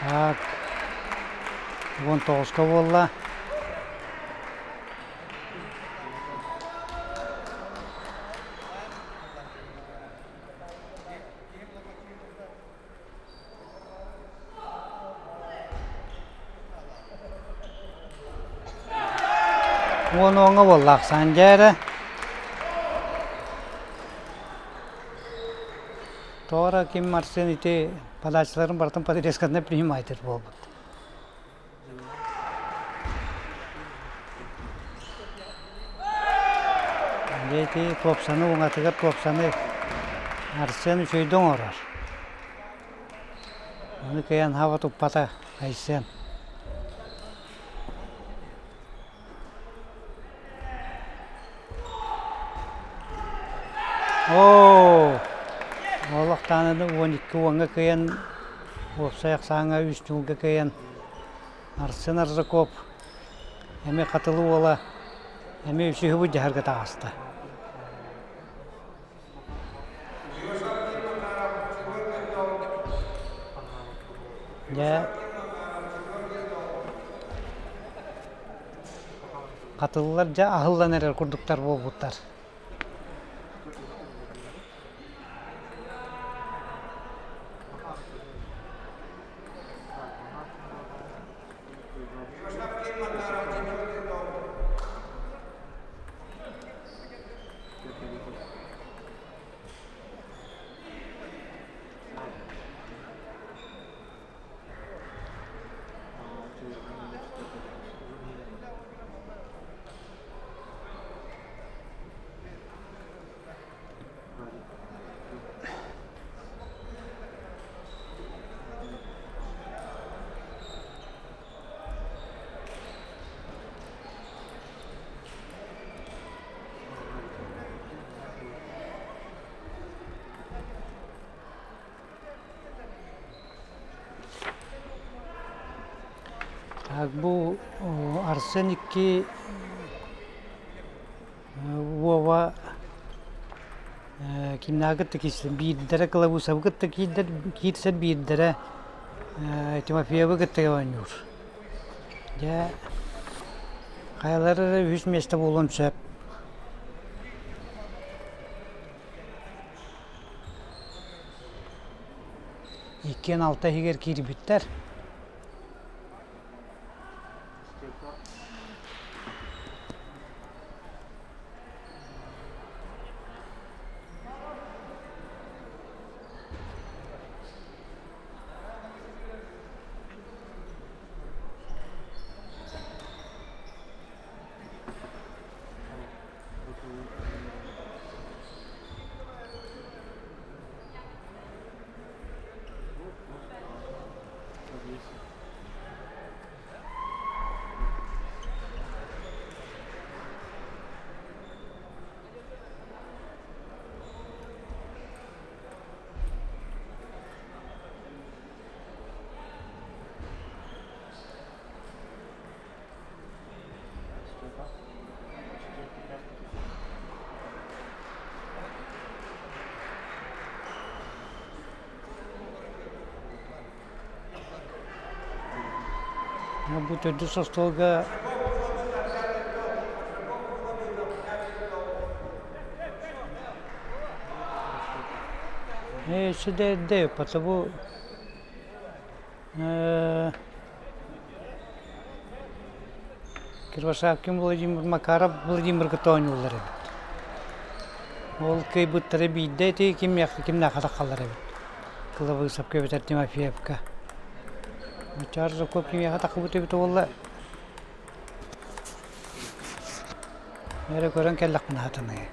Так, 19-ка буолла. Уон уоҥҥа буоллаах Сандьа эрэ. Тоҕо эрэ ким Арсен ити подачаларын барытын подрезкатынан принимает буолбут. Дьэ ити туопсаны уҥатыгар туопсаны Арсен үчүгэйдик оҥорор. Ону кыайан хаба туппата Айсен. Оо, олохтоон 12 уоҥҥа кыайан уопсай ахсааҥҥа үс дьылга кыайан Арсен Аржаков эмиэ Хатылы уола эмиэ үсүһү былдьаһарга таҕыста. Дьэ, хатыллар дьэ аһыллан эрэр курдуктар буолбуттар. Так бу Арсен икки Вова кимнээҕи кытта киирсэн биирдэрэ Кылабыысабы кытта киирсэр биирдэрэ Тимофеевы кытта оонньуур. Дьэ хайалара эрэ үһүс миэстэ буолуон сөп. Иккиэн алта иһигэр киирбиттэр. Бу төрдүс остуолга Өссө да эрдэ потому Кривошапкин Владимир Макаров Владимир кытта оонньууллар эбит. Ол кыайбыттара биирдэ ити кимиэхэ кимнээхэ таххаллар эбит. Кылабыысапка эбэтэр Тимофеевка. Чаржаков кимиэхэ таххыбыт эбит уолла. Эрэ көрөн кэллэхпинэ хатаныа.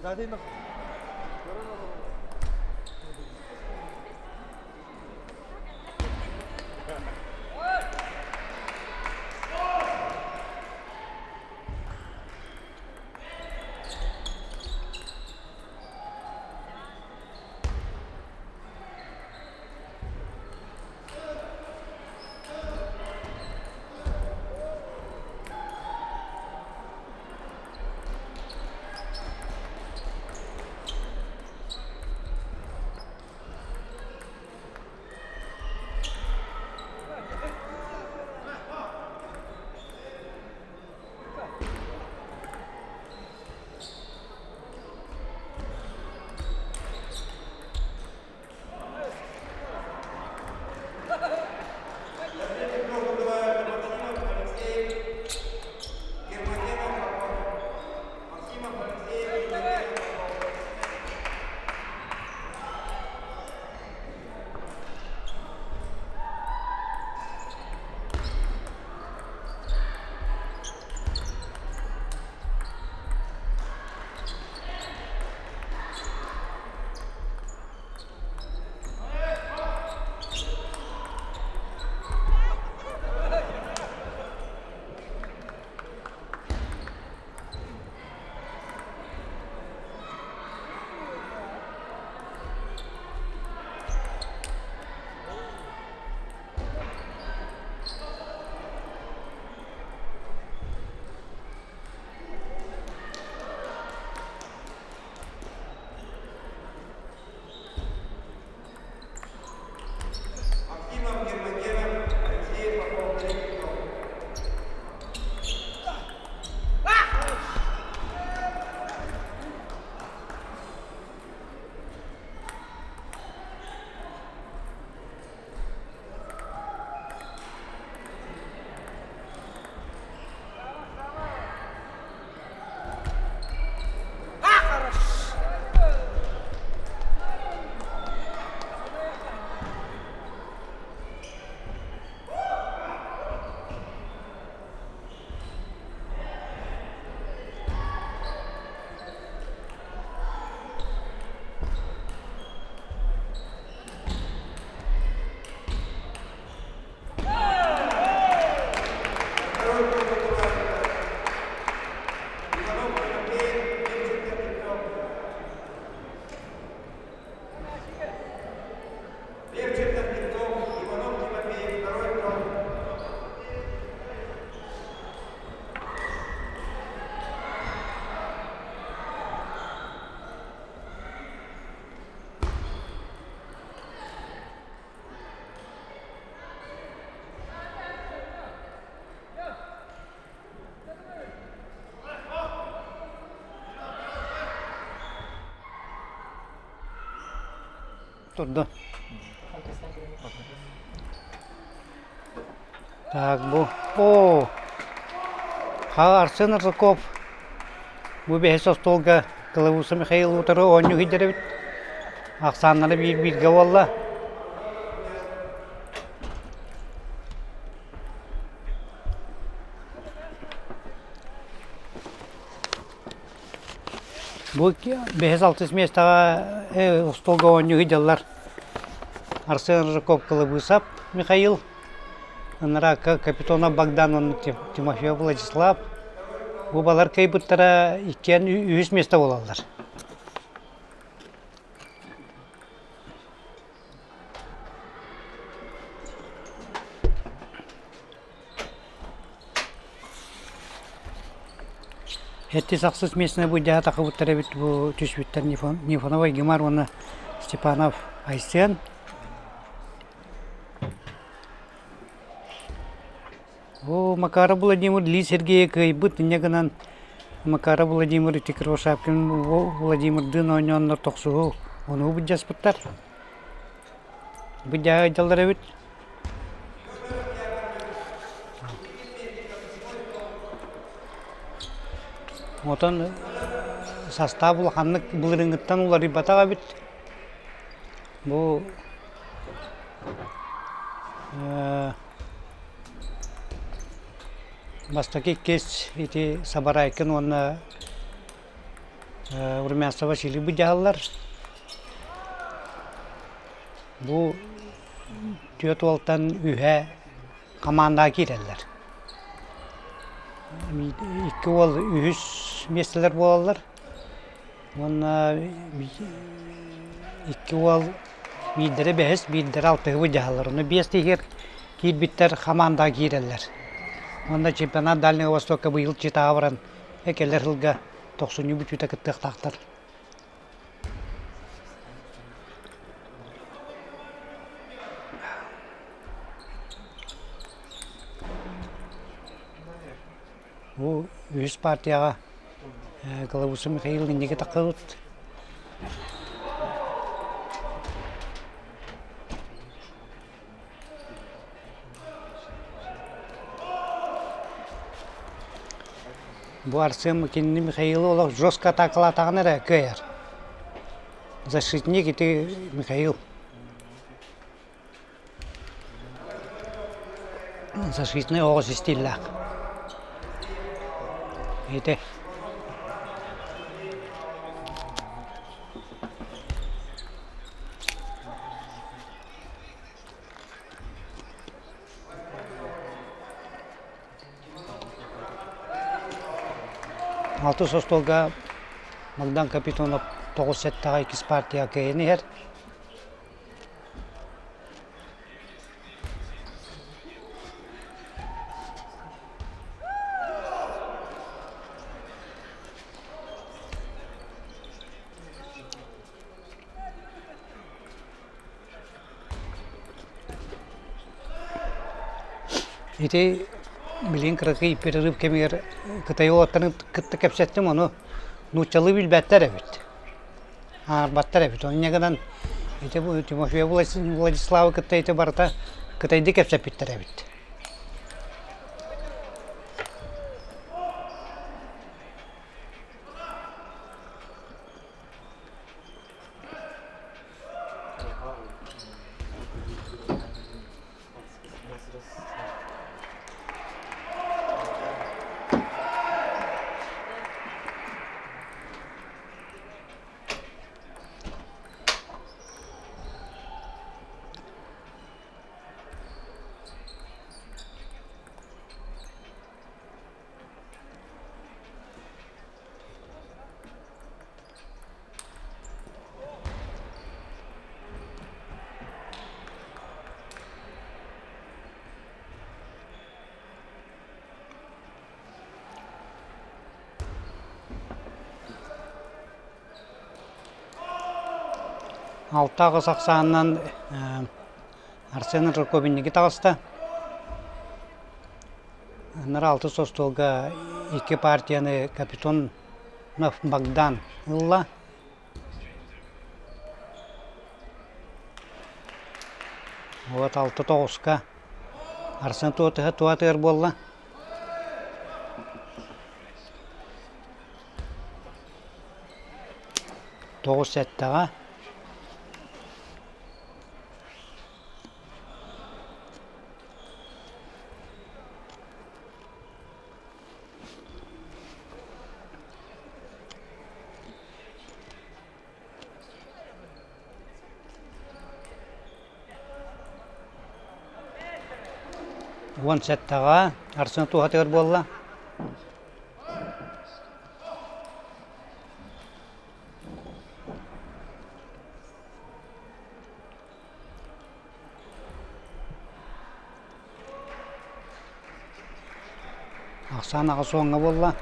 Максимов Гермогенов, Алексей Попов, третий стол. Иванов Тимофеев, Левченко Петров. Левченко Петров, Иванов Тимофеев, второй стол. Турду. Так, бу о Арсен Аржаков бу бэһис остуолга Кылабыыса Михаил утары оонньуу иһийдэр эбит. Ахсааннара биир-бииргэ буолла. Бу бэһис-алтыс миэстэҕэ остуолга оонньуу сылдьаллар Арсен Рыжаков, Кылабыысап Михаил, анараа Капитонов Богдан уонна Тимофеев Владислав. Бу балар кыайбыттара иккиэн үһүс миэстэ буолаллар. Эттис ахсыс миэстэнэ бу тахыбыттар эбит бу түспүттэр Нифонов Айгымар уонна Степанов Айсен. О, Макаров Владимир Ли Сергея кыайбыт, инньэ гынан Макаров Владимир ити Кривошапкин Владимирдыын оонньооннор тохсуһу ону былдьаспыттар. Быдьаа ыдьаллар эбит. Отон састаап улаханнык былырыыҥҥыттан уларыйбатах эбит. Бу бастакы иккис ити Сабарайкин уонна. Румянцев Василий быдьаһаллар. Бу түөрт уолтан үһэ хамаандаҕа киирэллэр. Икки уол үһүс миэстэлэр буолаллар уонна икки уол биирдэрэ бэһис, биирдэрэ алтыһы быдьаһаллар. Ону биэс иһигэр киирбиттэр хамаандаҕа киирэллэр. Уонна чемпионат Дальнего Востока быйыл Читаҕа баран кэлэр сылга тохсунньу бүтүүтэ кыттыахтаахтар. Бу үһүс партияҕа Главуса Михаил инники таххыбыт. Бу Арсен кинини Михаилы олох жестко атаакалаатаҕына эрэ кыайар. Защитник ити Михаил. Защитный оҕус истииллээх. Ити. Алтыс остуолга Богдан Капитонов 9-7-ҕэ иккис партия кыайан иһэр. Ити билигин кыракый перерыв кэмигэр кытай уолаттарын кытта кэпсэттим, ону нууччалыы билбэттэр эбит, аарбаттар эбит. Онньа гынан ити бу Тимофей Владиславы кытта ити барыта кытайдыы кэпсэппиттэр эбит. Алта аҕыс ахсаанынан Арсен Жирков инники таҕыста. Анараа алтыс остуолга икки партияны Капитон Богдан ылла. Вот алта тоҕуска Арсен туотыһа туатыгар буолла. Тоҕус сэттэҕэ. Уон сэттэҕэ Арсен туһатыгар буолла. Ахсаан аҕыс уоҥҥа буолла.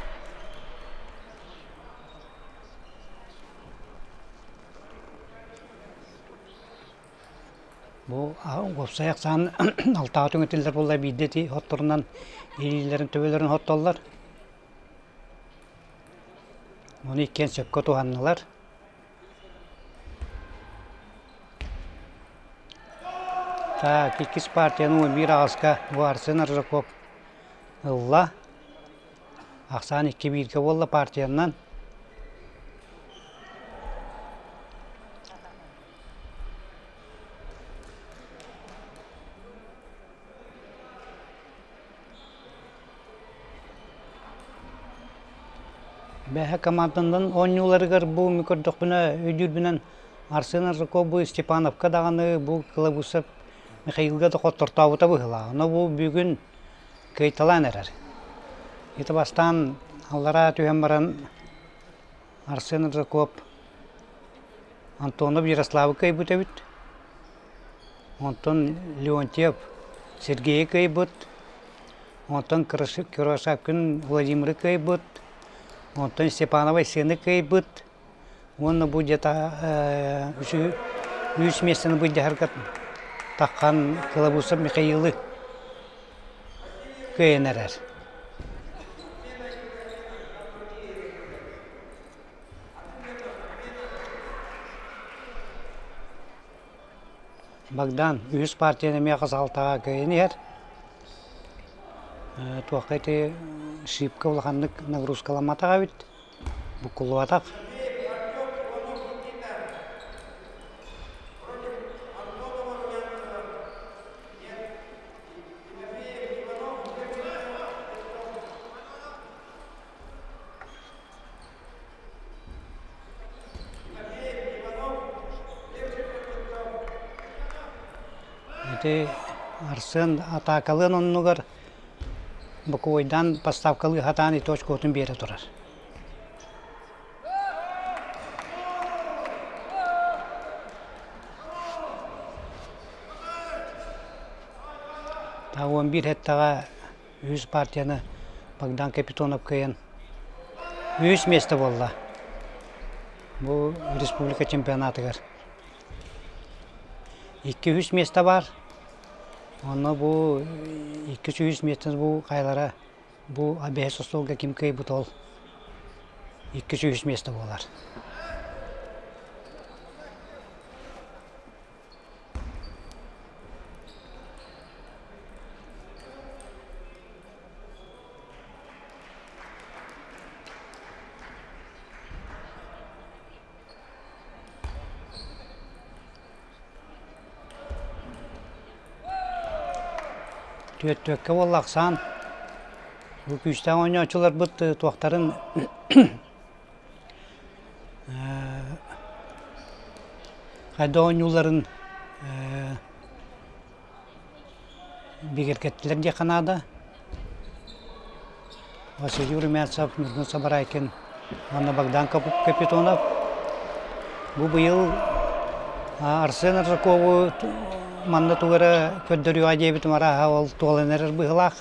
Бу уопсай ахсаан алтаҕа түҥэтиллэр буолла биирдэ ити хотторунан илиилэрин төбөлөрүн хоттоллор. Ону иккиэн сөпкө туһаннылар. Так, иккис партияны уон биир аҕыска бу Арсен Аржаков ылла. Ахсаан икки бииргэ буолла партиянан. Бэһэ команданан оонньууларыгар бу көрдөхпүнэ өйдүүрбүнэн Арсен Аржаков бу Степановка даҕаны бу Кылабысов Михаилга да хоттортообута быһыылаах. Ону бу бүгүн кыайталаан эрэр. Ити бастаан аллараа түһэн баран Арсен Аржаков Антонов Ярославы кыайбыт эбит. Онтон Леонтьев Сергейи кыайбыт. Онтон Киросакин Владимиры кыайбыт. Онтон Степанова Айсены кыайбыт. Уонна бу где-то үс миэстэни былдьаһарга таххан Кылабусов Михаилы кыайан эрэр. Богдан үһүс партияны эмиэ хас алтаҕа кыайан иһэр. Туохха ити шипка улаханнык нагрузкаламматах эбит, буккуллубатах. Ити Арсен атаакалыан оннугар боковойдаан поставкалыы сатаан ити очкотун биэрэ турар. 11 эттэҕэ үһүс партияны Богдан Капитонов кыайан үһүс миэстэ буолла бу республика чемпионатыгар. Икки-үс миэстэ баар. Онно бу икки-үс миэстэ бу хайалара бу бэһис остуолга ким кыайбыт ол икки-үс миэстэ буолар. Түөрт-түөркэ буолла ахсаан. Бу күүстээх оонньооччуларбыт туохтарын Хайдах оонньуулларын бигэргэттилэр диэххэ наада. Василий Румянцев, Ньургун Сабарайкин уонна Богдан Капитонов. Бу быйыл Арсен Аржакову манна тугу эрэ көрдөрүөҕэ диэбитим арааһа ол туолан эрэр быһыылаах.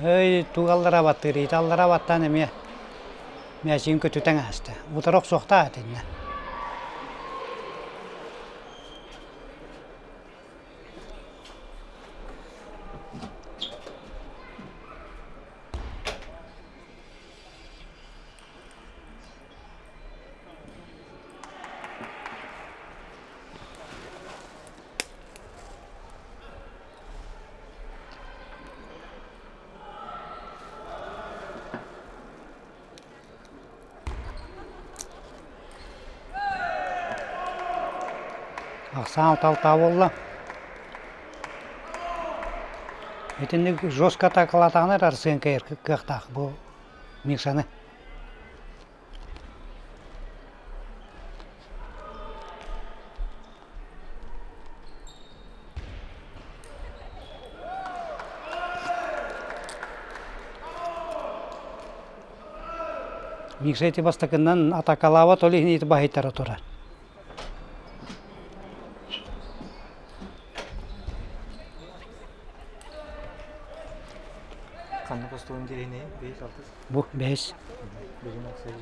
Өй, тугу аллара баттыыр, ити аллара баттаан эмиэ мээчигин көтүтэн ааста. Утары охсуохтаах итиннэ. Ахсаан алтаа буолла. Итинник жестко атаакалаатаҕына эрэ Арсен кыахтаах бу Мишаны. Миша ити бастакынан атакалаабат, ол иһин ити баһыйтара турар. Ханнык остуолун дириһинэй? Бэйис алтыс? Бу бэһис. Бүгүн оксай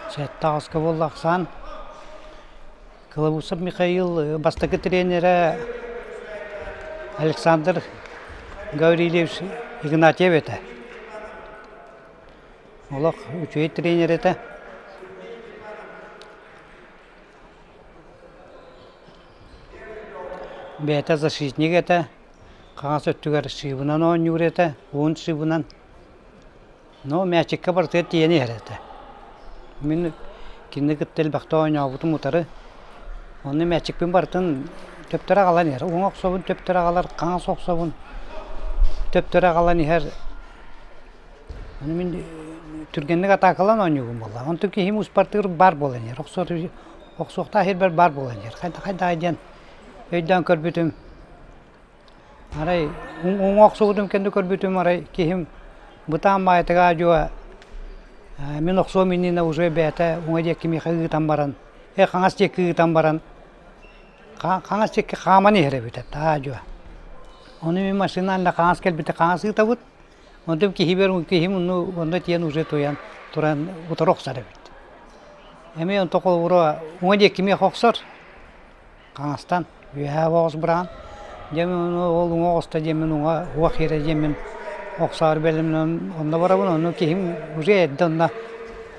Сэттэ аҕыска буолла ахсаан. Кылабусов Михаил бастакы тренерэ Александр Гаврильевич Игнатьев этэ. Олох үчүгэй тренер этэ. Бэйэтэ защитник этэ, хаҥас өттүгэр шибынан оонньуур этэ, уһун шибынан. Но мээчиккэ барытыгар тиийэн иһэр этэ. Мин кинини кытта элбэхтэ оонньообутум утары. Онно мээчикпин барытын төптөрү аҕалан иһэр. Уҥа охсобун төптөрү аҕалар, хаҥас охсобун төптөрү аҕалан иһэр. Ону мин түргэнник атаакалаан оонньуубун буолла. Онтон киһим успартыыр баар буолан иһэр. Охсуохтаах сирбэр баар буолан иһэр. Хайдах диэн өйдөөн көрбүтүм Арай уҥа охсубутум кэннэ көрбүтүм арай киһим бытаан баайытыга дьуо мин охсуом иннинэ уже бэйэтэ уҥа диэки миэхэ ыытан баран э хаҥас диэки ыытан баран хаҥас диэки хааман иһэр эбит аа дьуо ону мин машина анна хаҥас кэлбитэ хаҥас ыытабыт онтон киһибэр киһим онно онно тиийэн уже туйан туран утары охсор эбит эмиэ онто холобура уҥа диэки миэхэ охсор Хаҥастан үөһээ оҕус быраҕан, дьэ мин ол уҥа оҕуста диэммин уҥа уох иирэ диэммин охсоору бэлэмнэн онно барабын, онно киһим уже эрдэ онно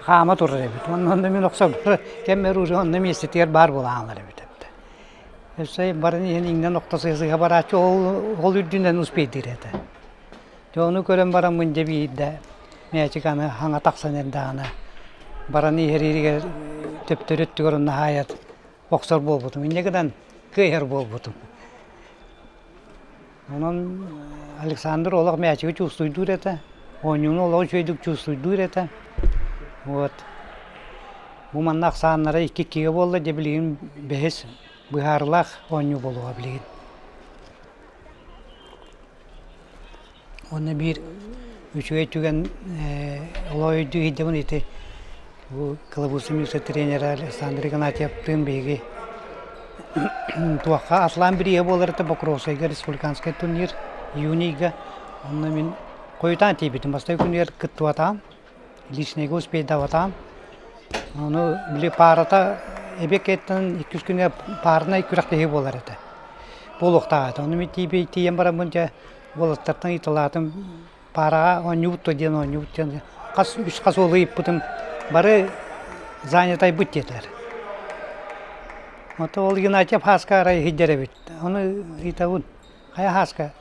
хаама турар эбит. Онно онно мин охсорбор кэммэр уже онно миэстэтигэр баар буолан хаалар эбит. Өссө баран иһэн иҥнэн охто сыһа барааччы ол ол үрдүнэн успейдыыр этэ. Дьэ ону көрөн бараммын дьэ биирдэ мээчик аны хаҥа тахсан эрдэҕинэ баран иһэригэр төптөрү өттүгэр онно хаайат охсор буолбутум. Инньэ гынан кыайар буолбутум. Онон Александр олох мээчиги чувствуйдуур этэ, оонньууну олох үчүгэйдик чувствуйдуур этэ. Вот. Бу манна ахсааннара икки-иккигэ буолла, дьэ билигин бэһис быһаарылаах оонньуу буолуоҕа билигин. Уонна биир үчүгэй түгэн олох өйдүү иһийдэбин ити бу Кылабыыса Миша тренерэ Александр Игнатьевтыын биһиги туохха Аслан бирииһэ буолар этэ Покровскайга республиканскай турнир июньга онно мин хойутаан тиийбитим бастакы күнүгэр кыттыбатаҕым личныйга успейдаабатаҕым ону били паарата эбиэккэттэн иккис күнүгэр паарнай күрэхтэһии буолар этэ буолуохтаах этэ ону мин тиийэн бараммын дьэ уолаттартан ыйыталаатым паараҕа оонньуубут дуо диэн оонньуубут диэн хас үс хас уолу ыйыппытым бары занятайбыт диэтилэр Ото ол Игнатьев Һааска арай иһийдэр эбит ону ыйытабын хайа Һааска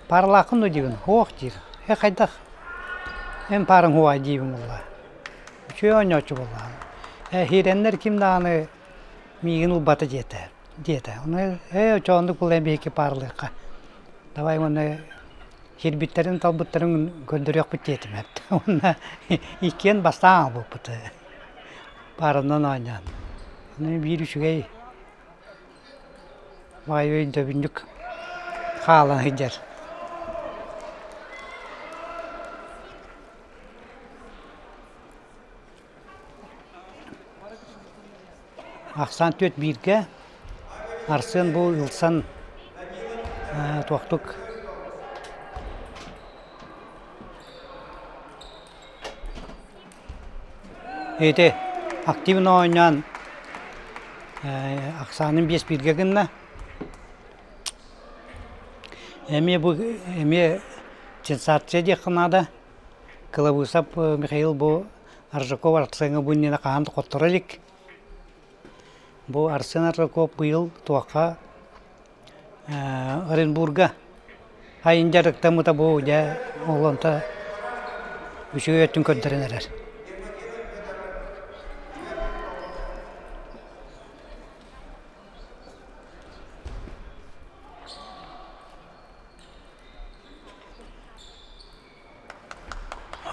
пааралааххын дуо диибин суох диир э хайдах эн паараҥ суоҕай диибин буолла үчүгэй оонньооччу буоллаҕа э иһиирэннэр ким даҕаны миигин ылбата диэтэ диэтэ ону ээ оччоҕуннук буолла биһиги пааралыахха Давай уонна киирбиттэрин талбыттарын көрдөрүөхпүт диэтим Уонна иккиэн бастаан аҕалбыппыт пааранан оонньоон. Аны биир үчүгэй баҕайы өйдөбүнньүк хаалан сылдьар. Ахсаан түөрт бииргэ Арсен бу ылсан туохтук ити активно оонньоон ахсаанын биэс бииргэ гынна. Эмиэ бу эмиэ сенсация диэххэ наада. Кылабыысап Михаил бу Аржаков Арсеҥҥа бу иннинэ хаһан да хотторо илик. Бу Арсен Аржаков быйыл туохха Оренбурга айын дьарыктаммыта бу дьэ ол онто үчүгэй өттүн көрдөрөн эрэр.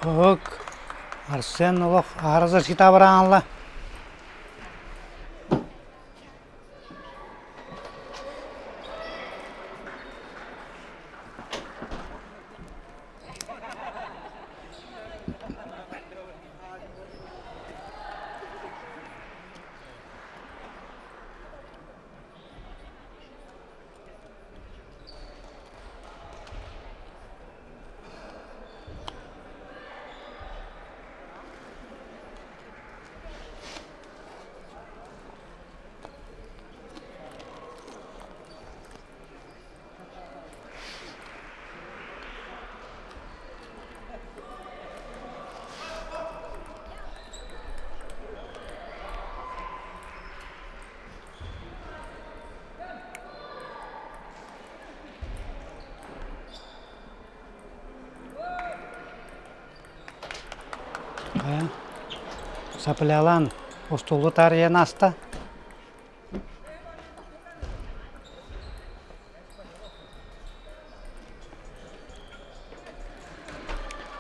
Ок, Арсен олох аһара защита бараанла. Саплялаан остуолу таарыйан ааста.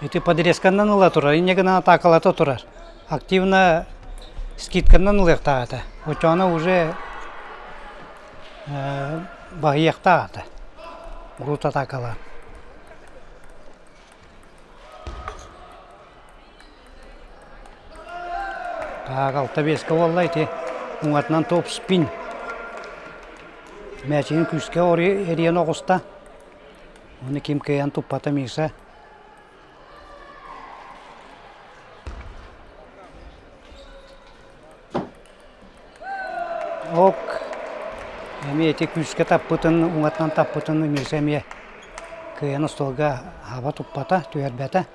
Ити подрезканнан ыла турар, инньэ гынан атаакалата турар. Активно скидканнан ылыахтаах этэ. Оччоҕуна уже баһыйыахтаах этэ. Урут атаакалаан. Так, алта биэскэ буолла ити. Уҥатынан топ-спин. Мээчигин күүскэ эрийэн оҕуста. Ону ким кыайан туппата Миша. Ок, эмиэ ити күүскэ таппытын, уҥатынан таппытын Миша эмиэ кыайан остуолга хаба туппата, түһэрбэтэ.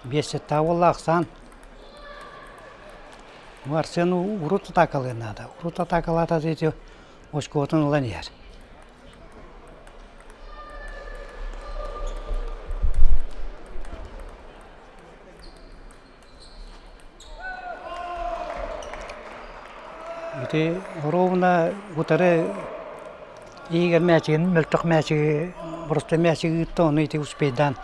Биэс сэттээх буолла ахсаан. Арсен урут атаакалыан наада. Урут атаакалаата ити очкотун ылан иһэр. Ити оруобуна утары иһигэр мээчигин мөлтөх мээчиги боростуой мээчиги ыытта ону ити успейдаан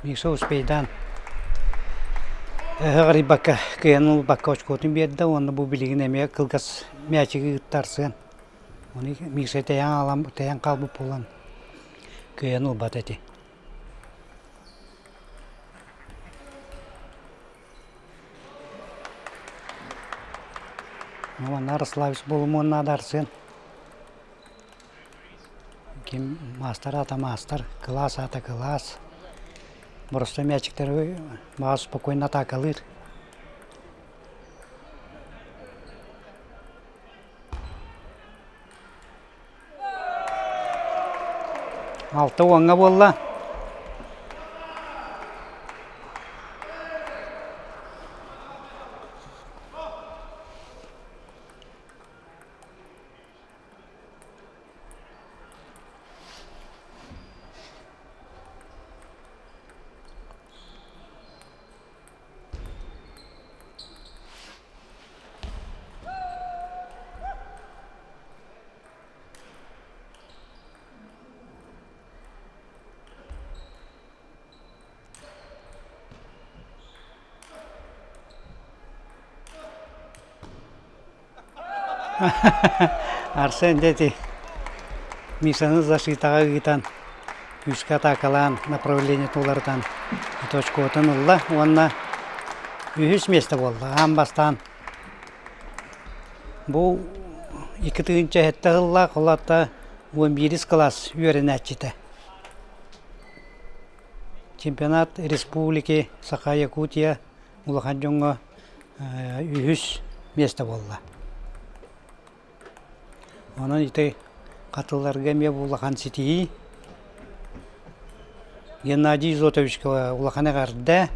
Миша успейдаан ыһыҕырыйбакка кыайан ылбакка очкотун биэрдэ уонна бу билигин эмиэ кылгас мээчиги ыытта Арсен. Ону Миша тэйэн аҕалан тэйэн хаалбыт буолан кыайан ылбат эти. Манна Ярославич буолумуон наада Арсен. Ким маастар аата маастар, кылаас аата кылаас. Боростуой мээчиктэри баҕас спокойно атаакалыыр. Алта уоҥҥа буолла. Арсен дьэ ити Мишаны защитаҕа ыытан күүскэ атаакалаан направлениетын уларытан точкотун ылла уонна үһүс миэстэ буолла. Аан бастаан бу 2007 сыллаах ол аата 11 кылаас үөрэнээччитэ. Чемпионат республики Саха-Якутия улахан дьоҥҥо үһүс миэстэ буолла. Онон ити хатыларга эмиэ бу улахан ситиһии. Геннадий Изотовичка улахан эҕэрдэ.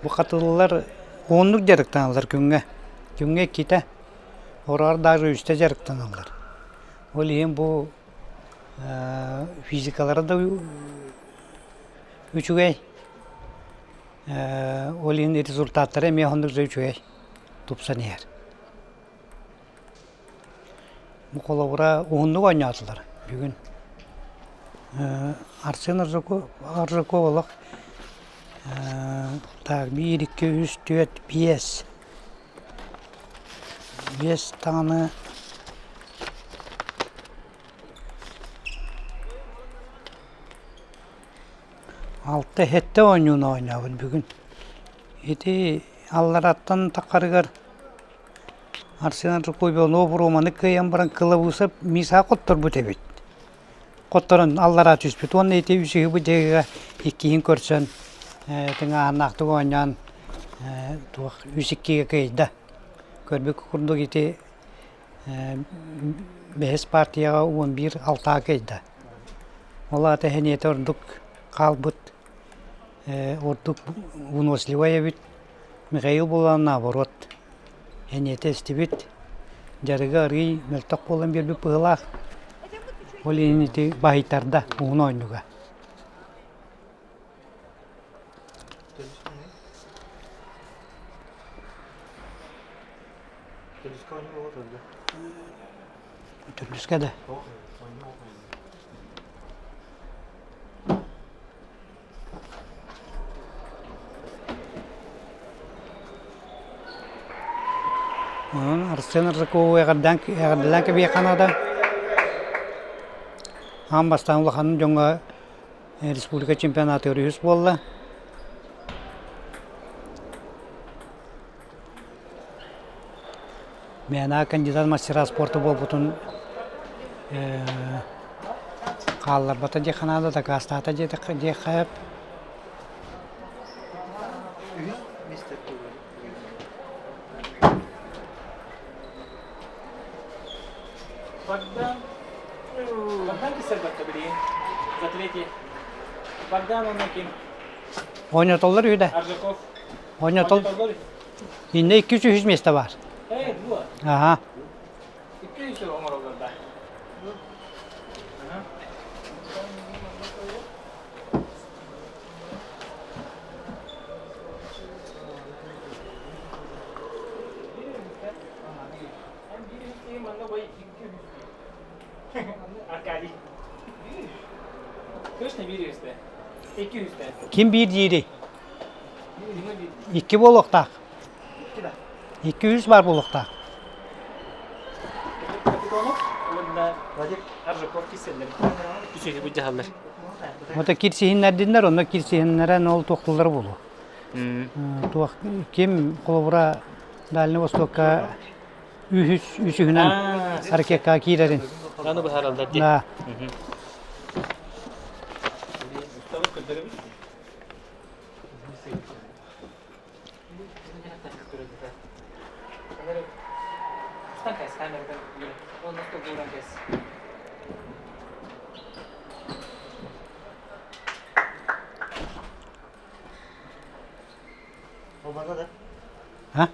Бу хатылылар уһуннук дьарыктаналлар күҥҥэ. Күҥҥэ иккитэ, ороор даже үстэ дьарыктаналлар. Ол иһин бу физикалара да үчүгэй. Ол иһин результаттара эмиэ оннук да үчүгэй тупсан иһэр. Бу холобура уһуннук оонньоотулар бүгүн. Арсен Аржаков олох так биир, икки, үс, түөрт, биэс. Биэс даҕаны алта сэттэ оонньууну оонньообут бүгүн. Ити аллараттан таххарыгар Арсен Аржаков Романы кыайан баран кылабыыса Миса хотторбут эбит. Хотторон аллараа түспүт уонна ити үсүһү бу дьиэгэ иккиһин көрсөн тыҥааһыннаахтык оонньоон туох үс иккигэ кыайда. Көрбүт курдук ити бэһис партияҕа 11 алтаа кыайда. Ол аата сэниэтэ ордук хаалбыт, ордук выносливай эбит. Михаил буолан наоборот сэниэтэ эстибит. Дьарыга арыый мөлтөх буолан биэрбит быһыылаах. Ол иһин ити баһыйтарда уһун оонньууга. Төрдүскэ да. Онон Арсен Аржакову эҕэрдээн эҕэрдэлээн кэбиһиэххэ наада. Аан бастаан улахан дьоҥҥо республика чемпионатыгар үһүс буолла. Мээнэ кандидат мастера спорта буолбутун хаалларбата диэххэ наада, дакаастаата диэтэххэ диэххэ сөп. Богдан, Богдан кисербатта билигин. За третий. Богдан онно ким? Оонньотоллор үһү да. Аржаков. Оонньотол. Иннэ 203 место бар. Э, дуо. Ага. 200 оҥороллор да. Аркадий. Точно биир үстэ. Икки үстэ. Ким биир диирий? Икки буолуохтаах. Икки үс баар буолуохтаах. Капитонов уонна Аржаков кисселлэр. Үсүһү былдьаһаллар. Ото кирсиһиннэрдиннэр, онно кирсиһиннэрэн ол туохтуллара буолуо. Туох ким холобура Дальний Востокка үһүс үсүһүнэн ракетка киирэрин. Аны быһаараллар дии. Да. А?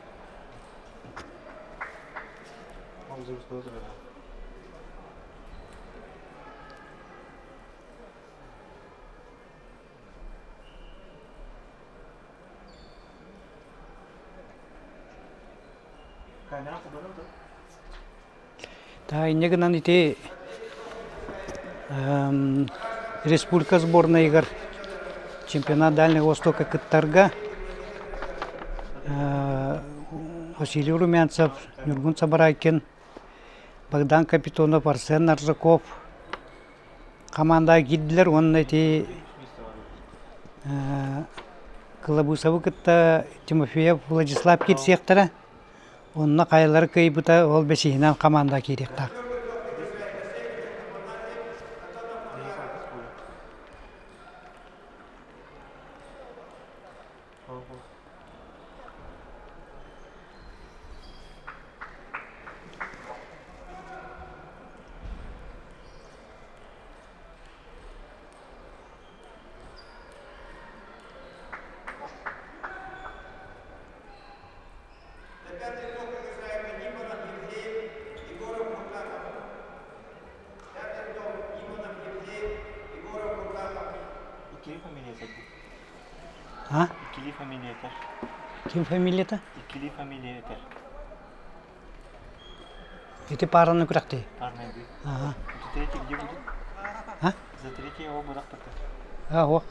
Та инньэ гынан ити республика сборнайыгар чемпионат Дальнего Востока кыттарга Василий Румянцев, Ньургун Сабарайкин, Богдан Капитонов, Арсен Аржаков хамаандаҕа киирдилэр уонна ити Кылабыысабы кытта Тимофеев Владислав киирсиэхтэрэ. Онно хайалара кыайбыта ол бэсиһинэн хамаандаҕа киириэхтээх. Иккили фамилията дии. А? Иккили фамилията. Ким фамилията? Иккили фамилията. Ити параны күрэхтии. Парный бий. Ага. За третий где будет? А? За третий его бырахпыта. А, ох.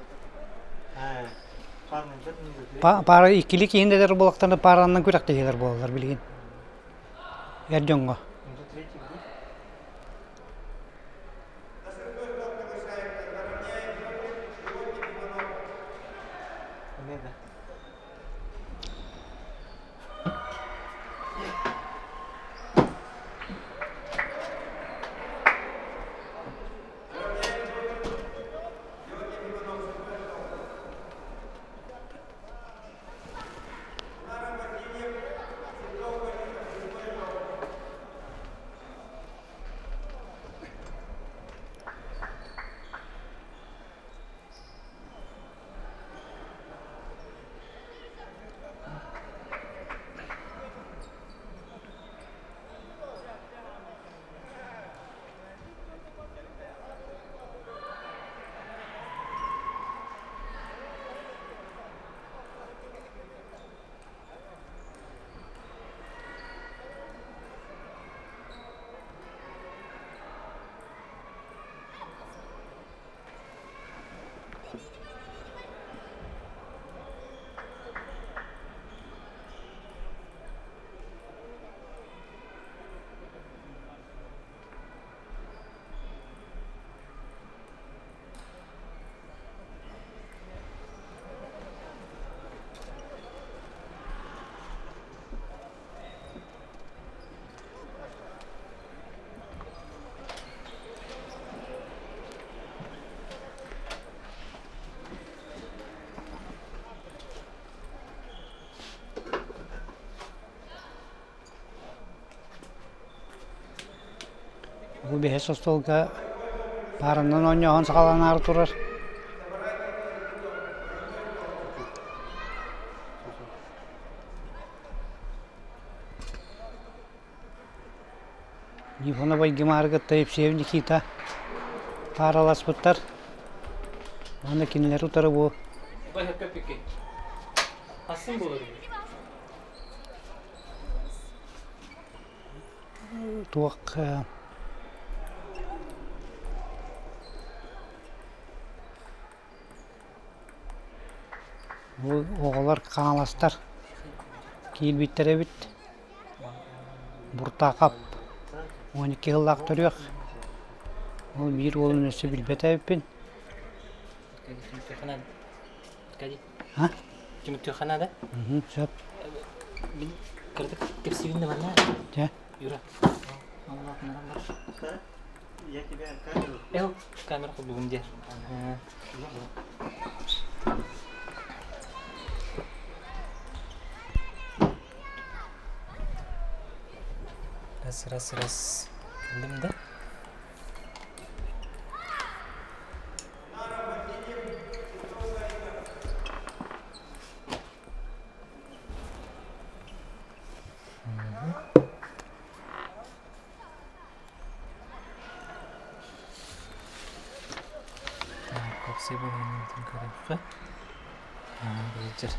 Парный за третий. Пара иккили киһин буолахтарына параннан күрэхтэһиилэр буолаллар билигин. Эр дьоҥҥо. За третий где? Эмиэ да. Бу бэһис остуолга пааранан оонньооһун саҕаланаары турар. Нифонов Айгымаары кытта Евсеев Никита паараласпыттар. Уонна кинилэри утары бу туох Бу оҕолор хаҥаластар киирбиттэр эбит. Буртаахап 12 сыллаах төрүөх. Ол биир уолун өссө билбэт эбиппин. А? Түмүктүөххэ наада. Сөп. Мин кыратык кэпсиибин да манна. Дьэ. Юра. Я тебя камеру. Эл, камера холбугум диэ. Раз, раз, раз. Кэллим да? Так, уопсай балаһыанньабытын көрүөххэ. Быдьар.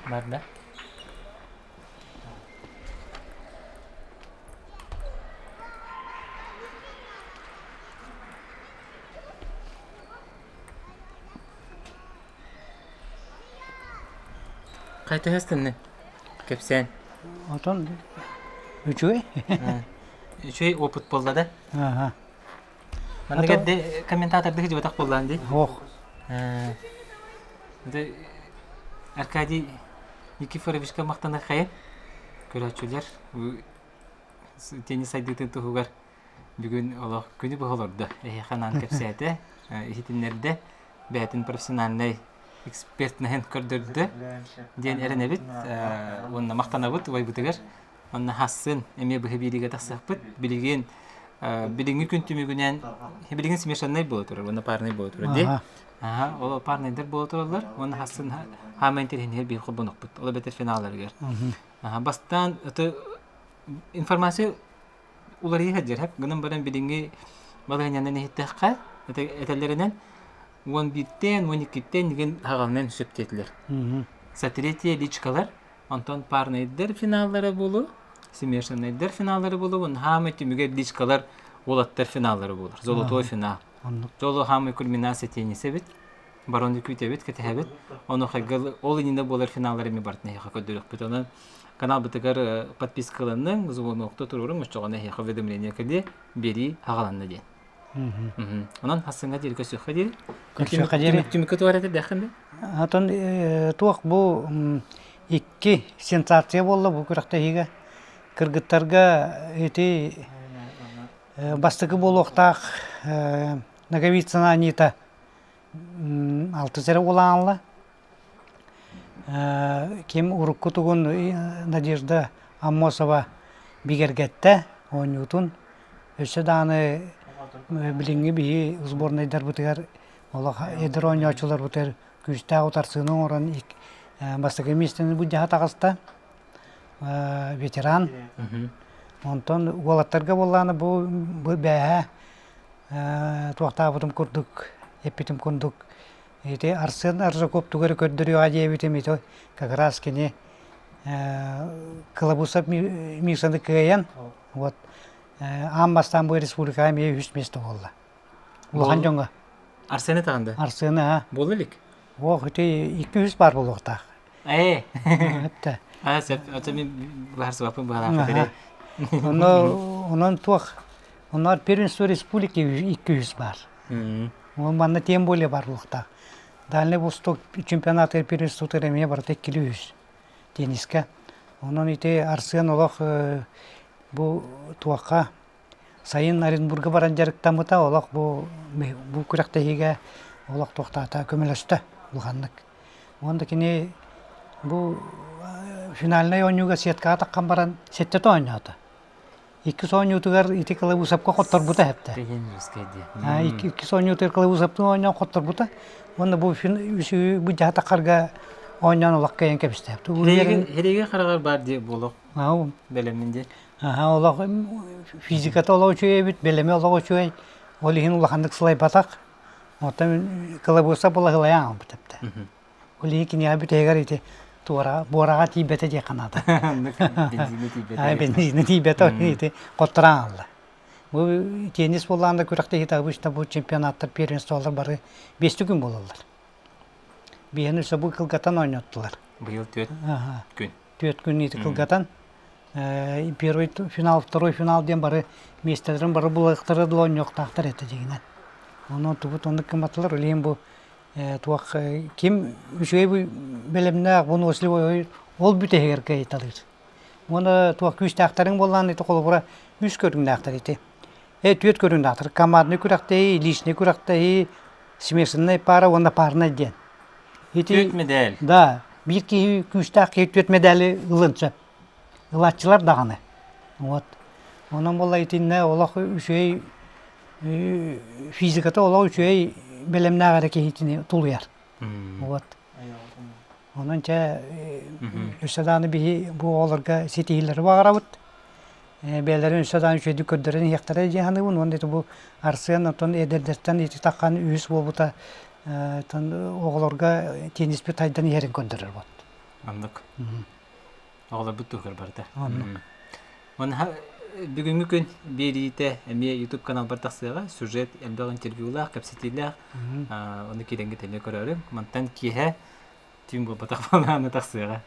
Барда. Хайта Кэпсээн. Отон үчүгэй. Үчүгэй опыт буолла да? Аха. Маннык эрдэ комментатордык дьыбатах буоллаан дии. Ох. Дэ Аркадий Никифоровичка махтаныаххайын. Көрөөччүлэр теннис сайдыытын туһугар бүгүн олох күнү быһа олордо. Эһиэхэ анаан кэпсээтэ, иһитиннэрдэ, бэйэтин профессиональнай экспертнэһин көрдөрдө диэн эрэнэбит уонна махтанабыт убайбытыгар. Онно хассын эмиэ быһа биэриигэ тахсыахпыт. Билигин билиҥҥи күн түмүгүнэн билигин смешаннай буола турар уонна парнай буола турар дии. Аха, ол парнайдар буола тураллар уонна хассын хааман интэриэһинэһэр биир холбонохпут. Ол эбэтэр финалларыгар. Аха, бастаан это информация уларыйа сылдьар гынан баран билиҥҥи балаһыанньанан иһиттэххэ этэллэринэн 11-тэн 12-тэн деген хаҕалынан сөп диэтилэр. Сотретие личкалар Онтон парнайдар финаллара буолуо, смешаннайдар финаллара буолуо, уонна хаамай түмүгэр личкалар уолаттар финаллара буолар. Золотой финал. Золо хаамай кульминация теннис эбит. Барону күүтэбит, кэтэһэбит. Ону хайгал ол иннинэ буолар финаллар эми бартын эһиэхэ көрдөрүөхпүт. Онон каналбытыгар подпискаланыҥ, звонокта туруоруҥ, оччоҕуна эһиэхэ уведомление кэлиэ, биэрии аҕаланна диэн. Онон хассыҥҥа диэри көрсүөххэ диэри. Көрсүөххэ диэри. Түмүккэ туох эрэ этэрдээххин да? Отон туох бу икки сенсация буолла бу күрэхтэһиигэ. Кыргыттарга ити бастакы буолуохтаах Ноговицына Анита алтыс эрэ уолаанла. Ким урукку тугун Надежда Аммосова бигэргэттэ оонньуутун. Өссө даҕаны билиҥҥи биһи сборнайдарбытыгар олох эдэр оонньооччуларбытыгар күүстээх утарсыыны оҥорон бастакы миэстэни былдьаһа таҕыста ветеран. Онтон уолаттарга буоллаҕына бу бу бээһэ туохтаабытым курдук эппитим курдук Ити Арсен Аржаков тугу эрэ көрдөрүөҕэ диэбитим ити как раз кини Кылабусов Мишаны кыайан вот аан бастаан бу республикаҕа эмиэ үһүс миэстэ буолла. Улахан дьоҥҥо. Арсены таҕын да? Арсены а. Буола илик? Ох, ити икки үһүс баар буолуохтаах. Ээ. Этте. Аа, сөп. Очо мин быһаарсыбаппын быһалаах Ону онон туох онноор первенство республики икки үһүс баар. Манна тем более бар буолуохтаах. Дальний Восток чемпионатыгар первенствотыгар эмиэ барыта иккилии үһүс теннискэ. Онон ити Арсен олох бу туохха Сайын Оренбурга баран дьарыктаммыта олох бу бу күрэхтэһиигэ олох туохтаата көмөлөстө улаханнык. Уонна кини бу финальнай оонньууга сеткаҕа таххан баран сэттэтэ оонньоото. Иккис оонньуутугар ити Кылабыысапка хотторбута эһэптэ. Иккис оонньуутугар Кылабыысаптын оонньоон хотторбута. Уонна бу үсү бу дьаһатахарга оонньоон олох кыайан кэбистэ. Хириги хараҕар баар дии буолуох бэлэммин дии. Аха олох физиката олох үчүгэй эбит, бэлэмэ олох үчүгэй. Ол иһин улаханнык сылайбатах. Оттон Кылабыыса былаһылайан аҕалбыт эптэ. Ол иһин киниэхэ бүтэһигэр ити туора буораҕа тиийбэтэ диэххэ наада. Бензинэ тиийбэтэ. Бензинэ тиийбэтэ ити хотторон аҕалла. Бу теннис буоллаҕына күрэхтэһиитэ обычно бу чемпионаттар первенстволар бары биэстүү күн буолаллар. Биэһин өссө бу кылгатан оонньоттулар. Быйыл түөрт күн. Түөрт күн ити кылгатан первый финал, второй финал диэн бары миэстэлэрин бары булуохтара дылы оонньуохтаахтар этэ дьиҥинэн. Онон тубут оннук гымматылар. Ол иһин бу туох ким үчүгэй бэлэмнээх выносливый ол бүтэһигэр кыайталыыр. Уонна туох күүстээхтэриҥ буоллаан ити холобура үс көрүҥнээхтэр ити. Түөрт көрүҥнээхтэр. Командный күрэхтэһии, личный күрэхтэһии, смешанная пара уонна парнай диэн. Ити, түөрт мэдээл. Да, биир киһи күүстээх киһи түөрт мэдээли ылын сөп. Ылааччылар даҕаны. Вот. Онон буолла итиннэ олох үчүгэй физиката олох үчүгэй бэлэмнээх эрэ киһитини тулуйар. Вот. Онон чэ өссө даҕаны биһи бу оҕолорго ситиһиилэри баҕарабыт. Бэйэлэрин өссө даҕаны үчүгэйдик көрдөрөн иһиэхтэрэ дии саныыбын. Уонна ити бу Арсен оттон эдэрдэртэн ити таххан үһүс буолбута оҕолорго тенниспит сайдан иһэрин көрдөрөр вот. Оннук. Оҕолорбут туһугар барыта. Оннук. Онно бүгүҥҥү күн биэриитэ эмиэ YouTube каналбар тахсыаҕа. Сюжет элбэх интервьюлаах, кэпсэтиилээх. Ону киирэҥҥит эмиэ көрөөрүҥ. Мантан киэһэ түүн буолбатах буолааны тахсыаҕа.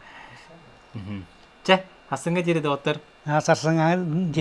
Чэ, хасыҥҥа диэри доҕоттор. Сарсыҥҥа диэри.